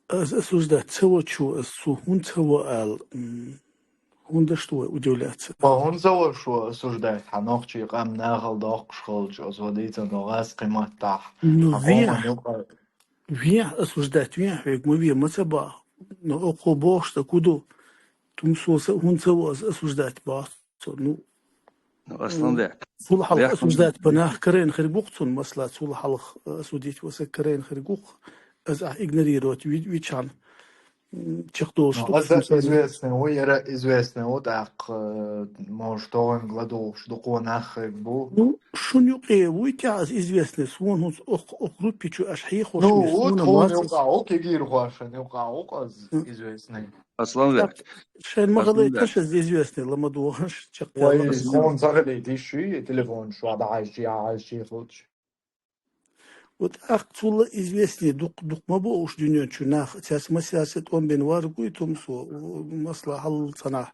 Аз осуждать ца вачу, аз цу хӀун ца во аьлла, м, хӀун даш ду вай удивляться? Ва хӀун ца ваш ва осуждать? Хьан нохчий къам нахал доккхуш хилча, аз ва дийца ногӀас кхиматтахь. Ну, хьан вехь, къоман юкъа вехь осуждать, вехь хьоьга ма ве, ма ца баху. Но окхо бохуш ца ку ду? Тумсо са хӀун ца во аз осуждать баху цо? Ну, Ну, Асланбек, цул хьалха вехь осуждать ба нах карайна хир гух цунна, масала, цул хьалха, э, осудить ва са карайна хир гух, аз ахь игнорировать ви-, вичхьана, м, чекхдолуш Ну, ду аз цунна. Известный ву, яра известный ву, тӀаккха, э, может, тоханга ладугӀуш дукхо нах хир бу. Ну, шун юкъе вуй тя аз известный, суна хӀунца ох, ох группи чу аш хьехош Ну, ме, вот суна хун мацас. Юкъа, ок, игир хошан юкъа, ок, аз М. Известный. Асланбек. Шайн ма гӀалайташ, Асланбек. Аз известный, лама дохаш, чекх Вай, яла. Сон цагале диши, телефон шва дагьаш чи, агьаш чи хулч. Вот ахк цула известный, дук, дук ма бо уж дуьнен чу нах, цяс ма сяса тӀом бен вар гуй тумсо, масла хьал цана.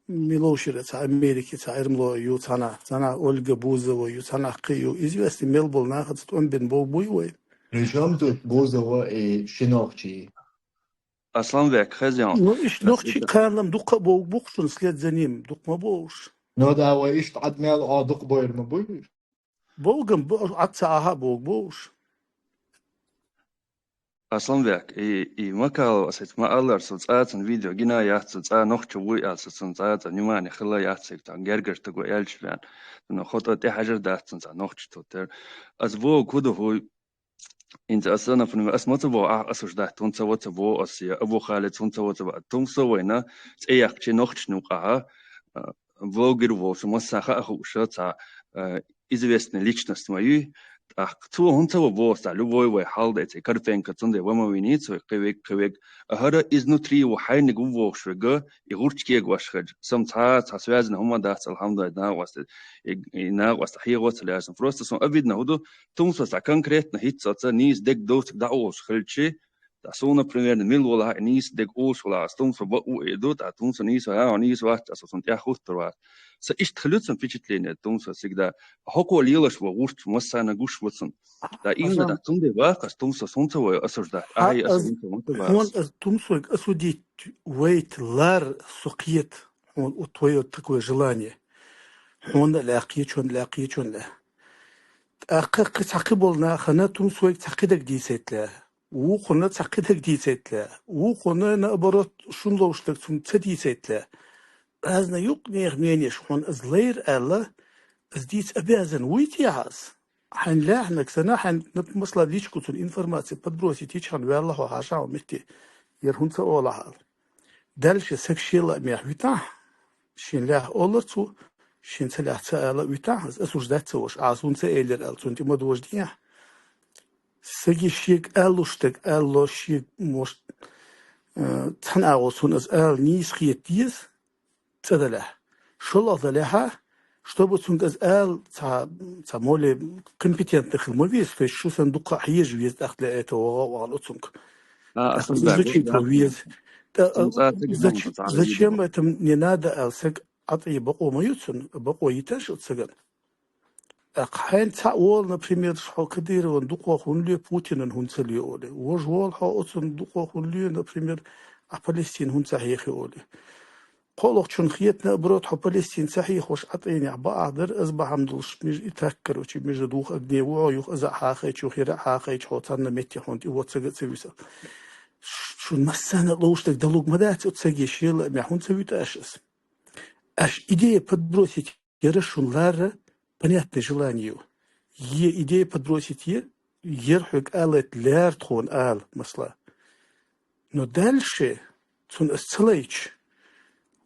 Милошира ца Америке, ца Эрмло ю цана, цана Ольга Бузова ю, цана кхи ю. Известный мел бол нахаца тӀом бен бо буй вай. Причём тут Бузова и Шинохчи? Асланбек, хезян. Ну, иш нохчи кхарлам дукха бовг бухшун след за ним, дук ма бовш. Ну да, ва иш тӀад мел а дук бойр ма буй? Бовгам бо-, атца аха бовг бовш. Асланбек, и, и Макалов асац ма аллар, со цӀа цун видео гина яц, со цӀа нохча вуй ал, со цун цӀа цӀа внимание хила яц, со там гергар таго эльч вян. Но хото тӀе хьажар дац цун цӀа нохча тутер. Аз бо куда хуй, Инца аса, например, ас ма ца бо, а, осуждать, тун ца во ца бо ас, я Абу Халид, тун ца во ца бо. Тун со вайна, цӀе яккхачи нохчни укъа, а, блогер волчу масса хаа хууша ца, а, известный личность ма юй. ТӀаккха цо хӀун ца во бо ца, любой вай хьал дай ца, Карпенко, цунде ва ма вини, цо кхевег, кхевег. А хӀара изнутри во хьайниг ву вохуш вега, и гӀурч кегаш хадж. Сам ца, ца связана хӀума дац, алхьамдулилла, накъоста, и, и накъоста хьегӀо ца лаьрзан. Просто сон обидно хӀуду, Тумсо ца конкретно хӀитца ца нийса дег довциг дӀаолуш хилчи, та суна, примерно, мил вала хьа нийса дег олуш вала, ас тумсо бакъ ву и ду, та тумсо нийса ваха, нийса вац, ас сун тӀехь хуттур вац. Са иштта хилуцун впечатление, тумсо всегда. ХӀокхо лелаш ва гӀурч, массана гуш вацун. Та именно, Азам. Та цунде вакъас тумсо сунца вай осуждать. А, Ай, ас аз, сунца ванца хьон вац. Аз тумсойг осудить вайт лар сухъет, хьон у твоё такое желание. Хьон лаькъе, чон лаькъе, чон ле. ТӀаккха кхы цхьа кхы болу нахана тумсойг цхьа кхидерг дийцайтла, вукхунна цхьа кхидерг дийцайтла, вукхунна, наоборот, шун ловшдаг цунна ца дийцайтла. Азна юкъ нехан менеш хьуна аз лайр аьлла, аз дийца обязан вуй те хьа аз? Хьайн лаьхьнаг сана, хьайн, нап-, масала, личку цунна информация подбросить йичхьана ваьлла хьо хьаша хьо метте. Яр хӀунца олахьа ал. Дальше саг шен лаамехь витахь, шен лаьхьа олар цу, шен ца лаьхьа ца ала витахь, аз осуждать ца вош, а суна ца элира аьлла, цунна тӀе ма дожа дехьа. Саги шег аллуш стаг алло, шег, может, э, цхьана агӀо суна аз ала нийса хета деза, цӀа далехь. ШолгӀа далехьа, чтобы цунга аз ала ца, ца моле компетентно хила ма веза, то есть шу сан дукха хьежа веза тӀаккха для этого вагӀа вагӀа цунга. А, ТӀаккха асла изучить да, веза. ТӀа, а, Цунца цига зач-, зачем это мне надо, ал саг ӀатӀе бакъо ма ю цун, бакъо йиташ оцу сагана. ТӀаккха хьайн цхьаъ волу, например, хьо Кадырован дукхо хӀунда лоь, Путинан хӀунда ца лоь олий. Вож волу хьо оцун дукхо хӀунда лоь, например, а Палестина хӀунда ца хьехи олий. КхоалгӀачун хета, наоборот, хьо Палестина ца хьехош ӀатӀенехь бакъахь дара, аз бахьана долуш, меж-, и так, короче, между двух огней ву хьо, юха аза а хьахайча, юха хӀира а хьахайча, хьо царна метте хьуна тӀе вот сага ца висал. Ш-, шун массарна а ловш дерг далуг ма дац оцу саге шела а мехь хӀунда ца вуьту аш ас? Аш идея подбросить яра шун ларра понятное желание ю. Е идея подбросить е, ер хьоьга алайт лаьра тхуна ала, масала. Но дальше цунна ас ца лайча,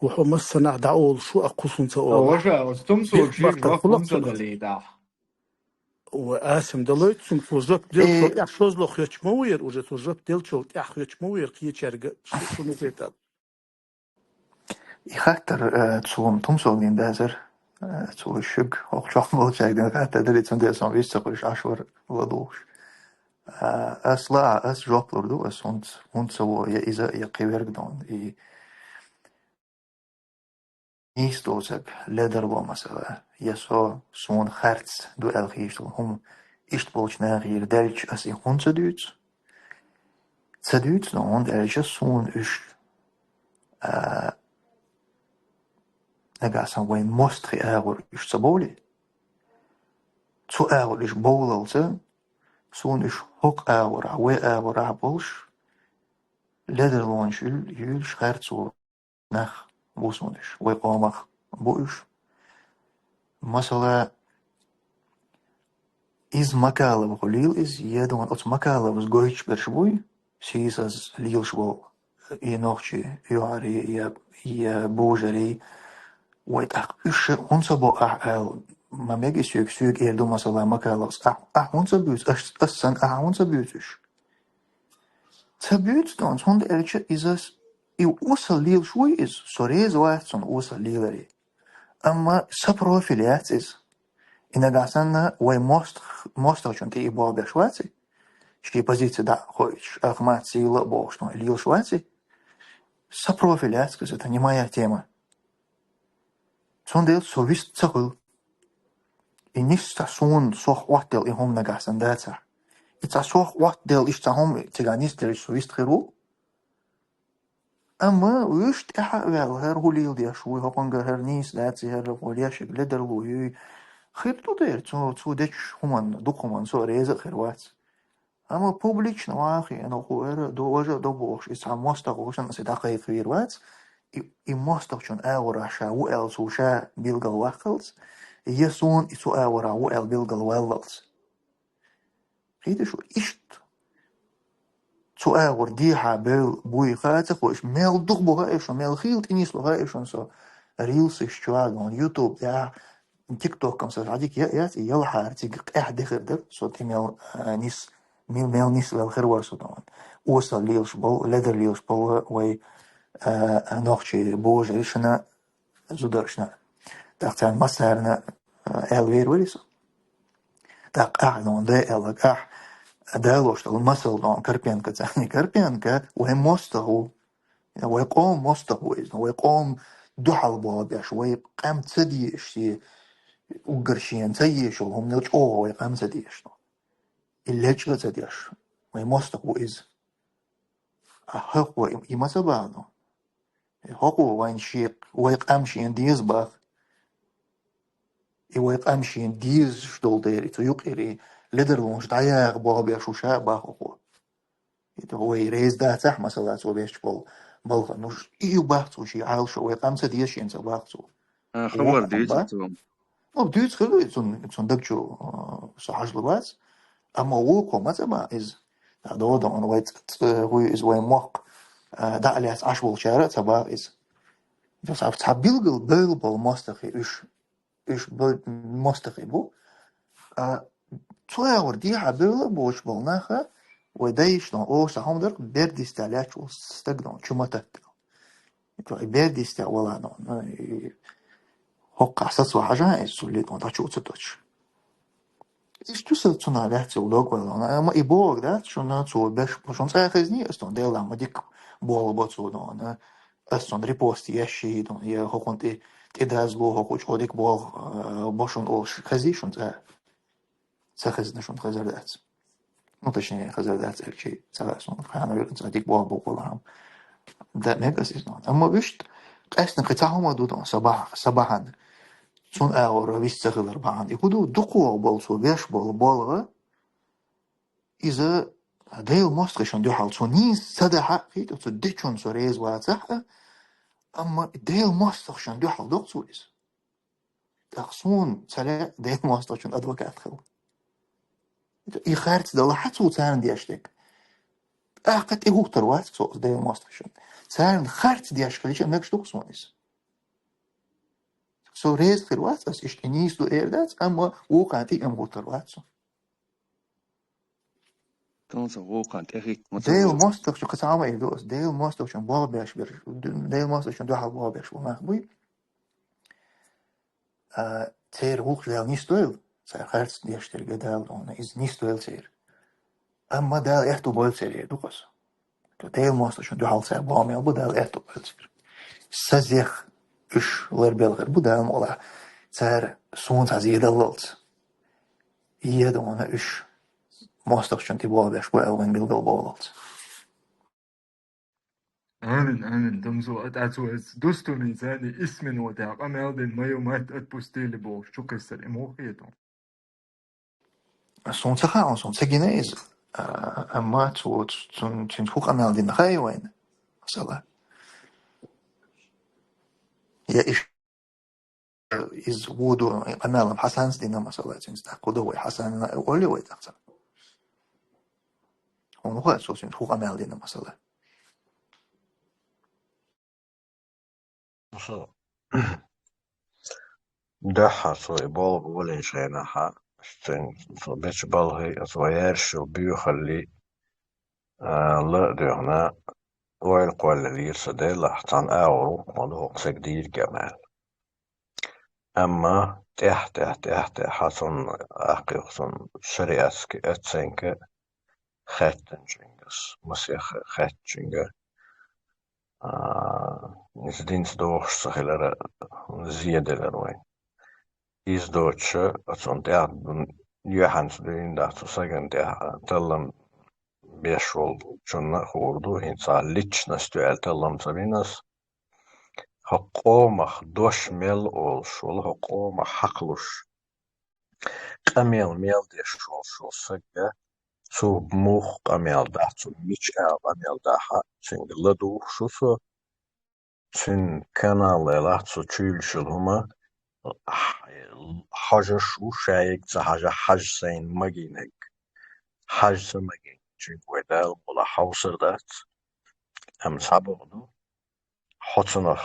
ва хьо массанахь дӀаолуш ву, а кху сунца ола. Важа, оцу тумсо Бех жир баккха ва хулакх хунца цунах. Дале дӀа. Ва Асим далойту цунга, цо жоп делчул Э. тӀехь шозло хьоьч ма ву яр уже, цо жоп делчул тӀехь хьоьч ма ву яр кхечаьрга, шу, шуна хетал. И хаттар, э, цо тумсо дина дазар, э, цо шуьг, хӀокху чохь болчаьрга дина хаттар дара, и цундела сон вист ца кхуьйсуш Ӏаш вара ладугӀуш. А, ас лаа, ас жоп лур ду, ас хӀунца, хӀунца во, я иза, я кхин верг дон. И нийса доцург ледарло, масала, я со, суна харц ду аьлла хеташ дола хӀума иштта болчу нахера даьлча, ас и хӀунда ца дуьйцу? Ца дуьйцу, но хӀунда аьлча суна уьш, а, нагахь санна вайн мостагӀий агӀор уьш ца бовлий? Цу агӀор уьш бовлалца, суна уьш хӀокху агӀорахь, вай агӀорахь болуш, ледарлонаш юьл-, юьйлуш харцо нах бу суна уьш, вай къомах бу уьш. Масала, иза Макалова хуьлийла иза, я дона оцу Макаловас гойтуш берш буй, сийсаз лелаш болу и нохчий, юьхьарий, я, я божарий, вай тӀаккха уьш хӀунда ца бо ахь аьлла, ма мега и соьга, соьга эр ду, масала, Макаловас, ахь, ахь хӀунда ца буьйцу, ас, ас санна ахь хӀунда ца буьйцу уьш? Ца буьйцу дона, хӀунда аьлча иза с-, и осал лелаш вуй иза, со реза вац цунна осал леларе. Амма сан профиль яц иза. И нагахь санна вай мостагӀ-, мостагӀчунна тӀе и болх беш ваций, шен позици дӀа а хоуьйтуш, ах мац сийла а бохуш, но и лелаш ваций, сан профиль яц иза, это не моя тема. Цундела со вист ца хуьлу. И нисса суна сох Ӏоттаделла и хӀума нагахь санна дацахь. И цхьа сох Ӏоттаделла иштта цхьа хӀума цигахь нисделча со вист хир ву. Амма уьш тӀаьхьа а ваьлла, хӀара хӀун леладеш вуй, хӀокхуьнгара хӀара нийса дац, хӀара хӀун лешиг ледарло юй. Хир ду дера, цо, цо дечу хӀуманна, дукха хӀуманна со а реза а хир вац. Амма публично ван хиъна хӀара ду, важа а до бохуш, иза цхьа мостагӀа ву, шуна аса дӀакхайкхавийр вац, и, и мостагӀчун агӀорахь ша ву аьлла цо ша билгал ваккхалц, я суна и цу агӀорахь ву аьлла билгал валлалц. Кхеташ ву, иштта цу агӀор дехьа бевлла буй хаа ца хууш, мел дукха бу хаьа шуна, мел хийла тӀенисло хаьа шуна со рилсаш чохь а, дона, YouTube тӀехь, TikTok-м сан хьадика я-, яц, и ялхьара цига къаьхьа де хир дара, со тӀе мел, а, нис-, мел, мел нисвелла хир вара со, дона. Осал лелаш болу, ледар лелаш болу вай, а, нохчий божаршна, зударшна. ТӀаккха царна массарна, а, аьлла вер вари со. ТӀаккха ахьа, дона, дай аьлларг ахь, далош долу масал, дона, Карпенко царна. Карпенко вай мостагӀа ву. Вай къоман мостагӀа ву иза, вай къоман дуьхьал болх беш, вай къам ца дезаш, и уггар шена ца езаш йолу хӀуманал чӀогӀа вай къам ца дезаш. И лечкъа а ца деш, вай мостагӀа ву иза. А хӀокхо и, и ма ца бахьано. И хӀокхо вайн шен, вай къам шена деза баха. И вай къам шена дезаш долу дела, и цу юкъера и ледарлонаш дӀаяха болх беш ву ша а баха хӀокхо. И вай реза дацахь, масала, цо беш болу балхана. Ну, и ю баха цо шен Ӏалашо, вай къам ца деза шена ца баха цо. А, хабар дуьйцу цо. Ну, дуьйцу хир ду, цун, цун даг чу, а, со хьажалур вац. Амма вукхо ма ца бан иза. ДӀа догӀу, дона, вай ц-, ц-, вуй иза вай мохк, а, дӀа а лаьцна Ӏаш волчара а ца бан иза. Цхьа, цхьа билггал бевлла болу мостагӀий уьш. Уьш бо-, мостагӀий бу. А, цу агӀор дехьа бевлла а боцуш болу наха, вай дайша, дона, оха сан хӀума дара, бердистехь лаьтташ волу стаг, дона, чу ма таттал. И бердистехь вала, дона, и хӀокхахь сацо хьажа, иза цу летон дӀачу ца тотуш. Иштта ю сан цунах лаьцна йолу дог вай, дона, амма и бохург дац шуна, цо беш, шуна цкъа а хезний ас, дона, Делан ма дика болу бо цо, дона. Ас цунна репост еш ший, дона, я хӀокхунна тӀе, тӀе дазло, хӀокху чӀогӀа дика болу, а, бо шуна олуш хезий шуна цкъа? Ца хезна шуна, хезар дац. Ну, точнее, хезар дац, аьлчи, ца хаьа суна, хьанна верна, цкъа дика болу боху лахьам. Да, мега ас иза, дона. Амма вуьшта, къаьстина кхин цхьа хӀума ду, дона, сан бахьана, сан бахьана. Цунна агӀора вист ца хилар бахьана. И хӀун ду, дукхо болу цо беш болу болх, иза Делан мостагӀашна дуьхьал цо нийса ца дахь а, кхетий, цу дечунна со реза вацахь а, амма Делан мостагӀашна дуьхьал доккху цо иза. ТӀаккха суна ца лаьа Делан мостагӀчун адвокат хила. И харц далахь а цо царна деш дерг. ТӀаккха тӀехӀуттур вац цо Делан мостагӀашна. Царна харц деш хилча, мегаш ду-кх суна иза. Со реза хир вац, ас иштта нийса ду эр дац, амма вукхарна тӀе ма хӀуттур вац со. Тунца вукхарна тӀехӀитта ма ца Делан ву. МостагӀчун кхин цхьа хӀума эр ду ас, Делан мостагӀчун болх беш берш, Делан мостагӀчун дуьхьал болх беш болу нах буй. А, церан гӀуллакх Дала нисдойла, цара харц деш дерг а Дала, дона, иза нисдойла церан. Амма Дала аьтту бойла церан, эр ду-кх ас. Делан мостагӀчун дуьхьал цара болх мел бу, Дала аьтту бойла церан. Сан зех, уьш ларбелхир бу Дала мукъалахь. Цара суна цхьа зе даллалц. Еда хьуна уьш мостагӀчун тӀе болх беш бу аьлла вайн билгал болалц. Амин, амин. Тамзу атӀацу эц дустуни цани исмин ва тӀакъа мел дин мою мать отпустили бохуш чу кхиссар и муху хету. Суна ца хаьа, суна ца гина иза. А, амма цу, цу, цуьнца хӀун къамел дина хаьий вайна? Масала. Я иш-, иза вуду, къамелам Хьасанца дина, масала, цуьнца тӀаккха хӀун ду вай, Хьасанна а олий вай тӀаккха ца. Хьуна хаьа, цо цуьнца хӀун къамел дина, масала. Со дуьххьара цо и болх беш волчу хенахь, цуьнан со бечу балхий, оцу вай яьржачу боьхаллий, а, ла а доьхна, ойла кхоллаелира сан, делахь, цхьана агӀор ву-кх ма ду хӀокху стага дийриг а аьлла. Амма тӀаьхьа, тӀаьхьа, тӀаьхьа, тӀаьхьа цунна, ахь кхин цунна шариатский оценка хаьттинчуьнгас, масех хаьттинчуьнга, а, иза динца догӀуш ца хилар а зеделира вайн. Иза доцуша, оцунна тӀаьхьа ду-, юьхьанца дуьйна дац цу стагана тӀехь, а, таллам беш волчунна а хуур ду, хӀинца личность ю аьлла таллам ца бина ас. ХӀокху къомах дош мел олуш волу, хӀокху къомах хьакхалуш, къамел мел деш волуш волу стаг, цо муха къамел дахь, цо мича аьлла къамел дахь, цуьнга ладугӀуш ву со, цуьнан канал лелахь, цо чуьйлуш йолу хӀума хьожуш ву, ша ерг ца хьажа, хьажа сайна магийнарг. Хьажа ца магийна, цуьнга вай Дала мукъалахь хьовсур дац. Амма цхьа боху ду, хьо цунах,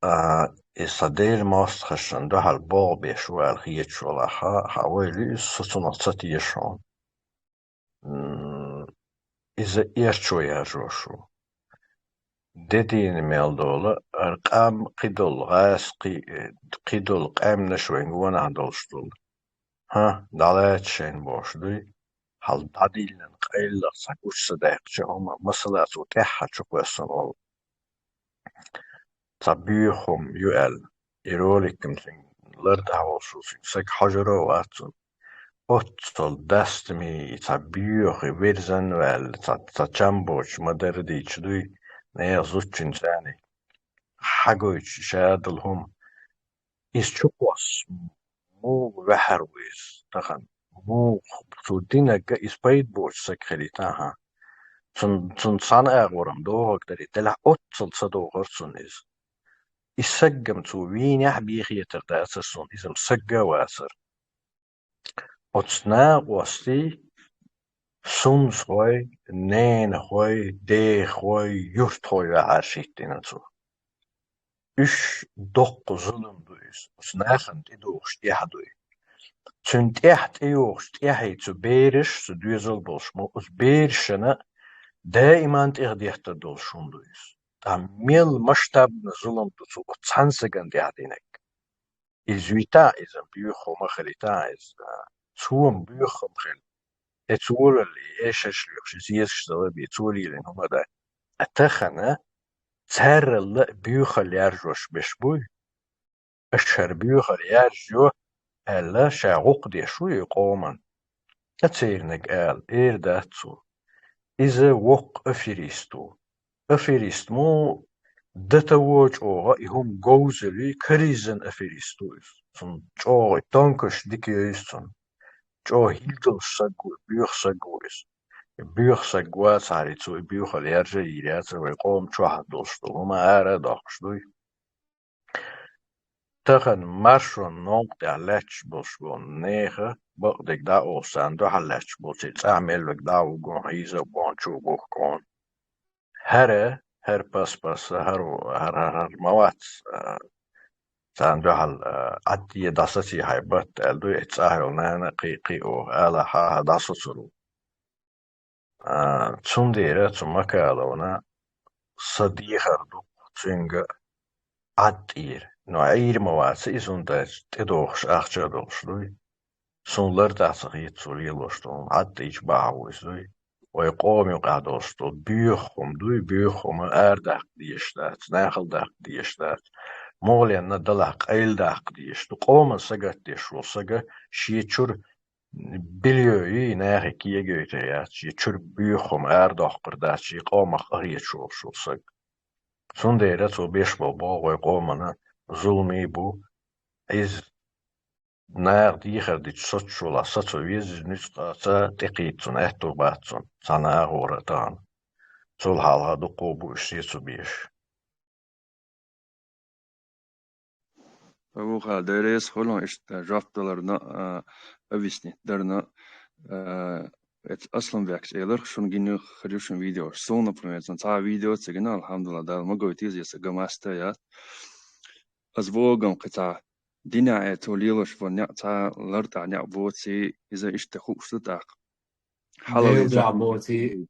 а, и сан Делан мостагӀашна дуьхьал болх беш ву аьлла хеташ валахь, хьан ойла ю иза, со цунах ца теша хьуна. М, иза эрчо яржош ву. Де дийна мел долу, хӀара къам кхидолу гӀазкхий, кхидолу къаьмнаш вайн гонахь долуш долу. ХӀан, дӀалаьцча шайна бохуш дуй, хьал дӀадиллина къайлах цхьа гуш ца даьккхича хӀума, масала, цо тӀаьххьа чу кхоьссина волу. Цхьа боьха хӀума ю аьлла, и роликам цуьнга лардахь волуш ву, цуьнга саг хьожур а вац цунна. Оццул дастамий, цхьа боьха, верзан а ваьлла, цхьа, цхьа чам боцуш ма-дарра дийцаш дуй, нехан зудчуьнца цхьаьний хьагойтуш ша долу хӀума. Иза чу кхосса муха ваьхьар ву иза тахана? Муха цо динарг а иза пайда боцу саг хилийта ахьа? Цун, цунна цхьана агӀор-м догӀург дарий, делахь оццул ца догӀура цунна иза. И саг-м цо вийнехь а бехетар дацара суна, иза-м саг а вацара. Оцу накъостий, сунзахой, ненахой, дехой, юьртахой ваьхьар хӀиттийна цо. Уьш доккха зулам ду иза, оцу нахана тӀедогӀуш тӀаьхьа ду и. Цуьнан тӀаьхьа тӀейогӀучу тӀаьхье цу бераш, цу доьзал болуш ма, оцу берашна даиман тӀехдеттар долуш хӀума ду иза. Ткъа мел масштабный зулам ду цо оцу цхьана сагана тӀехь динарг. Иза витахь, иза боьха хӀума хилийтахь иза, цо-м боьха хӀума хила. Эцу волалле, эшарш лоьхуш, иза езаш дала бен, цо лелийна хӀума дан. Ткъа тахана царралла а боьхалла яржош берш буй? Аша хӀара боьхалла яржайо аьлла, ша гӀуллакх деш ву и къоман. Ткъа церниг ала, эр дац цо. Иза воккха аферист ву. Аферист мо, дата во чӀогӀа и хӀума говзалли, карийзан аферист ву иза. Цунна чӀогӀа и тонкаш дика йойза цунна. ЧӀогӀа хӀилла долуш саг ву, боьха саг ву иза. Боьха саг вацахьара, цо и боьхалла яржа а йийр яцара, вай къоман чохь долуш долу хӀума ара а доккхуш дуй. Тахана маршонан новкъа тӀехь лаьтташ болуш болу нехан бакъдерг дӀа а олуш, царна дуьхьал лаьтташ болчеран цӀахь мел верг дӀа а вугон, хьийза а бохучу бухкон. ХӀара, хӀара пас-паса, хӀара, хӀара, хӀара, хӀара ма вац, а, царна дуьхьал, а, Ӏадде дӀасаций хьайн батт аьлла дуй, и цӀахь йолу нана кхин, кхин оха ала хьан, хьан дӀасацур ву. А, цундела цу Макаловна сан дехар ду цуьнга Ӏад тӀера. Но Ӏийр ма вац иза, хӀунда аьлча тӀедогӀуш ахча а долуш дуй. Суна лар дахь ца хета цо лелош долу хӀума, Ӏад тӀийча бахьа ву иза дуй. Вай къома юкъахь долуш долу боьха хӀума дуй, боьха хӀума арадаккха дезаш дац, нахала даккха дезаш дац. мугӀаленна далахь къайладаккха дезаш ду. Къоман сагатдеш волу сага шен чуьра билйой нахе кегайта яц, шен чуьра боьха хӀума арадоккхур дац, шен къомах къахеташ волуш волу саг. Цундела цо беш болу боху вай къомана зуламий бу. Иза наха дехар дича соцуш волахь, сацо веза, нуьцкъаца тӀекхийта цунна аьтто бац цунна, цхьана агӀора а тахана. Цул хьалха дуккха а бу уьш сецо безаш. Абу-Халид, деррес хуьлу иштта жоп даларна, а, объяснить дарна, а, эцу Асланбекс элира, шуна гина хир ю шун видеош. Суна, например, сан цхьа видео ца гина, алхьамдулилла, Дала ма гойтийла, я сан ган маста яц. Ас вогам кхин цхьа динехь э цо лелош ван некъ цхьа лартӀахь некъ боций, иза иштта хууш ду тӀаккха. Хьалха Мел лер за-, бехь боций.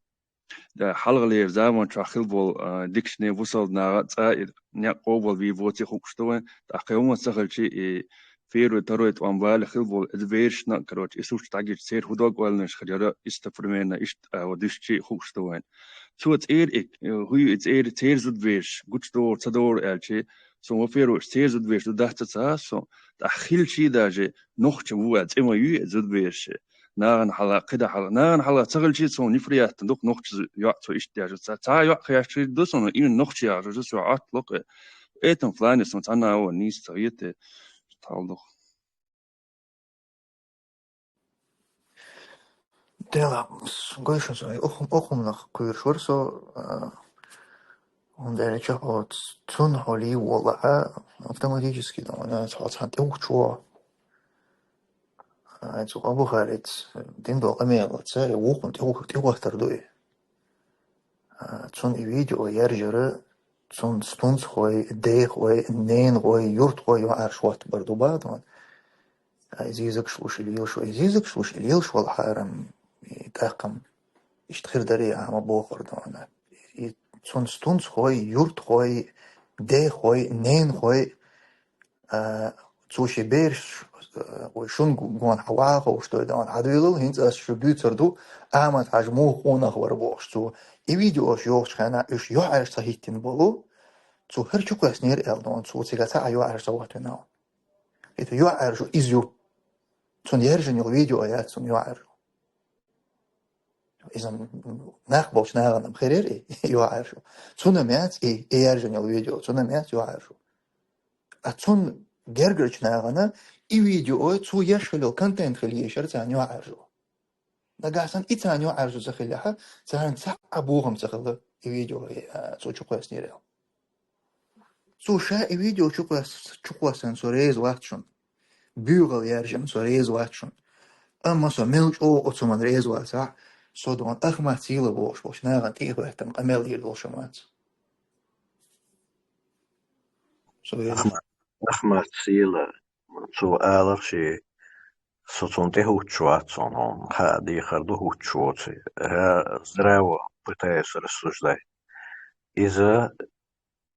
Да, хьалхалера заман чохь хила болу, а, дикачу бусалба наха цӀа и некъ къобал бий боций хууш ду вайн. ТӀаккха кхин хӀума ца хилчи, и первый, второй тӀом бала хила болу, иза берашна, короче, и сурт дӀагича, церан хӀун дог ойланаш хир яра, иштта примерно, иштта, а, вот дуьстичи хууш ду вайн. Цо цӀера и, э, хӀуй и цӀера, церан зудабераш, гучудогӀур, ца догӀур аьлчи, со, во-первых, церан зудабераш ду дац ца ца, со, тӀаккха хилчи даже, нохча ву аьлла, цӀе ма юй и зудабераш. Нахана хьала, кхида хьала. Нахана хьала ца хилчи, цунна неприятно ду-кх нохча йоӀ цо иштта деш. Ца, цхьа йоӀ хеш хир ду суна, именно нохча яхаш, со Ӏотталу-кх. Этом плане суна цхьанна а нийса ца хета, тхьалдух. Дела, с-, гой шуна, со, охум-, охумнах кхуьйруш вара со, а, хӀунда аьлча хьо ц-, цунна хьо лий волахьа, автоматически, да, вана, хьо цхьана тӀе ухчо. А, цу Абу-Халица дина долу къамелаца, вукхунна тӀе-, тӀехӀоттар ду и. А, цунна и видео яржара, цунна стунцхой, дехой, ненахой, юьртахой йоӀарш хӀоттабар ду бахьана. А, иза зизагаш луш и лелаш вай. Иза зизагаш луш и лелаш вала хьарам, и тӀаккха-м иштта хир дарий, а, ма бохур ду вана. И цунна стунцхой, юьртахой, дехой, ненахой, а, цо шен бераш, а, вай шун гу-, гонахьа ваха ховш дой дан, хьадуьйлал, хӀинца ас шу дуьйцур ду, Ахьмад-Хьаьжа муха къонах вара бохуш цо. И видеош йохучу хенахь уьш йоӀарш ца хӀиттина болу, цо хӀара чу кхоьссинера аьлла дан, цо цига цхьа а йоӀарш ца хӀоттавина. ХӀета йоӀарш иза ю. Цунна яржина йолу видео яц цунна йоӀарш. Иза нах болчу нахана хир яра и йоӀарш. Цунна яц и, и яржина йолу видео, цунна яц йоӀарш. А цунна гергарчу нахана и видео цо еш хилла йолу контент хила езара царна йоӀаржо. Нагахь санна и царна йоӀаржо ца хилахьа, царна цхьа а бохам ца хилла и видео, а, цо чу кхоьссинера аьлла. Цо ша и видео чу кхоьс-, чу кхоссарна со реза вац шуна. Буьйгал яржарна со реза вац шуна. Амма со мел чӀогӀа оцу хӀуманна реза вацахь, со дона Ахмат Сила бохуш болчу нахана тӀе а хӀоьттина къамел йийр долуш ма вац. Со веза. Ахмат, Ахмат Сила, цо аларх ши, со цунна тӀе хӀуттуш вац, цунна хӀума хаа дехар ду хӀуттуш воций. Я здраво пытаюсь рассуждать. Иза,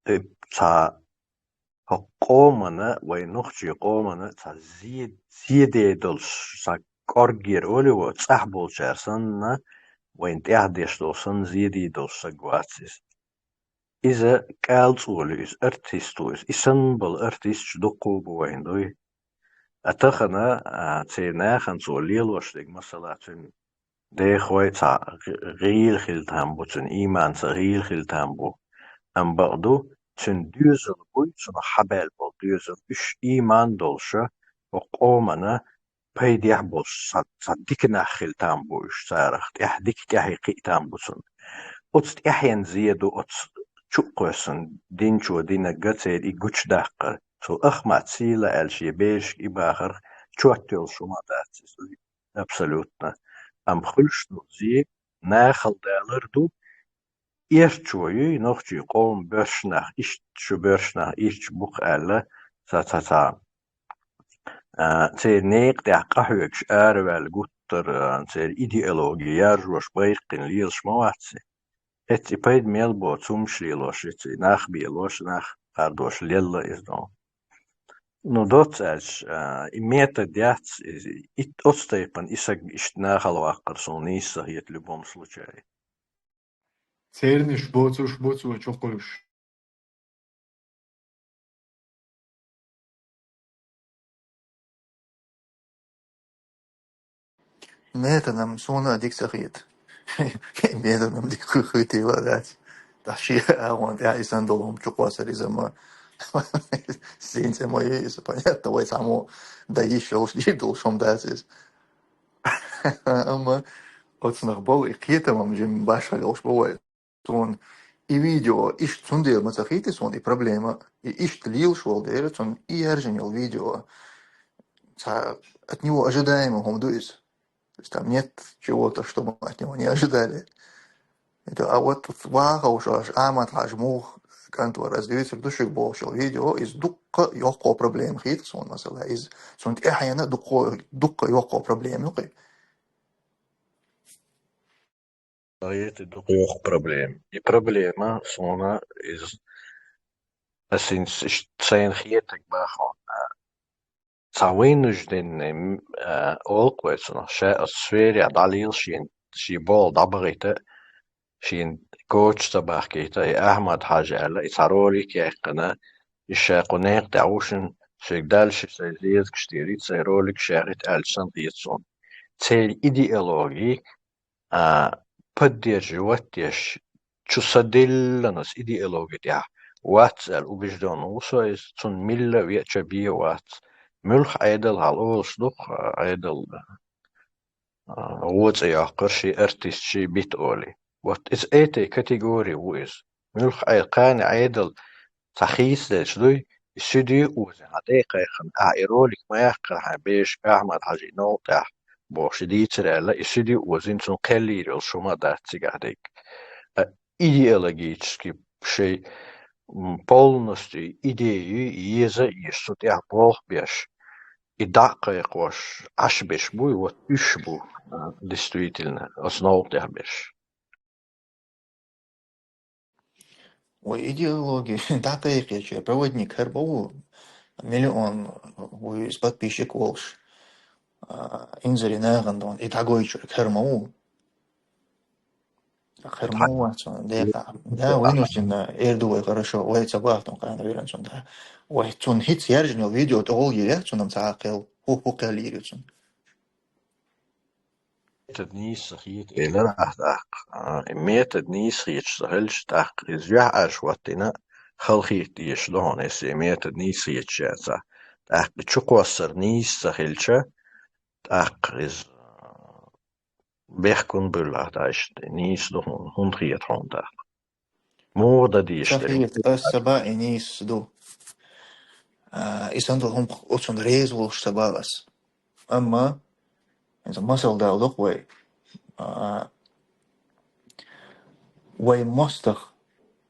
э, цхьа хӀокху къомана, вайн нохчийн къомана цхьа зе-, зеде долуш, цхьа кӀорггера олий ву, цӀахь болчара санна, вайна тӀаьхьа деш долу санна, зеде долуш саг вац иза. Иза кӀалцӀолу, иза артист ву, иза и санна болу артисташ дуккха а бу вайна дуй. А тахана, а, церан нахана цо лелош дерг, масала, цуьнан дехой цхьа гӀ-, гӀийла хила там бу, цуьнан ийманца гӀийла хила там бу. Амма бакъду, цуьнан доьзал буй, цунах хьабаьлла болу доьзал, уьш ийман долуша, хӀокху къомана пайдехь болуш, цхьа, цхьа дика нах хила там бу уьш царах, тӀаьхьа дика тӀаьхье кхиъ там бу цунна. Оцу тӀаьхьенна зе ду оцу чу а кхоьссина, динчо динарг церан и гучудаккхар. Цо Ахмат Сила аьлла шен берашка и бахарх чот йолуш хӀума дац иза. Абсолютно. Амма хуьлуш долу зе нахала далар ду, эрчо юй, нохчий къоман боьршнах, иштта шу боьршнах ирча бу-кх аьлла, ца, ца, ца. А, церан некъа тӀехь къахьоьгуш араваьлла гуттар, а, церан идеологи яржош байракхина лелаш ма вац. Эцци пайда мел боцу хӀумаш лелош, эцци нах белош, нах кхардош лелла иза дон. Ну, доцца аьлча, а, и метод яц, и, и оцу тайпана и саг иштта нахала ваккхар суна нийса ца хета любом случае. Цернаш боцуш бу цо чукхуьйсуш. Методом суна дика ца хийта. Методом дика хи-, хи-, хи-, хи-, дац. Та ши агӀон тӀехь и сан долу хӀума чу кхоссар иза ма. Синца ма ю иза, понятно, вай цхьаммо дан йиш йолуш, дийр долуш хӀума дац иза. Амма оцунах болу и кхетам-м жимма башхалла йолуш бу вай. Суна и видео, иштта цундела ма ца хийти суна и проблема, и иштта лелаш волу дела, цунна и яржина йолу видео. Ца, от него ожидаемо хӀума ду иза. То есть там нет чего-то, что мы от него не ожидали. Это, а вот тут ваховшаш, Ахьмад-Хьаьжа муха кӀант вара, ас дийцар ду шуьга бохуш йолу видео, иза дуккха йоккхо проблема хийта суна, масала. Иза цунна тӀаьхьена дуккхо, дуккха йоккхо проблема ю кхин. Ай, это дукха йоккха проблема. И проблема суна иза, ас хӀинца иш-, сайна хетарг бахьана. Цхьа вынужденный, м, а, олу-кх вай цунах, ша оцу сферехь дӀалийла шен, шен болх дӀабахийта, шен коч ца бахкийта, и Ахьмад-Хьаьжа аьлла, и цхьа ролик яьккхина, и ша кху некъа тӀехь ву шуна, шега Далла ши сайн зезагаш тӀера, и сайн ролик шаьррит аьлча санна хета суна. Церан идеологи а, поддерживать деш, чу са дилланас идеологи тӀехь вац аьлла убеждённый ву со иза, цунна милла а веача бен вац. Муьлха Ӏедал хьал олуш ду-кх, а, Ӏедал, а, вон цӀе йоккхура ши артист, ши бита олий. Вот иза этой категории ву иза. Муьлха Ӏе-, кхана Ӏедал цхьа хийцаделча дуй, и суьде озина, хьан декхайхана, ахьа и ролик ма яьккхина хьайн бешка Ахьмад-Хьаьжин новкъа тӀехь, бохуш и дийцар аьлла, и суьде озина цунна кхел йийр йолуш хӀума а дац цигахь дерг. А, идеологически шайн, м, полностью идею еза а езаш, цу тӀехь болх беш, и дӀа а кхайкхош, Ӏаш берш буй, вот уьш бу, а, действительно, оцу новкъа тӀехь берш. Вай идеологи дӀакхайкхеча проводник хӀара ма ву, миллион вуьйцу подписчик волуш, а, инзаре нахана дон, и дӀагойчуьра хӀара ма ву. ХӀара ма ву вац ван декъа. Да, вынужденно, эр ду вай, хорошо, вай ца бахтун кхана виран цунна, да. Вай цунна хӀинца яржина йолу видео тӀе гӀолла йийр яц цунна цхьа а кхел, хӀу-, хӀу кхел йийр ю цунна. Метод нийса хета элира ахь тӀаккха. А, и метод нийса хеташ ца хилча, тӀаккха иза юьхьӀаьржа хӀоттийна хала хета дезаш ду хьуна, если и метод нийса хеташ яцахь. ТӀаккха и чукхоссар нийса ца хилча, тӀаккха иза бехк хӀунда буьллу ахь, тӀаккха иштта нийса ду хьуна, хӀунда хета хьуна тӀаккха? Муха дан дезаш дерг? Ас ца боху и нийса ду. А, и санна долу хӀума оцунна реза волуш ца боху ас. Амма, хӀинца масал далла ду-кх вай, а, вай мостагӀ-,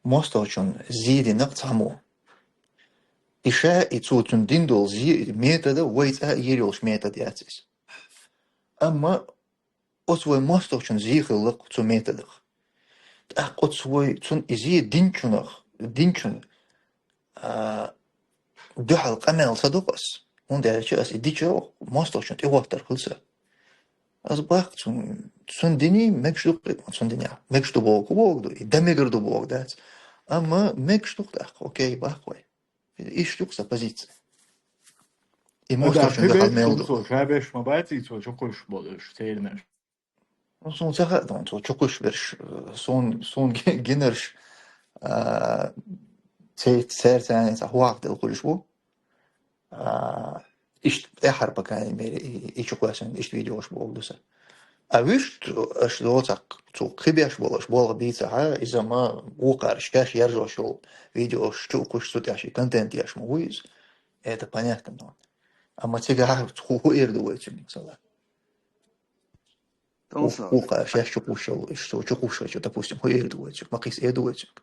мостагӀчунна зе дина-кх цхьаммо. И ша, и цо цунна дина долу зе, метода вай цӀа а йийр йолуш метод яц иза. Амма оцу вай мостагӀчунна зе хилла-кх цу методах. ТӀаккха оцу вай, цунна и зе динчунах, динчун, а, дуьхьал къамел ца до-кх ас. ХӀунда аьлча ас и дича мостагӀчунна тӀехӀоттар хилла сан. Ас боху цунна, цунна диний мегаш ду-кх, цунна диний мегаш ду боху, боху ду, и дан мегар ду боху дац. Амма мегаш ду-кх тӀаккха, окей, боху вай. Иштта ю-кх сан позиция. И мостагӀчунна дуьхьал мел ду. Цо ша берш ма баций, цо чукхуьйсуш болуш цернаш. Ну, суна ца хаьа, цо чукхуьйсуш берш, э, суна, суна ги-, гинарш, а, церан цхьа хӀуах делла хуьлуш бу. А, иштта тӀаьххьара, по крайней мере, и, и чукхоьссина иштта видеош боху ду сан. А вуьшта аша доцахь, цо кхин беш болу аша болх бийцахь, иза ма вукхара шаьш яржош йолу видеош чу а кхуьссуш, цу тӀехь шен контент еш ма ву иза. Это понятно, но. Амма цигахь хӀу, хӀу эр ду вай цуьнга, масала? ТӀом со. Вукхара шаьш чу кхуьссуш йолу, иштта цо чу кхуьссуш, допустим, хӀу эр ду вай цуьнга, ма кхин эр ду вай цуьнга.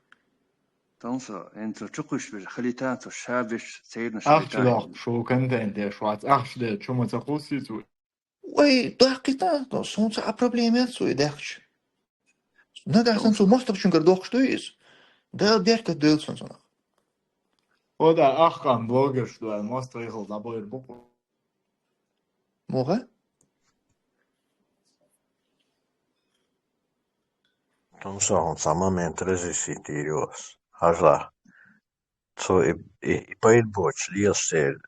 ТӀом со, хӀинца чу кхуьссуш берш хилийта, цо ша берш цернаш ахча хилийта. Ахча доккхуш, шу контент еш вац, ахча де, чу ма ца кхуссий цо. Вай даккхийта, но суна цхьа а проблема яц цо и даьккхича. Нагахь санна цо мостагӀчуьнгара доккхуш дуй иза? Дала беркат дойла цунна цунах. О, да, ахкам блогерш ду, мостагӀ ихал дӀабойр бу-кх. Муха? ТӀом со, хӀун цхьа момент разъяснить йийр ю ас. Хьажал. Цо и, и, и пайда боцуш лелаш церан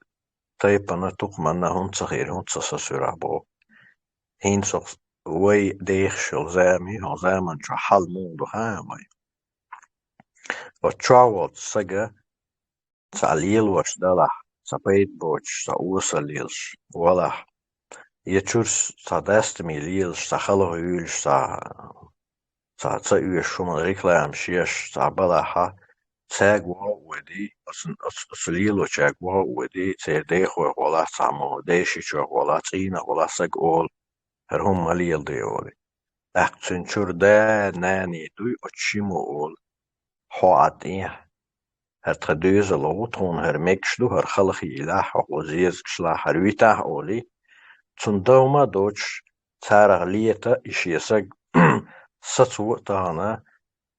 тайпана, тукхаманна хӀунда ца хиира, хӀунда ца сацира боху. ХӀинца со вай дехаш йолу зама, хӀокху заман чохь хьал муха ду хаьий вай? Оцу чохь волчу сага цхьа лелош далахь, цхьа пайда боцуш, цхьа осал лелаш валахь, я чуьра цхьа дастаме лелаш, цхьа хала хуьйлуш, цхьа, цхьа ца оьшуш хӀуманна рекламаш еш, цхьа балахь, цаьрга ваха а воьдий, оцу, оцу, оцу лелочаьрга ваха а воьдий, церан дехойх валахь, цхьаммо дешичойх валахь, цӀийнах валахь, сага олу: «ХӀара хӀума ма леладе», — олий. ТӀаккха цуьнан чуьра да, нана дуй, оцу шиммо олу: «Хьо Ӏад тӀе, хӀара тхан доьзал ву, тхуна хӀара мегаш ду, хӀара хала хийлахь, хӀокхо зезагаш лахь, хӀара витахь», — олий. Цунна дов ма доцуш, царах лета и шен саг сацо а тахана,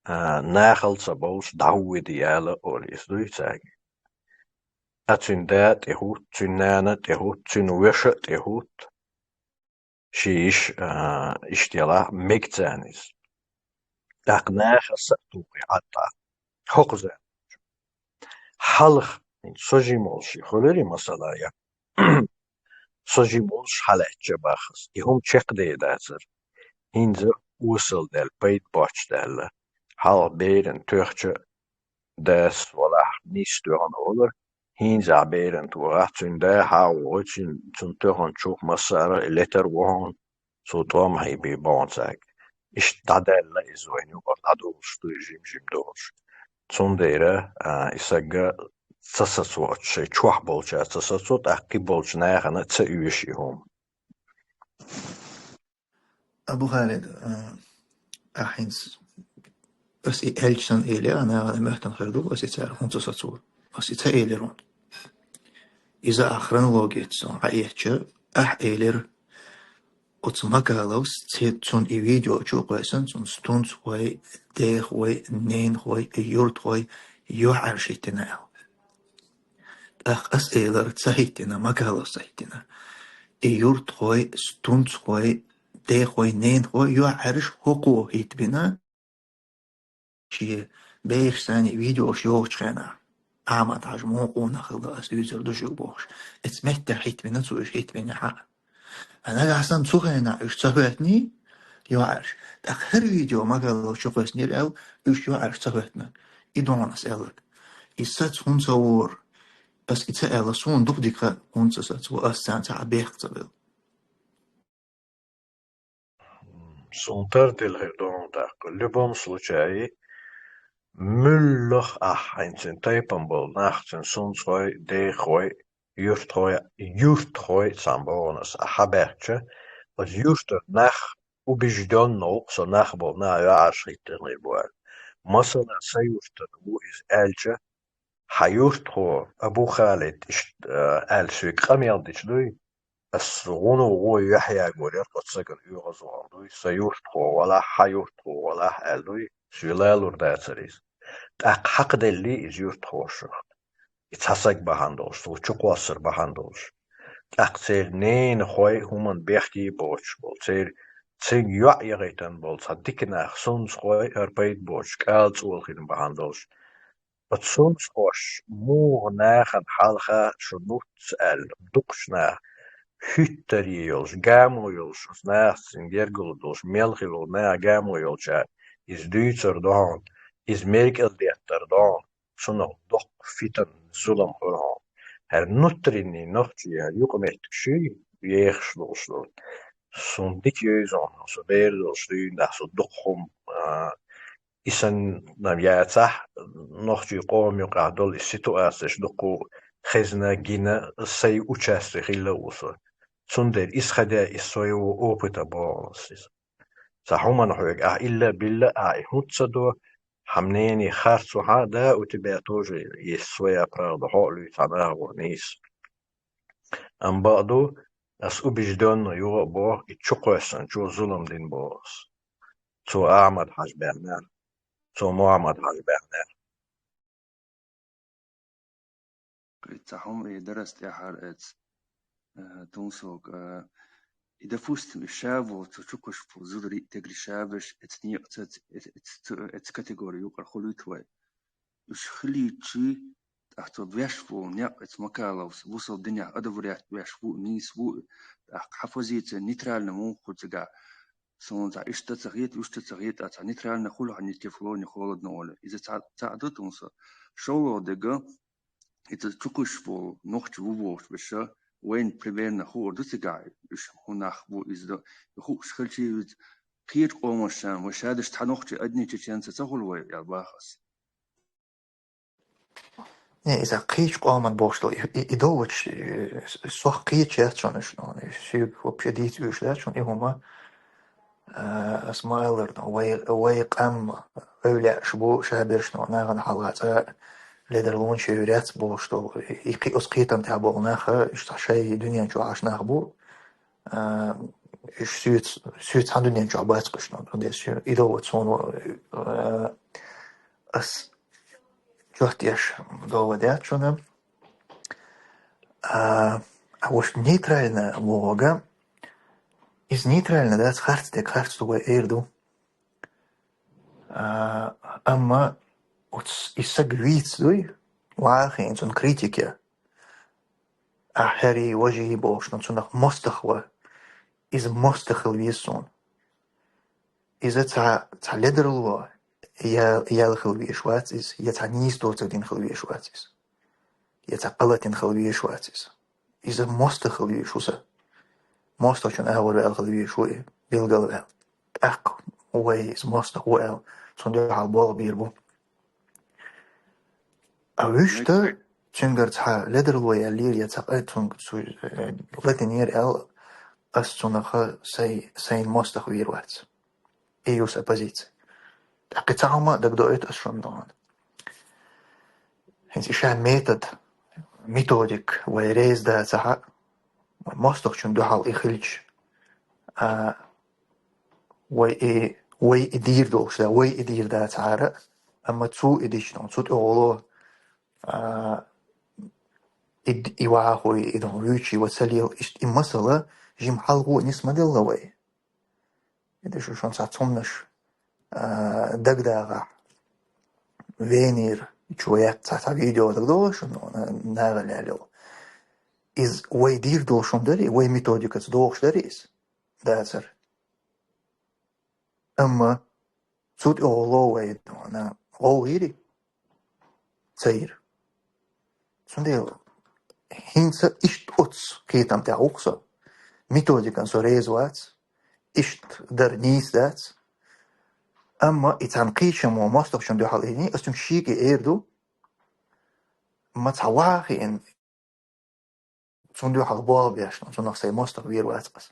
а, нахала ца бовлуш дӀа а воьдий ала олий, иза дуй цаьрга. Ткъа цуьнан да а тӀехӀутту, цуьнан нана а тӀехӀутту, цуьнан вешан а тӀехӀутту. Ши йиша, а, иштта ялахь, мега царна иза. ТӀаккха наха са а тухий Ӏад тӀе. ХӀокху заман чу. Хьалха, со жима волуш и хуьлура и масала, я со жима волуш хьалаьцча баххаза, и хӀума чекхдер дацара. ХӀинца осал даьлла, пайда боцуш даьлла. Хьалха берана тоьхча, дас валахь, нийса тоьхна олура, хӀинца ахь берана тохахь, цуьнан да хьа а вогӀий, цуьнан, цунна тоьхначух массара а летар ву хьуна, цо тӀом хьийбий боху цаьрга. Иштта дӀадаьлла иза вайна юкъара дӀадолуш дуй, жим-жим долуш. Цундела, а, и сага ца сацо, оцу шайн чохь болчаьрца ца сацо, тӀаккха кхин болчу нахана ца оьшу и хӀума. Абу Халид, а, ахь хӀинца, ас и аьлча санна элира, нахана моьттина хир ду, ас и цара хӀунда ца сацо. Ас и ца элира хьуна. Иза а хронологица сан хьаэцча, ахь элира, оцу Макаловс, ци-, цунна и видео чу а кхоьссина, цунна стунцхой, дехой, ненахой, юьртахой, юьхьӀаьржа хӀиттина аьлла. ТӀаккха ас элира, ца хӀиттина, Макаловс ца хӀиттина. И юьртахой, стунцхой, дехой, ненахой, юьхьӀаьржа хӀокхо хӀиттабина, шен бехаш санна видеош йогӀучу хенахь, Ахьмад-Хьаьжа муха къонах хилла ас дуьйцур ду шуьга бохуш. Эцу меттехь хӀиттабина цо уьш, хӀиттабина хьан. Ткъа нагахь санна цу хенахь уьш ца хӀоьттиний, юьхьӀаьржа. ТӀаккха хӀара видео Макаловс чу кхоьссинера аьлла, уьш юьхьӀаьржа ца хӀоьттина. И догӀна ас аьлларг. И саца хӀунда ца вора? Ас и ца аьлла, суна дукха дика хӀунда ца сацо, ас царна цхьа а бехк ца белла. Суна тардина хир ду хьуна тӀаккха. В любом случае, муьлхха ахь хьайна цуьнан тайпана болу нах, цуьнан сунцхой, дехой, юьртахой, юьртахой цхьаьна боху ас, ахь хьабаьхча, оцу юьртара нах убеждённо ву-кх со нах болу нах юьхьӀаьржа хӀиттина хир бу аьлла. Масала, сан юьртара ву иза аьлча, хьан юьртахо Абу Халид иштта, а, аьлла соьга къамел дича дуй, ас гӀуно гӀо юьхь ягор яра оцу сагана оьгӀазвахар дуй, сан юьртахо валахь, хьан юьртахо валахь аьлла дуй, соьга лалур дацара иза. ТӀаккха хьакхаделлий иза юьртахошах. И цхьа саг бахьана долуш, цо чукхоссар бахьана долуш. ТӀаккха церан ненахой хӀуманна бехке боцуш болу, церан, цуьнга йоӀ яхийтина болу цхьа дика нах, сунцхой, хӀара пайда боцуш, кӀала цӀола хилла бахьана долуш. Оцу сунцхоша муха нахана хьалха шу нуц аьлла, дукхачу наха хӀуьттаре йолуш, гамо йолуш, оцу нахаца гергарло долуш, мел хилла наха гамо йолчара иза дуьйцур ду хьуна, иза меркӀал деттар ду хьуна, цунах доккха фитан, зулам хуьлу хьуна. ХӀара внутренний нохчий, хӀара юкъаметтиг шуьйра ехаш лууш долу. Суна дика йовза хьуна, со бер долуш дуьйна, со дукха хӀума, а, и санна яцахь, нохчий къоман юкъахь долу и ситуацеш дукха хезна, гина, сайн участие хилла а ву со. Цундела иза ха де, из своего опыта боху ас иза. Цхьа хӀуманна хьоьга ахь илла а билла, ахь и хӀунда ца до, хьан мнение харц ву хьан, да, у тебя тоже есть своя правда, хьо а луьйцу хьан нахана нийса. Амма бакъду, ас убеждённо юха а боху, и чукхоьссинчо зулам дина боху ас. Цо Ахьмад-Хьаьжа баьхнера, цо Мухьаммад-Хьаьжа баьхнера. Кхин цхьа хӀума и дарас тӀехьара эца, э, тунсалг, э, и, допустим, и ша воцу чукхуьссуш волу зударий, тегри ша веш, эца некъаца, эца, эца, эца категори юкъара хуьлуьйту вай. Уьш хилийчи, тӀаккха цо веш волу некъ, эца Макаловс, вусал динехь одобрять веш ву, нийса ву, тӀаккха хьан позиция нейтральна муха хуьлу цигахь? суна цхьа иштта ца хета, уьшта ца хета, цхьа нейтрально хуьлу хьан ни тепло, ни холодно олу. Иза цхьа, цхьа а ду тхуна со. ШолгӀа дерг, иза чукхуьйсуш волу нохчи ву бохуш берш, вайна примерно хуур ду цигахь, уьш хӀун нах бу иза ду, и хууш хилчий виза, кхечу къоманашна, вай шадерш цхьа нохчи, одни чеченцы ца хуьлу вай, аьлла боху ас. Не, иза кхечу къоман бохуш долу, и, и, и довлачу, э, с-, сох кхечу яц шуна, ш-, ну, соьга вообще дийца оьшуш дац шуна и хӀума. А, ас ма-аллара, ну, вай, вай къам эвлаьаш бу, шаберш, ну, нахана хьалха цкъа ледарлонаш йевр яц бохуш долу. И, и кхи-, оцу кхетам тӀехь болу нах, уьш цхьа шайн дуьнен чохь Ӏаш нах бу. А, уьш соьца, соьца цхьана дуьнен чохь бац уьш, ну, цундела и довлачу суна, а, ас чот еш довла дац шуна. А, а уьш нейтрально вогӀу, иза нейтрально дац, харц дерг харц ду вай эр ду. А, амма оцу и саг вийца дуй, вахийна цунна критике, ахь хӀерий, важий бохуш, ну, цунах мостагӀа ван, иза мостагӀа хила веза суна. Иза цхьа, цхьа ледарло я-, яьлла хила везаш вац иза, я цхьа нийса доцург дина хила везаш вац иза, я цхьа къа латийна хила везаш вац иза. Иза мостагӀа хила везаш ву сан. МостагӀчун агӀор ваьлла хила везаш ву и, билгал а ваьлла. ТӀаккха вай иза мостагӀа ву аьлла, цунна дуьхьал болх бийр бу. А вуьшта цуьнгара цхьа ледарло яьллера, я цхьа къа цуьнга цу, э, латийнера аьлла, ас цунах сайн, сайн мостагӀа вийр вац. И ю сан позици. ТӀаккха и цхьа хӀума дагадоуьйту ас шуна догӀана. ХӀинца и ша метод, методик вай реза дацахь а, вай мостагӀчун дуьхьал и хилча, а, вай и, вай и дийр долуш да, вай и дийр дацахьара, амма цо и дича, цу тӀехула, а, и д-, и вахой, и дон вуьйчий ва ца лела, иштта и масала жима хьалхо а нис ма делла вай. И ду шу шуна цхьа цхьаннаш, а, дагадагӀахь, венера чу вай яккха цхьа, цхьа видео дагадогӀу шуна, на-, нагӀа лаьлла йолу. Иза вай дийр долуш хӀума дарий, вай методикаца догӀуш дарий иза? Дацара. Амма цу тӀехула вай, вана, гӀовгӀийрий? Ца йира. Цундела хӀинца иштта оццу кхетам тӀехь ву-кх со. Методикан со реза вац, иштта дар нийса дац. Амма и цхьана кхечаммо мостагӀчун дуьхьал ийний, ас цуьнга шега эр ду, ма цхьа ваха хиъна, цунна дуьхьал болх беш, цунах сайн мостагӀа вийр вац ас.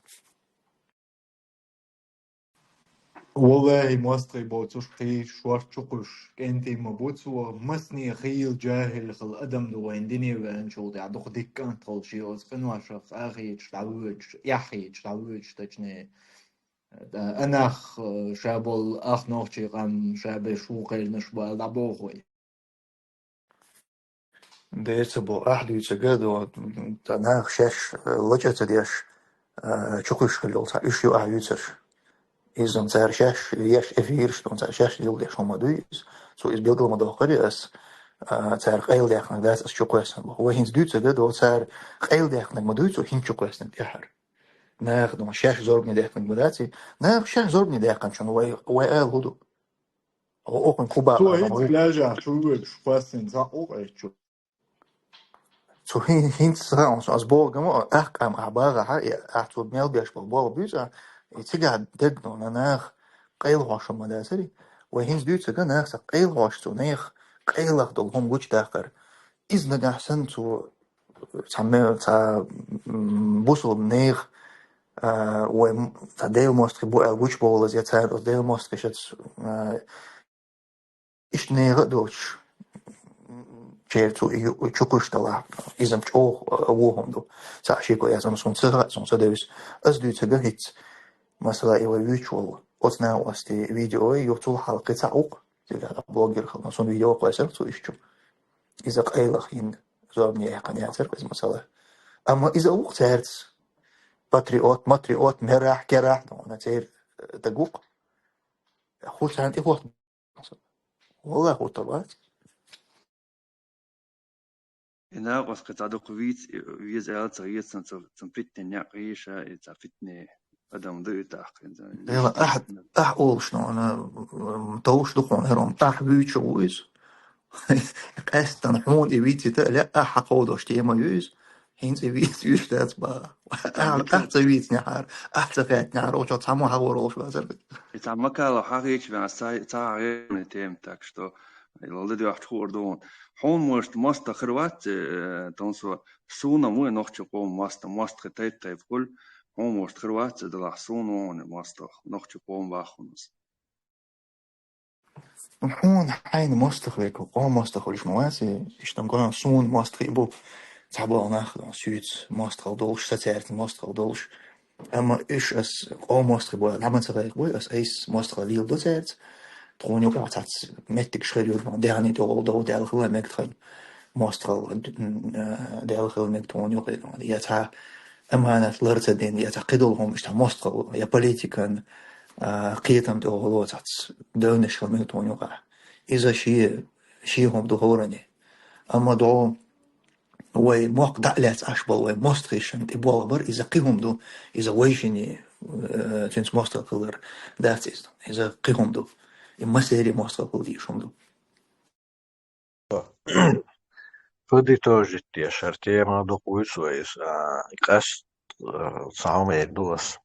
ВаллахӀи, мостагӀий боцуш кхий шорта чу кхуьссуш кӀентий ма бу цо, масане хийла жахӀил хилла адам ду вайн дине веанчул тӀехь дукха дика кӀант хилча, оцу къиношах къахеташ дӀавоьдуш, эхь хеташ дӀавоьдуш, точнее, а нах, ша болу ах нохчий къам, ша берш ву кхаьрнаш бала дӀабоху вай. Дера ца бо, ахь дуьйцург а ду, м, ца нах шаьш, э, лачкъа ца деш, э, чукхуьссуш хилла йолу цхьа уьш ю ахь вуьйцурш. Иза цара шаьш еш эфираш ду, цара шаьш дилла деш хӀума дуй иза. Цо иза билгал ма доккхура ас, э, цара къайладаьккхинарг дац ас чукхоьссина боху. Вай хӀинца дуьйцург а ду, цара къайладаьккхинарг ма дуй цо хӀинца чукхоьссинарг тӀаьхьара. Наха ду, шаьш зорбане даьккхинарг ма дац и. Наха шаьш зорбане даьккхинчунна вай, вай ала хӀун ду? Оха кху бакъ Цо хӀинца пляжахь чу воьдуш кхоьссина цхьаъ ву-кх чу. Цо хӀин-, хӀинца ца хаьа, ас боху гама, ахкъам ахь багӀахьа, и ахь цо мел беш болу болх буьйцу, и цигахь дерг ду, на-, нах къайлахьош хӀума дацари. Вай хӀинца дуьйцург а нах ца къайлахьош цо, нехан къайлах долу хӀума гучудаккхар. Иза нагахь санна цо цхьа ме-, цхьа, м, бусулба нехан, а, вай м-, цхьа Делан мостагӀий бу аьлла гучубовлаза, я цара оцу Делан мостагӀий шаца, а, иштта нехан а доцуш, чер цо и ю-, чукхуьйсуш далахь, иза-м чӀогӀа, а, вон хӀума ду. Цхьа шеко яц, амма суна ца хаьа, суна ца девза. Ас дуьйцург а хӀинца, масала, и вай вуьйцуш волу оцу накъостий видео, ю цул хьалха кхин цхьаъ ву-кх, цигахь блогер хилла, суна видео кхойсира цо иштта чу. Иза къайлах йина зорбане яьккхина яцара иза, масала. Амма иза а ву-кх цаьрца патриот, матриот, мерахь, керахь, ну, церан, э, даг ву-кх. ХӀу царна тӀе хӀотта. ВаллахӀи, хӀуттур вац. И накъост кхин цхьа дукха вийца, веза аьлла ца хета сан, цу, цу питане некъ йийша, и цхьа питане адам ду и тӀаккха. Дела, ахь, ахь олуш нуна, м, товш ду хьуна хӀара, ахь вуьйцуш ву иза. Къаьстина хьуна и вийцийта а ле, ахь хьакховдош тема ю иза. ХӀинца и вийца вуьйцуш дац баха. Ахь, ахь ца вийцинехьара, ахь ца хаьттинехьара, оцо цхьаммо хьагӀор олуш вацара. И цхьа макало хьагӀийча вен аса ца, ца хьагӀийна тема, так что, и лалла дуьхьа хуур ду хьуна. Хьуна, может, мостагӀ хир вац, э, тонсо, суна вуй нохчи къоман моста, мостагӀий тайп-тайпа хуьлу, хьуна, может, хир вац, делахь суна ву хьуна мостагӀ, нохчи къоман ваххунус. Хьуна хьайна мостагӀ верг, къоман мостагӀ хуьлуш ма вац, иштта гуна суна мостагӀий бу, цхьаболу нах, суьйца мостагӀалла долуш, сан цаьрца мостагӀалла долуш. Амма уьш ас къоман мостагӀий бу аьлла, дӀа ма ца гӀайгӀа буй, ас айса мостагӀалла леладо цаьрца. Тхуна юкъахь цхьацца меттигаш хир ю, даьхни тӀехула дов даьлла хила мега тхан мостагӀалла, м, а, даьлла хила мега тхуна юкъахь, я цхьа аманат лар ца дина, я цхьа кхидолу хӀума иштта мостагӀалла, я политикан, а, кхетам тӀехула цхьацца девнаш хила мега тхуна юкъахь. Иза шен, шен хӀума ду хӀоранна. Амма догӀу вай мохк дӀа а лаьцна Ӏаш болу вай мостагӀийн тӀе болх бар, иза кхин хӀума ду, иза вайшинна, э, цуьнца мостагӀа хилар дац иза. Иза кхин хӀума ду. И массеран мостагӀа хила дезаш хӀума ду. Подытожить деш, хӀара тема дукха вуьйцу вай иза, а, къаьст, а, цхьа хӀума эр ду ас.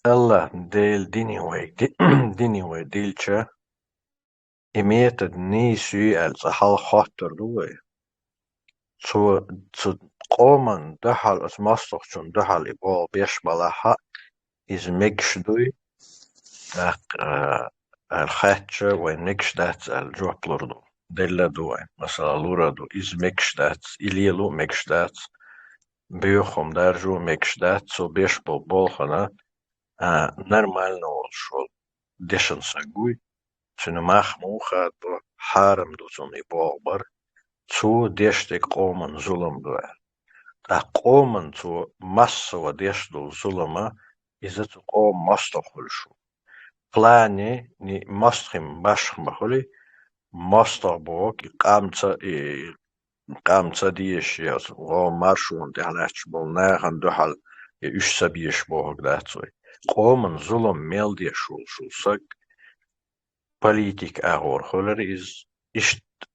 Аллах Дела дине вай, ди-, дине вай дилча, и метод нийса юй аьлла цкъа хьалха хоттур ду вай. Цо, цу къоман дуьхьал, оцу мостагӀчун дуьхьал и болх беш балахь а, иза мегаш дуй, тӀаккха, а, аьлла хаьттича, вайн мегаш дац аьлла жоп лур ду. Делла ду вайн, масала, лур а ду, иза мегаш дац, и лело а мегаш дац, боьха хӀума даржо а мегаш дац, цо беш болу болхана, а, нормально волуш волу дешан саг вуй, цуьнан мах муха хадо, хьарам ду цунна и болх бар, цо деш дерг къоман зулам ду аьлла. ТӀаккха къоман цо массо а деш долу зулама, иза цу къоман мостагӀ хуьлуш ву. Плане, ни мостагӀийн башха ма хуьлий, мостагӀ боху, и къам ца, и къам ца дезаш, я гӀо маршонна тӀехь лаьтташ болу нахана дуьхьал, я уьш ца безаш бохург дац вай. Къоман зулам мел деш волуш ву саг, политик агӀор хуьлура иза, иштта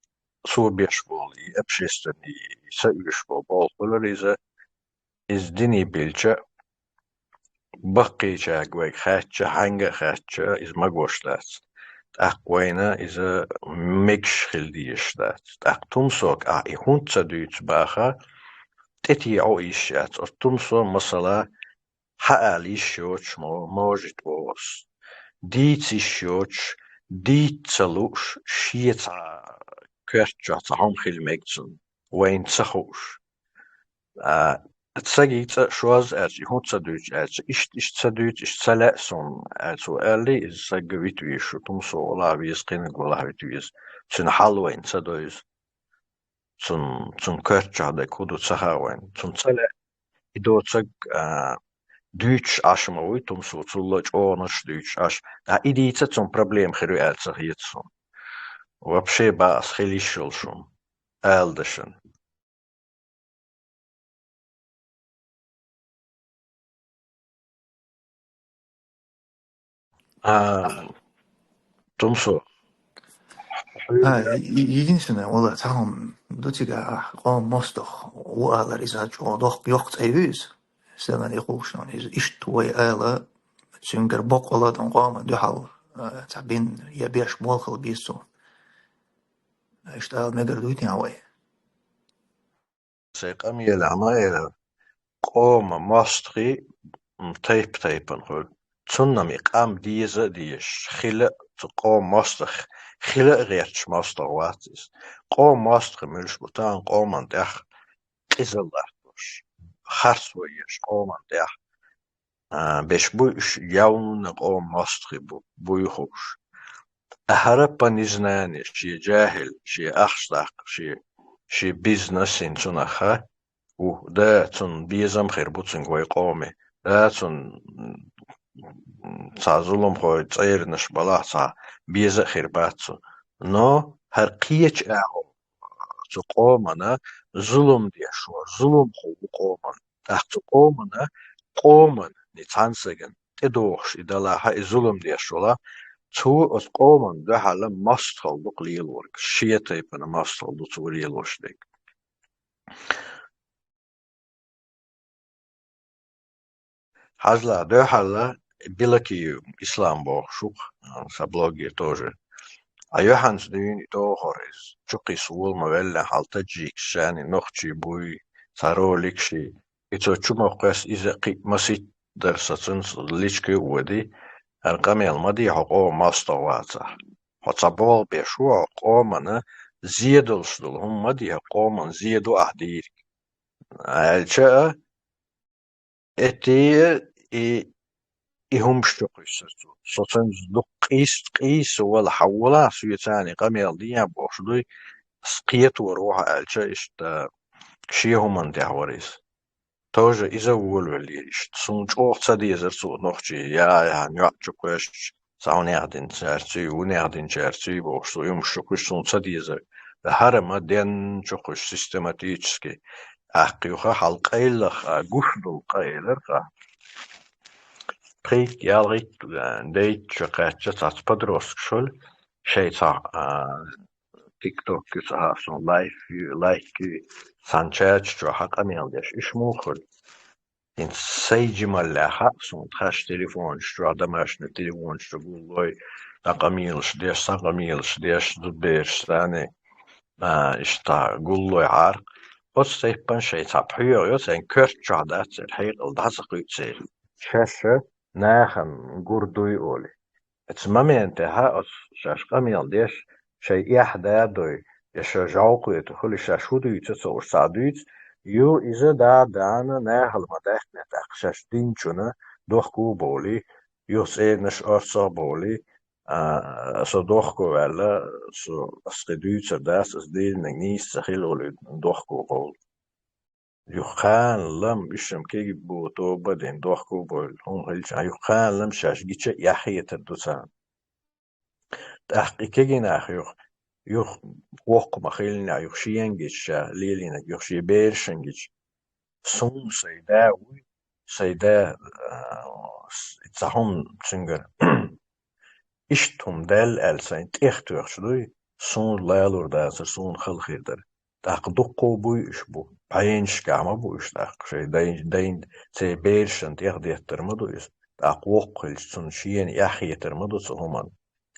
цо беш болу и общественный, и са оьшуш болу болх хуьлура иза, иза дине билча, баккхийчаьрга вайга хаьттича, хьаьнга а хаьттича, иза магош дац. ТӀаккха вайна иза мегаш хила дезаш дац. ТӀаккха тумсога ахь и хӀунда ца дуьйцу баха, тӀетеӀо йиш яц. Оцу тумсо, масала, хьаала йиш йоцуш мо-, может боху ас. Дийца йиш йоцуш, дийца ца лууш, шен цхьа коьрта чохь цхьа хӀума хила мега цунна, вайна ца хууш. А, цагица шозза аьлча, и хӀунда ца дуьйцу аьлча, иштта, иштта ца дуьйцу, иштта ца лаьа суна, аьлла цо аьллий, иза саг вита веза шу, тумсо валахь веза, кхиниг валахь вита веза. Цуьнан хьал вайна ца довза. Цунна, цунна коьрта чохь дерг хӀун ду ца хаьа вайна. Цунна ца лаьа, и доцург, а, дуьйцуш Ӏаш ма вуй, тумсо, цул а чӀогӀанаш дуьйцуш Ӏаш. Ткъа и дийца цунна проблема хир ю аьлла ца хета суна. Вообще бакъ ас хила йиш йолуш хӀума, ала дашан. А, тумсо. А, е-, единственное, валла, цхьа хӀума ду цигахь, къоман мостагӀ ву алар, иза чӀогӀа доккха йоккха цӀе ю иза. Стагана и хууш нуна иза. Иштта вай ала, цуьнгара боккъала дан къоман дуьхьал, а, цхьа бин я беш болхал бийцу. Иштта ала мегар дуй тян вай? Сайн къамелехь ма элира, къоман мостагӀий, м, тайп-тайпана хуьлу. Цунна-м и къам деза а дезаш, хила а, цу къоман мостагӀ хила а гӀерташ мостагӀ вац иза. Къоман мостагӀий муьлш бу, тахана къоман тӀехь къизалла латтош, харцо еш къоман тӀехь, а, беш буй уьш, явна къоман мостагӀий бу, буй хууш. ТӀаккха хӀара по незнанию, шен жахӀил, шен ахча даккха, шен, шен бизнес хӀинца цунах а ву. Да, цунна безам хир бу цуьнга вай къоме. Да, цунна, м, цхьа зуламхой цӀеранаш балахь, цхьа беза а хир бац цунна. Но хӀара кхечу агӀор цу къомана зулам деш вара, зуламхо ву къоман. ТӀаккха цу къомана къоман, ни цхьан саган тӀедогӀуш и далахьа, и зулам деш вала, цо оцу къоман дуьхьала мостагӀалла ду-кх лелорг, шен тайпана мостагӀалла ду цо лелош дерг. Хьажал, дуьхьал Билакиев Ислам бохуш ву-кх, сан блогер тоже. Ткъа юьхьанца дуьйна и дохор иза. Чукхийса вола ма велла хьал таджикаш шайна нохчий буй, цхьа ролик ший. И цо чу ма кхоьссу, иза кхин а масийтта дара, со цуьнца личке а воьдий, хӀара къамел ма де, хьо къоман мостагӀа вацахь. Хьо цхьа болх беш ву, хьо къомана зе долуш долу хӀума ма де, хьо къоман зе ду ахь дийриг. Аьлча а, эттий а и, и хӀумаш чу кхуьссура цо. Со цуьнца дукха къийса, къийса вала, хьан волахь соьца царна и къамел дехьа бохуш дуй, ас кхетор ву хьан аьлча, иштта шен хӀуманна тӀехь вара иза. Тоже иза волавеллера иштта. Суна чӀогӀа ца дезара цо нохчий, я, я, йоӀ чу кхоьссича, цхьа хӀунех динчаьрций, вунех динчаьрций бохуш, цо и хӀумаш чу кхуьссуш суна ца дезара. ХӀара ма денна чу кхуьссу систематически. ТӀаккха юха хьал къайлаха гуш долу къа элира-кх. Пхийтта, ялхитта, а, дейтта шо кхаьчча цхьацца подросткаш хуьлу, шайн цхьа, а, тикток ю ца хаьа суна, лайф ю, лайк ю, цхьана чаташ чохь къамел деш, уьш муха хуьлу? ХӀинца сайн жималлехь хаьа суна, тхаьш телефонаш чохь, домашний телефонаш чу гуллой, дӀа къамелаш деш, сан къамелаш деш, зудбераш санна, а, иштта гуллой Ӏаркх. Оцу тайпана шайн цхьа пхьоьгӀа йо, сайн коьрта чохь дац церан хьекъал, дӀа ца кхуьу церан. Шаьш нахана гур дуй олий. Оцу моментехь оцу шаьш къамел деш, шайн эхь да а дой, я шаьш жӀовкхетар хуьлий, шаьш хӀун дуьйцу а ца хууш, цхьаъ дуьйцу, ю иза да а даьнна, нахала ма даьккхинехь, тӀаккха шаьш динчунна дохко а бовлий, юха цӀеранаш орцах а бовлий, а, со дохко а ваьлла, со, ас кхин дуьйцур дац, ас дийринарг нийса ца хила олий, дохко а бовлу. Юха кхана лам, уьш-м кегий бу, тоба а дина, дохко а бовлу, хӀума хилча, юха кхана лам шаьш гича а эхь хетар ду царна. ТӀаккха и кегий нах юха, юха воккха ма хиллинехь, юха шена гича ша лелийнарг, юха шен берашна гича. Суна сайн да вуй, сайн да, а, с-, цхьа хӀума цуьнгара. Иштта хӀума даьлла аьлла сайн тӀех тоьхча дуй, суна лалур дацара, суна хала хир дара. ТӀаккха дуккха а буй уьш бу, бӀеннашкахь ма бу уьш тӀаккха, шайн дайн, дайн, церан берашна тӀех деттар ма ду иза. ТӀаккха воккха хилча, цунна шена эхь хетар ма ду цу хӀуманна.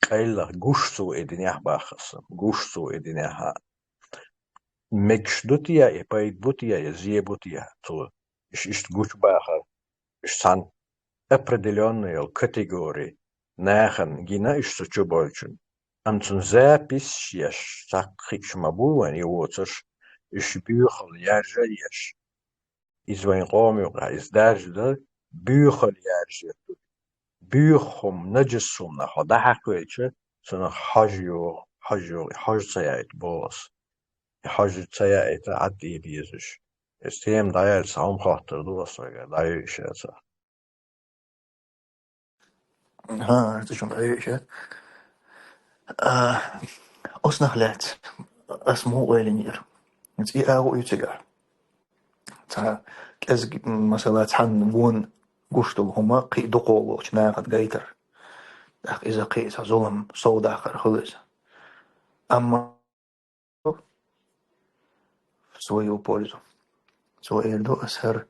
Къайлаха гуш цо и динехь бахара сан, гуш цо и динехь а. Мегаш ду те, и пайда бу те, и зе бу те цо, уьш иштта гучубахар, уьш цхьана определённый йолу категори нахана гина уьш цу чу болчунна. Амма цунна записаш еш, цхьаккха хиъаш ма бу вайн и воцурш, уьш боьхалла яржа а еш. Иза вайн къоман юкъахь иза даржа дан, боьхалла яржа ду. Боьха хӀума, нажас хӀуманах хьо дӀахьаькхвелча, цунах хьожа йогӀу, хьожа йогӀу, и хьожа ца яийта боху ас. И хьожа ца яийта, Ӏад а дезаш. Иза тема дӀаяьлча, цхьа хӀума хоттур ду ас вайгара, дӀайойла ша цхьа. ХӀан, цу чу дӀайойла ша. А, оцунах лаьцна ас муха ойла йинера? ХӀинца и агӀо ю цигахь. Цхьа кӀезиг, масала, цхьанна вон гуш долу хӀума кхин а дукхо волчу нахана гайтар. ТӀаккха иза кхин а цхьа зулам, сов даккхар хуьлу иза. Амма в свою пользу. Цо эр ду, ас хӀара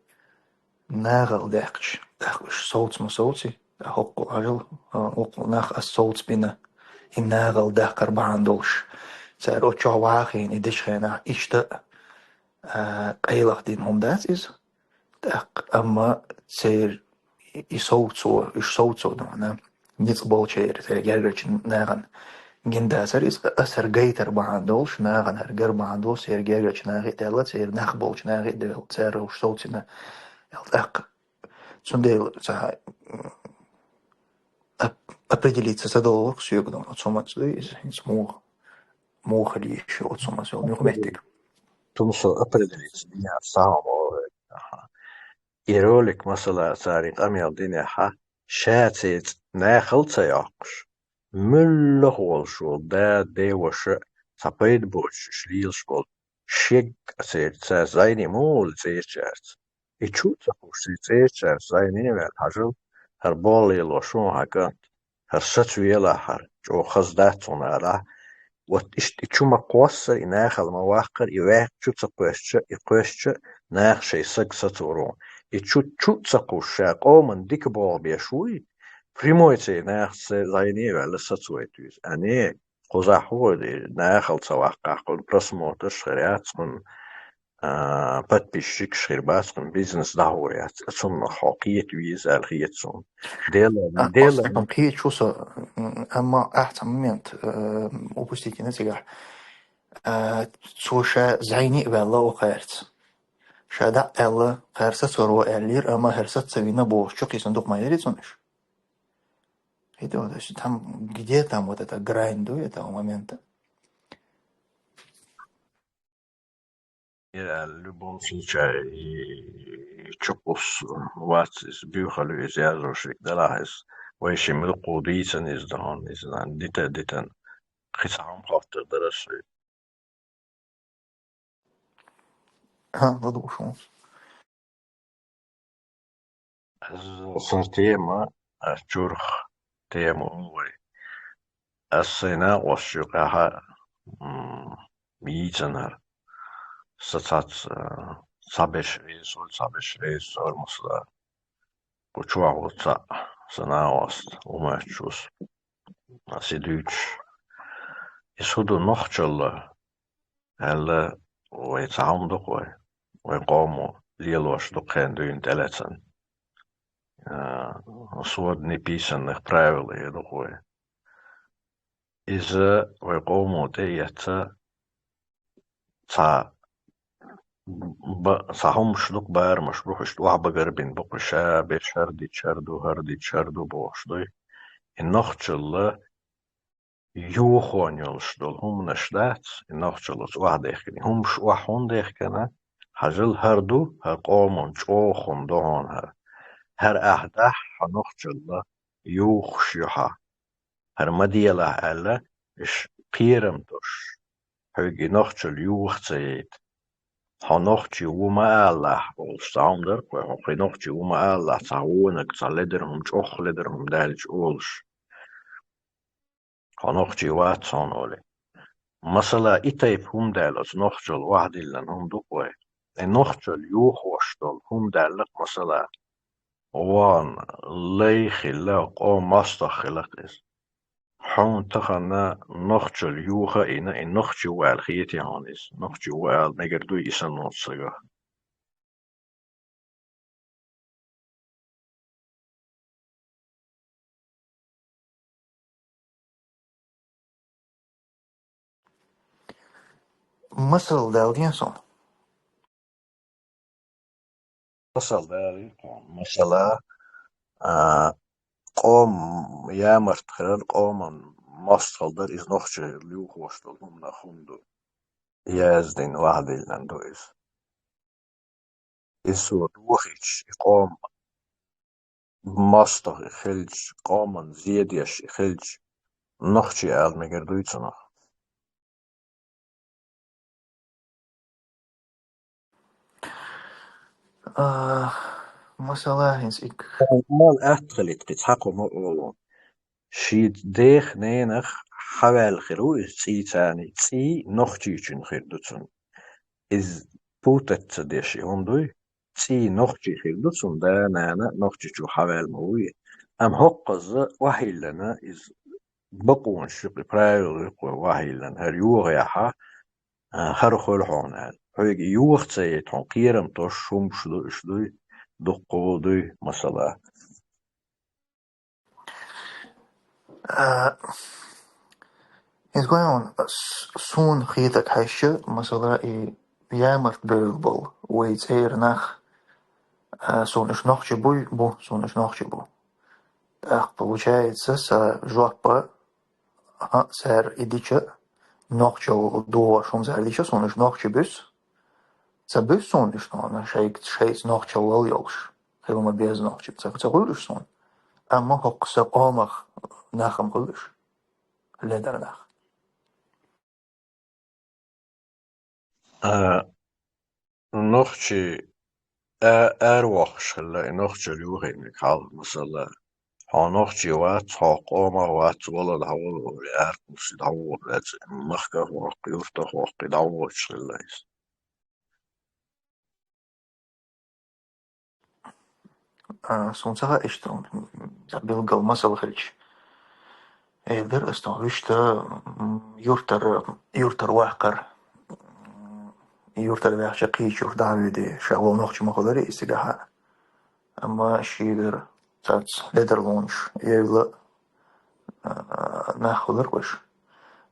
нахала даьккхича, тӀаккха уьш совца ма совций, тӀаккха хӀокху хьажал, а, хӀокху нах ас совцабина, и нахала даккхар бахьана долуш. Цара оцу чохь вахийна и дечу хенахь иштта а, къайлаха дина хӀума дац иза. ТӀаккха, амма церан и, и совцо, уьш совцо ду хьуна, ницкъ болчеран, церан гергарчу нахана гина дацара иза, ас хӀара гайтар бахьана долуш, нахана хӀара гар бахьана долуш, церан гергарчу нахе а даьлла, церан нах болчу нахе а даьлла, цара уьш совцийна аьлла. ТӀаккха цундела цхьа, м, оп-, определиться ца долу вара соьга ду, оцу хӀуманца дуй иза, хӀинца муха, муха хила йиш ю оцу хӀуманца, муха меттиг. Тумсо определиться дина ца хьо ма вай. Аха. И ролик, масала, цара и къамел динехь, ша цецӀа нахала ца йоккхуш, муьлхха волуш волу да, деваша, цхьа пайда боцуш уьш лелаш болу шега церан, цара зӀене муха волу церачаьрца. И чу а ца кхувсаш, цӀечара зӀене а ваьлла, хьажал, хӀара болх лелош ву хьан кӀант, хӀара сацавелахь, хӀара чӀогӀа хаза дац хьуна алахь. Вот иштта и чу ма кхоссара, и нахала ма ваккхара, и ваьккхача чу ца кхоьссача, и кхоьссача наха шоай саг сацор ву. И чу, чу а ца кхувсаш, ша къоман дика болх беш вуй, прямой цӀе наха цӀе зӀене а ваьлла сацавайта веза. А не, кхузахь хӀу вай де, нахала ца ваккхахь, кхунна просмотраш хир яц, кхунна, а, подписчикаш хир бац, кхунна бизнес дӀахьур яц. Цунах хьо кхета веза аьлла хета суна. Дела, а, дела. Кхеташ ву со, м, амма ахьа цхьа момент, э, упустить йина цигахь. Э, цо ша зӀене а ваьлла укх хаьрца. Ша дӀа а аьлла, кхаьра сацор ву аьллера, амма хӀара саца ца вина бохучу кхийсан дукха ма яри цунна уьш. Это вот, то есть там, где там вот эта грань, да, этого момента? Я в любом случае и чукхус вац иза, буьйхалла иза язъеш, шик далахь иза. Вай шимма дукха дийцина иза дан, иза дан, дита, дитан. Кхин цхьа хӀума хоттур дара ас вай. Ха, ладугӀуш ву. Ас сар тема, ас чурх тема ву вай. Ас сайн накъосташна юкъахь, м, йийцинера. Сан цхьацца, а, цхьаберш веза, цхьаберш веза, ормасла. Кху чохь ву цхьаъ, сан накъост, ву моьттуш ву со. Ас и дуьйцуш. Иза хӀун ду нохчалла аьлла, вай цхьа хӀума ду-кх вай. Вай къомо лелош ду-кх хенахь дуьйна тӀелаьцна. А, свод неписанных правил эр ду-кх вай. Иза вай къомо тӀеэцна цхьа ба-, цхьа хӀумаш ду-кх, барамаш бу-кх, иштта охьабагарбина бу-кх, ша беш хӀара дича хӀара ду, хӀара дича хӀара ду бохуш дуй. И нохчалла юххо йолуш долу хӀуманаш дац, и нохчаллица охьадехкина. И хӀумаш охьа хӀунда дехкина? Хьажал, хӀара ду, хӀара къоман чӀогӀа хӀума ду хьуна хӀара. ХӀара ахь дахь, хьо нохчалла юхуш ю хьан. ХӀара ма делахь аьлла, иш кхерам долуш, хьоьга и нохчалла юха ца яйта. Хьо нохчи ву ма алалахь олуш цхьа хӀума дара-кх вай, хьо кхин нохчи ву ма алалахь, цхьа вониг, цхьа ледара хӀума, чӀогӀа ледара хӀума даьлча олуш. Хьо нохчи вац хьуна олий. Масала, и тайпа хӀума даьлла оцу нохчалла охьадиллина хӀума ду-кх вай. И нохчалла юхош долу хӀума даьлла-кх, масала, вон лай хилла, къоман мостагӀ хилла-кх иза. Хьуна тахана нохчалла юха а йина, и нохчи ву аьлла хетий хьуна иза? Нохчи ву аьлла мегар дуй и санна волчу стагах? Масал далийта суна. Масал далийта суна. Масала, а, къоман ямарт хилар, къоман мостагӀалла дар, иза нохчалла юхош долу хӀуманах хӀума ду. Яздина, охьадиллина ду иза. Иза цо дохийча, и къоман мостагӀ и хилча, къоман зен деш и хилча, нохчи ала мегар дуй цунах? А, масала, хӀинца и... Мел атта хилийта, кхин цхьа кхо ма олу. Шен дех-ненах хьаваьлла хир ву иза цӀий царний, цӀий нохчичун хир ду цунна. Иза путать ца деш и хӀума дуй, цӀий нохчи хир ду цунна, да-нана нохчичу хьаваьлла ма вуй. Амма хӀокхуза охьайиллина иза бакъонаш ю-кх, и правила ю-кх вай охьайиллина, хӀара йохаяхьа, а, хӀара хуьлу хьуна аьлла. Хьоьга и юха ца яйта, хьуна кхерам тосуш хӀумаш ду, уьш дуй, дуккха а дуй, масала. А, иза гой хьуна, с-, суна хетарг хьаьжча, масала, и ямарт бевлла болу вай цӀера нах, а, суна уьш нохчи буй, бу, суна уьш нохчи бу. ТӀаккха, получается, сан жоп, а, цара и дича, нохчалла догӀуш хӀума цара дича, суна уьш нохчи буьсу. Ца буьсу суна уьш, но шайца, шайца нохчалла йолуш, хила ма беза нохчи. Ца, ца хуьлу уьш суна. Амма хӀокху сан къомах нах-м хуьлу уьш, ледара нах. А, нохчи а-, аравоаккхаш хилла и нохчалла юхайниг хьал, масала, хьо нохчий вац, хьо къомах вац, вала дӀавала олий, аравоалаш дӀавола вац, махках воккхий, юртах воккхий дӀавоалаш хилла из. А, сона ца хаьа иштта, м, билггал масал хилча. Эр дара ас тхьовра, вуьшта, м, юртара, юртара ваккхар, м, юртара ваьхча кхыча юрта дӀа а воьдий, ша вала нохча ма хиларий из цигахьа. Амма шийгара цхьацца ледарлонаш евла, а, нах хилар уж.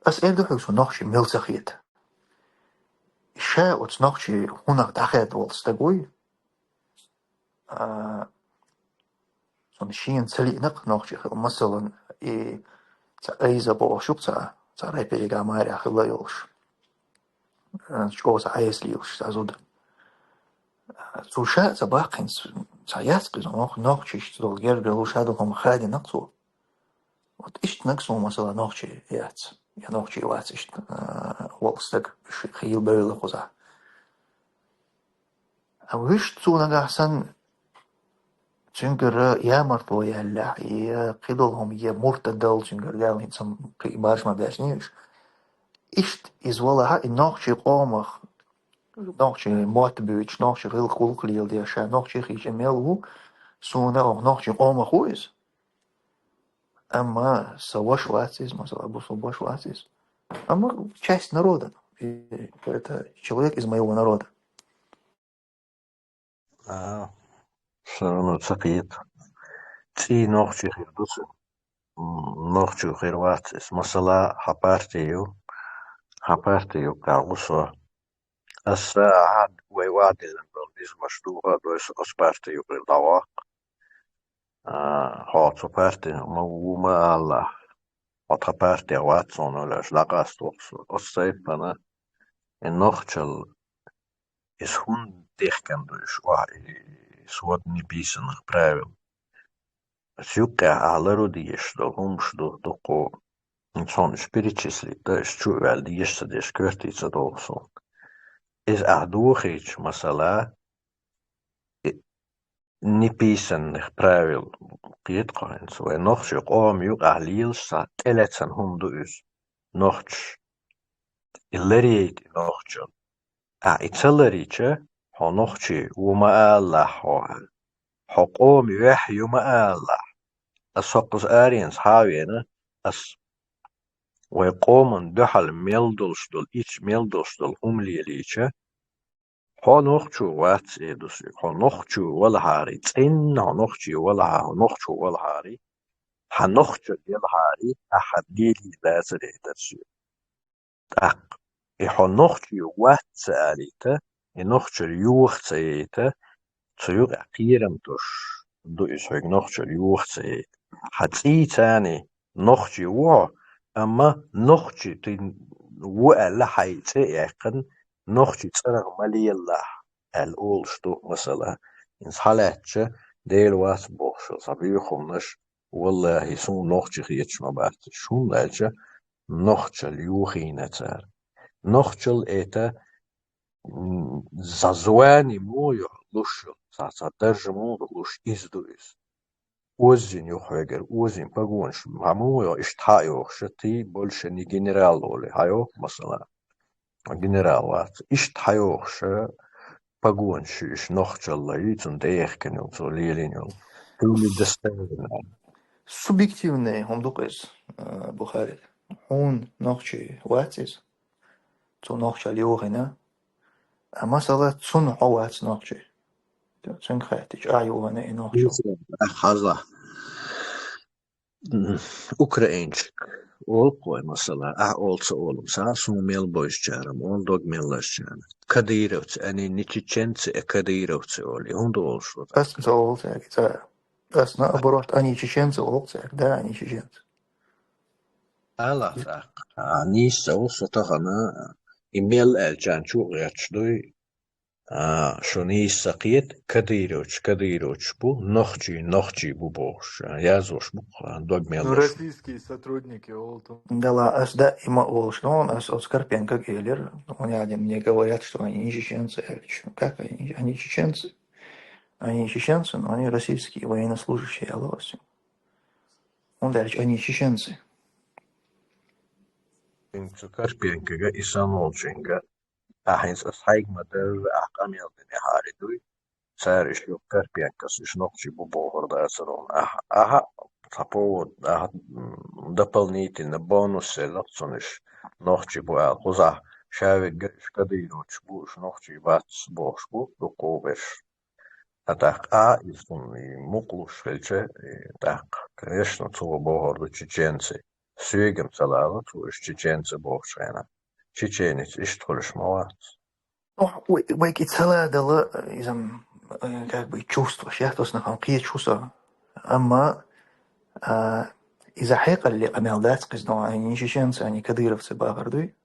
Ас эр ду хьога, сона нохчий мел ца хета. Ша оцу нохчий хӀунах дӀахаьдда волу стаг вуй, а, цунна шена ца лиъна-кх нохчий хила. Масалан, и цхьа Айза бохуш ю-кх цхьа, цхьа рэперигахь маре хилла йолуш. А, чӀогӀа цхьа хьесап лелаш цхьа зуда. А, цо ша а ца баккхина, цхьа яц-кх иза, нох-, нохчашца долу гергарло, ша долу хӀума хадийна-кх цо. Вот иштаниг суна, масала, нохчий яц, я нохчий вац иштта, а, волу стаг, ш-, хийла бевлла кхузахь. А вуьшта цо нагахь санна, цуьнгара ямартло яьллехь, я кхидолу хӀума, я муртадалла цуьнгара даьлла, хӀинца-м кхин барш ма баьржинийша. Иштта иза валахьа, и нохчий къомах, нохчий мотт буьйцуш, нохчий гӀиллакх-, гӀуллакх леладеш, ша нохчий хилча мел ву, суна оха нохчий къомах ву иза. Амма сан ваша вац иза, масала, бусалба ваша вац иза. Амма часть народа. И это человек из моего народа. А, всё равно ца кхета. ЦӀий нохчий хир ду цуьнан. М, нохчо хир вац иза. Масала, хьан парти ю, хьан парти юккъехь ву со. Аса хьан вай вадиллина долу низамаш духа а дой, со оцу парти юкъара дӀаваккха. А, хьо цу партин ма ву ма алалахь, хьо тхан партех вац суна аьлла, аша дӀакъаста воккху со. Оцу тайпана и нохчалла, иза хӀунда дехкина ду, уьш охьа, и свод неписанных правил. Аса юккъехь ахьа лару дезаш долу хӀумаш ду, дуккхо. Цунна уьш перечислить дан, уьш чу а ваьлла, дезаш ца дезаш, коьртий ца догӀу суна. Иза ахьа дохийча, масала, и неписанных правил кхета кхо хӀинца. Вай нохчий къоман юкъахь лелаш цхьа тӀелаьцна хӀума ду иза. Нохчаш. И ларъяйта и нохчалла. Ахьа и ца ларйича, хьо нохчи ву ма алалахь хьо. Хьо къоман юьхь ю ма алалахь. Аса хӀокхуза аренца хьа а веана, аса вай къоман дуьхьал мел долуш долу, ича мел долуш долу хӀума лелийча, хьо нохчо вац, э, ду соьга. Хьо нохчо валахьарий, цӀинна хьо нохчи валахьа-, хьо нохчо валахьарий, хьан нохчалла елахьарий, ахьа лелийна дацаре дара соьга. ТӀаккха и хьо нохчи вац ца алийта, и нохчалла юха ца яйта, цу юкъахь кхерам тосуш ду иза хьоьга нохчалла юха ца яйта. Хьан цӀий царний нохчи ву хьо, амма нохчи тӀе ву аьлла хьайн цӀе а яьккхина, нохчи цӀарах ма лелалахь аьлла олуш ду, масала. ХӀинца хьалаьцча, Дела вац бохуш, цхьа буьйхамнаш, валлахӀи, суна нохчи хеташ ма бац уьш, хӀунда аьлча нохчалла юхийна цара. Нохчалла это, м, за звание муха ю луш ю, цхьа, цхьа даржа муха луш, иза ду иза. Оззина ю хьоьгара, оззина погонаш, хьан муха ю, иштта хьа а йохуш, ты больше не генерал олий, хьан йоху, масала. Генерал вац. Иштта хьайохуша погонаш ю уьш нохчалла, ю цунна тӀеэхкина йолу, цо лелийна йолу. Ты недостойный. Субъективный хӀума ду-кх иза, а, Бухари. Хьуна нохчи вац иза. Цо нохчалла юхийна. А масала, цунна хьо вац нохчи. Цуьнга хаьттича, ахьа юхийна и нохчалла. Хьажал. М, украинчик олу-кх вай, масала, ахьа олу ца олу, ца, суна мел бойшучара-м олу, дог мел лазачарна. Кадыровцы, они не чеченцы, а кадыровцы олу. И хӀунда олуш ву? Ас ца олу цаьрга, ца. Ас наоборот, они чеченцы олу цаьрга. Да, они чеченцы. Ала, тӀаккха, а, нийса ца ву со тахана, и мел аьллачарна чу а гӀерташ дуй, А, шуна нийса ца кхета, кадыровцы, кадыровцы бу, нохчий, нохчий бу бохуш, а, язвуш бу-кх, а, дог мел лазаш. Ну, российские сотрудники, олу ту. Да ладно, ас даима олуш, но ас оцу Карпенкога элира, он яа, мне говорят, что они чеченцы, я говорю, как они, они чеченцы? Они чеченцы, но они российские военнослужащие, алло, всё. Он дальше, они чеченцы. Цу Карпенкага и Самолчинга. Ахьинца ас хьайга ма дарра, ахь къамел дина хьари дуй. Цара иш юкъ Карпенкас иш нохчий бу бохур дацар хьуна. Ахь, ахьа, цхьа повод, ахьа, м, дополнительно бонус селлах цунна иш нохчий бу аьлла. Кхузахь ша вегга иш кадыровцаш бу, иш нохчий бац бохуш бу, дукха берш. А тӀаккха а иза хӀума и мукъалуш хилча, и тӀаккха, конечно, цо бохур ду чеченцы. Соьгам ца лала цо уьш чеченцы бохучу хенахь. Чеченец иштта хуьлуш ма вац. Ну, вай, вайга и ца ладала, иза, м, э, как бы, чувстваш яхь тосна хан кхеташ ву со. Амма, а, иза хьекъалли къамел дац кхиза, но они чеченцы, они кадыровцы бахар дуй.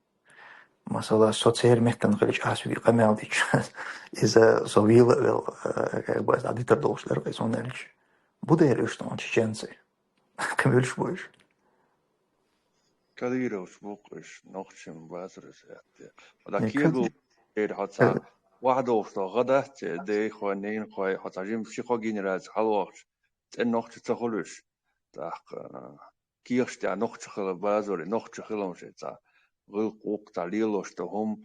Масала, со церан меттана хилча, ас вуьгу къамел дича, иза со вела а вела, э, как бы, ас дӀадитар долуш дара, кхин суна аьлча. Бу дера уьш тхуна чеченцы. Кхин муьлш бу уьш? Кадыровцаш бу-кх уьш, нохчий ма бацара уьш аьтта. Хьо дӀа Не кегал кади-, эр хьо цхьа, э, ваьхьа долуш долу гӀа дац, дайхой, ненахой, хьо цхьа жима ши-кхо генераци хьалавахча, цӀена нохчий ца хуьлу уьш. ТӀаккха, а, кехаш тӀехь нохча хила базар, нохча хилам шайн цхьа гӀиллакх-вукх цхьа лелош ду хӀума,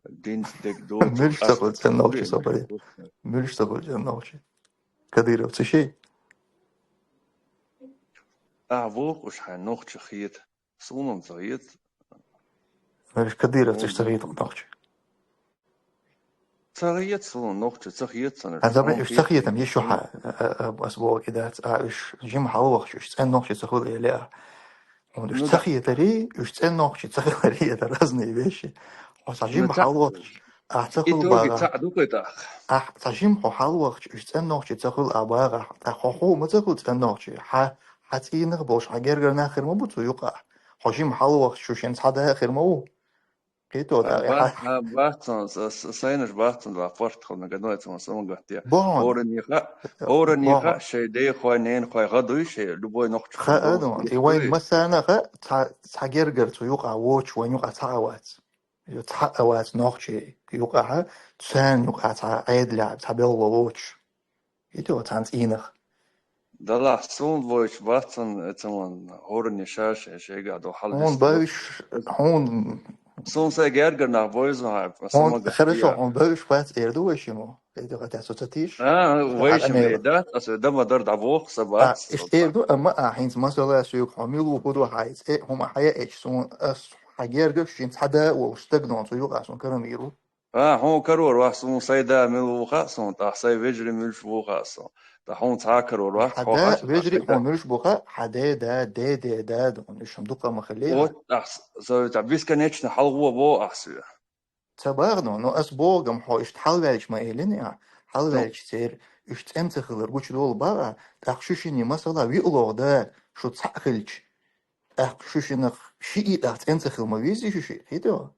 динца дерг доцург. Муьлш ца хуьлу цӀена нохчий со бара. Муьлш ца хуьлу цӀена нохчий. Кадыровцы ший? Ахьа воккхуш хьайн нохча хета. Суна-м ца хета. Муьлш кадыровцаш ца хета нохчий. Ца хета суна нохчий, ца хета сан. А, забе, уж ца хетам, еш ю хьа, а, а, а, ас боху и дац, а, уж жима хьалавахча, уж цӀена нохчий ца хуьлу эле а. Хьуна уж ца хетари, уж цӀена нохчий ца хилари, это разные вещи. Хьо цхьа жима хьалавахча, а, ца хуьлу бара. Итоге цхьаъ ду кхетахь. Ахь цхьа жима хьо хьалавахча, уж цӀена нохчий ца хуьлу а бахахь. ТӀаккха хьо хьуна ма ца хуьлу цӀена нохчий. Хьа, хьан цӀийнах болуш, хьан гергара нах хир ма бу цу юкъахь. Хьо жима хьалавахча, шу шен цхьа да хир ма ву. Кхетта, а, тӀаккха бац сан, с-, с-, сайнаш бац сан, два порт хьуна гадой сан, сан гатте. Бохьун. ХӀоранна хаьа, хӀоранна хаьа, шайн дайхой, ненахой гӀа дуй, шайн любой нохчо. Хаьа, и вайн массарна хаьа, цхьа, цхьа гергара цу юкъахь воцуш, вайн юкъахь цхьа а вац. Цхьа а вац нохчий юкъахь, царна юкъахь цхьа Ӏедалехь, цхьа белхало воцуш. Итт цхьана цӀийнах. Далахь, суна вайчу бац сан, цаман хӀоранна ша шайн шайгахь ду хьал. Хьуна бевш, хьуна. Суна сайн гергара нах бойзу хьан, сан ма гатте. Хорошо, хьуна бевш бац эр ду вай шиммо. Кхетта, со ца тийша. А, вай шиммо эр дац, аса дан ма-дарра дӀабоху, сан бац. А, иштта эр ду, амма а хӀинца масала соьга хьо мила ву хӀун ду хьайца, э, хӀума хьаяа эча, суна ас хьан герга шин цхьа да а волуш стаг дон цу юкъахь суна карам йийр ву. А, хьуна карор вац, суна сайн да мила ву хаьа суна, тӀаккха сайн вежарий муьлш бу хаьа суна. ТӀаккха хьуна цхьа а карор вац, хьан да, вежарий хьуна муьлш бу хаьа, хьан ден да, ден ден да, уьш хӀума дукха ма хилла. Вот, тӀаккха со, тӀаккха бесконечно хьалхо боху ахь соьга. Ца бахана, но ас боху-м хьо иштта хьалаваьлча ма элина ахь, хьалаваьлча церан уьш цӀена ца хилар гучудолу бахахь, тӀаккха шу шинна масала виъ лоха да, шу цхьаъ хилча, тӀаккха шу шиннах шиъ а тӀаккха цӀена ца хила ма везий шу шиъ, хӀита?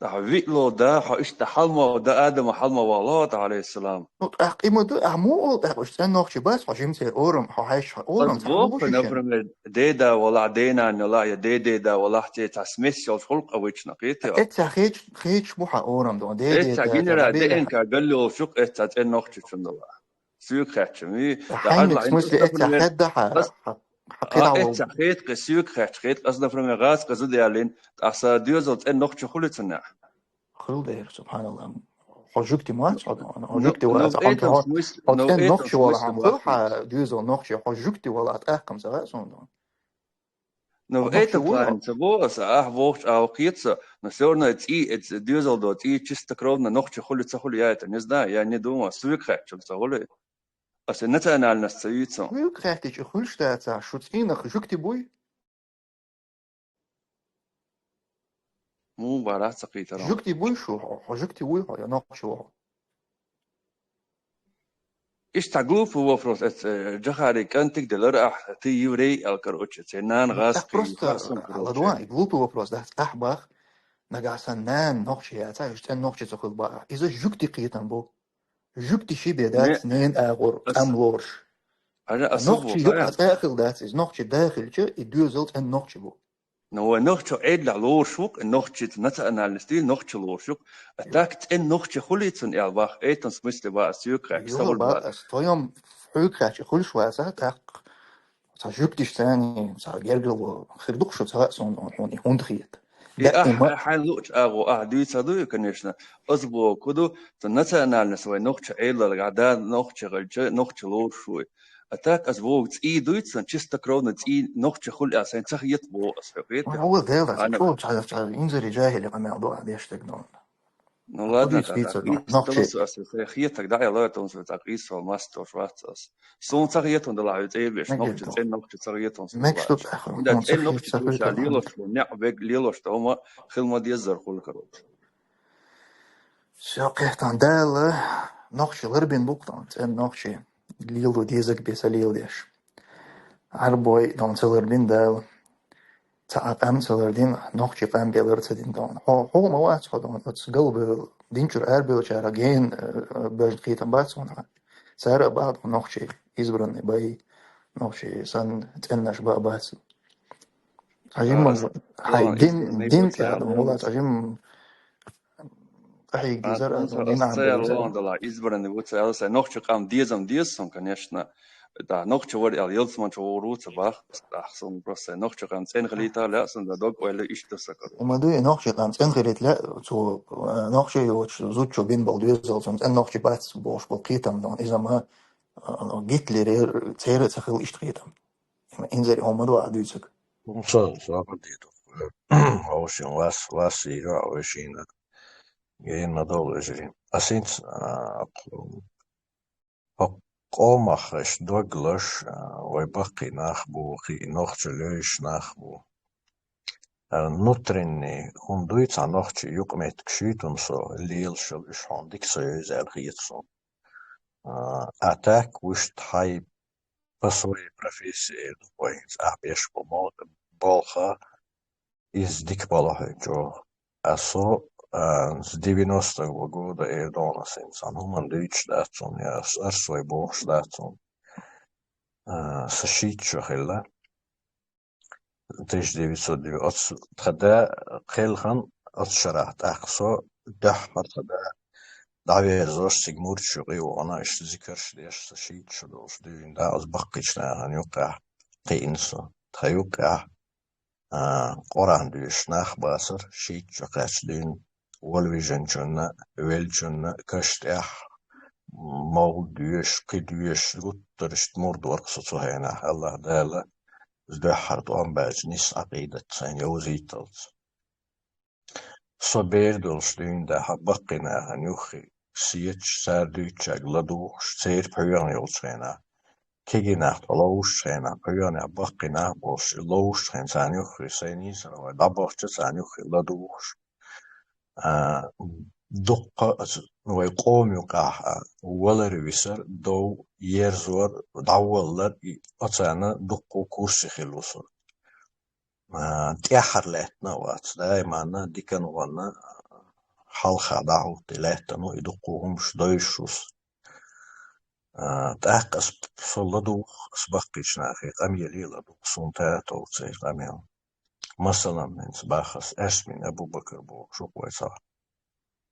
ТӀаккха виъ лоха да, хьо иштта хьалма дан Адама хьалма вахало, тӀаккха, алейхиссалам. Ну, тӀаккха и ма ду, ахь муха олу тӀаккха уьш цӀена нохчий бац, хьо жимма церан орам, хьо хьаьжча, олу ам цхьа боху, например, ден да валахь, ден нана ялахь, я ден ден да валахь, церан цхьа смесь йолуш гӀуллакх а вайчунах, кхетта? Эццахь хеташ, хеташ бу хьан орам ду, ден ден да, генера ДНК галлолчух эццахь цӀена нохчичун дала. Соьга хаьттича, ми, хьайна, в смысле, эццахь хетта хьан, хьан, хьан кхин а волу. Эццахь хетта кхин, соьга хаьттича хетта, ас, например, гӀазкхи зуда яллина, тӀаккха сан доьзал цӀена нохчи хуьлий цуннехь? Хуьлу дера, субханаллах. Хьо жугтий ма вац, хьо, хьо жугтий вац, хьо, хьо, хьо цӀена нохчи валахь, хьан хуьлу хьан доьзал нохчи, хьо жугтий валахь, тӀаккха-м ца хаьа суна. Ну, в этом плане ца боху аса, ахь бохучу агӀор кхета со, но всё равно цӀий, эца доьзал до цӀий чистокровно нохчи хуьлий ца хуьлий, я это не знаю, я не думаю, соьга хаьттича ца хуьлий. Аса национальность ца юьйцу. Соьга хаьттича хуьлуш дацахь, шу цӀийнах жугтий буй? Муха бара ца кхийтара? Жугтий буй шу, хьо, хьо жугтий вуй хьо, я нохчи ву хьо? Иштта глупый вопрос, эц, э, Джахари кӀантиг делара ахь, ты еврей, ал, короче, церан нана гӀазкхи, просто, ладно, и глупый вопрос дац, ахь бах, нагахь сан нана нохчи яцахь, уьш цӀена нохчи ца хуьлу бах. Иза жугтий кхетам бу. Жугтий ши бен дац, ненан агӀор, къам лоруш. Нохчи юкъахь цӀа а хила дац, иза нохчи да хилча, и доьзал цӀена нохчи бу. Но вай нохчо Ӏедалехь лоруш ву-кх, нохчи цу национальность дий, нохчо лоруш ву-кх. А так цӀена нохчи хуьлий цунна аьлла ваха, в этом смысле вац ас соьга хаьттича, аса Юха, вала ба-, бац. Ас твоем хуьлий хаьттича хуьлуш вац, а так цхьа жуьгтиш царна, цхьа гергарло хир ду-кх шу, цхьа а суна хьуна и хӀунда хета. И ахь, даима хьайн луучу агӀо, ахь дуьйцур ду и, конечно, аса бохург ду, цу национальность вай нохчо Ӏедалехь да, нохчо хилча, нохчо лоруш ву и. А так аса бохург цӀий дуьйцу сан, чистокровный цӀий нохчо хуьлу аьлла, сайна ца хета боху аса, хьо хетий? Ой, хьо вала Дела, аса чо ца, ца, инзаре жахӀиле къамел ду ахь деш дерг ду. Ну ладно, хӀун дийца дийца, нохчи. Аса, аса, аса хетарг дӀа а лойту, аса ца къийсо мастор вац аса. Суна ца хетун делахь, хьо цӀе беш, нохчи, цӀена нохчи ца хетун суна делахь. Мегаш ду тӀаккха, хьуна ца хета ца хетарг. ЦӀена нохчи лелош, неӀ бег лелош ду, хӀума хила ма деззара хуьлу, короче. Всё, кхетам, Дала нохчий ларбина бу-кх тхуна, цӀена нохчий лело дезарг бен ца леладеш. Ӏарбой тхуна ца ларбина Дала. Цхьа а къам ца лардина, нохчий къам бен лар ца дина тхуна. Хьо, хьо ма вац хьо тхуна, оцу галбевлла, динчуьра арабевллачара гена, э, бевзина кхетам бац хьуна. Цара а боху тхуна нохчий избранный бай, нохчий санна цӀенаш ба а бац. Цхьа жимма, а, ас-, хьайн а, дин, ас-, дин тӀехь а, хьуна, цхьа жимма къахьега дезара, а, аса, аса дин ца аьлла лоруш делахь, избранный ву ца аьлла, сайн нохчи къам дезам деза суна, конечно. Да, нохчи вара аьлла, ялсамани чу вогӀур ву ца боху, аса, суна просто сайн нохчи къам цӀена хилийта а лаьа суна, да, дог-ойла иштта ду сан, короче. Ма дуй, нохчи къам цӀена хилийта лаьа, цо, а, нохчи йоцуш зудчо бина болу доьзал, цунна цӀена нохчи бац бохуш болу кхетам ду, иза ма, а, Гитлерера церан а ца хилла иштта кхетам. Инзаре хӀума ду ахь дуьйцург. ХӀума со, со а ма дийр ду. Вовшийн вас, вас йийр ю вешина. Гена ма долу вежарий. Ас хӀинца, а, хӀокху къомах аш дог лаш, а, вай баккхий нах бу, кхин нохча лоьйш нах бу. А, внутренний хӀума дуй цхьа нохчий юкъаметтиг шуьйтун со, лелаш йолу уьш хьуна дика со йовза аьлла хета суна. А, а так вуьшта хьайн по своей профессии эр ду вай, ахь беш бу мо-, болх, иза дика балахь чӀогӀа. А со, а, с девяностого года эр ду хьуна ас, цхьана хӀуманна дуьйцуш дац хьуна, я ас арс вай бохуш дац хьуна. А, со шийтта шо хилла. Тысяча девятьсот девяносто, оцу тхан да кхелхина оцу шарахь, тӀаккха со дуьххьара тхан да дӀаверзош цига мурдаш юкъе а вахана, иштта зикарш деш, со шийтта шо долуш дуьйна да, оцу баккхийчу нахана юккъехь кхиъна со. Тхан юккъехь, а, Къуръан доьшуш нах бацара, шийтта шо кхаьчча дуьйна, волавижначунна, веллачунна, каш тӀехь, мовлид доьшуш, кхин доьшуш, гуттар а иштта мурд вара-кх со цу хенахь, АллахӀ Дала, иза дуьххьара тӀом баьлча, нийса Ӏакъидат сайна йовзийталц. Со бер долуш дуьйна да хьан баккхий нахана юххе сецаш, цара дуьйцучаьрга ладугӀуш, церан пхьоьгӀна йолчу хенахь, кегий нах тхо ловзучу хенахь, пхьоьгӀнехь баккхий нах болуш, и ловзучу хенахь царна юххе, сайн нийсара вай дӀабахча царна юххе ладугӀуш. А, дуккха а ц-, вай къома юкъахь а валар висар, дов ерзор, дӀаваллар, и оцарна дуккха курсе хилла ву со. А, тӀаьххьара лаьттина а вац, даиманна диканна гӀонна хьалха дӀахӀуттий лаьттина ву и дуккха хӀумаш, дойзуш ву со. А, тӀаккха ас со ладугӀу, ас баккхийчу нахе къамеле ладугӀу, суна тата товцу и къамел. Масалан, хӀинца боху ас, Аьшмин Абу-Бакр бохуш ву-кх вай цхьа,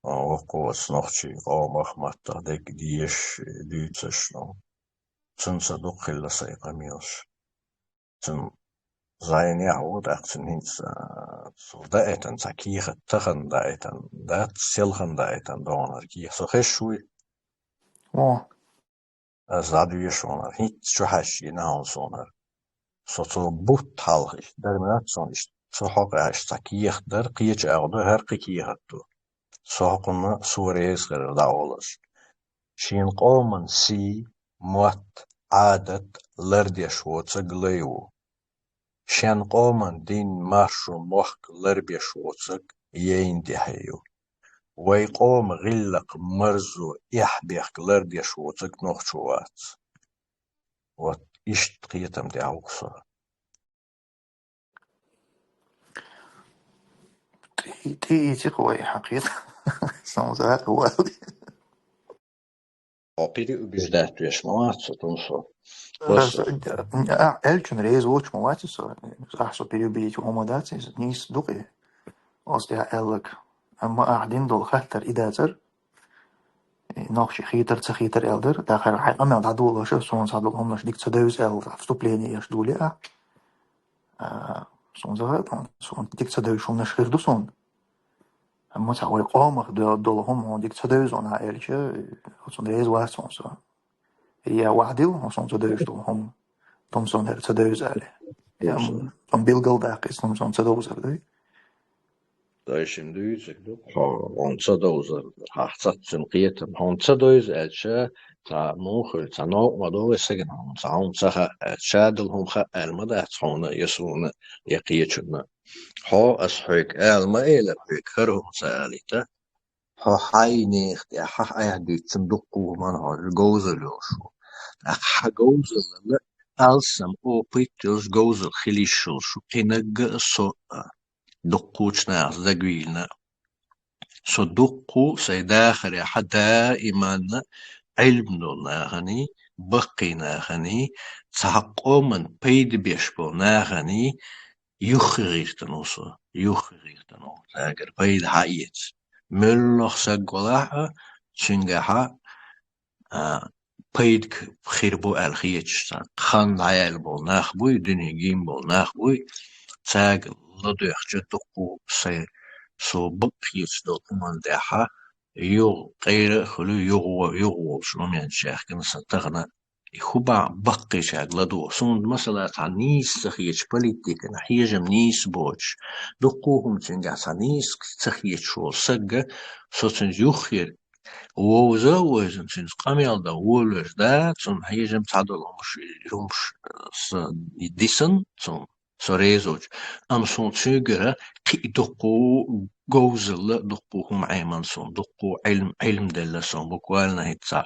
а, воккхачу нохчийн къомах, маттах дерг дезаш, дуьйцуш, ну, цуьнца дукха хилла сайн къамелаш. Цуьнан зӀенехь ву, тӀаккха цуьнан хӀинца, а, со даийтина цхьа кехат, тахана даийтина дац, селхана даийтина ду хьуна хӀара кехат. Со хезаш вуй? О. Ас дӀадоьшу хьуна, хӀинцца чухьаьжча гина хьуна суна хӀара. Со цо бутт хьалха, иштта дара ма дац суна, иштта цу хьокъехь иштта цхьа кехат дара, кхечу агӀор ду, хӀара кхин кехат ду. Со хӀокхунна со реза хилар дӀаолуш. Шен къоман сий, мотт, Ӏадат лардеш воцург лай ву. Шен къоман дин, маршо, мохк ларбеш воцург яйна тӀаьхье ю. Вай къоман гӀиллакх, марзо, эхь-бехк лардеш воцург нохчо вац. Вот иштта кхетам тӀехь ву-кх со. ТӀе-, тӀеийци-кх вай хьан кхетам. Сан закъа валли. Хьо кхин убеждать веш ма вац со, тун со. Просто а, элчун реза воч ма вац со, ахь со переубедить ву ма дац, из нийса ду-кх. Оцу тӀехь аьлларг. Амма ахь дина долу хаттар и дацара, и нохчий хийтар, ца хийтар аьлла дара. Дахар хьайн къамел дӀадолоша, суна цхьадолу хӀуманаш дика ца девза аьлла, вступление еш дуьллий ахь. А, суна ца хаьа, суна дика ца девза хӀуманаш хир ду суна. Амма цхьа вай къомах до-, долу хӀума хьуна дика ца девза хьуна аьлча, оцунна реза вац хьуна со. Я ваьхьдил, хьуна суна ца девза долу хӀума. Томсон хӀара ца девза аьлла. Я, томсон. Том билгал даккха, иза томсон ца довзар дуй? Дайшин дуьйцург ду. Хьо-, хьуна ца довзар, хьах цаццина кхетам. Хьуна ца довза аьлча, цхьа муха хуьлу, цхьа новкъа ма до вай сагана хьуна, цхьа хьуна ца хаьа аьлча, шадолу хӀума хаьа аьлла ма дац хьуна, я суна, я кхечунна. Хьо ас хьоьга ала ма элира, хьоьга хӀара хӀума ца алийта. Хьо хьайн нехан тӀехь хьайх дуьйцучун дуккха хӀуманна хьо говзалла йолуш ву. ТӀаккха хьан говзаллал алсам опыт йолуш говзалла хила йиш йолуш ву, кхинагга а, со а, дуккхачу нахаца дагавийна. Со дуккха а сайн дахарехь даиманна Ӏилма долу наханий, баккхий наханий, цхьа къоман пайда беш болу наханий юххе гӀиртина ву со, юххе гӀиртина ву, цаьргара пайда хьаэца. Муьлхха саг валахь а, цуьнгахьа, а, пайда хир бу аьлла хеташ цхьа хан дӀаяьлла болу нах буй, дуьне гийна болу нах буй, цаьрга ладоьгӀча дуккха а сайн, со бакъ хеташ долу хӀуманна тӀехьа юха къера а хуьлу, юха, юха волуш моменташ яьхкина сан тахана. И хӀун бан баккхийчаьрга ладогӀа? Суна, масала, цхьа нийса ца хеташ политикана, хьежам нийса боцуш, дуккха а хӀума цуьнгахь цхьа нийса ца хеташ волу сагга, со цуьнца юххера вовза а вевзина, цуьнца къамел дан волавеш да, цунна хьежам цхьадолу хӀумаш, хӀумаш, э, са дисна, цунна со реза воцуш. Амма суна цуьнгара кхин а дуккха а говзалла, дуккха а хӀума Ӏемина суна, дуккха а Ӏилма, Ӏилма делла суна, буквально хӀинца цхьа,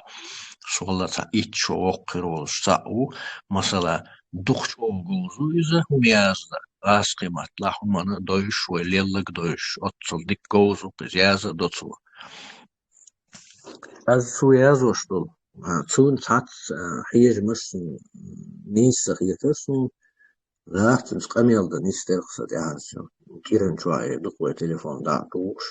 суна цхьа итт шо воккха хир волуш цхьаъ ву, масала, дукха чӀогӀа говза ву иза, хӀума яздан, гӀазкхи маттахь хӀуманна а довзуш, вай лелларг а довзуш, оццул дика говза ву-кх иза, яздан а до цо. Ас цо яздеш долу, а, цуьнан цхьацца, а, хьежамаш суна, м, нийса ца хетара суна, нах цуьнца къамел дан нисделира-кх сан тӀаьхьарчу кӀиран чохь, э, дукха вай телефон дӀа а тухуш,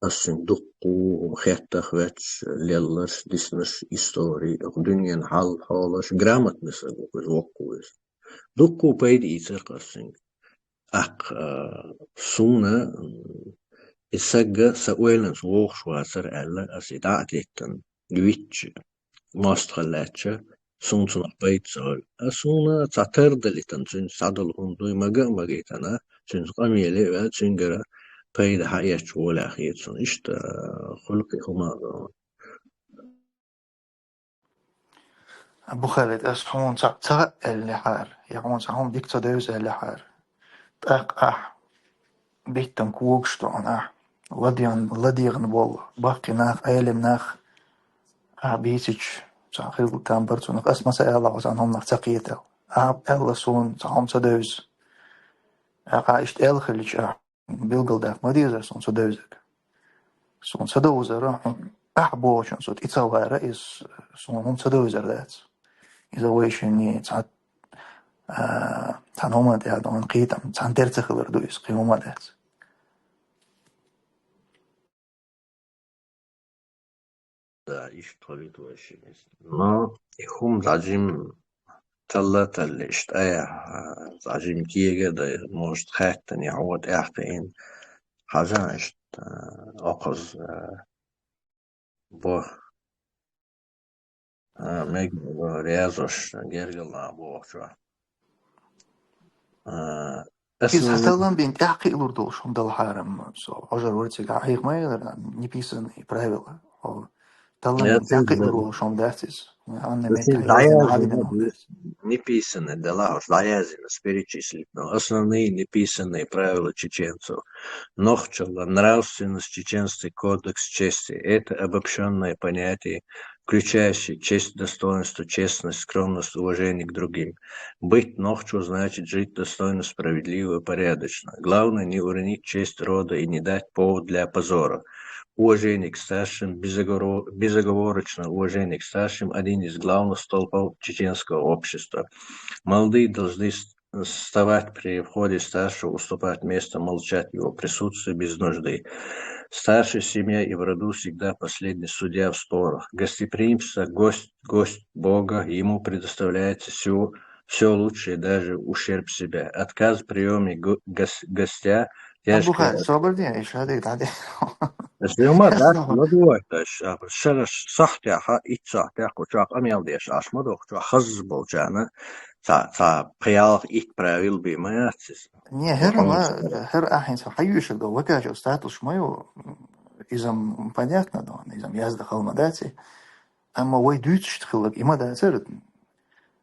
ас цуьнга дуккха а хӀума хетта а хӀоьттина, лелларш, диснарш, истори, дуьненан хьал-хьолаш, грамотный саг ву-кх иза, воккха ву иза. Дуккха а пайда ийцира-кх ас цуьнга. ТӀаккха, а, суна, м, и сагга сан ойланца вогӀуш вацара аьлла, ас и дӀа а теттина, витча, мостагӀалла лаьттача, суна цунах пайда ца хуьлу. А суна цхьа тардалийтина, цуьнца цхьадолу хӀума дуй мага а магийтина, цуьнца къамеле а ваьлла, цуьнгара пайда хьаэцча гӀолехь хета суна. Иштта, а, хуьлу кхин хӀума а. Бухалид, ас хьуна цхьаъ ца хаьа аьллехьара, я хьуна цхьа хӀума дика ца девза аьллехьара, тӀаккха ахь биттан когаш тоьхна, ахь ладегӀна, ладегӀна болу баккхий нах, Ӏелам нах ахь бийцича, цхьа хилла там бара цунах, ас ма ца аьлла хьо цхьана хӀуманах ца кхетар. Ахь аьлла суна цхьа хӀума ца девза. ТӀаккха ахь иштта аьлла хилча, ахь билгалдаккха ма дезара суна ца девзарг. Суна ца довзара, ахь бохучун со тӀе ца вара, иза суна хӀума ца девзар дац. Иза вайшинна цхьа, а, цхьана хӀуманна тӀехь долу кхетам, цхьана тера ца хилар ду иза, кхин хӀума дац. Да, иштта хилийта вайшинна иза. Но и хӀума зӀажим талла а талла, иштта айхьа, а, зӀажим кега а дай, может, хаьттина, я хьо тӀаьхьа кхиъна, хьажахь иштта, а, окхаза, а, бо. А, мега, а, резаш, гергала бохучо. А, иза основной таллам бина тӀаьхьа кхиалур долуш хӀума далахьара, со хьожар вара цига, хьайх ма елара, неписанные правила. О, таллам бина тӀаьхьа кхиалур долуш хӀума дац иза. Анна мекка хьайна хьадина хӀума дац. Неписанные, да ладно, дӀаязйина, перечислить, но основные неписанные правила чеченцев. Нохчалла, нравственность, чеченский кодекс чести. Это обобщённое понятие, включающий честь, достоинство, честность, скромность, уважение к другим. Быть нохчо значит жить достойно, справедливо, порядочно. Главное, не уронить честь рода и не дать повод для позора. Уважение к старшим, безоговоро- безоговорочное уважение к старшим — один из главных столпов чеченского общества. Молодые должны с- вставать при входе старшего, уступать место, молчать в его присутствии без нужды. Старший в семье и в роду всегда последний судья в спорах. Гостеприимство — гость, гость Бога, ему предоставляется все, все лучшее, даже ущерб себя. Отказ в приеме го- гос- гостя — тяжкое. Абухай, собрди, ишо дик дади. Зума да, ладугой, то есть, а, шараш сахтяха, ит сахтяха, чуак амел деш, аш мадох, чуак хазз болчана, ца, ца, пхиялах ит правил би маяцис. Не, хер ма, хер ахин са хаюшек да, вакажо статус маю, изам понятно, да, изам язда халмадаци. Амма вай дюцшт хилак има дацар.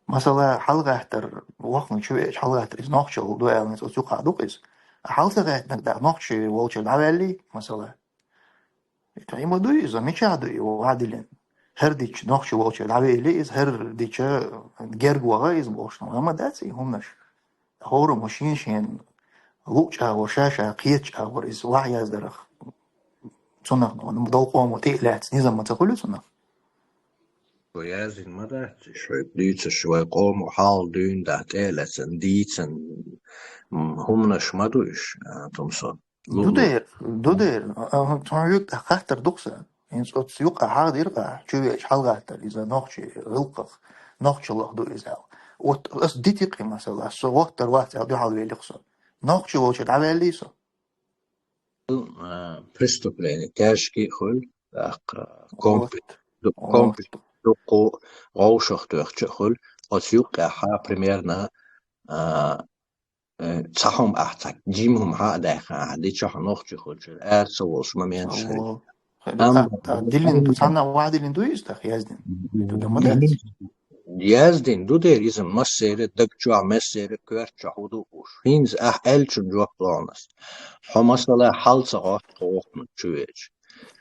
Масала, халгаттар, вахну чувеч, халгаттар из нохчал дуэлни цо цука дукис. А халса гайтнак да нохчи волча давали, масала. Итаима дуй, замеча дуй, вадилин. Хер дич нохчи волча давели из, хер дича гергвага из бошна. Амма даци хумнаш. Хору машин шин луча вор шаша кьеч авор из ваяздарах. Цунах, ну, долкому те ляц, не зама цахулю цунах. Язин мадаци, шой дицаш, вай кому хал дюн да те ляцан, дицан, м, хумнаш мадуш, а, тумсон. Дудер, дудер, а, тон юк хаттар дукса. Инц от юк а хадир а, чувеч халгаттар, иза нохчи, гылках, нохчилах ду изал. Вот ас дитик, масала, со воттар вахт ал духал великсо. Нохчи волча давели со. А, преступление, тяжкий хуль, так, а, комплекс, Вот. ду- Вот. комплекс, дукку, гаушах тюхча хуль, от юк а ха, примерно, а, э, цахум ахцак, джимум ха, да ха, ди чаха нохчи хуль, чур, эр со волш момент шри. Ало. Ам- А, а, дилин ду, санна ва дилин ду из тах яздин. Ду да мадат. Яздин, дудер изам массере, даг чуа массере, квер чуа худу уш. Хинз ах элчун жуап лонас. Хо масала халца гот кохну чувеч.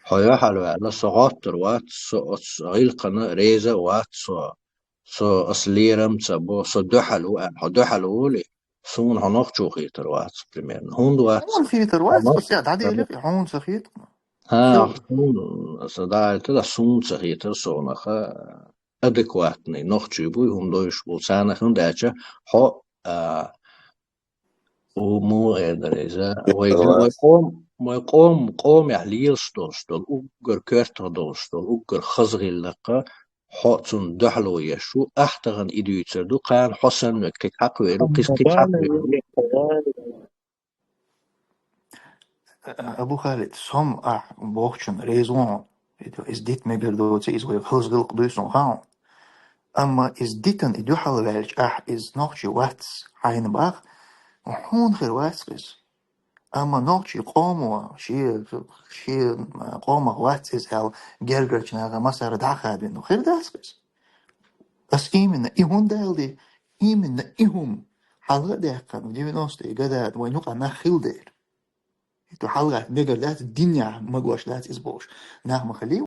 Хо я халва, ла со готтер ват, со оц гилкана реза ват, со, со ас лирам ца бо, со духалу, а, хо духалу ли. Сун хо нохчу хитер ват, примерно. Хунд ват. Хун хитер ват, Хо со ся дади ли, хун са хит. Ха, Всё. Сун, са да, это да сун са хитер сонаха. Адекватный нохчи буй, хун дойш бул сана хун дача, хо, а, у му эдереза, вай, вай ком, вай ком, ком я лил стол, стол, уггар кертер дол, стол, уггар хазгиллака, хо цун дахло яшу, ахтаган идуйцер ду, кан хосан век кек хак веру, кис кек хак веру. Абу Халид, сом а бохчун резон, из дит мегер доци, из вай хазгилк дуйсон хаун. Амма из дитан и духал велч ах из нохчи ватс хайн бах, хун хир ватс кис. Амма нохчи комо, ши, ши комо ватс из ал гергарчнага масар дахадвин, ну хир дас кис. Ас именно и хун далди, именно и хум. Халга дехкан в девяностые годы, вай нука на хилдер. Иту халга мегер дас, диня магваш дас из бош. Нах махали